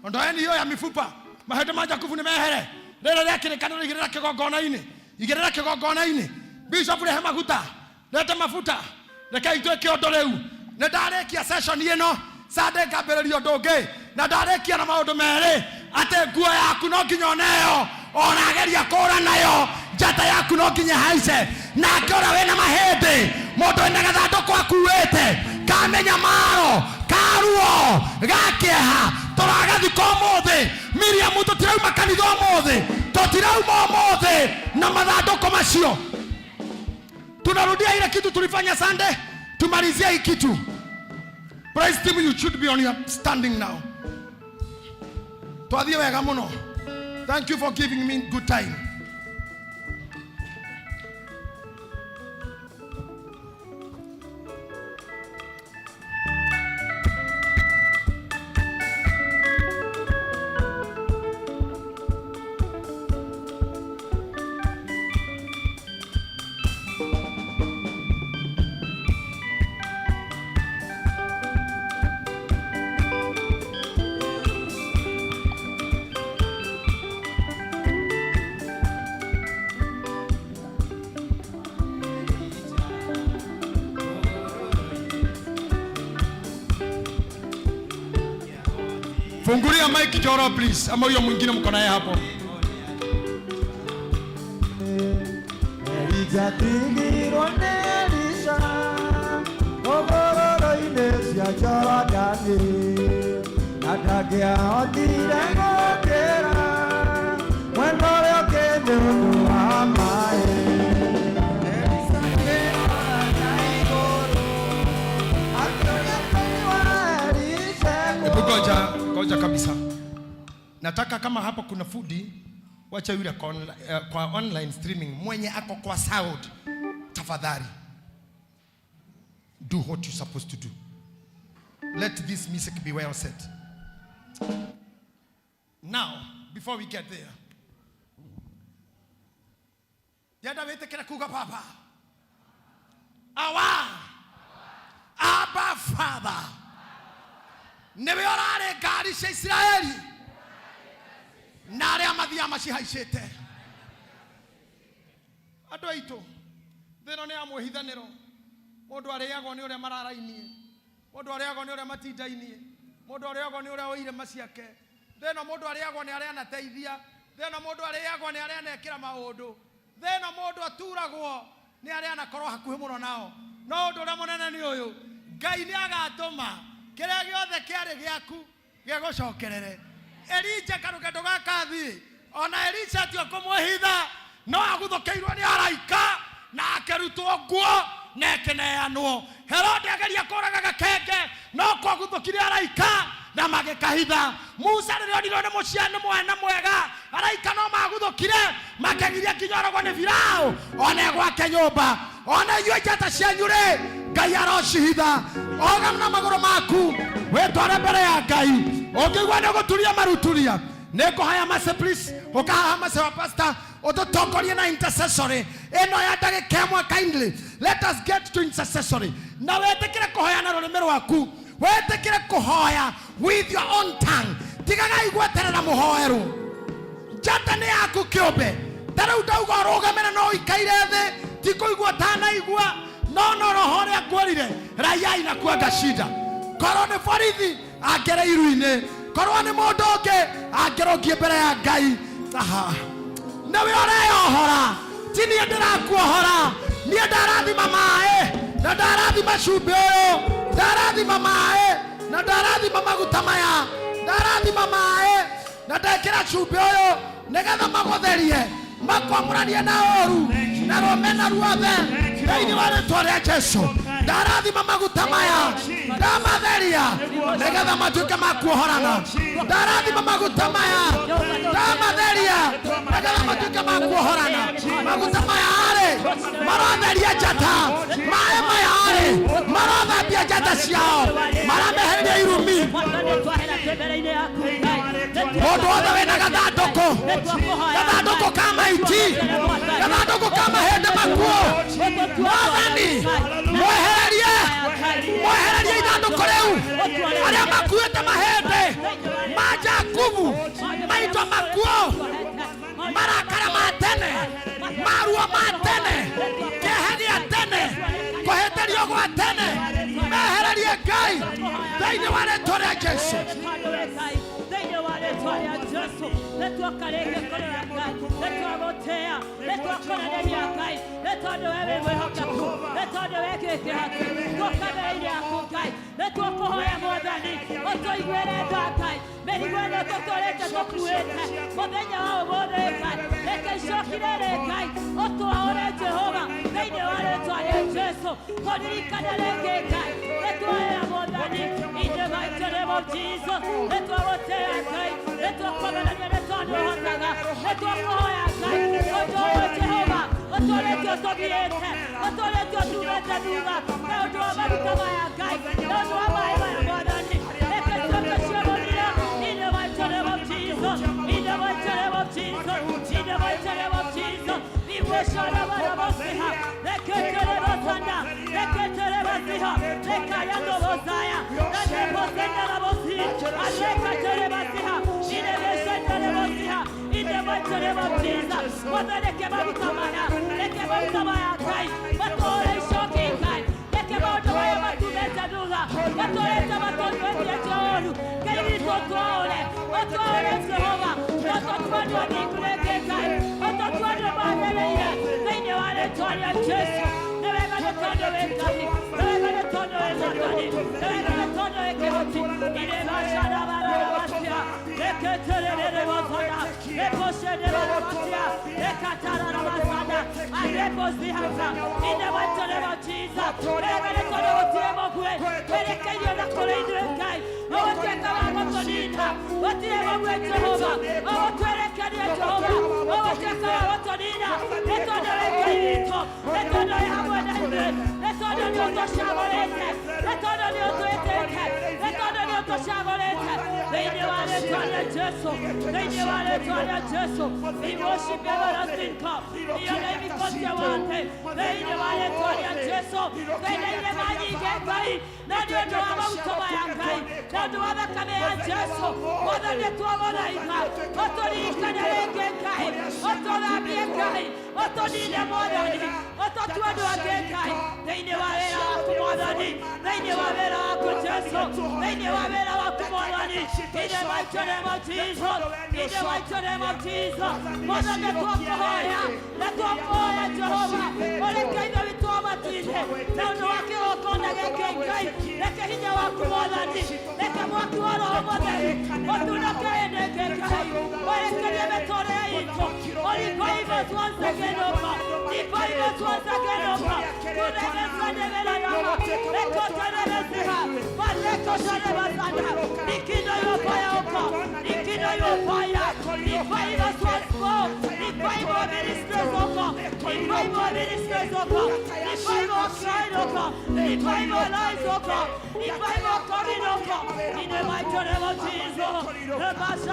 Ondoeni hiyo ya mifupa, mahĩndĩ ma Jakubu nĩ mehere. Rĩrĩ rĩa kĩrĩkanĩro igĩrĩra kĩgongona-inĩ, igĩrĩra kĩgongona-inĩ. Bishop rehe maguta, lete mafuta, rekei twĩke ũndũ rĩu. Nĩ ndarĩkia session ĩno, Sunday ngambĩrĩria ũndũ ũngĩ, na ndarĩkia na maũndũ merĩ, atĩ nguo yaku no nginya ũneo, ona ageria kũra nayo, njata yaku no nginya ĩhaice. Nake ũrĩa wĩna mahĩndĩ, mũndũ wĩna gathandũkũ akuĩte, ka mĩnyamaro, ka ruo, ga kĩeha, tũragathika ũmũthĩ. Miriam, tũtirauma kanitha ũmũthĩ, tũtirauma ũmũthĩ na mathandũkũ macio. Tunarudia ile kitu tulifanya Sunday, tumalizie hii kitu. Praise team, you should be on your standing now. Twathiĩ wega mũno. Thank you for giving me good time. Fungulia mic Joro please, ama huyo mwingine mko naye hapo. Elija tigirwo nĩ Elisha hũgũrũrũ-inĩ cia Jorodani, na ndangĩahotire gũkĩra mwena ũrĩa ũngĩ nĩ ũndũ wa maĩ. Elisha akĩrora na igũrũ, akĩũria Ngai wa Elisha. Hebu ngoja, ngoja kabisa. Nataka kama hapo kuna fudi, wacha yule kwa online streaming mwenye ako kwa sound, tafadhali do what you're supposed to do. Let this music be well set. Now, before we get there, ndĩrenda wĩtĩkĩre kuga Baba, awa Abba Father, nĩwe ũrarĩ ngari cia Isiraeli na arĩa mathiaga macihaicĩte. Andũ aitũ, thĩ ĩno nĩ ya mwĩhithanĩro. Mũndũ arĩagwo nĩ ũrĩa mararainie, mũndũ arĩagwo nĩ ũrĩa matindainie, mũndũ arĩagwo nĩ ũrĩa ũire maciake. Thĩ ĩno mũndũ arĩagwo nĩ arĩa anateithia, thĩ ĩno mũndũ arĩagwo nĩ arĩa anekĩra maũndũ, thĩ ĩno mũndũ aturagwo nĩ arĩa anakorwo hakuhĩ mũno nao. No ũndũ ũrĩa mũnene nĩ ũyũ, Ngai nĩ agatũma kĩrĩa gĩothe kĩarĩ gĩaku gĩgũcokerere. Elija karũgendo gaka athiĩ, ona Elisha ti ũkũmwĩhitha, no aguthũkĩirwo nĩ araika na akĩrutwo nguo na ĩkĩneanwo. Herode ageria kũraga gakenge, no kwaguthũkire araika Na magĩkahitha. Musa rĩrĩa onirwo nĩ mũciani mwana mwega, araika no maguthũkire makĩgiria nginya oragwo nĩ Firaũ one gwake nyũmba. Ona inyuĩ njata cianyu rĩ, Ngai arocihitha. Oga na magũrũ maku wĩtware mbere ya Ngai. Ũngĩigua nĩ ũgũturia maruturia, nĩ ngũhaya mace please, ũkahaha mace wa pastor ũtũtongorie na intercessory ĩno ya ndagĩka ĩmwe. Kindly let us get to intercessory, na wĩtĩkĩre kũhoya na rũrĩmĩ rwaku, wĩtĩkĩre kũhoya with your own tongue. Tigagai gweterera mũhoerwo. Njata nĩ yaku kĩũmbe. Ta rĩu ndauga ũrũgamĩre, no ũikaire thĩ, ti kũigua ũtanaigua, no roho ũrĩa ngwĩrire raia inakuanga shida. Korwo nĩ borithi angĩrĩ iru-inĩ, korwo nĩ mũndũ ũngĩ angĩrũngie mbere ya Ngai. Aha, nĩwe ũreyohora, ti niĩ ndĩrakuohora. Niĩ ndarathima maĩ na ndarathima cumbĩ ũyũ, ndarathima maĩ na ndarathima maguta maya, ndarathima maĩ na ndekĩra cumbĩ ũyũ nĩgetha magũtherie, makwamũranie na ũru na rũmena ruothe thĩinĩ wa rĩtwa rĩa Jesu. Ndarathima maguta maya, ndamatheria nĩgetha matuĩke ma kuohorana. Ndarathima maguta maya, ndamatheria nĩgetha matuĩke ma kuohorana. Maguta maya arĩ marotheria njata, maĩ maya arĩ marothambia njata ciao, marameheria irumi. Mũndũ wothe wĩna gathandũkũ, gathandũkũ ka maiti, gathandũkũ ka mahĩndĩ makuũ, Mwathani mwehererie, mwehererie ithandũkũ rĩu. Arĩa makuĩte mahĩndĩ ma Jakubu, maitho makuũ, marakara ma tene, maruo ma tene, kĩeha gĩa tene, kũhĩtĩrio gwa tene, mehererie Ngai thĩinĩ wa rĩtwa rĩa Jesu. Thĩinĩ wa rĩtwa rĩa Jesu, nĩtwoka rĩngĩ kũrĩ we Ngai, nĩtwagũtĩĩa, nĩtwakũneneria Ngai, nĩ tondũ we wĩ mwĩhokeku, nĩ tondũ we kĩte haki. Twoka mbere-inĩ yaku Ngai, nĩtwakũhoya Mwathani ũtũiguĩre tha Ngai. Mĩrigo ĩno tũtũrĩte tũkuĩte mũthenya wa ũmũthĩ Ngai, reke icokire rĩ Ngai, ũtwaũre Jehova thĩinĩ wa rĩtwa rĩa Jesu. Tũririkane rĩngĩ Ngai, nĩtwoya Mwathani in the mighty name of Jesus. Nĩtwagũtĩĩa Ngai, nĩtwakũmeneria, nĩ tondũ ũhotaga. Nĩtwakũhoya Ngai, ũtũũre Jehova, ũtũrĩte ũtũgirĩte, ũtũrĩte ũtumĩte thutha na ũndũ wa maguta maya Ngai, na ũndũ wa maĩ maya Mwathani, reke ciũke ciũmũthire in the mighty name of Jesus, in the mighty name of Jesus, in the mighty name of Jesus. Iwesharabaraboseha reketerebasanda reketerebasiha rekayandobosaya rekeposendarabosi arekaterebasiha irebeshendarebosiha in the mighty name of Jesus. Mwathani, reke maguta maya, reke maguta maya Ngai matũũre icoki Ngai, reke maũndũ maya matumĩte thutha, matũrĩte matũnyuĩtie ũũru Ngai witũ, ũtwaũre, ũtwaũre Jehova, ũtũtue andũ athingu rĩngĩ Ngai, ũtũtue andũ magĩrĩire thĩinĩ wa rĩtwa rĩa Jesu. Nĩ wega nĩ tondũ wĩ Ngai, nĩ wega nĩ tondũ wĩ Mwathani, nĩ wega nĩ tondũ wĩ kĩhoti. Irebacarabararabacia reketerererebothana reposedererabacia rekatararabasana areposihata in the mighty name of Jesus. Wega nĩ tondũ gũtirĩ mũguĩ werekeirio na kũrĩ ithuĩ Ngai, ũgũtuĩka wa gũtũnina. Gũtirĩ mũguĩ Jehova ũgũtwerekeria, Jehova ũgũtuĩka wa gũtũnina, nĩ tondũ wĩ Ngai witũ, nĩ tondũ wĩ hamwe na ithuĩ, nĩ tondũ nĩ ũtũcagũrĩte, nĩ tondũ nĩ ũtwĩtĩte, nĩ tondũ nĩ ũtũcagũrĩte thĩinĩ wa rĩtwa rĩa Jesu, thĩinĩ wa rĩtwa rĩa Jesu. We worship everlasting God. Your name because you want it. Thĩinĩ wa rĩtwa rĩa Jesu, thĩinĩ manyingĩ Ngai, na nĩ ũndũ wa maguta maya Ngai, na ũndũ wa thakame ya Jesu, Mwathani twagũthaitha ũtũririkane rĩngĩ Ngai, ũtũthambie Ngai, ũtũnine Mwathani, ũtũtue andũ angĩ Ngai, thĩinĩ wa wĩra waku Mwathani, thĩinĩ wa wĩra waku Jesu, thĩinĩ wa wĩra waku Mwathani, in the mighty name of Jesus, in the mighty name of Jesus. Mwathani twakũhoya, na twakũhoya Jehova, ũreke ithe witũ amatinde na ũndũ wa kĩgongona gĩkĩ Ngai, reke hinya waku Mwathani, reke mwaki wa Roho Mũtheru ũtunũke hĩndĩ ĩngĩ Ngai, ũrekerie mĩtũrĩre itũ. Revive us once again, O God. Revive us once again, O God. Tunemesanemerarama rekoterebesiha. Rekindle your fire, O God. Rekindle your fire. Revive us once more. Revive our ministries, O God. Revive our ministries, O God. Revive our crying, O God. Revive our lives, O God. Revive our calling, O God. In the mighty name of Jesus.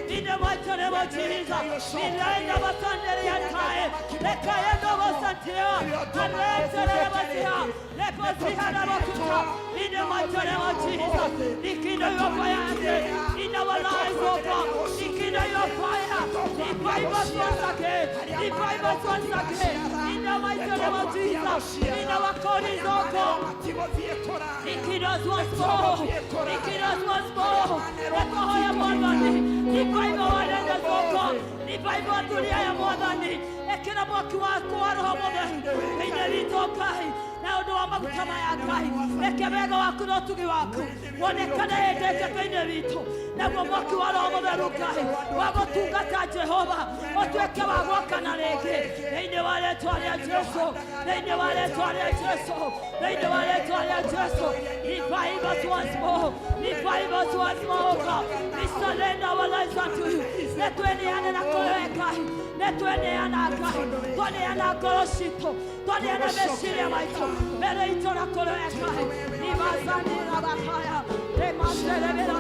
In the mighty name of Jesus. In the mighty name of Jesus. Rekindle your fire in our lives, O God. Rekindle your fire. Revive us once again. Revive us once again. In the mighty name of Jesus. In our callings, O God. Rekindle us once more. Rekindle us once more. Revive our leaders, O God. Revive our dunia ya Mwathani. Ekera mwaki waku wa Roho Mũtheru thĩinĩ witũ Ngai, na ũndũ wa maguta maya Ngai, reke wega waku na ũtugi waku wonekane hĩndĩ ĩngĩ thĩinĩ witũ, naguo mwaki wa Roho Mũtheru Ngai wa gũtungata Jehova ũtuĩke wa gwakana rĩngĩ thĩinĩ wa rĩtwa rĩa Jesu, thĩinĩ wa rĩtwa rĩa Jesu, thĩinĩ wa rĩtwa rĩa Jesu. Revive us once more, revive us once more, O God. We surrender our lives unto you. Nĩtweneana na kũrĩ we Ngai, nĩtweneana Ngai, twaneana ngoro citũ, twaneana meciria maitũ, mbere itũ na kũrĩ we Ngai. Ibazanira bakaya, remaserebera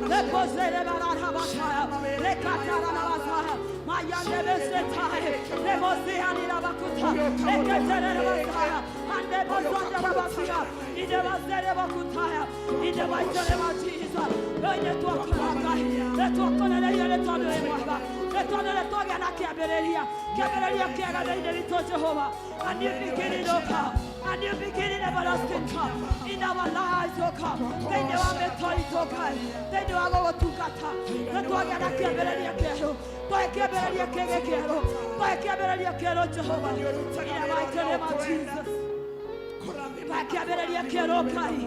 reposerebera bakaya, rekatara bakaya, mayandebesetai, remosihanira bakuta, reketerere bakaya, andebozondera bakaya, idebazere bakutaya, idebaitere ba Jesus. Oye twakora Ngai, nĩtwakorereire nĩ tondũ wĩ mwega, nĩ tondũ nĩ twagĩa na kĩambĩrĩria, kĩambĩrĩria kĩega thĩinĩ witũ Jehova. A new beginning, O God, a new beginning, everlasting God, in our lives, O God, thĩinĩ wa mĩtũ itũ Ngai, thĩinĩ wa gũgũtungata, nĩ twagĩa na kĩambĩrĩria kĩerũ, twahe kĩambĩrĩria kĩngĩ kĩerũ, twahe kĩambĩrĩria kĩerũ Jehova, in the mighty name of Jesus. Twahe kĩambĩrĩria kĩerũ Ngai,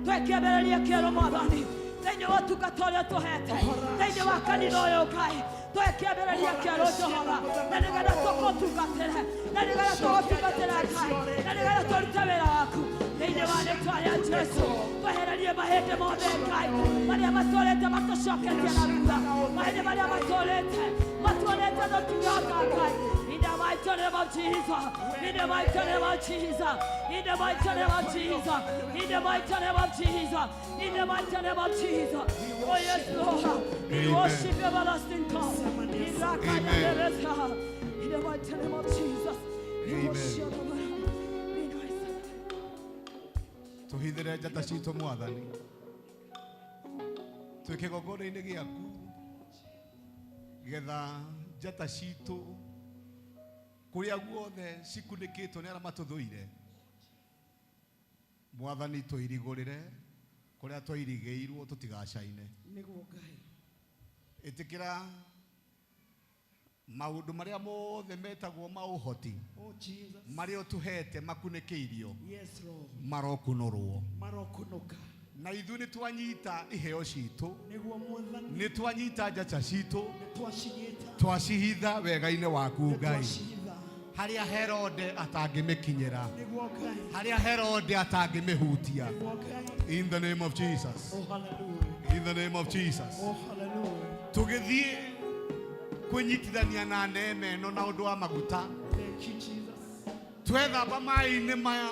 twahe kĩambĩrĩria kĩerũ Mwathani, thĩinĩ wa ũtungata ũrĩa ũtũhete, thĩinĩ wa kanitha ũyũ Ngai, twahe kĩambĩrĩria kĩerũ Jehova, na nĩgetha tũgũtungatĩre, na nĩgetha tũgũtungatĩre Ngai, na nĩgetha tũrute wĩra waku thĩinĩ wa rĩtwa rĩa Jesu. Twehererie mahĩndĩ mothe Ngai, marĩa matũrĩte matũcoketie na thutha, mahĩndĩ marĩa matũrĩte matuonete tũtigĩhota Ngai. In the mighty name of Jesus, in the mighty name of Jesus, in the mighty name of Jesus, in the mighty name of Jesus, in the mighty name of Jesus. Oh yes, Lord, we worship everlasting God. Amen. In the mighty name of Jesus, we Amen. worship you. Tuhithire njata citũ Mwathani, twĩ kĩgongona-inĩ gĩaku getha njata citũ kũrĩa guothe cikunĩkĩtwo nĩ arĩa matũthũire, Mwathani tũirigũrĩre kũrĩa twairigĩirwo tũtigacaine. Nĩguo Ngai. Ĩtĩkĩra maũndũ marĩa mothe metagwo ma ũhoti Oh Jesus. marĩa ũtũhete makunĩkĩirio Yes, Lord. marokunũrwo, Marokunuka. na ithuĩ nĩ twanyita iheo citũ, Nĩguo Mwathani. nĩ twanyita njata citũ, Nĩtwacinyita. twacihitha wega-inĩ waku Ngai, Nĩtwacihitha. harĩa Herode atangĩmĩkinyĩra, Nĩguo Ngai. harĩa Herode atangĩmĩhutia. Nĩguo Ngai. In the name of Jesus, Oh hallelujah. in the name of Jesus. Oh hallelujah. Tũgĩthiĩ kwĩnyitithania na neema ĩno na ũndũ wa maguta, Thank you, Jesus. twethamba maĩ-inĩ maya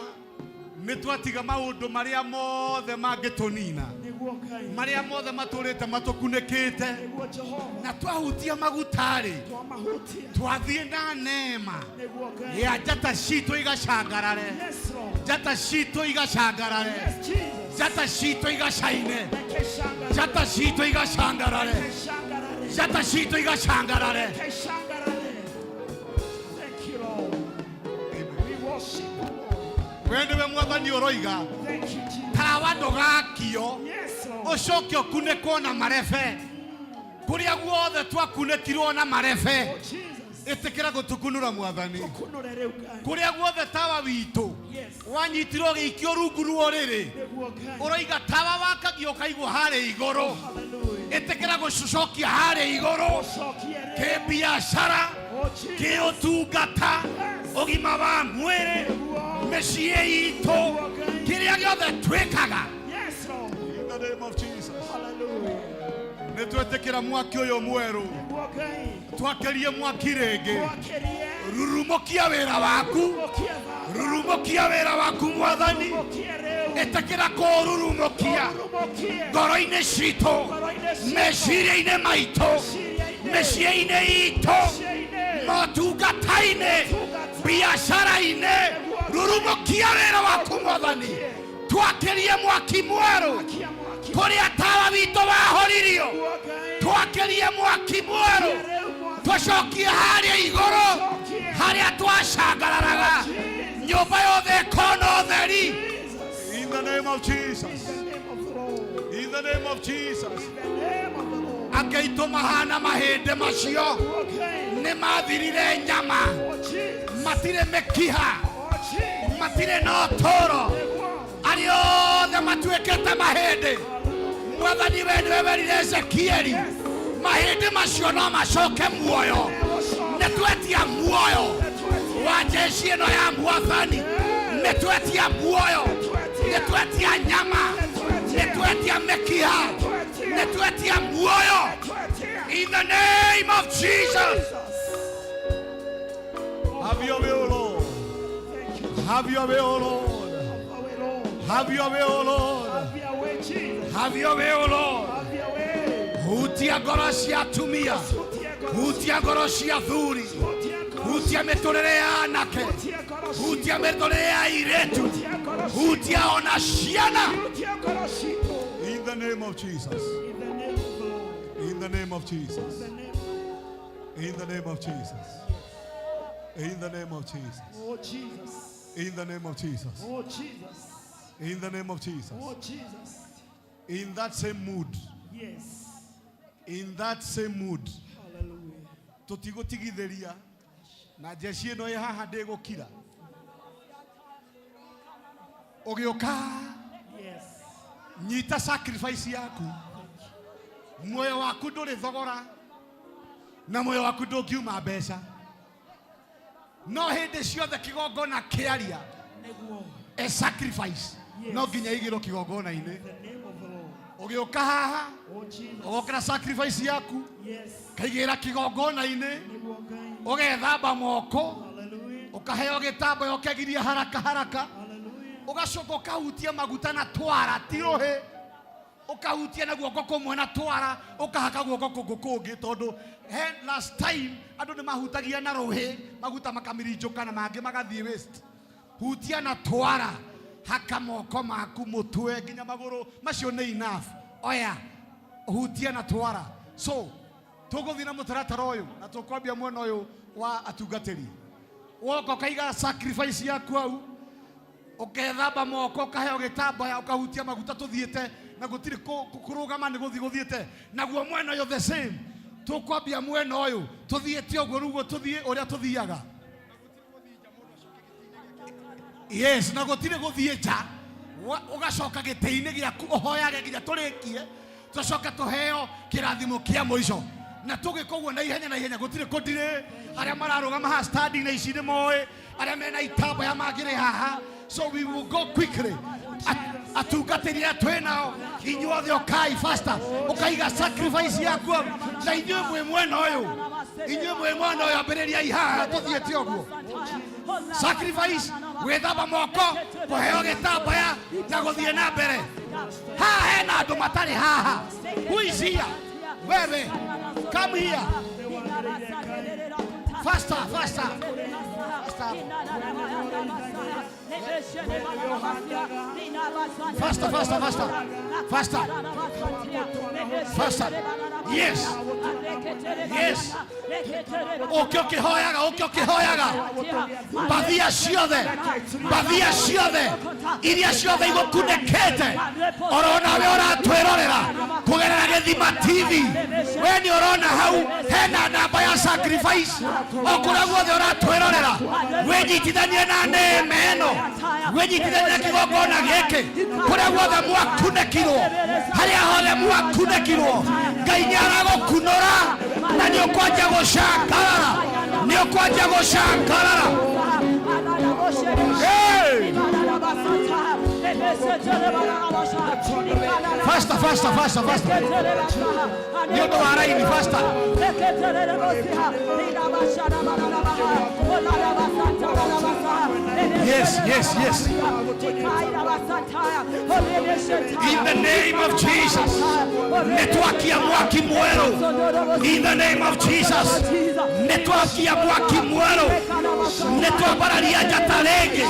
nĩ twatiga maũndũ marĩa mothe mangĩtũnina, Nĩguo Ngai. marĩa mothe matũrĩte matũkunĩkĩte, Nĩguo Jehova. na twahutia maguta-rĩ, Twamahutia. twathiĩ na neema Nĩguo Ngai. ya njata citũ igacangarare, Yes, Lord. njata citũ igacangarare, Yes, Jesus. njata citũ igacaine, Rekeshangarare. njata citũ igacangarare, Rekeshangarare. njata citũ igacangarare. Rekeshangarare. Thank you, Lord. We worship you, Lord. We nĩwe Mwathani ũroiga Thank you, Jesus. tawa ndũgakio Yes, Lord. ũcoke ũkunĩkwo na marebe, kũrĩa guothe twakunĩkirwo na marebe, Oh, Jesus. ĩtĩkĩra gũtũkunũra Mwathani, Tũkunũre rĩu Ngai. kũrĩa guothe tawa witũ Yes. wanyitirwo ũgĩikio rungu rwa ũrĩrĩ, Nĩguo Ngai. ũroiga tawa wakagio ũkaigwo harĩa igũrũ, Hallelujah. Ĩtĩkĩra gũcokia harĩa igũrũ kĩbiacara, kĩũtungata, ũgima wa mwĩrĩ, mĩciĩ itũ, kĩrĩa gĩothe twĩkaga. Yes, Lord. In the name of Jesus. Hallelujah. Nĩ twetĩkĩra mwaki ũyũ mwerũ. Nĩguo Ngai. Twakĩrie mwaki rĩngĩ. Twakĩrie. Rurumũkia wĩra waku. Rurumũkia Baba. Rurumũkia wĩra waku Mwathani. Rurumũkie rĩu. Ĩtĩkĩra kũrurumũkia Rurumũkie. ngoro-inĩ citũ, Ngoro-inĩ citũ. meciria-inĩ maitũ, Meciria-inĩ. mĩciĩ-inĩ itũ, Mĩciĩ-inĩ. motungata-inĩ, biacara-inĩ. Rurumũkia wĩra waku Mwathani. Twakĩrie mwaki mwerũ kũrĩa tawa witũ wahoririo. Twakĩrie mwaki mwerũ, tũcokie harĩa igũrũ harĩa twacangararaga, nyũmba yothe ĩkona ũtheri. In the name of Jesus. In the name of Jesus. Angĩ aitũ mahana mahĩndĩ macio nĩ mathirire nyama, matirĩ mĩkiha, matirĩ na ũtũũro, arĩa othe matuĩkĩte mahĩndĩ. Mwathani, we nĩwe werire Ezekieli mahĩndĩ macio no macoke muoyo. Nĩ twetia muoyo wa jeshi ĩno ya Mwathani, nĩ twetia muoyo, nĩ twetia nyama, nĩ twetia mĩkiha, nĩ twetia muoyo. In the name of Jesus. Have your way, O Lord. Have your way, O Lord. Have your way, O Lord. Have your way, Jesus. Have your way, O Lord. Have your way. Hutia ngoro cia atumia, hutia ngoro cia athuri, hutia mĩtũrĩre ya anake, hutia mĩtũrĩre ya airĩtu, hutia ona ciana. In the name of Jesus. In the name of Jesus. In the name of Jesus. In the name of Jesus. Oh, Jesus. In the name of Jesus. Oh, Jesus. In the name of Jesus. Oh, Jesus. In that same mood. Yes. In that same mood. Hallelujah. Tũtigũtigithĩria na jeshi ĩno ĩ haha ndĩgũkira. Ũgĩũka Yes. nyita sacrifice yaku. Muoyo waku ndũrĩ thogora na muoyo waku ndũngiuma mbeca, no hĩndĩ ciothe kĩgongona kĩaria Nĩguo. a sacrifice no nginya igĩrwo kĩgongona-inĩ. The name of the Lord. Ũgĩũka haha Oh, Jesus. ũgokĩra sacrifice yaku, Yes. kaigĩra kĩgongona-inĩ, Nĩguo Ngai. Ũgethamba moko, Hallelujah. ũkaheo gĩtambaya, ũkegiria haraka haraka, ũgacoka ũkahutia maguta na twara, ti rũhĩ, ũkahutia na guoko kũmwe na twara, ũkahaka guoko kũngũ kũngĩ, tondũ he last time andũ nĩ mahutagia na rũhĩ maguta makamirinjũka na mangĩ magathiĩ waste. Hutia na twara, haka moko maku mũtwe nginya magũrũ, macio nĩ enough. Oya, hutia na twara. So tũgũthiĩ na mũtaratara ũyũ na tũkwambia mwena ũyũ wa atungatĩri. Woka ũkaiga sacrifice yaku hau, ũkethamba moko, ũkaheo gĩtambaya, ũkahutia maguta, tũthiĩte na gũtirĩ kũrũgama, nĩ gũthiĩ gũthiĩte naguo mwena ũyũ the same. Tũkwambia mwena ũyũ tũthiĩte ũguo rĩu tũthiĩ ũrĩa tũthiaga. Yes, na gũtirĩ gũthiĩ nja. Ũgacoka gĩtĩ-inĩ gĩaku ũhoyage nginya tũrĩkie, tũcoke tũheo kĩrathimo kĩa mũico, na tũgĩka ũguo na ihenya na ihenya, gũtirĩ kũndirĩ. Arĩa mararũgama haha standing-inĩ ici nĩ moĩ, arĩa mena itambaya mangĩrĩ haha, so we will go quickly. Atungatĩri arĩa twĩ nao inyuothe ũkai faster, ũkaiga sacrifice yaku hau. Na inyuĩ mwĩ mwena ũyũ, inyuĩ mwĩ mwena ũyũ, ambĩrĩriai haha tũthiĩte ũguo. Sacrifice, gwĩthamba moko, kũheo gĩtambaya na gũthiĩ na mbere. Haha hena andũ matarĩ haha. Who is here? Wewe, come here. Faster, faster, faster. Faster, faster, faster, faster, faster. Yes, yes. Ũke ũkĩhoyaga, ũke ũkĩhoyaga. Mbathia ciothe, mbathia ciothe iria ciothe igũkunĩkĩte, oro nawe ũratwĩrorera kũgerera Gĩthima TV, we nĩ ũrona hau hena namba ya sacrifice. O kũrĩa guothe ũratwĩrorera, wĩnyitithanie na nĩma ĩno. Wĩnyitithanie na kĩgongona gĩkĩ kũrĩa guothe mwakunĩkirwo, harĩa hothe mwakunĩkirwo, Ngai nĩ aragũkunũra na nĩ ũkwanjia gũcangarara, nĩ ũkwanjia gũcangarara. Hey! Faster, faster, faster, faster. Nĩ ũndũ wa raini, faster. Yes, yes, yes. In the name of Jesus. Nĩtwakia mwaki mwerũ. In the name of Jesus. Nĩtwakia mwaki mwerũ. Nĩtwambararia njata rĩngĩ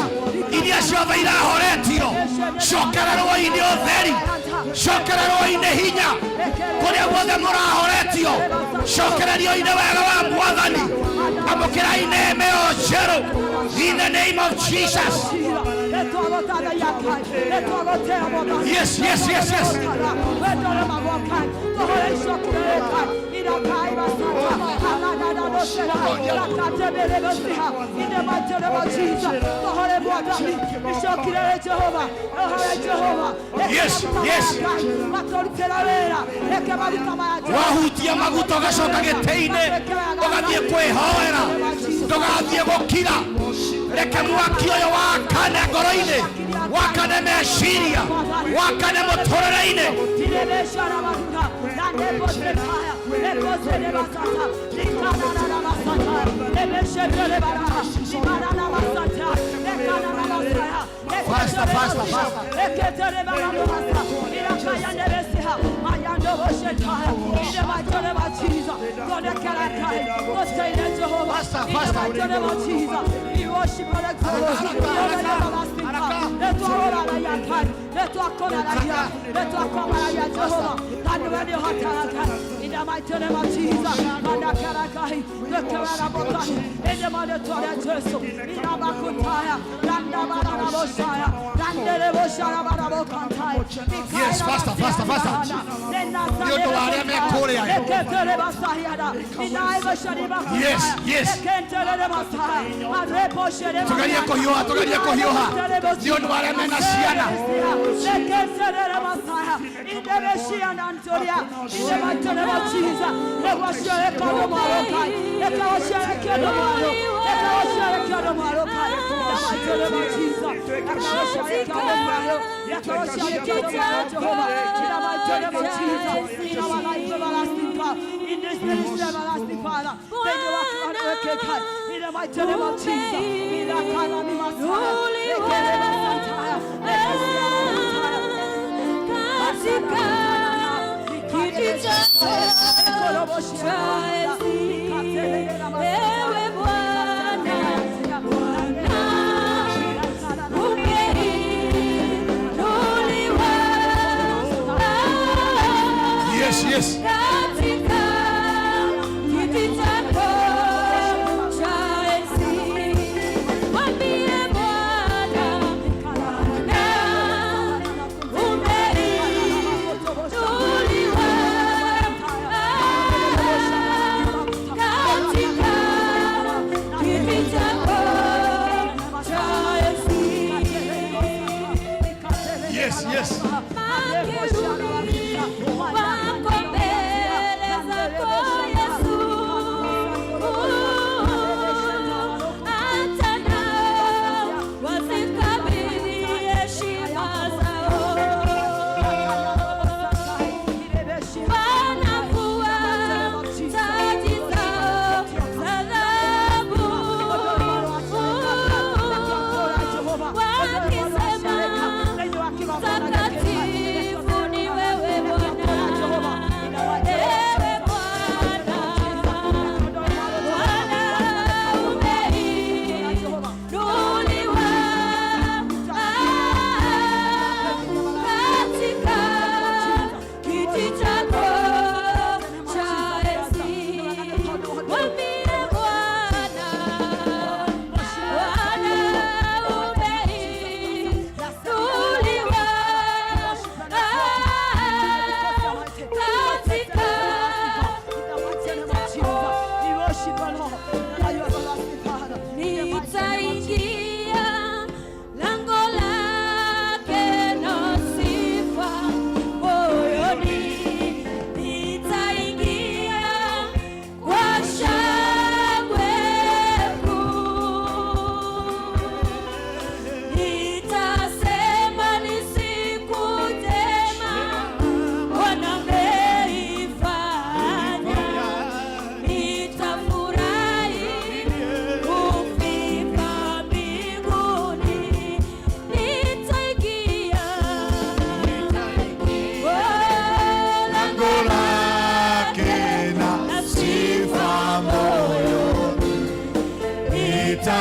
iria ciothe irahoretio. Cokererwo-inĩ ũtheri, cokererwo-inĩ hinya, kũrĩa guothe mũrahoretio, cokererio-inĩ wega wa Mwathani. Amũkĩrai neema ĩyo njerũ. In the name of Jesus. Yes, yes, yes, yes. Yes, yes. Wahutia maguta ũgacoka gĩtĩ-inĩ ũgathiĩ kwĩhoera, ndũgathiĩ gũkira. Reke mwaki ũyũ wakane ngoro-inĩ, wakane meciria, wakane mũtũrĩre-inĩ. Faster, faster, faster. Faster, faster. Yes, faster, faster, faster. Nĩ ũndũ wa arĩa me kũrĩa. Yes, yes. Tugerie kũhiũha, tugerie kũhiũha. Nĩ ũndũ wa arĩa mena ciana. Ewe Bwana, Bwana umeinuliwa. Yes, yes. Katika kiti chako cha enzi, mwambie Bwana, Bwana umeinuliwa.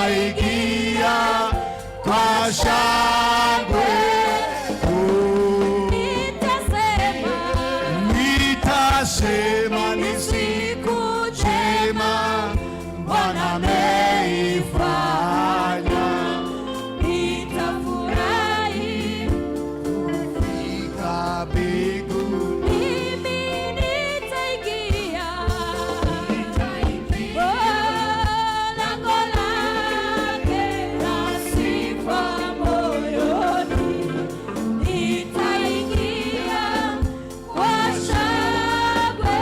Nitaingia kwa shangwe kuu. Nitasema ni siku njema Bwana ameifanya. Nitafurahi kufika mbinguni. Mimi nitaingia, oh, lango lake la sifa moyoni. Nitaingia kwa shangwe.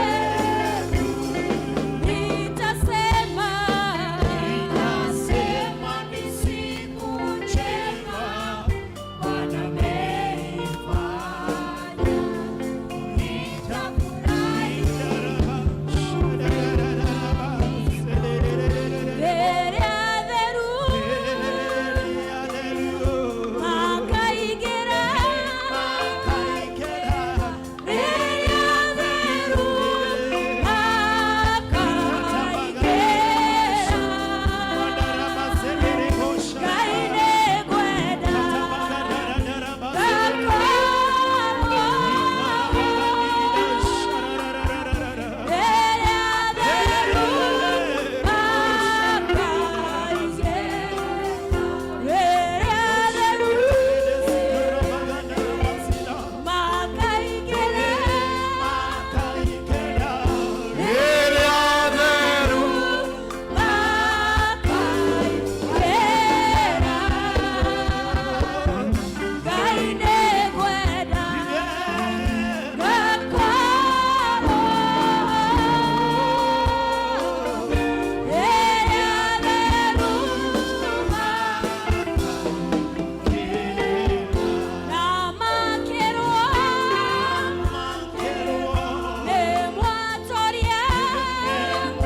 Nitasema, nitasema ni siku njema Bwana ameifanya.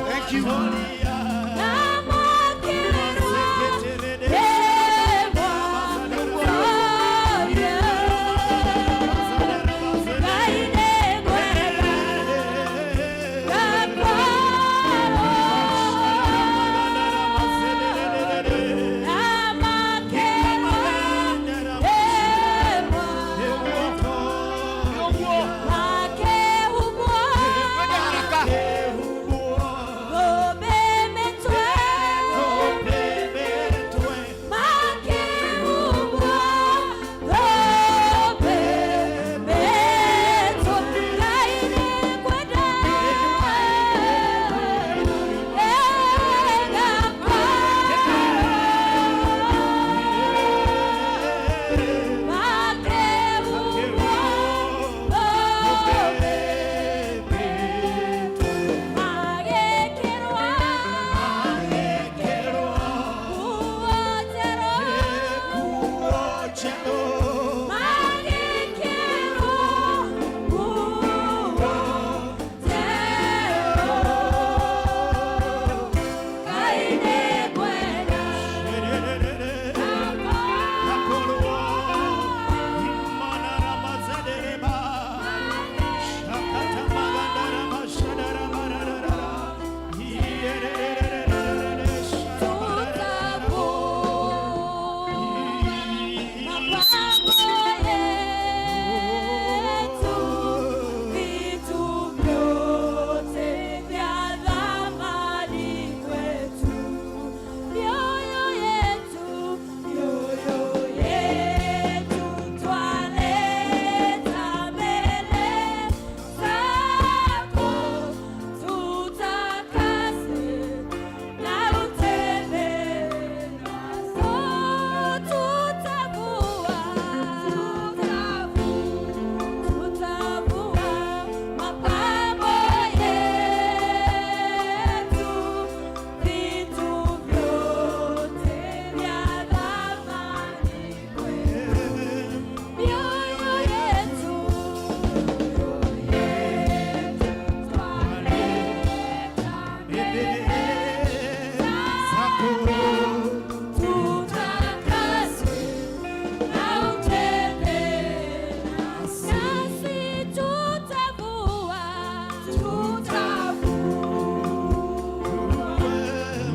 Thank you.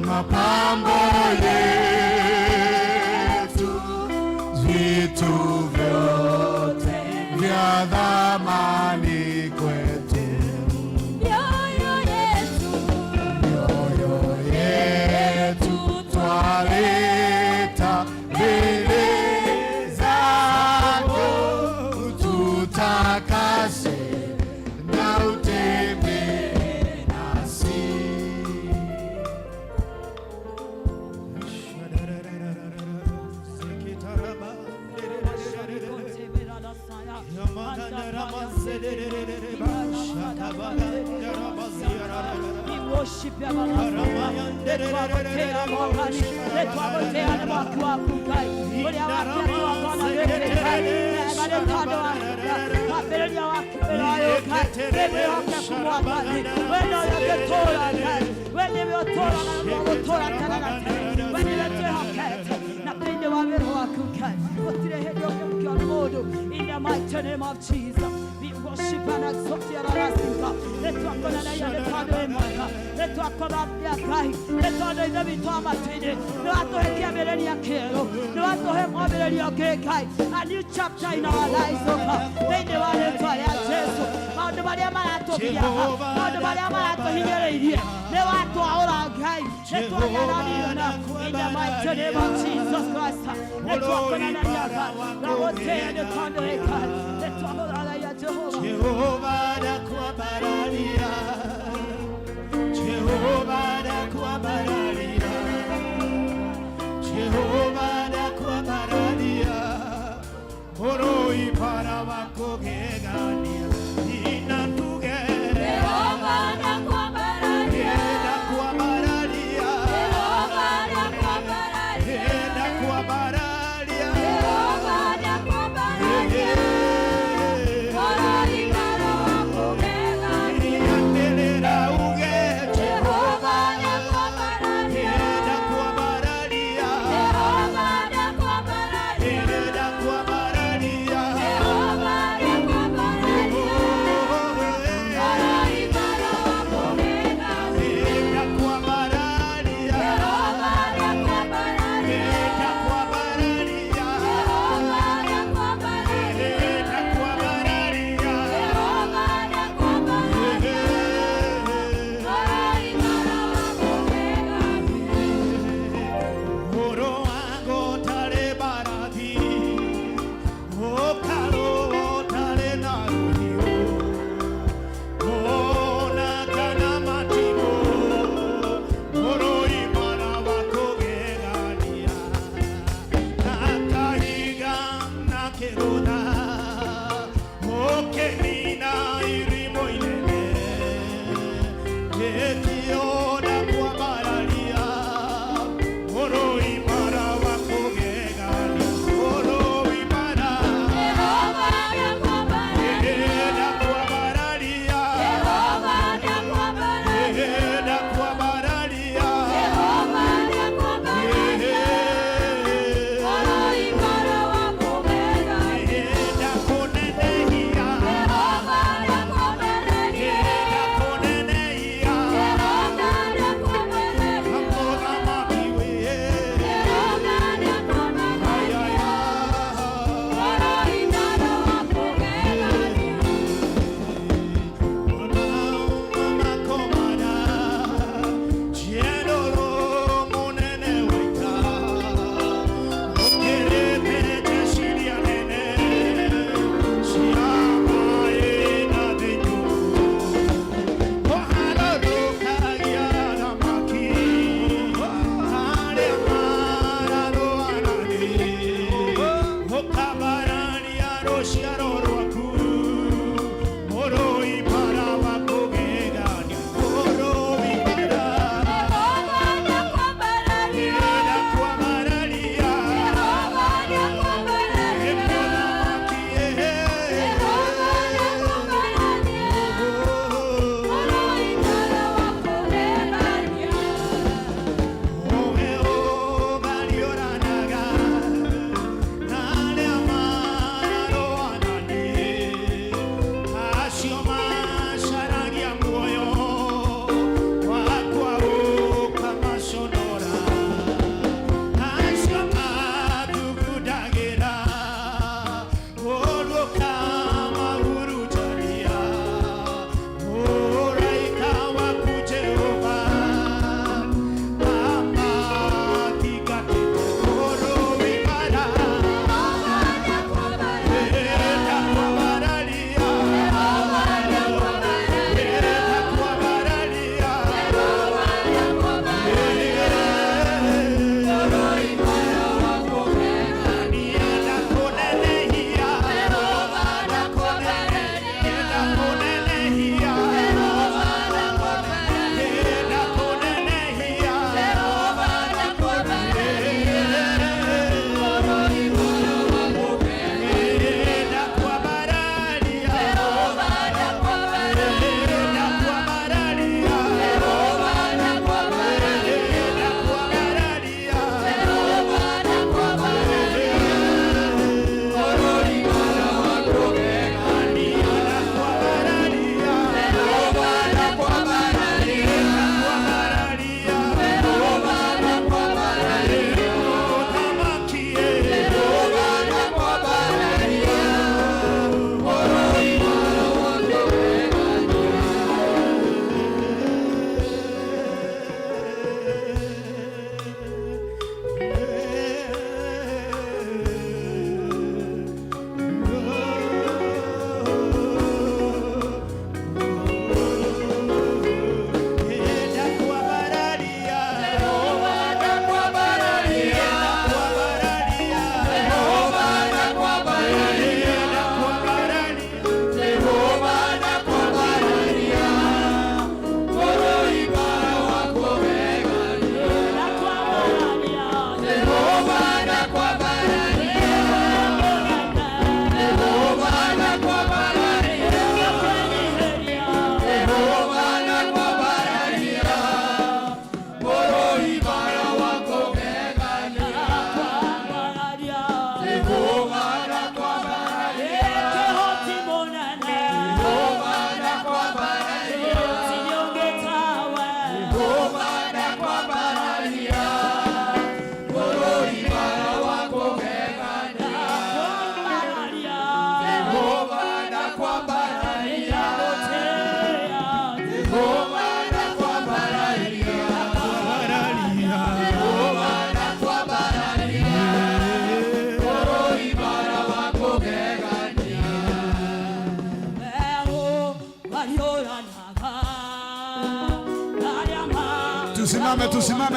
Mapambo yetu. Vitu vyote vya thamani kwetu, Mioyo yetu, mioyo yetu twaleta mbele zako, ututakase na utembee nasi. We worship you, everlasting. Letwagotea Mwathani, letwagotea nĩ mwaki waku Ngai, ũrĩa wakĩandũ wakwa Ngai, wega nĩ tondũ wa mwambĩrĩria wa kĩmera ũyũ Ngai, wĩ mwĩhokeku Mwathani, we nowe ũngĩtũũra Ngai, we nĩwe ũtũũraga na nĩwe ũgũtũũra tene na tene, we nĩwe twĩhokete na thĩinĩ wa wĩra waku Ngai, gũtirĩ hĩndĩ ũngĩrukio nĩ mũndũ. In the mighty name of Jesus, we worship and exalt you, everlasting God. Nĩtwakonanagia nĩ tondũ wĩ mwega, nĩtwakũrathia Ngai, nĩ tondũ Ithe witũ wa matu-inĩ nĩwatũhe kĩambĩrĩria kĩerũ, nĩwatũhe mwambĩrĩrio ũngĩ Ngai, a new chapter in our lives, oh God. Thĩinĩ wa rĩtwa rĩa Jesũ, maũndũ marĩa maratũgiaga, maũndũ marĩa maratũhinyĩrĩirie, nĩwatwaũra Ngai, nĩtwagananio in the mighty name of Jesus Christ. Nĩtwakonanagia Ngai, na gũtĩĩa nĩ tondũ wĩ Ngai, nĩtwagũthathaiya Jehova. Jehova ndakwambararia, Jehova ndakwambararia, Jehova ndakwambararia, mũrũi para wa kũgegania, inatuge. Jehova ndakwambararia, Ndakwambararia, Jehova ndakwambararia, ndakwambararia, Jehova ndakwambararia, mũrũi wa kũgegania. Anĩrĩra uge Jehova ndakwambararia, ndakwambararia, Jehova ndakwambararia, ndakwambararia, Jehova ndakwambararia,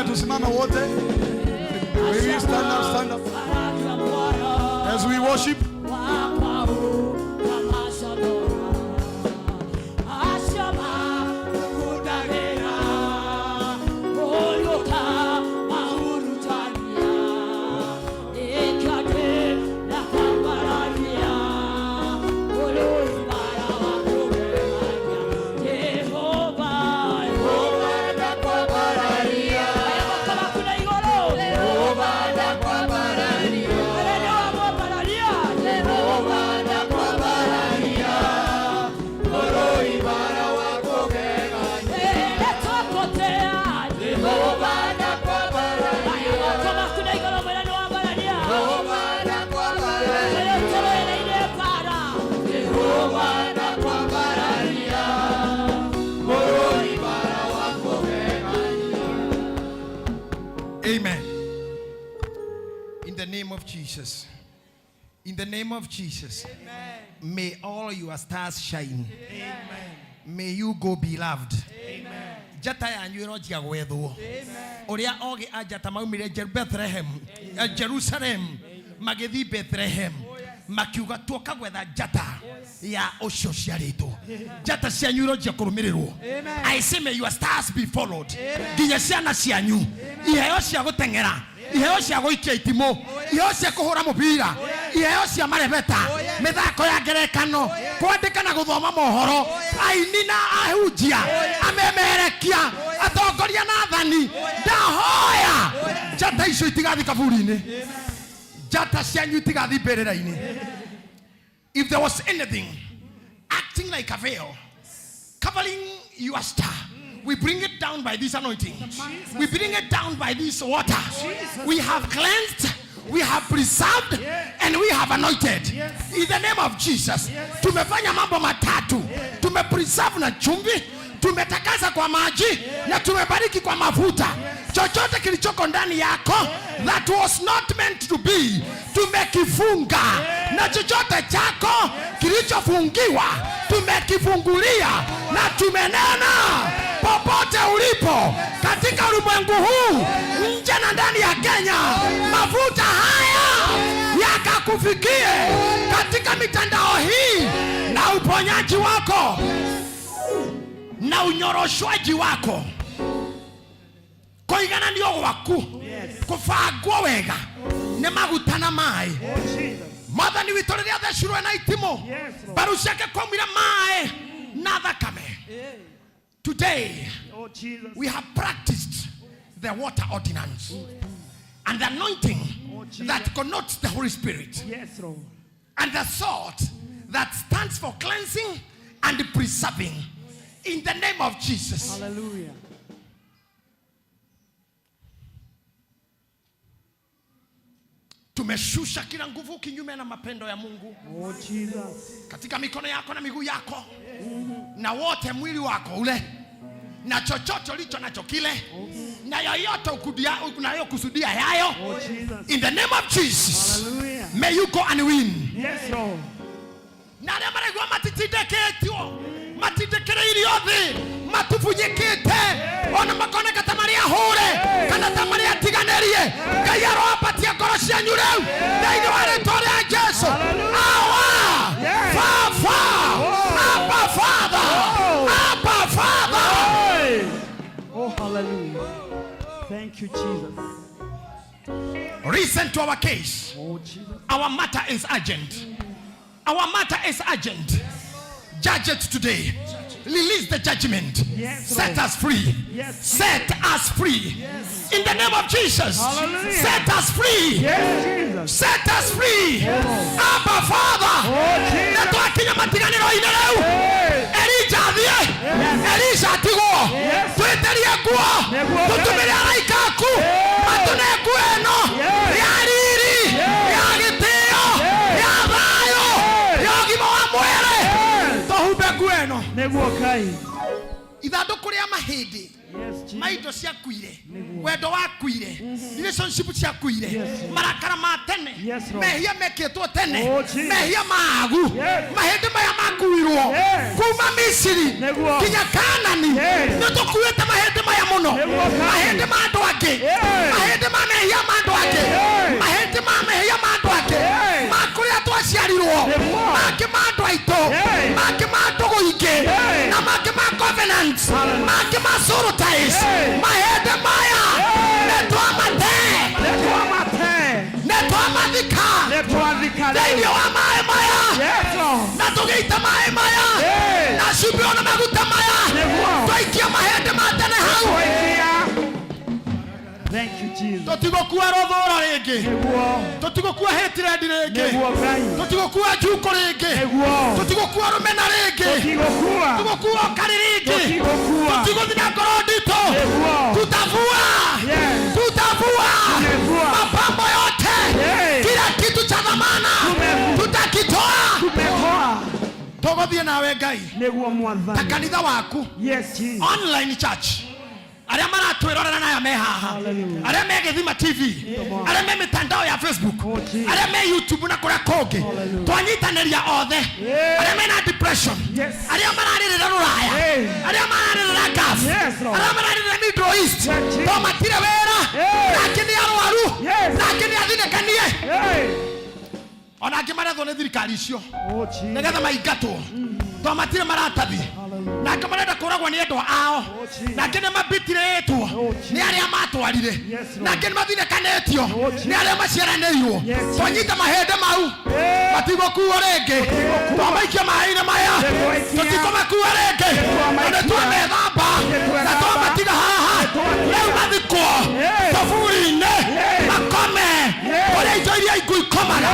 Haya, tusimame wote. Will you stand up, stand up. As we worship. Amen. In the name of Jesus. In the name of Jesus. Amen. May all your stars shine. Amen. May you go beloved. Amen. Njata yanyu ĩronjia gwethwo. Ũrĩa ogĩ a njata maumire Bethlehem, Jerusalem, magĩthiĩ Bethlehem, makiuga tuoka gwetha njata ya ũcio ũciarĩtwo. Njata cianyu ironjia kũrũmĩrĩrwo. Amen. I say may your stars be followed. Nginya ciana cianyu, iheo cia gũteng'era, iheo cia gũikia itimũ, iheo cia kũhũra mũbira, iheo cia marebeta, mĩthako ya ngerekano, kwandĩka na gũthoma mohoro, aini na ahunjia, amemerekia, atongoria na athani, ndahoya njata icio itigathiĩ kaburi-inĩ, njata cianyu itigathiĩ mbĩrĩra-inĩ. If there was anything acting like a veil covering your star, we bring it down by this anointing. We bring it down by this water. We have cleansed, we have preserved, and we have anointed. In the name of Jesus. Tumefanya mambo matatu. Tumepreserve na chumvi, tumetakasa kwa maji, na tumebariki kwa mafuta. Chochote kilichoko ndani yako that was not meant to be, tumekifunga. Na chochote chako kilichofungiwa tumekifungulia na tumenena. Popote ulipo katika ulimwengu huu, nje na ndani ya Kenya, mafuta haya yakakufikie katika mitandao hii, na uponyaji wako na unyoroshwaji wako, kũigananio gwaku, kũbangwo wega nĩ maguta na maĩ. Mwathani witũ rĩrĩa athecirwo na itimũ, mbaru ciake kwaumire maĩ na thakame. Today, we have practiced the water ordinance and the anointing that connotes the Holy Spirit. Yes, Lord. And the salt that stands for cleansing and preserving. In the name of Jesus. Hallelujah. Tumeshusha kila nguvu kinyume na mapendo ya Mungu. Oh, Jesus. Katika mikono yako na miguu yako, na wote mwili wako ule, na chochote ulicho nacho kile, na yoyote unayokusudia yayo. Oh, Jesus. In the name of Jesus. Hallelujah. May you go and win. Yes, Lord. Na arĩa maraigua matitindĩkĩtio, matindĩkĩrĩirio thĩ, matubunyĩkĩte, ona makoneka ta marĩ ahũre kana ta marĩ atiganĩrie, Ngai aroambatia ngoro cianyu rĩu thĩinĩ wa rĩtwa rĩa Jesu. Awa Baba, Abba Father, Abba Father. Oh, hallelujah. Thank you, Jesus. Listen to our case. Oh, Jesus. Our matter is urgent. Our matter is urgent. Judge it today. Release the judgment. Yes, Set Lord. us free. Yes. Set us free. In the name of Jesus. Hallelujah. Set us free. Yes, Jesus. Set us free. Yes. Abba Father. Oh, Jesus. Na twakinya matiganĩro-inĩ rĩu. Elija athiĩ. Elisha atigwo. Twĩtĩrie nguo. Tũtũmĩre araika aku. Matũne nguo ĩno ya riri, ya gĩtĩo, ya thayũ, ya ũgima wa mwĩrĩ. Tũhumbe nguo ĩno. Nĩguo Ngai. Ithandũkũ rĩa mahĩndĩ Ma indo ciakuire, wendo wakuire, relationship ciakuire, marakara ma tene, mehia mekĩtwo tene, mehia maagu, mahĩndĩ maya makuirwo kuma Misiri nginya Kanani. Nĩ tũkuĩte mahĩndĩ maya mũno, mahĩndĩ ma andũ angĩ, mahĩndĩ ma mehia ma andũ angĩ, mahĩndĩ ma mehia ma andũ angĩ, ma kũrĩa twaciarirwo, mangĩ ma andũ aitũ, mangĩ ma ndũgũ ingĩ, na mangĩ ma covenants, mangĩ ma soul ties. Mahĩndĩ maya nĩ twamate, nĩ twamathika thĩinĩ wa maĩ maya, na tũgĩita maĩ maya na cumbĩ ona maguta maya, twaikia mahĩndĩ ma tene hau. Thank you, Jesus. Tũtigũkua rũthũra rĩngĩ, tũtigũkua hatred rĩngĩ, tũtigũkua njukũ rĩngĩ, tũtigũkua rũmena rĩngĩ, tũtigũkua ũkarĩ rĩngĩ, tũtigũthiĩ na ngoro nditũ. Tutavua, tutavua mapambo yote, kila kitu cha dhamana tutakitoa. Tũgũthiĩ nawe Ngai ta kanitha waku, online church, arĩa maratwĩrorera na aya me haha, arĩa me Gĩthima TV, arĩa me mĩtandao ya Facebook, arĩa me YouTube na kũrĩa kũngĩ, twanyitanĩria othe, arĩa mena depression, arĩa mararĩrĩra rũraya, arĩa mararĩrĩra Gulf, arĩa mararĩrĩra Middle East, to matirĩ wĩra, nangĩ nĩ arwaru, nangĩ nĩ athinĩkanie, ona angĩ marethwo nĩ thirikari icio nĩgetha maingatwo, to matirĩ maratathi, nangĩ marenda kũragwo nĩ endwa ao, nangĩ nĩ mabitirĩtwo nĩ arĩa matwarire, nangĩ nĩ mathinĩkanĩtio nĩ arĩa maciaranĩirwo. Twanyita mahĩndĩ mau matigũkuo rĩngĩ, twamaikia maĩ-inĩ maya, tũtikũmakua rĩngĩ, na nĩ twamethamba na twamatiga haha, rĩu mathikwo toburi-inĩ, makome kũrĩa indo iria ingũ ikomaga.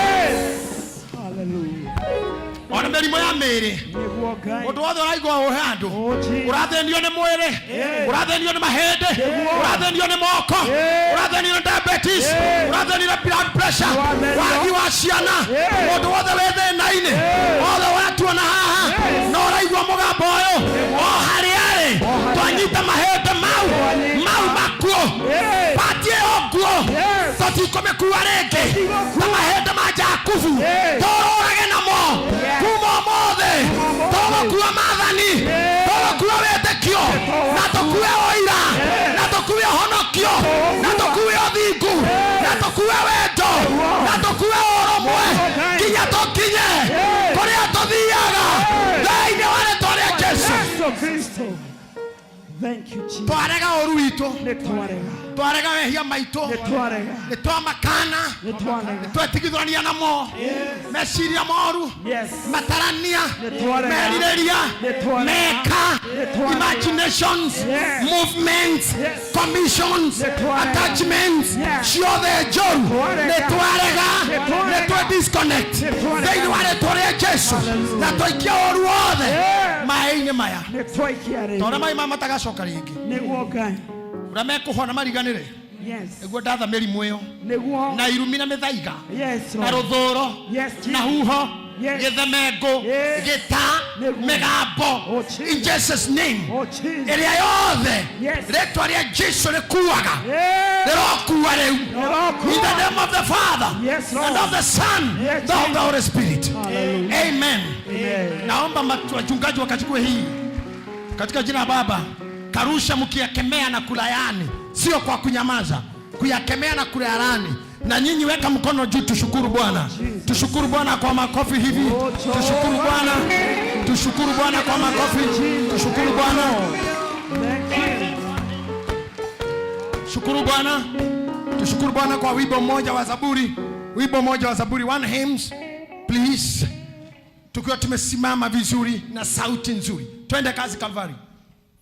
Ona mĩrimũ ya mĩĩrĩ, mũndũ wothe ũraigua ũhe andũ, ũrathĩnio nĩ mwĩrĩ, ũrathĩnio nĩ mahĩndĩ, ũrathĩnio nĩ moko, ũrathĩnio nĩ diabetes, ũrathĩnio nĩ blood pressure, wagi wa ciana, mũndũ wothe wĩ thĩna-inĩ, othe watuona haha na ũraigua mũgambo ũyũ, o harĩa arĩ, twanyita mahĩndĩ mau mau makuo, pati ĩyo nguo tũtikũmĩkua rĩngĩ, ta mahĩndĩ ma Jakubu tũrũrage namo kuma ũmũthĩ. Tũgũkua maathani, tũgũkua wĩtĩkio, na tũkue ũira, na tũkue ũhonokio, na tũkue ũthingu, na tũkue wendo, na tũkue ũrũmwe, nginya tũkinye kũrĩa tũthiaga thĩinĩ wa rĩtwa rĩa Jesũ. Thank you, Jesus. Twarega ũru witũ, twarega mehia maitũ, nĩ twamakana, nĩ twetigithũrania namo, meciria moru, matarania, merirĩria, meka, imaginations, movements, commissions, attachments, ciothe njoru, nĩ twarega, nĩ twe disconnect thĩinĩ wa rĩtwa rĩa Jesũ, na twaikia ũru wothe maĩ-inĩ maya, ta ũrĩa maĩ maya matagacoka rĩngĩ, ũrĩa mekũhona mariganĩre, nĩguo ndatha mĩrimũ ĩyo na irumi na mĩthaiga na rũthũro na huho, gĩthemengũ, gĩta, mĩgambo, in Jesus name, ĩrĩa yothe rĩtwa rĩa Jesũ rĩkuaga, rĩrokua rĩu, in the name of the Father and of the Son and of the Holy Spirit. Amen. Naomba wachungaji wakachukue hii katika jina la Baba. Karusha mkiyakemea na kulayani, sio kwa kunyamaza, kuyakemea na kulayani. Na nyinyi weka mkono juu, tushukuru Bwana, tushukuru Bwana kwa makofi hivi, tushukuru Bwana, tushukuru Bwana kwa makofi, tushukuru Bwana, shukuru Bwana, tushukuru Bwana kwa wimbo mmoja wa Zaburi, wimbo mmoja wa Zaburi, one hymns please, tukiwa tumesimama vizuri na sauti nzuri. Twende kazi Calvary.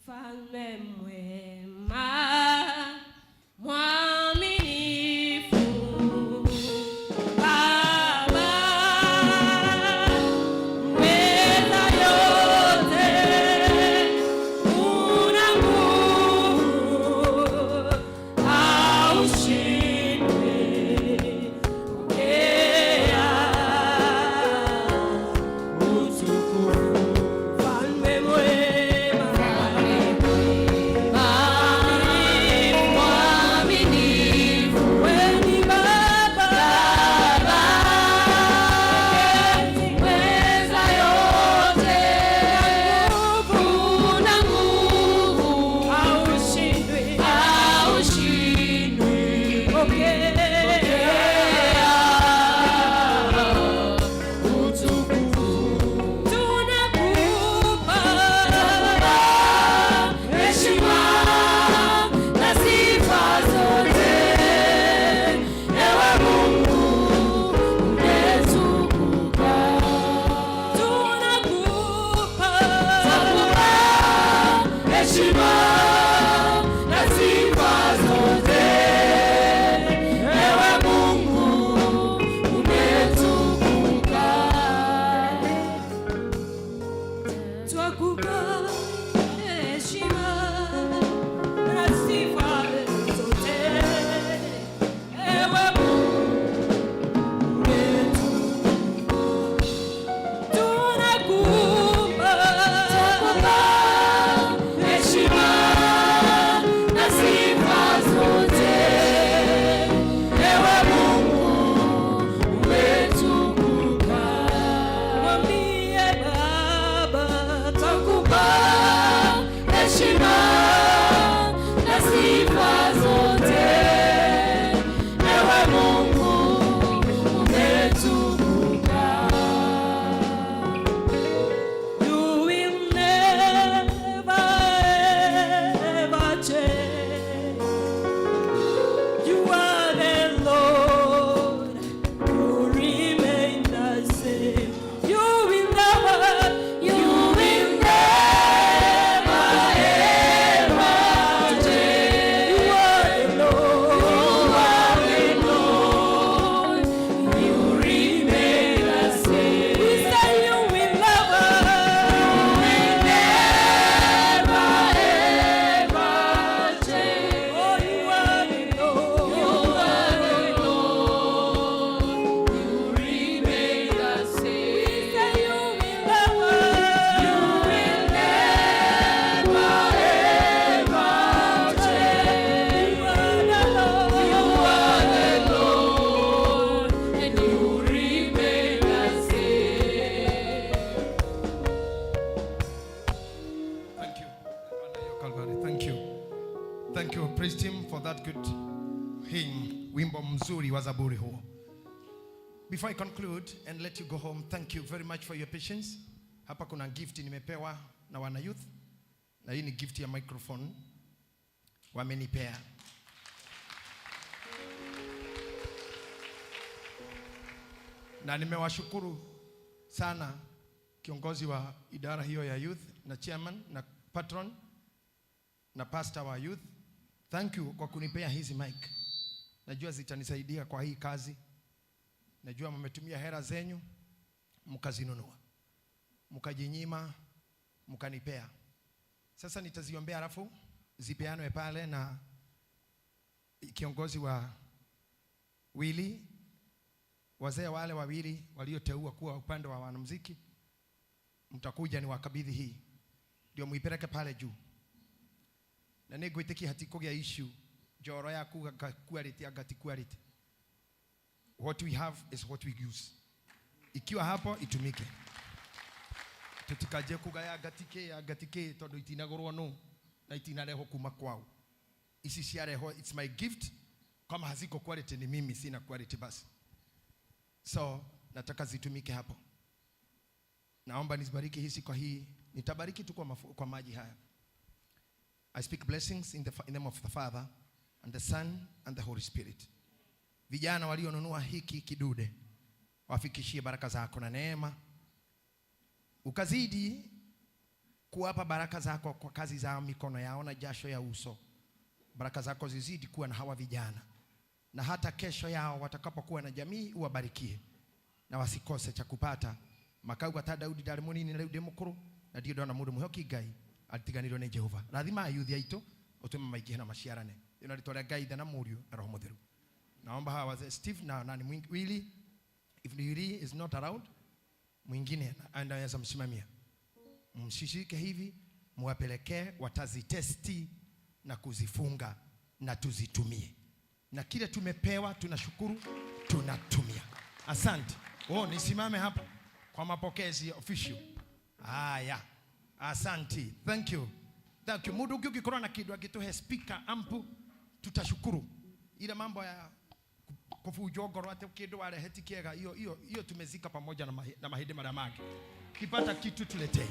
Mfalme mwema, mwaminifu, Baba mweza yote, una nguvu, haushindwi, pokea utukufu. Mfalme mwema, Thank you, praise team, for that good hymn, wimbo mzuri wa zaburi huo. Before I conclude and let you go home, thank you very much for your patience. Hapa kuna gift nimepewa na wana youth, na hii ni gift ya microphone wamenipea. Na nimewashukuru sana kiongozi wa idara hiyo ya youth na chairman na patron na pastor wa youth. Thank you kwa kunipea hizi mic. Najua zitanisaidia kwa hii kazi. Najua mmetumia hera zenyu mkazinunua, mkajinyima, mkanipea. Sasa nitaziombea alafu zipeanwe pale na kiongozi wa wili, wazee wale wawili walioteua kuwa upande wa wanamuziki. Mtakuja ni wakabidhi hii ndio muipeleke pale juu. Na nĩngwĩtĩkia hatikũgĩa issue njoro ya kuga quality anga ti quality. What we have is what we use. Ikiwa hapo itumike. Tutikaje kugaya gatike ya gatike tondu itinagurwo no na itinarehwo kuma kwao. Ici ciarehwo, it's my gift. Kama haziko quality ni mimi sina quality basi. So nataka zitumike hapo. Naomba nizibariki hizi kwa hii. Nitabariki tu kwa maji haya. I speak blessings in the name of the Father and the Son and the Holy Spirit. Vijana walionunua hiki kidude, wafikishie baraka zako na neema. Ukazidi kuwapa baraka zako kwa kazi zao, mikono yao na jasho ya uso. Baraka zako zizidi kuwa na hawa vijana. Na hata kesho yao watakapokuwa na jamii uwabarikie. Na wasikose cha kupata. Makauga ta Daudi ndari munini na riu ndi mukuru, na ndirĩ ndona mũndũ mwĩhoki Ngai atiganĩirio nĩ Jehova. Rathima ayuthi aitũ, ũtũme maingĩhe na maciarane. Ĩno rĩtwa rĩa Ngai Ithe na Mũriũ na Roho Mũtheru. Naomba hawa wazee Steve na nani mwingi, Willy, if Willy is not around, mwingine anaweza msimamia. Msishike hivi, muwapelekee, watazitesti na kuzifunga na tuzitumie. Na kile tumepewa tunashukuru, tunatumia. Asante. Oh, nisimame hapa kwa mapokezi official. Haya. Asante. Thank you. Thank you. Mundu ũngĩ ũngĩkorwo na kĩndũ angĩtũhe speaker ampu, tutashukuru. Ile mambo ya Kuvunjwo ngoro ati kindu warehe ti kiega, hiyo hiyo hiyo tumezika pamoja na mahindi maria mangi. Kipata kitu tuletee.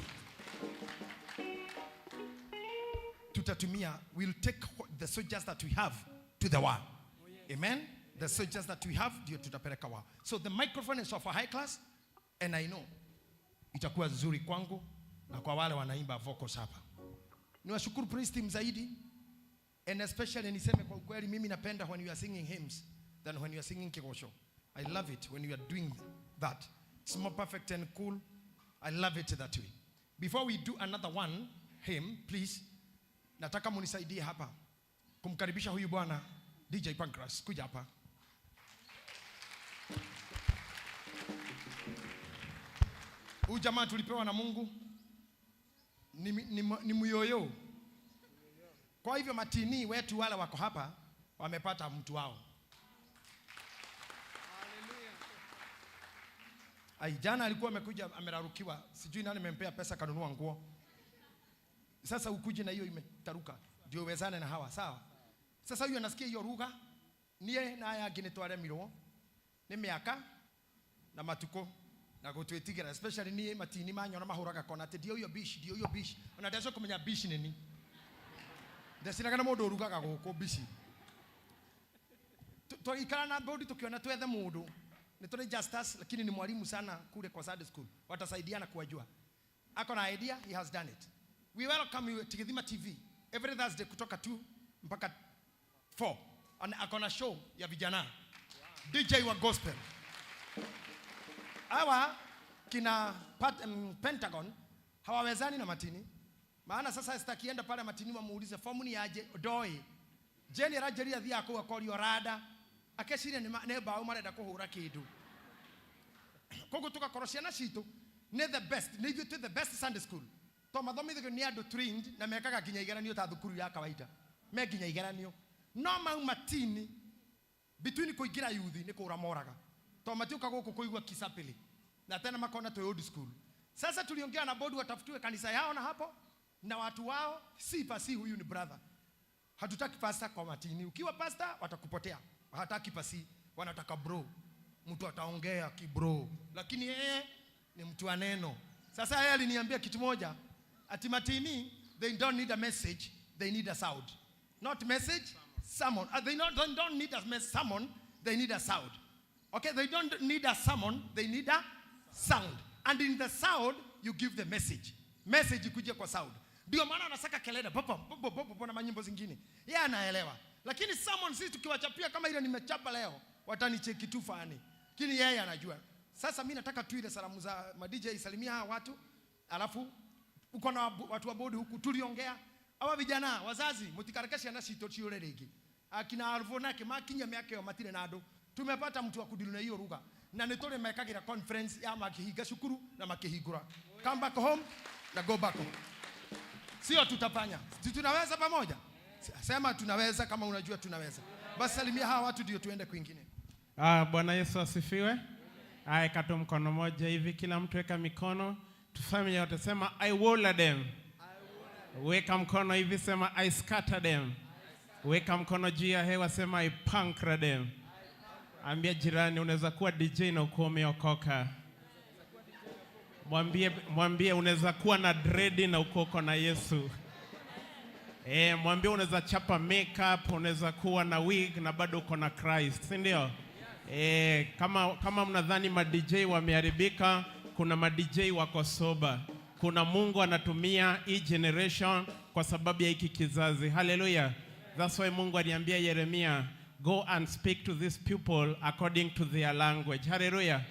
Tutatumia, we'll take the soldiers that we have to the war. Amen. The soldiers that we have ndio tutapeleka war. So the microphone is of a high class, and I know itakuwa nzuri kwangu na kwa wale wanaimba vocals hapa. Niwashukuru praise team zaidi, and especially niseme kwa ukweli, mimi napenda when you are singing hymns than when you are singing kigosho. I love it when you are doing that. It's more perfect and cool. I love it that way. Before we do another one hymn, please, nataka munisaidie hapa kumkaribisha huyu bwana DJ Pancras kuja hapa. Huyu jamaa tulipewa na Mungu ni muyoyo. Kwa hivyo matini wetu wale wako hapa wamepata mtu wao. Ai, jana alikuwa amekuja amerarukiwa, sijui nani amempea pesa kanunua nguo. Sasa ukuje na hiyo imetaruka ndio uwezane na hawa, sawa? Sasa huyu anasikia hiyo lugha, nie na aya angĩ nĩtwaremirwo nĩ mĩaka na matuko na gũtwĩtigĩra, especially niĩ matini manyona mahũraga kona atĩ ndio hiyo bishi, ndio hiyo bishi. Ona ndacoka kũmenya bishi nĩ ni. Ndeciraga na mũndũ ũrugaga gũkũ bishi. Twaikara na bodi tukiona twethe mũndũ. Nĩ tũrĩ Justus, lakini ni mwalimu sana kule kwa Sunday school. Watasaidiana kuwajua. Ako na idea, he has done it. We welcome you to Githima TV every Thursday kutoka 2 mpaka 4. And ako na show ya vijana. DJ wa gospel. Hawa kina Pentagon hawawezani na matini. Maana sasa sitakienda pale matini wamuulize fomu ni aje doi. Jeni arajeria thia ko akorio rada. Akeciria ni bao marenda kuhura kindu. Koguo tugakorwo ciana citu ni the best, ni ithuĩ twĩ the best Sunday school. To mathomithagio ni andu trained na mekaga nginya igeranio ta thukuru ya kawaida. Me nginya igeranio. No mau matini between kuingira youth ni kura moraga. To matiuka guku kuigua kisapili. Na tena makona to old school. Sasa tuliongea na board watafutiwe kanisa yao na hapo na watu wao, si pasi huyu ni brother. Hatutaki pastor kwa matini. Ukiwa pastor watakupotea. Hataki pasi, wanataka bro. Mtu ataongea kibro. Lakini yeye ni mtu wa neno. Sasa yeye aliniambia kitu moja, ati matini they don't need a message, they need a sound. Not message, sermon. They don't need a sermon, they need a sound. Okay, they don't need a sermon, they need a sound. And in the sound you give the message. Message ikuje kwa sound. Ndio maana anasaka kelele pop pop pop pop na manyimbo zingine. Yeye anaelewa. Lakini sermon sisi tukiwachapia kama ile nimechapa leo, watanicheki tu fani. Lakini yeye anajua. Sasa mimi nataka tu ile salamu za ma DJ salimia hawa watu, alafu uko na watu wa bodi huku tuliongea. Hawa vijana wazazi mutikarekesha na sito chiure rigi. Akina Alvo nake makinya miaka yo matire na andu. Tumepata mtu wa kudilu na hiyo lugha. Na nitore mekagira conference ya makihinga cukuru na makihingura. Come back home na go back home. Sio tutafanya. Si tunaweza pamoja? Sema tunaweza kama unajua tunaweza. Basi salimia hawa watu ndio tuende kwingine. Bwana Yesu asifiwe. Aya, kata mkono moja hivi, kila mtu weka mikono. Tufanye yote, sema I will them. Weka mkono hivi, sema I scatter them. Weka mkono juu ya hewa, sema I puncture them. Ambia jirani unaweza kuwa DJ na ukuwa umeokoka. Mwambie unaweza kuwa na dread na uko na Yesu. Mwambie unaweza chapa makeup, unaweza kuwa na wig na bado uko na Christ, si ndio? Kama mnadhani ma DJ wameharibika, kuna ma DJ wako sober. Kuna Mungu anatumia hii generation kwa sababu ya hiki kizazi. Hallelujah. That's why Mungu aliambia Yeremia, go and speak to these people according to their language. Hallelujah.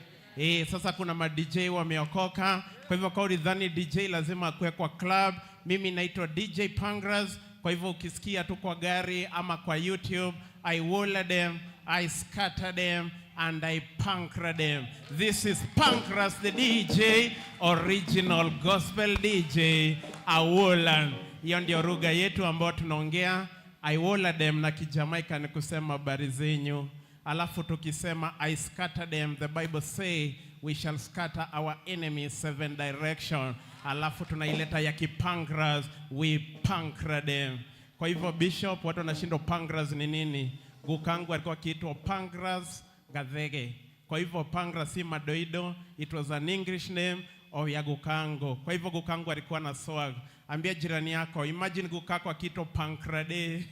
Sasa kuna ma DJ wameokoka. Kwa hivyo kwa ulidhani DJ lazima akuwe kwa club, mimi naitwa DJ Pangras. Kwa hivyo ukisikia tu kwa gari ama kwa YouTube, I wall them, I scatter them, and I puncture them. This is Pancras the DJ, original gospel DJ, Awolan. Hiyo ndio lugha yetu ambayo tunaongea. I wall them na Kijamaika ni kusema habari zenyu. Alafu tukisema I scatter them, the Bible say we shall scatter our enemies 7 direction. Alafu tunaileta ya Kipancras, we puncture them. Kwa hivyo Bishop, watu wanashindwa Pancras ni nini? Gukangu alikuwa akiitwa Pancras Gathege. Kwa hivyo Pangras si madoido, it was an English name of ya gukangu. Kwa hivyo gukangu alikuwa na swag. Ambia jirani yako, imagine gukako akitwa Pankrade.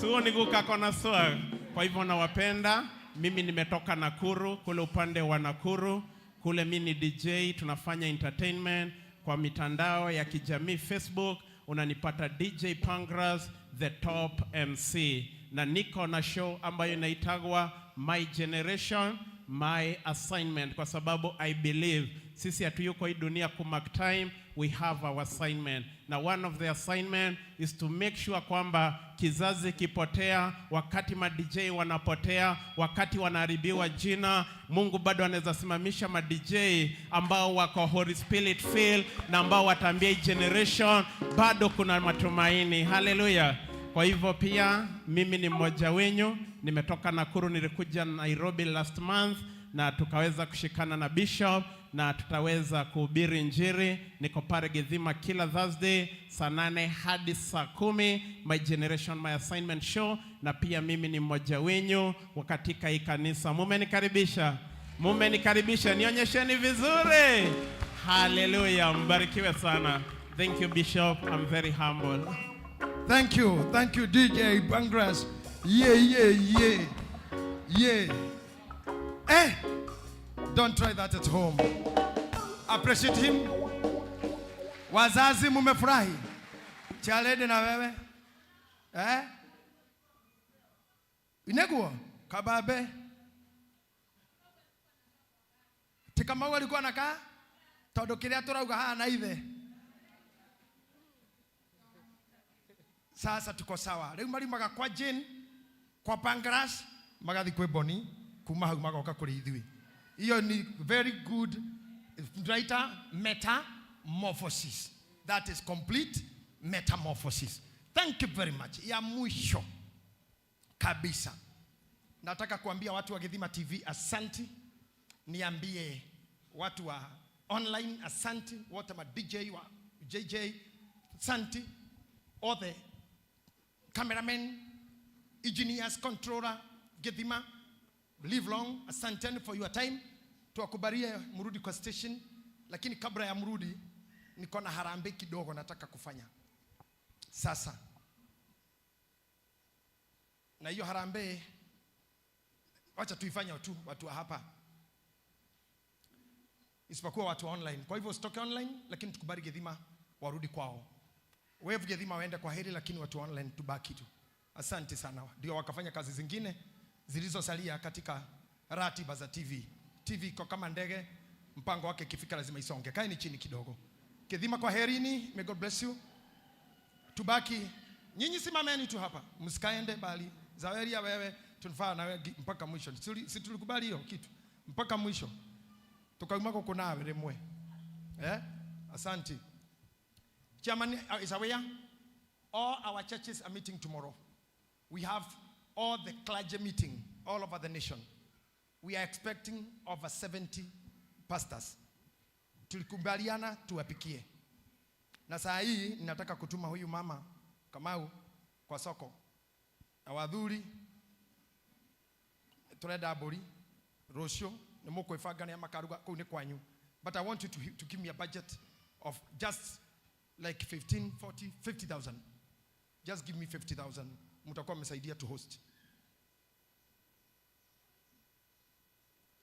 Suo ni gukako na swag. Kwa hivyo nawapenda. Mimi nimetoka Nakuru, kule upande wa Nakuru. Kule mimi ni DJ, tunafanya entertainment kwa mitandao ya kijamii Facebook. Unanipata DJ Pangras, the top MC. Na niko na show ambayo inaitagwa My Generation, My Assignment, kwa sababu I believe sisi hatuyuko hii dunia ku mark time, we have our assignment. Na one of the assignment is to make sure kwamba kizazi kipotea, wakati ma DJ wanapotea, wakati wanaharibiwa jina, Mungu bado anaweza simamisha ma DJ ambao wako Holy Spirit filled na ambao wataambia hii generation bado kuna matumaini. Hallelujah. Kwa hivyo pia mimi ni mmoja wenyu, nimetoka Nakuru, nilikuja Nairobi last month na tukaweza kushikana na bishop na tutaweza kuhubiri Injili. Niko pale Githima kila Thursday saa 8 hadi saa 10, My Generation My Assignment show, na pia mimi ni mmoja wenyu wa katika hii kanisa. Mumenikaribisha, mumenikaribisha, nionyesheni vizuri. Hallelujah, mbarikiwe sana. Thank you Bishop, I'm very humble. Thank you DJ Pangras. Yeah, yeah, yeah, yeah. Don't try that at home. Appreciate him. Wazazi mumefurahi. Chalede na wewe. Ineguo kababe. Tikamau alikuwa anakaa tondu kiria turauga haha na ithe. Sasa tuko sawa. Riu marimaga kwa Jane, kwa Pangras, magathi kwi Boni, kuma hau magoka kuri ithui. Iyo ni very good writer, metamorphosis. That is complete metamorphosis. Thank you very much. Ya mwisho kabisa, nataka kuambia watu wa Githima TV asanti. Niambie watu wa online asanti, wote ma DJ wa JJ asanti, all the cameramen, engineers, controller, Githima, live long, asanteni for your time. Tuwakubalie mrudi kwa station, lakini kabla ya mrudi niko na harambee kidogo nataka kufanya sasa. Na hiyo harambee wacha tuifanye tu watu wa hapa, isipokuwa watu wa online. Kwa hivyo usitoke online, lakini tukubali Githima warudi kwao. Wewe Githima waende kwa heri, lakini watu wa online tubaki tu. Asante sana. Ndio wakafanya kazi zingine zilizosalia katika ratiba za TV. TV iko kama ndege, mpango wake ikifika lazima isonge. Kaeni chini kidogo. Githima kwa herini, may God bless you. Tubaki, nyinyi simameni tu hapa, msikaende bali. Zaweria wewe tunafaa na wewe mpaka mwisho. Si tulikubali hiyo kitu mpaka mwisho. Tukauma koko nawe rimwe. Asante. Chairman is aware. All our churches are meeting tomorrow. We have all the clergy meeting all over the nation. We are expecting over 70 pastors. Tulikubaliana tuwapikie. Na saa hii ninataka kutuma huyu mama Kamau kwa soko. Na wadhuri turenda mburi rũciũ nĩ mũkwĩbanga nĩ makaruga kũu nĩ kwanyu. But I want you to give me a budget of just like 15, 40, 50,000. Just give me 50,000. Mtakuwa mmesaidia to host.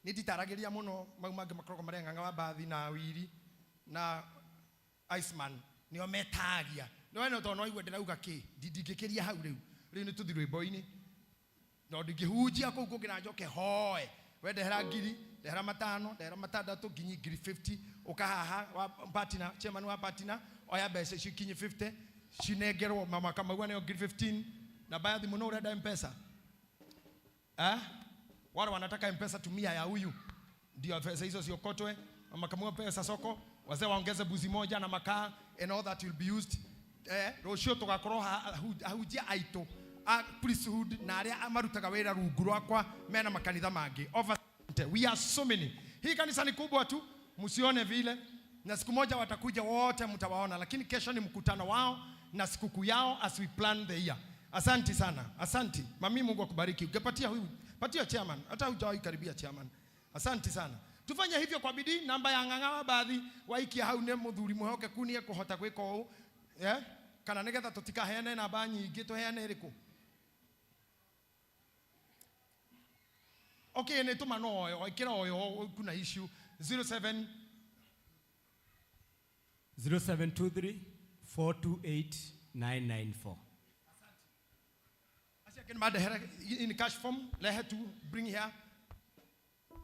Nĩnditarageria mũno mau mangĩ makoragwo marĩa ng'ang'a wa mbathi na wiri na Iceman nĩo metagia. No eno tondũ no igue ndĩrauga kĩ, ndingĩkĩria hau rĩu. Rĩu nĩ tũthiĩ rwĩmbo-inĩ. No ndingĩhunjia kũu kũngĩ na njoke hoe. We ndehera ngiri, ndehera matano, ndehera matandatũ, nginyi ngiri 50, ũka haha wa partner, chairman wa partner, oya mbeca icio ikinye 50, cinengerwo mama Kamau aneo ngiri 15, namba ya thimũ no ũrenda M-Pesa. Wale wanataka M-Pesa tumia ya huyu. Ndio pesa hizo ziokotwe, mama Kamau pesa soko, wazee waongeze buzi moja na makaa and all that will be used. Rũciũ tũgakorwo ahunjia aitũ a priesthood na arĩa marutaga wĩra rungu rwakwa mena makanitha mangĩ. Over we are so many. Hii kanisa ni kubwa tu, msione vile. Na siku moja watakuja wote mtawaona, lakini kesho ni mkutano wao na sikukuu yao as we plan the year. Asanti sana. Asanti. Mami, Mungu akubariki. Ungepatia huyu, patia chairman. Hata hujawahi karibia chairman. Asanti sana. Tufanye hivyo kwa bidii. Namba ya ng'ang'a bathi waikia hau nĩ mũthuri mwĩhokeku nĩ ekũhota gwĩka ũũ. Yeah? Kana nĩgetha tũtikaheane namba nyingĩ, tũheane ĩrĩkũ? Okay, nĩ tũma no oyo, ĩkĩra oyo kuna issue 07 0723 428 994. Acio angĩ nĩmandehere in cash form, rehe tu, bring here.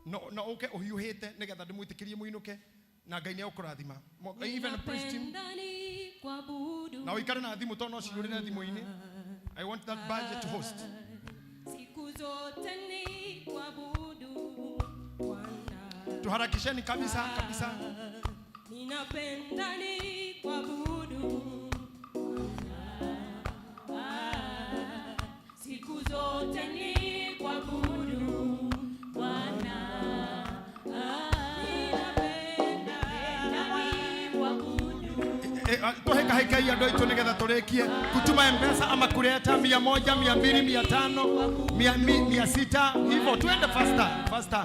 No, no ũke ũhiũhĩte nĩgetha ndĩmwĩtĩkĩrie mũinũke na Ngai nĩegũkũrathima. Even praise team. Na ũikare na thimũ tondũ no cihũrĩre thimũ-inĩ. I want that budget to host. Siku zote ni kuabudu Bwana. Tuharakisheni kabisa kabisa. Ninapenda ni kuabudu Bwana. Siku zote ni kuabudu Bwana. Ninapenda ni kuabudu. Tuhekahekaia andũ aitũ nĩgetha tũrĩkie kutuma mpesa ama kuleta 100, 200, 500, 600 hivyo tuende faster faster.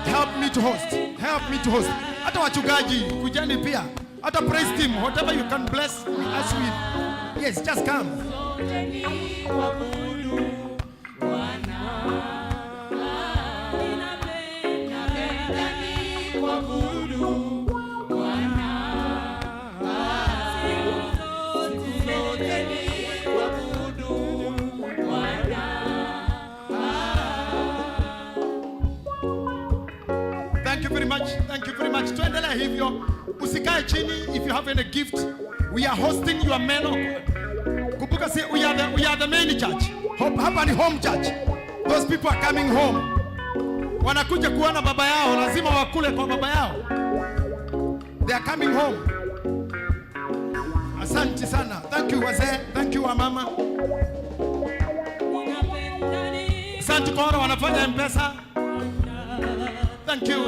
Help me to host, help me to host. Hata wachungaji kujani pia, hata praise team, whatever you can bless us with. Yes, just come. Zote ni kuabudu Bwana. Ninapenda ni kuabudu Bwana. Siku zote ni kuabudu Bwana. Thank you very much. Thank you very much. Tuendelee hivyo. Usikae chini if you have any gift. We are hosting your men. Kumbuka si we are the main church. Hapa ni home church. Those people are coming home. Wanakuja kuona baba yao, lazima wakule kwa baba yao. They are coming home. Asante sana. Thank you wazee. Thank you wamama. Asante kwa wale wanafanya M-Pesa. Thank you.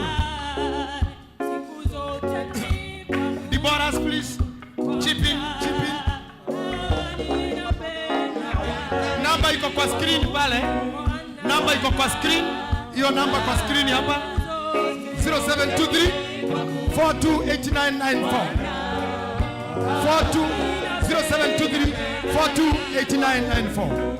Deborah's, please. Chip in, chip in. Namba iko kwa screen pale. Namba iko kwa screen. Hiyo namba kwa screen hapa. 0723 428994. 42 0723 428994.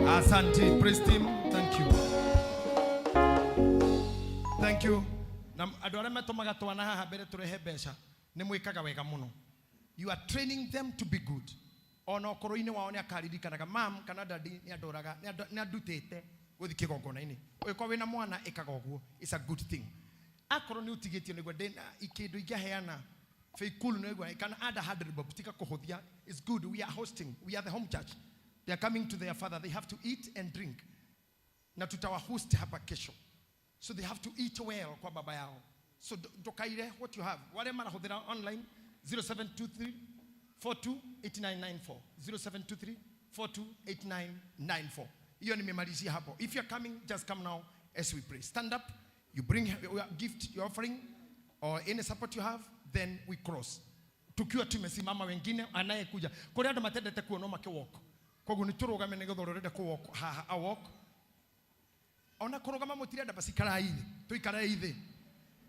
Asante, praise team, thank you. Thank you. Na andũ arĩa matũmaga twana haha mbere tũrehe mbeca nĩ mwĩkaga wega mũno. You are training them to be good. Ona ũkũrũ-inĩ wao nĩ akaririkanaga mam kana daddy nĩ andoraga, nĩ andutĩte gũthiĩ kĩgongona-inĩ. Ũngĩkorwo wĩna mwana ĩkaga ũguo, it's a good thing. Akorwo nĩ ũtigĩtio nĩguo ndĩna kĩndũ ingĩaheana Faithful nĩguo kana ada 100 bob tika kũhũthia. It's good. We are hosting. We are the home church. They are coming to their father. They have to eat and drink. Na tutawahost hapa kesho. So they have to eat well kwa baba yao. So ndukaire what you have. Wale marahũthĩra online 0723 428994. 0723 428994. Hiyo nimemalizia hapo. If you are coming, just come now as we pray. Stand up, you bring your gift, your offering, or any support you have, then we cross. Tukiwa tumesimama wengine anayekuja. Kuri andu matendete kuona makĩwalk. Koguo nĩ tũrũgame nĩgetha ũrĩa ũrenda kũwalk haha a walk. Ona kũrũgama mũtirenda basi ikarai thĩ. Tũikarai thĩ.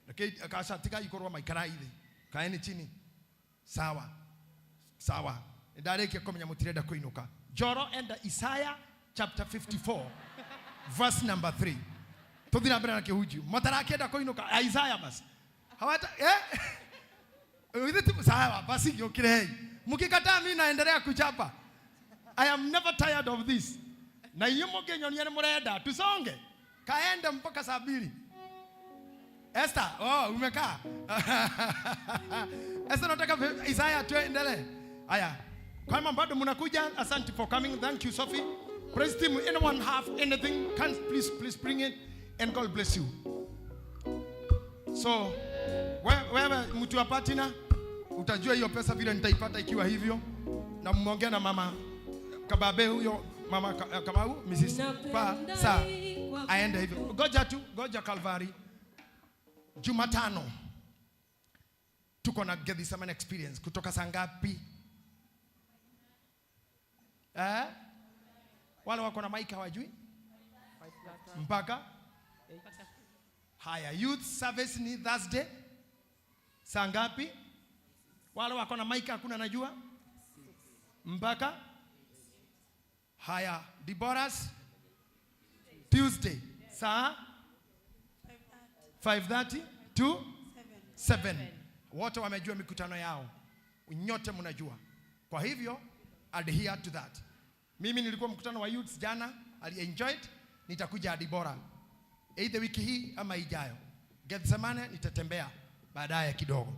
Reke aca tigai kũrũgama ikarai thĩ. Kaeni chini. Sawa. Sawa. Ndarĩkia kũmenya mũtirenda kũinũka. Joro enda Isaiah chapter 54 verse number 3. Tũthiĩ na mbere na kĩhunjio. Matarakĩenda kũinũka Isaiah basi. Hawata, eh? Sawa, basi gĩũkĩrei. Mkikataa mimi naendelea kuchapa. I am never tired of this. Na inyuĩ mũngĩnyonia nĩ mũrenda, tusonge. Kaende mpaka saa mbili. Esther, oh, umekaa. Esther, nataka Isaiah tuendelee. Haya. Kama bado mnakuja, asante for coming. Thank you, Sophie. Praise team, anyone have anything? Can please, please bring it, and God bless you. So, wewe mtu wa partner, utajua hiyo pesa vile nitaipata ikiwa hivyo. Na mmeongea na mama Kababe huyo, mama Kamau, Mrs. Pa, sa aende hivyo. Goja tu, goja Calvary. Jumatano tuko na Gethsemane experience kutoka saa ngapi? Eh? Wale wako na mic hawajui? Mpaka? Haya, youth service ni Thursday. Saa ngapi? Wale wako na mic hakuna najua? Mpaka? Haya, Deborah's Tuesday. Saa 5:30 to 7. Wote wamejua mikutano yao. Nyote mnajua. Kwa hivyo, adhere to that. Mimi nilikuwa mkutano wa youths jana, I enjoyed. Nitakuja Deborah either wiki hii ama ijayo. Gethsemane nitatembea baadaye kidogo.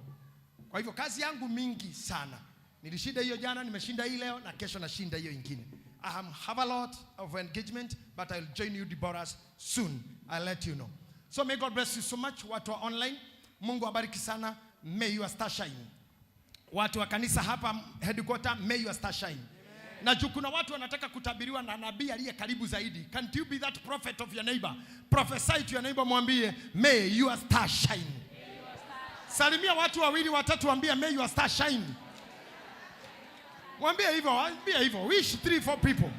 Kwa hivyo kazi yangu mingi sana. Nilishinda hiyo jana, nimeshinda hii leo na kesho nashinda hiyo ingine. I have a lot of engagement, but I'll join you Deborah soon. I'll let you know. So may God bless you so much. Watu wa online, Mungu abariki sana. May your star shine. Watu wa kanisa hapa headquarter, may your star shine. Na juu kuna watu wanataka kutabiriwa na nabii aliye karibu zaidi. Can't you be that prophet of your neighbor? Prophesy to your neighbor, mwambie may your star shine. Salimia watu wawili watatu, waambie may your star shine. Mwambie hivyo, mwambie hivyo. Wish 3 4 people.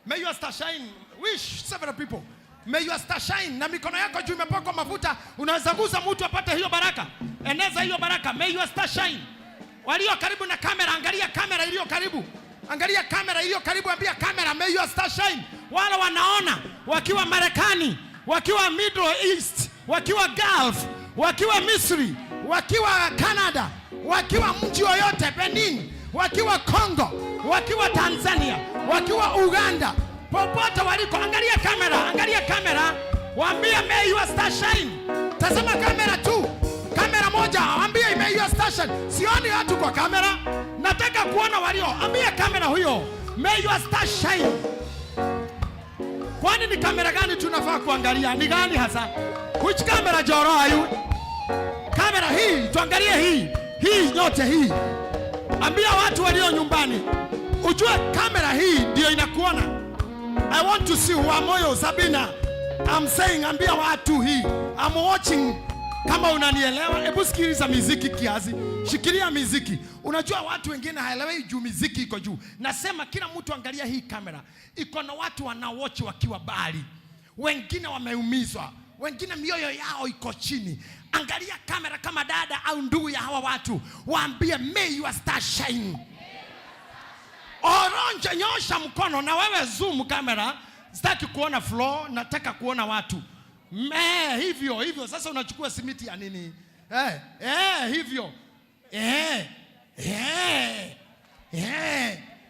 May your star shine. Wish several people. May your star shine. Na mikono yako juu imepakwa mafuta, unaweza gusa mtu apate hiyo baraka. Eneza hiyo baraka. May your star shine. Walio karibu na kamera, angalia kamera iliyo karibu. Angalia kamera iliyo karibu, ambia kamera may your star shine. Wale wanaona wakiwa Marekani, wakiwa Middle East, wakiwa Gulf, wakiwa Misri, wakiwa Canada, wakiwa mji yoyote Benin, wakiwa Congo, wakiwa Tanzania, wakiwa Uganda, popote waliko, angalia kamera, angalia kamera, waambie may your star shine. Tazama kamera tu, kamera moja, waambie may your star shine. Sioni watu kwa kamera, nataka kuona walio. Ambia kamera huyo may your star shine. Kwani ni kamera gani tunafaa kuangalia? Ni gani hasa? Which camera Joro are you? Kamera hii, tuangalie hii. Hii nyote hii. Ambia watu walio nyumbani, ujue kamera hii ndio inakuona. I want to see Wamoyo Sabina. I'm saying ambia watu hii. I'm watching. Kama unanielewa, hebu sikiliza miziki kiasi. Shikilia miziki. Unajua watu wengine haelewi juu miziki iko juu. Nasema kila mtu angalia hii kamera. Iko na watu wanawatch wakiwa bali. Wengine wameumizwa, wengine mioyo yao iko chini. Angalia kamera kama dada au ndugu ya hawa watu, waambie may your star shine. Oronje, nyosha mkono na wewe zoom kamera. Sitaki kuona floor, nataka kuona watu. Me, hivyo hivyo. Sasa unachukua simiti ya nini? Hivyo.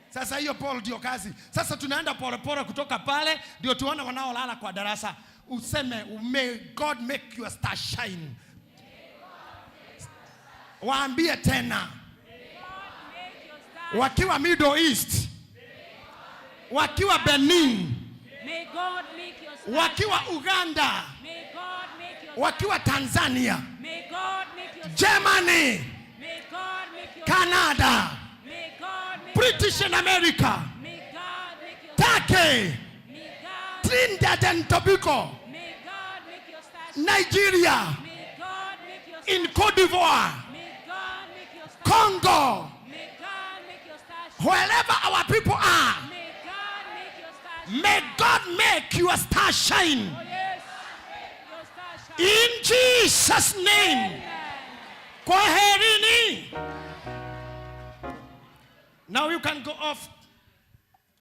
Sasa hiyo Paul ndio kazi. Sasa tunaenda pole pole kutoka pale ndio tuone wanaolala kwa darasa. Useme may God make your star shine. Waambie tena. Wakiwa Middle East, wakiwa Benin, May God make your star wakiwa Uganda, May God make your wakiwa Tanzania, May God make your Germany, May God make your Canada, May God make British and America, May God make your Turkey, May God Trinidad and Tobago, May God make your star Nigeria, May God make your in Cote d'Ivoire, May God make your star Congo, May God make your star wherever our people are, May God make your star may God make your star shine. Oh yes. Your star shine. In Jesus' name. Kwaherini. Now you can go off.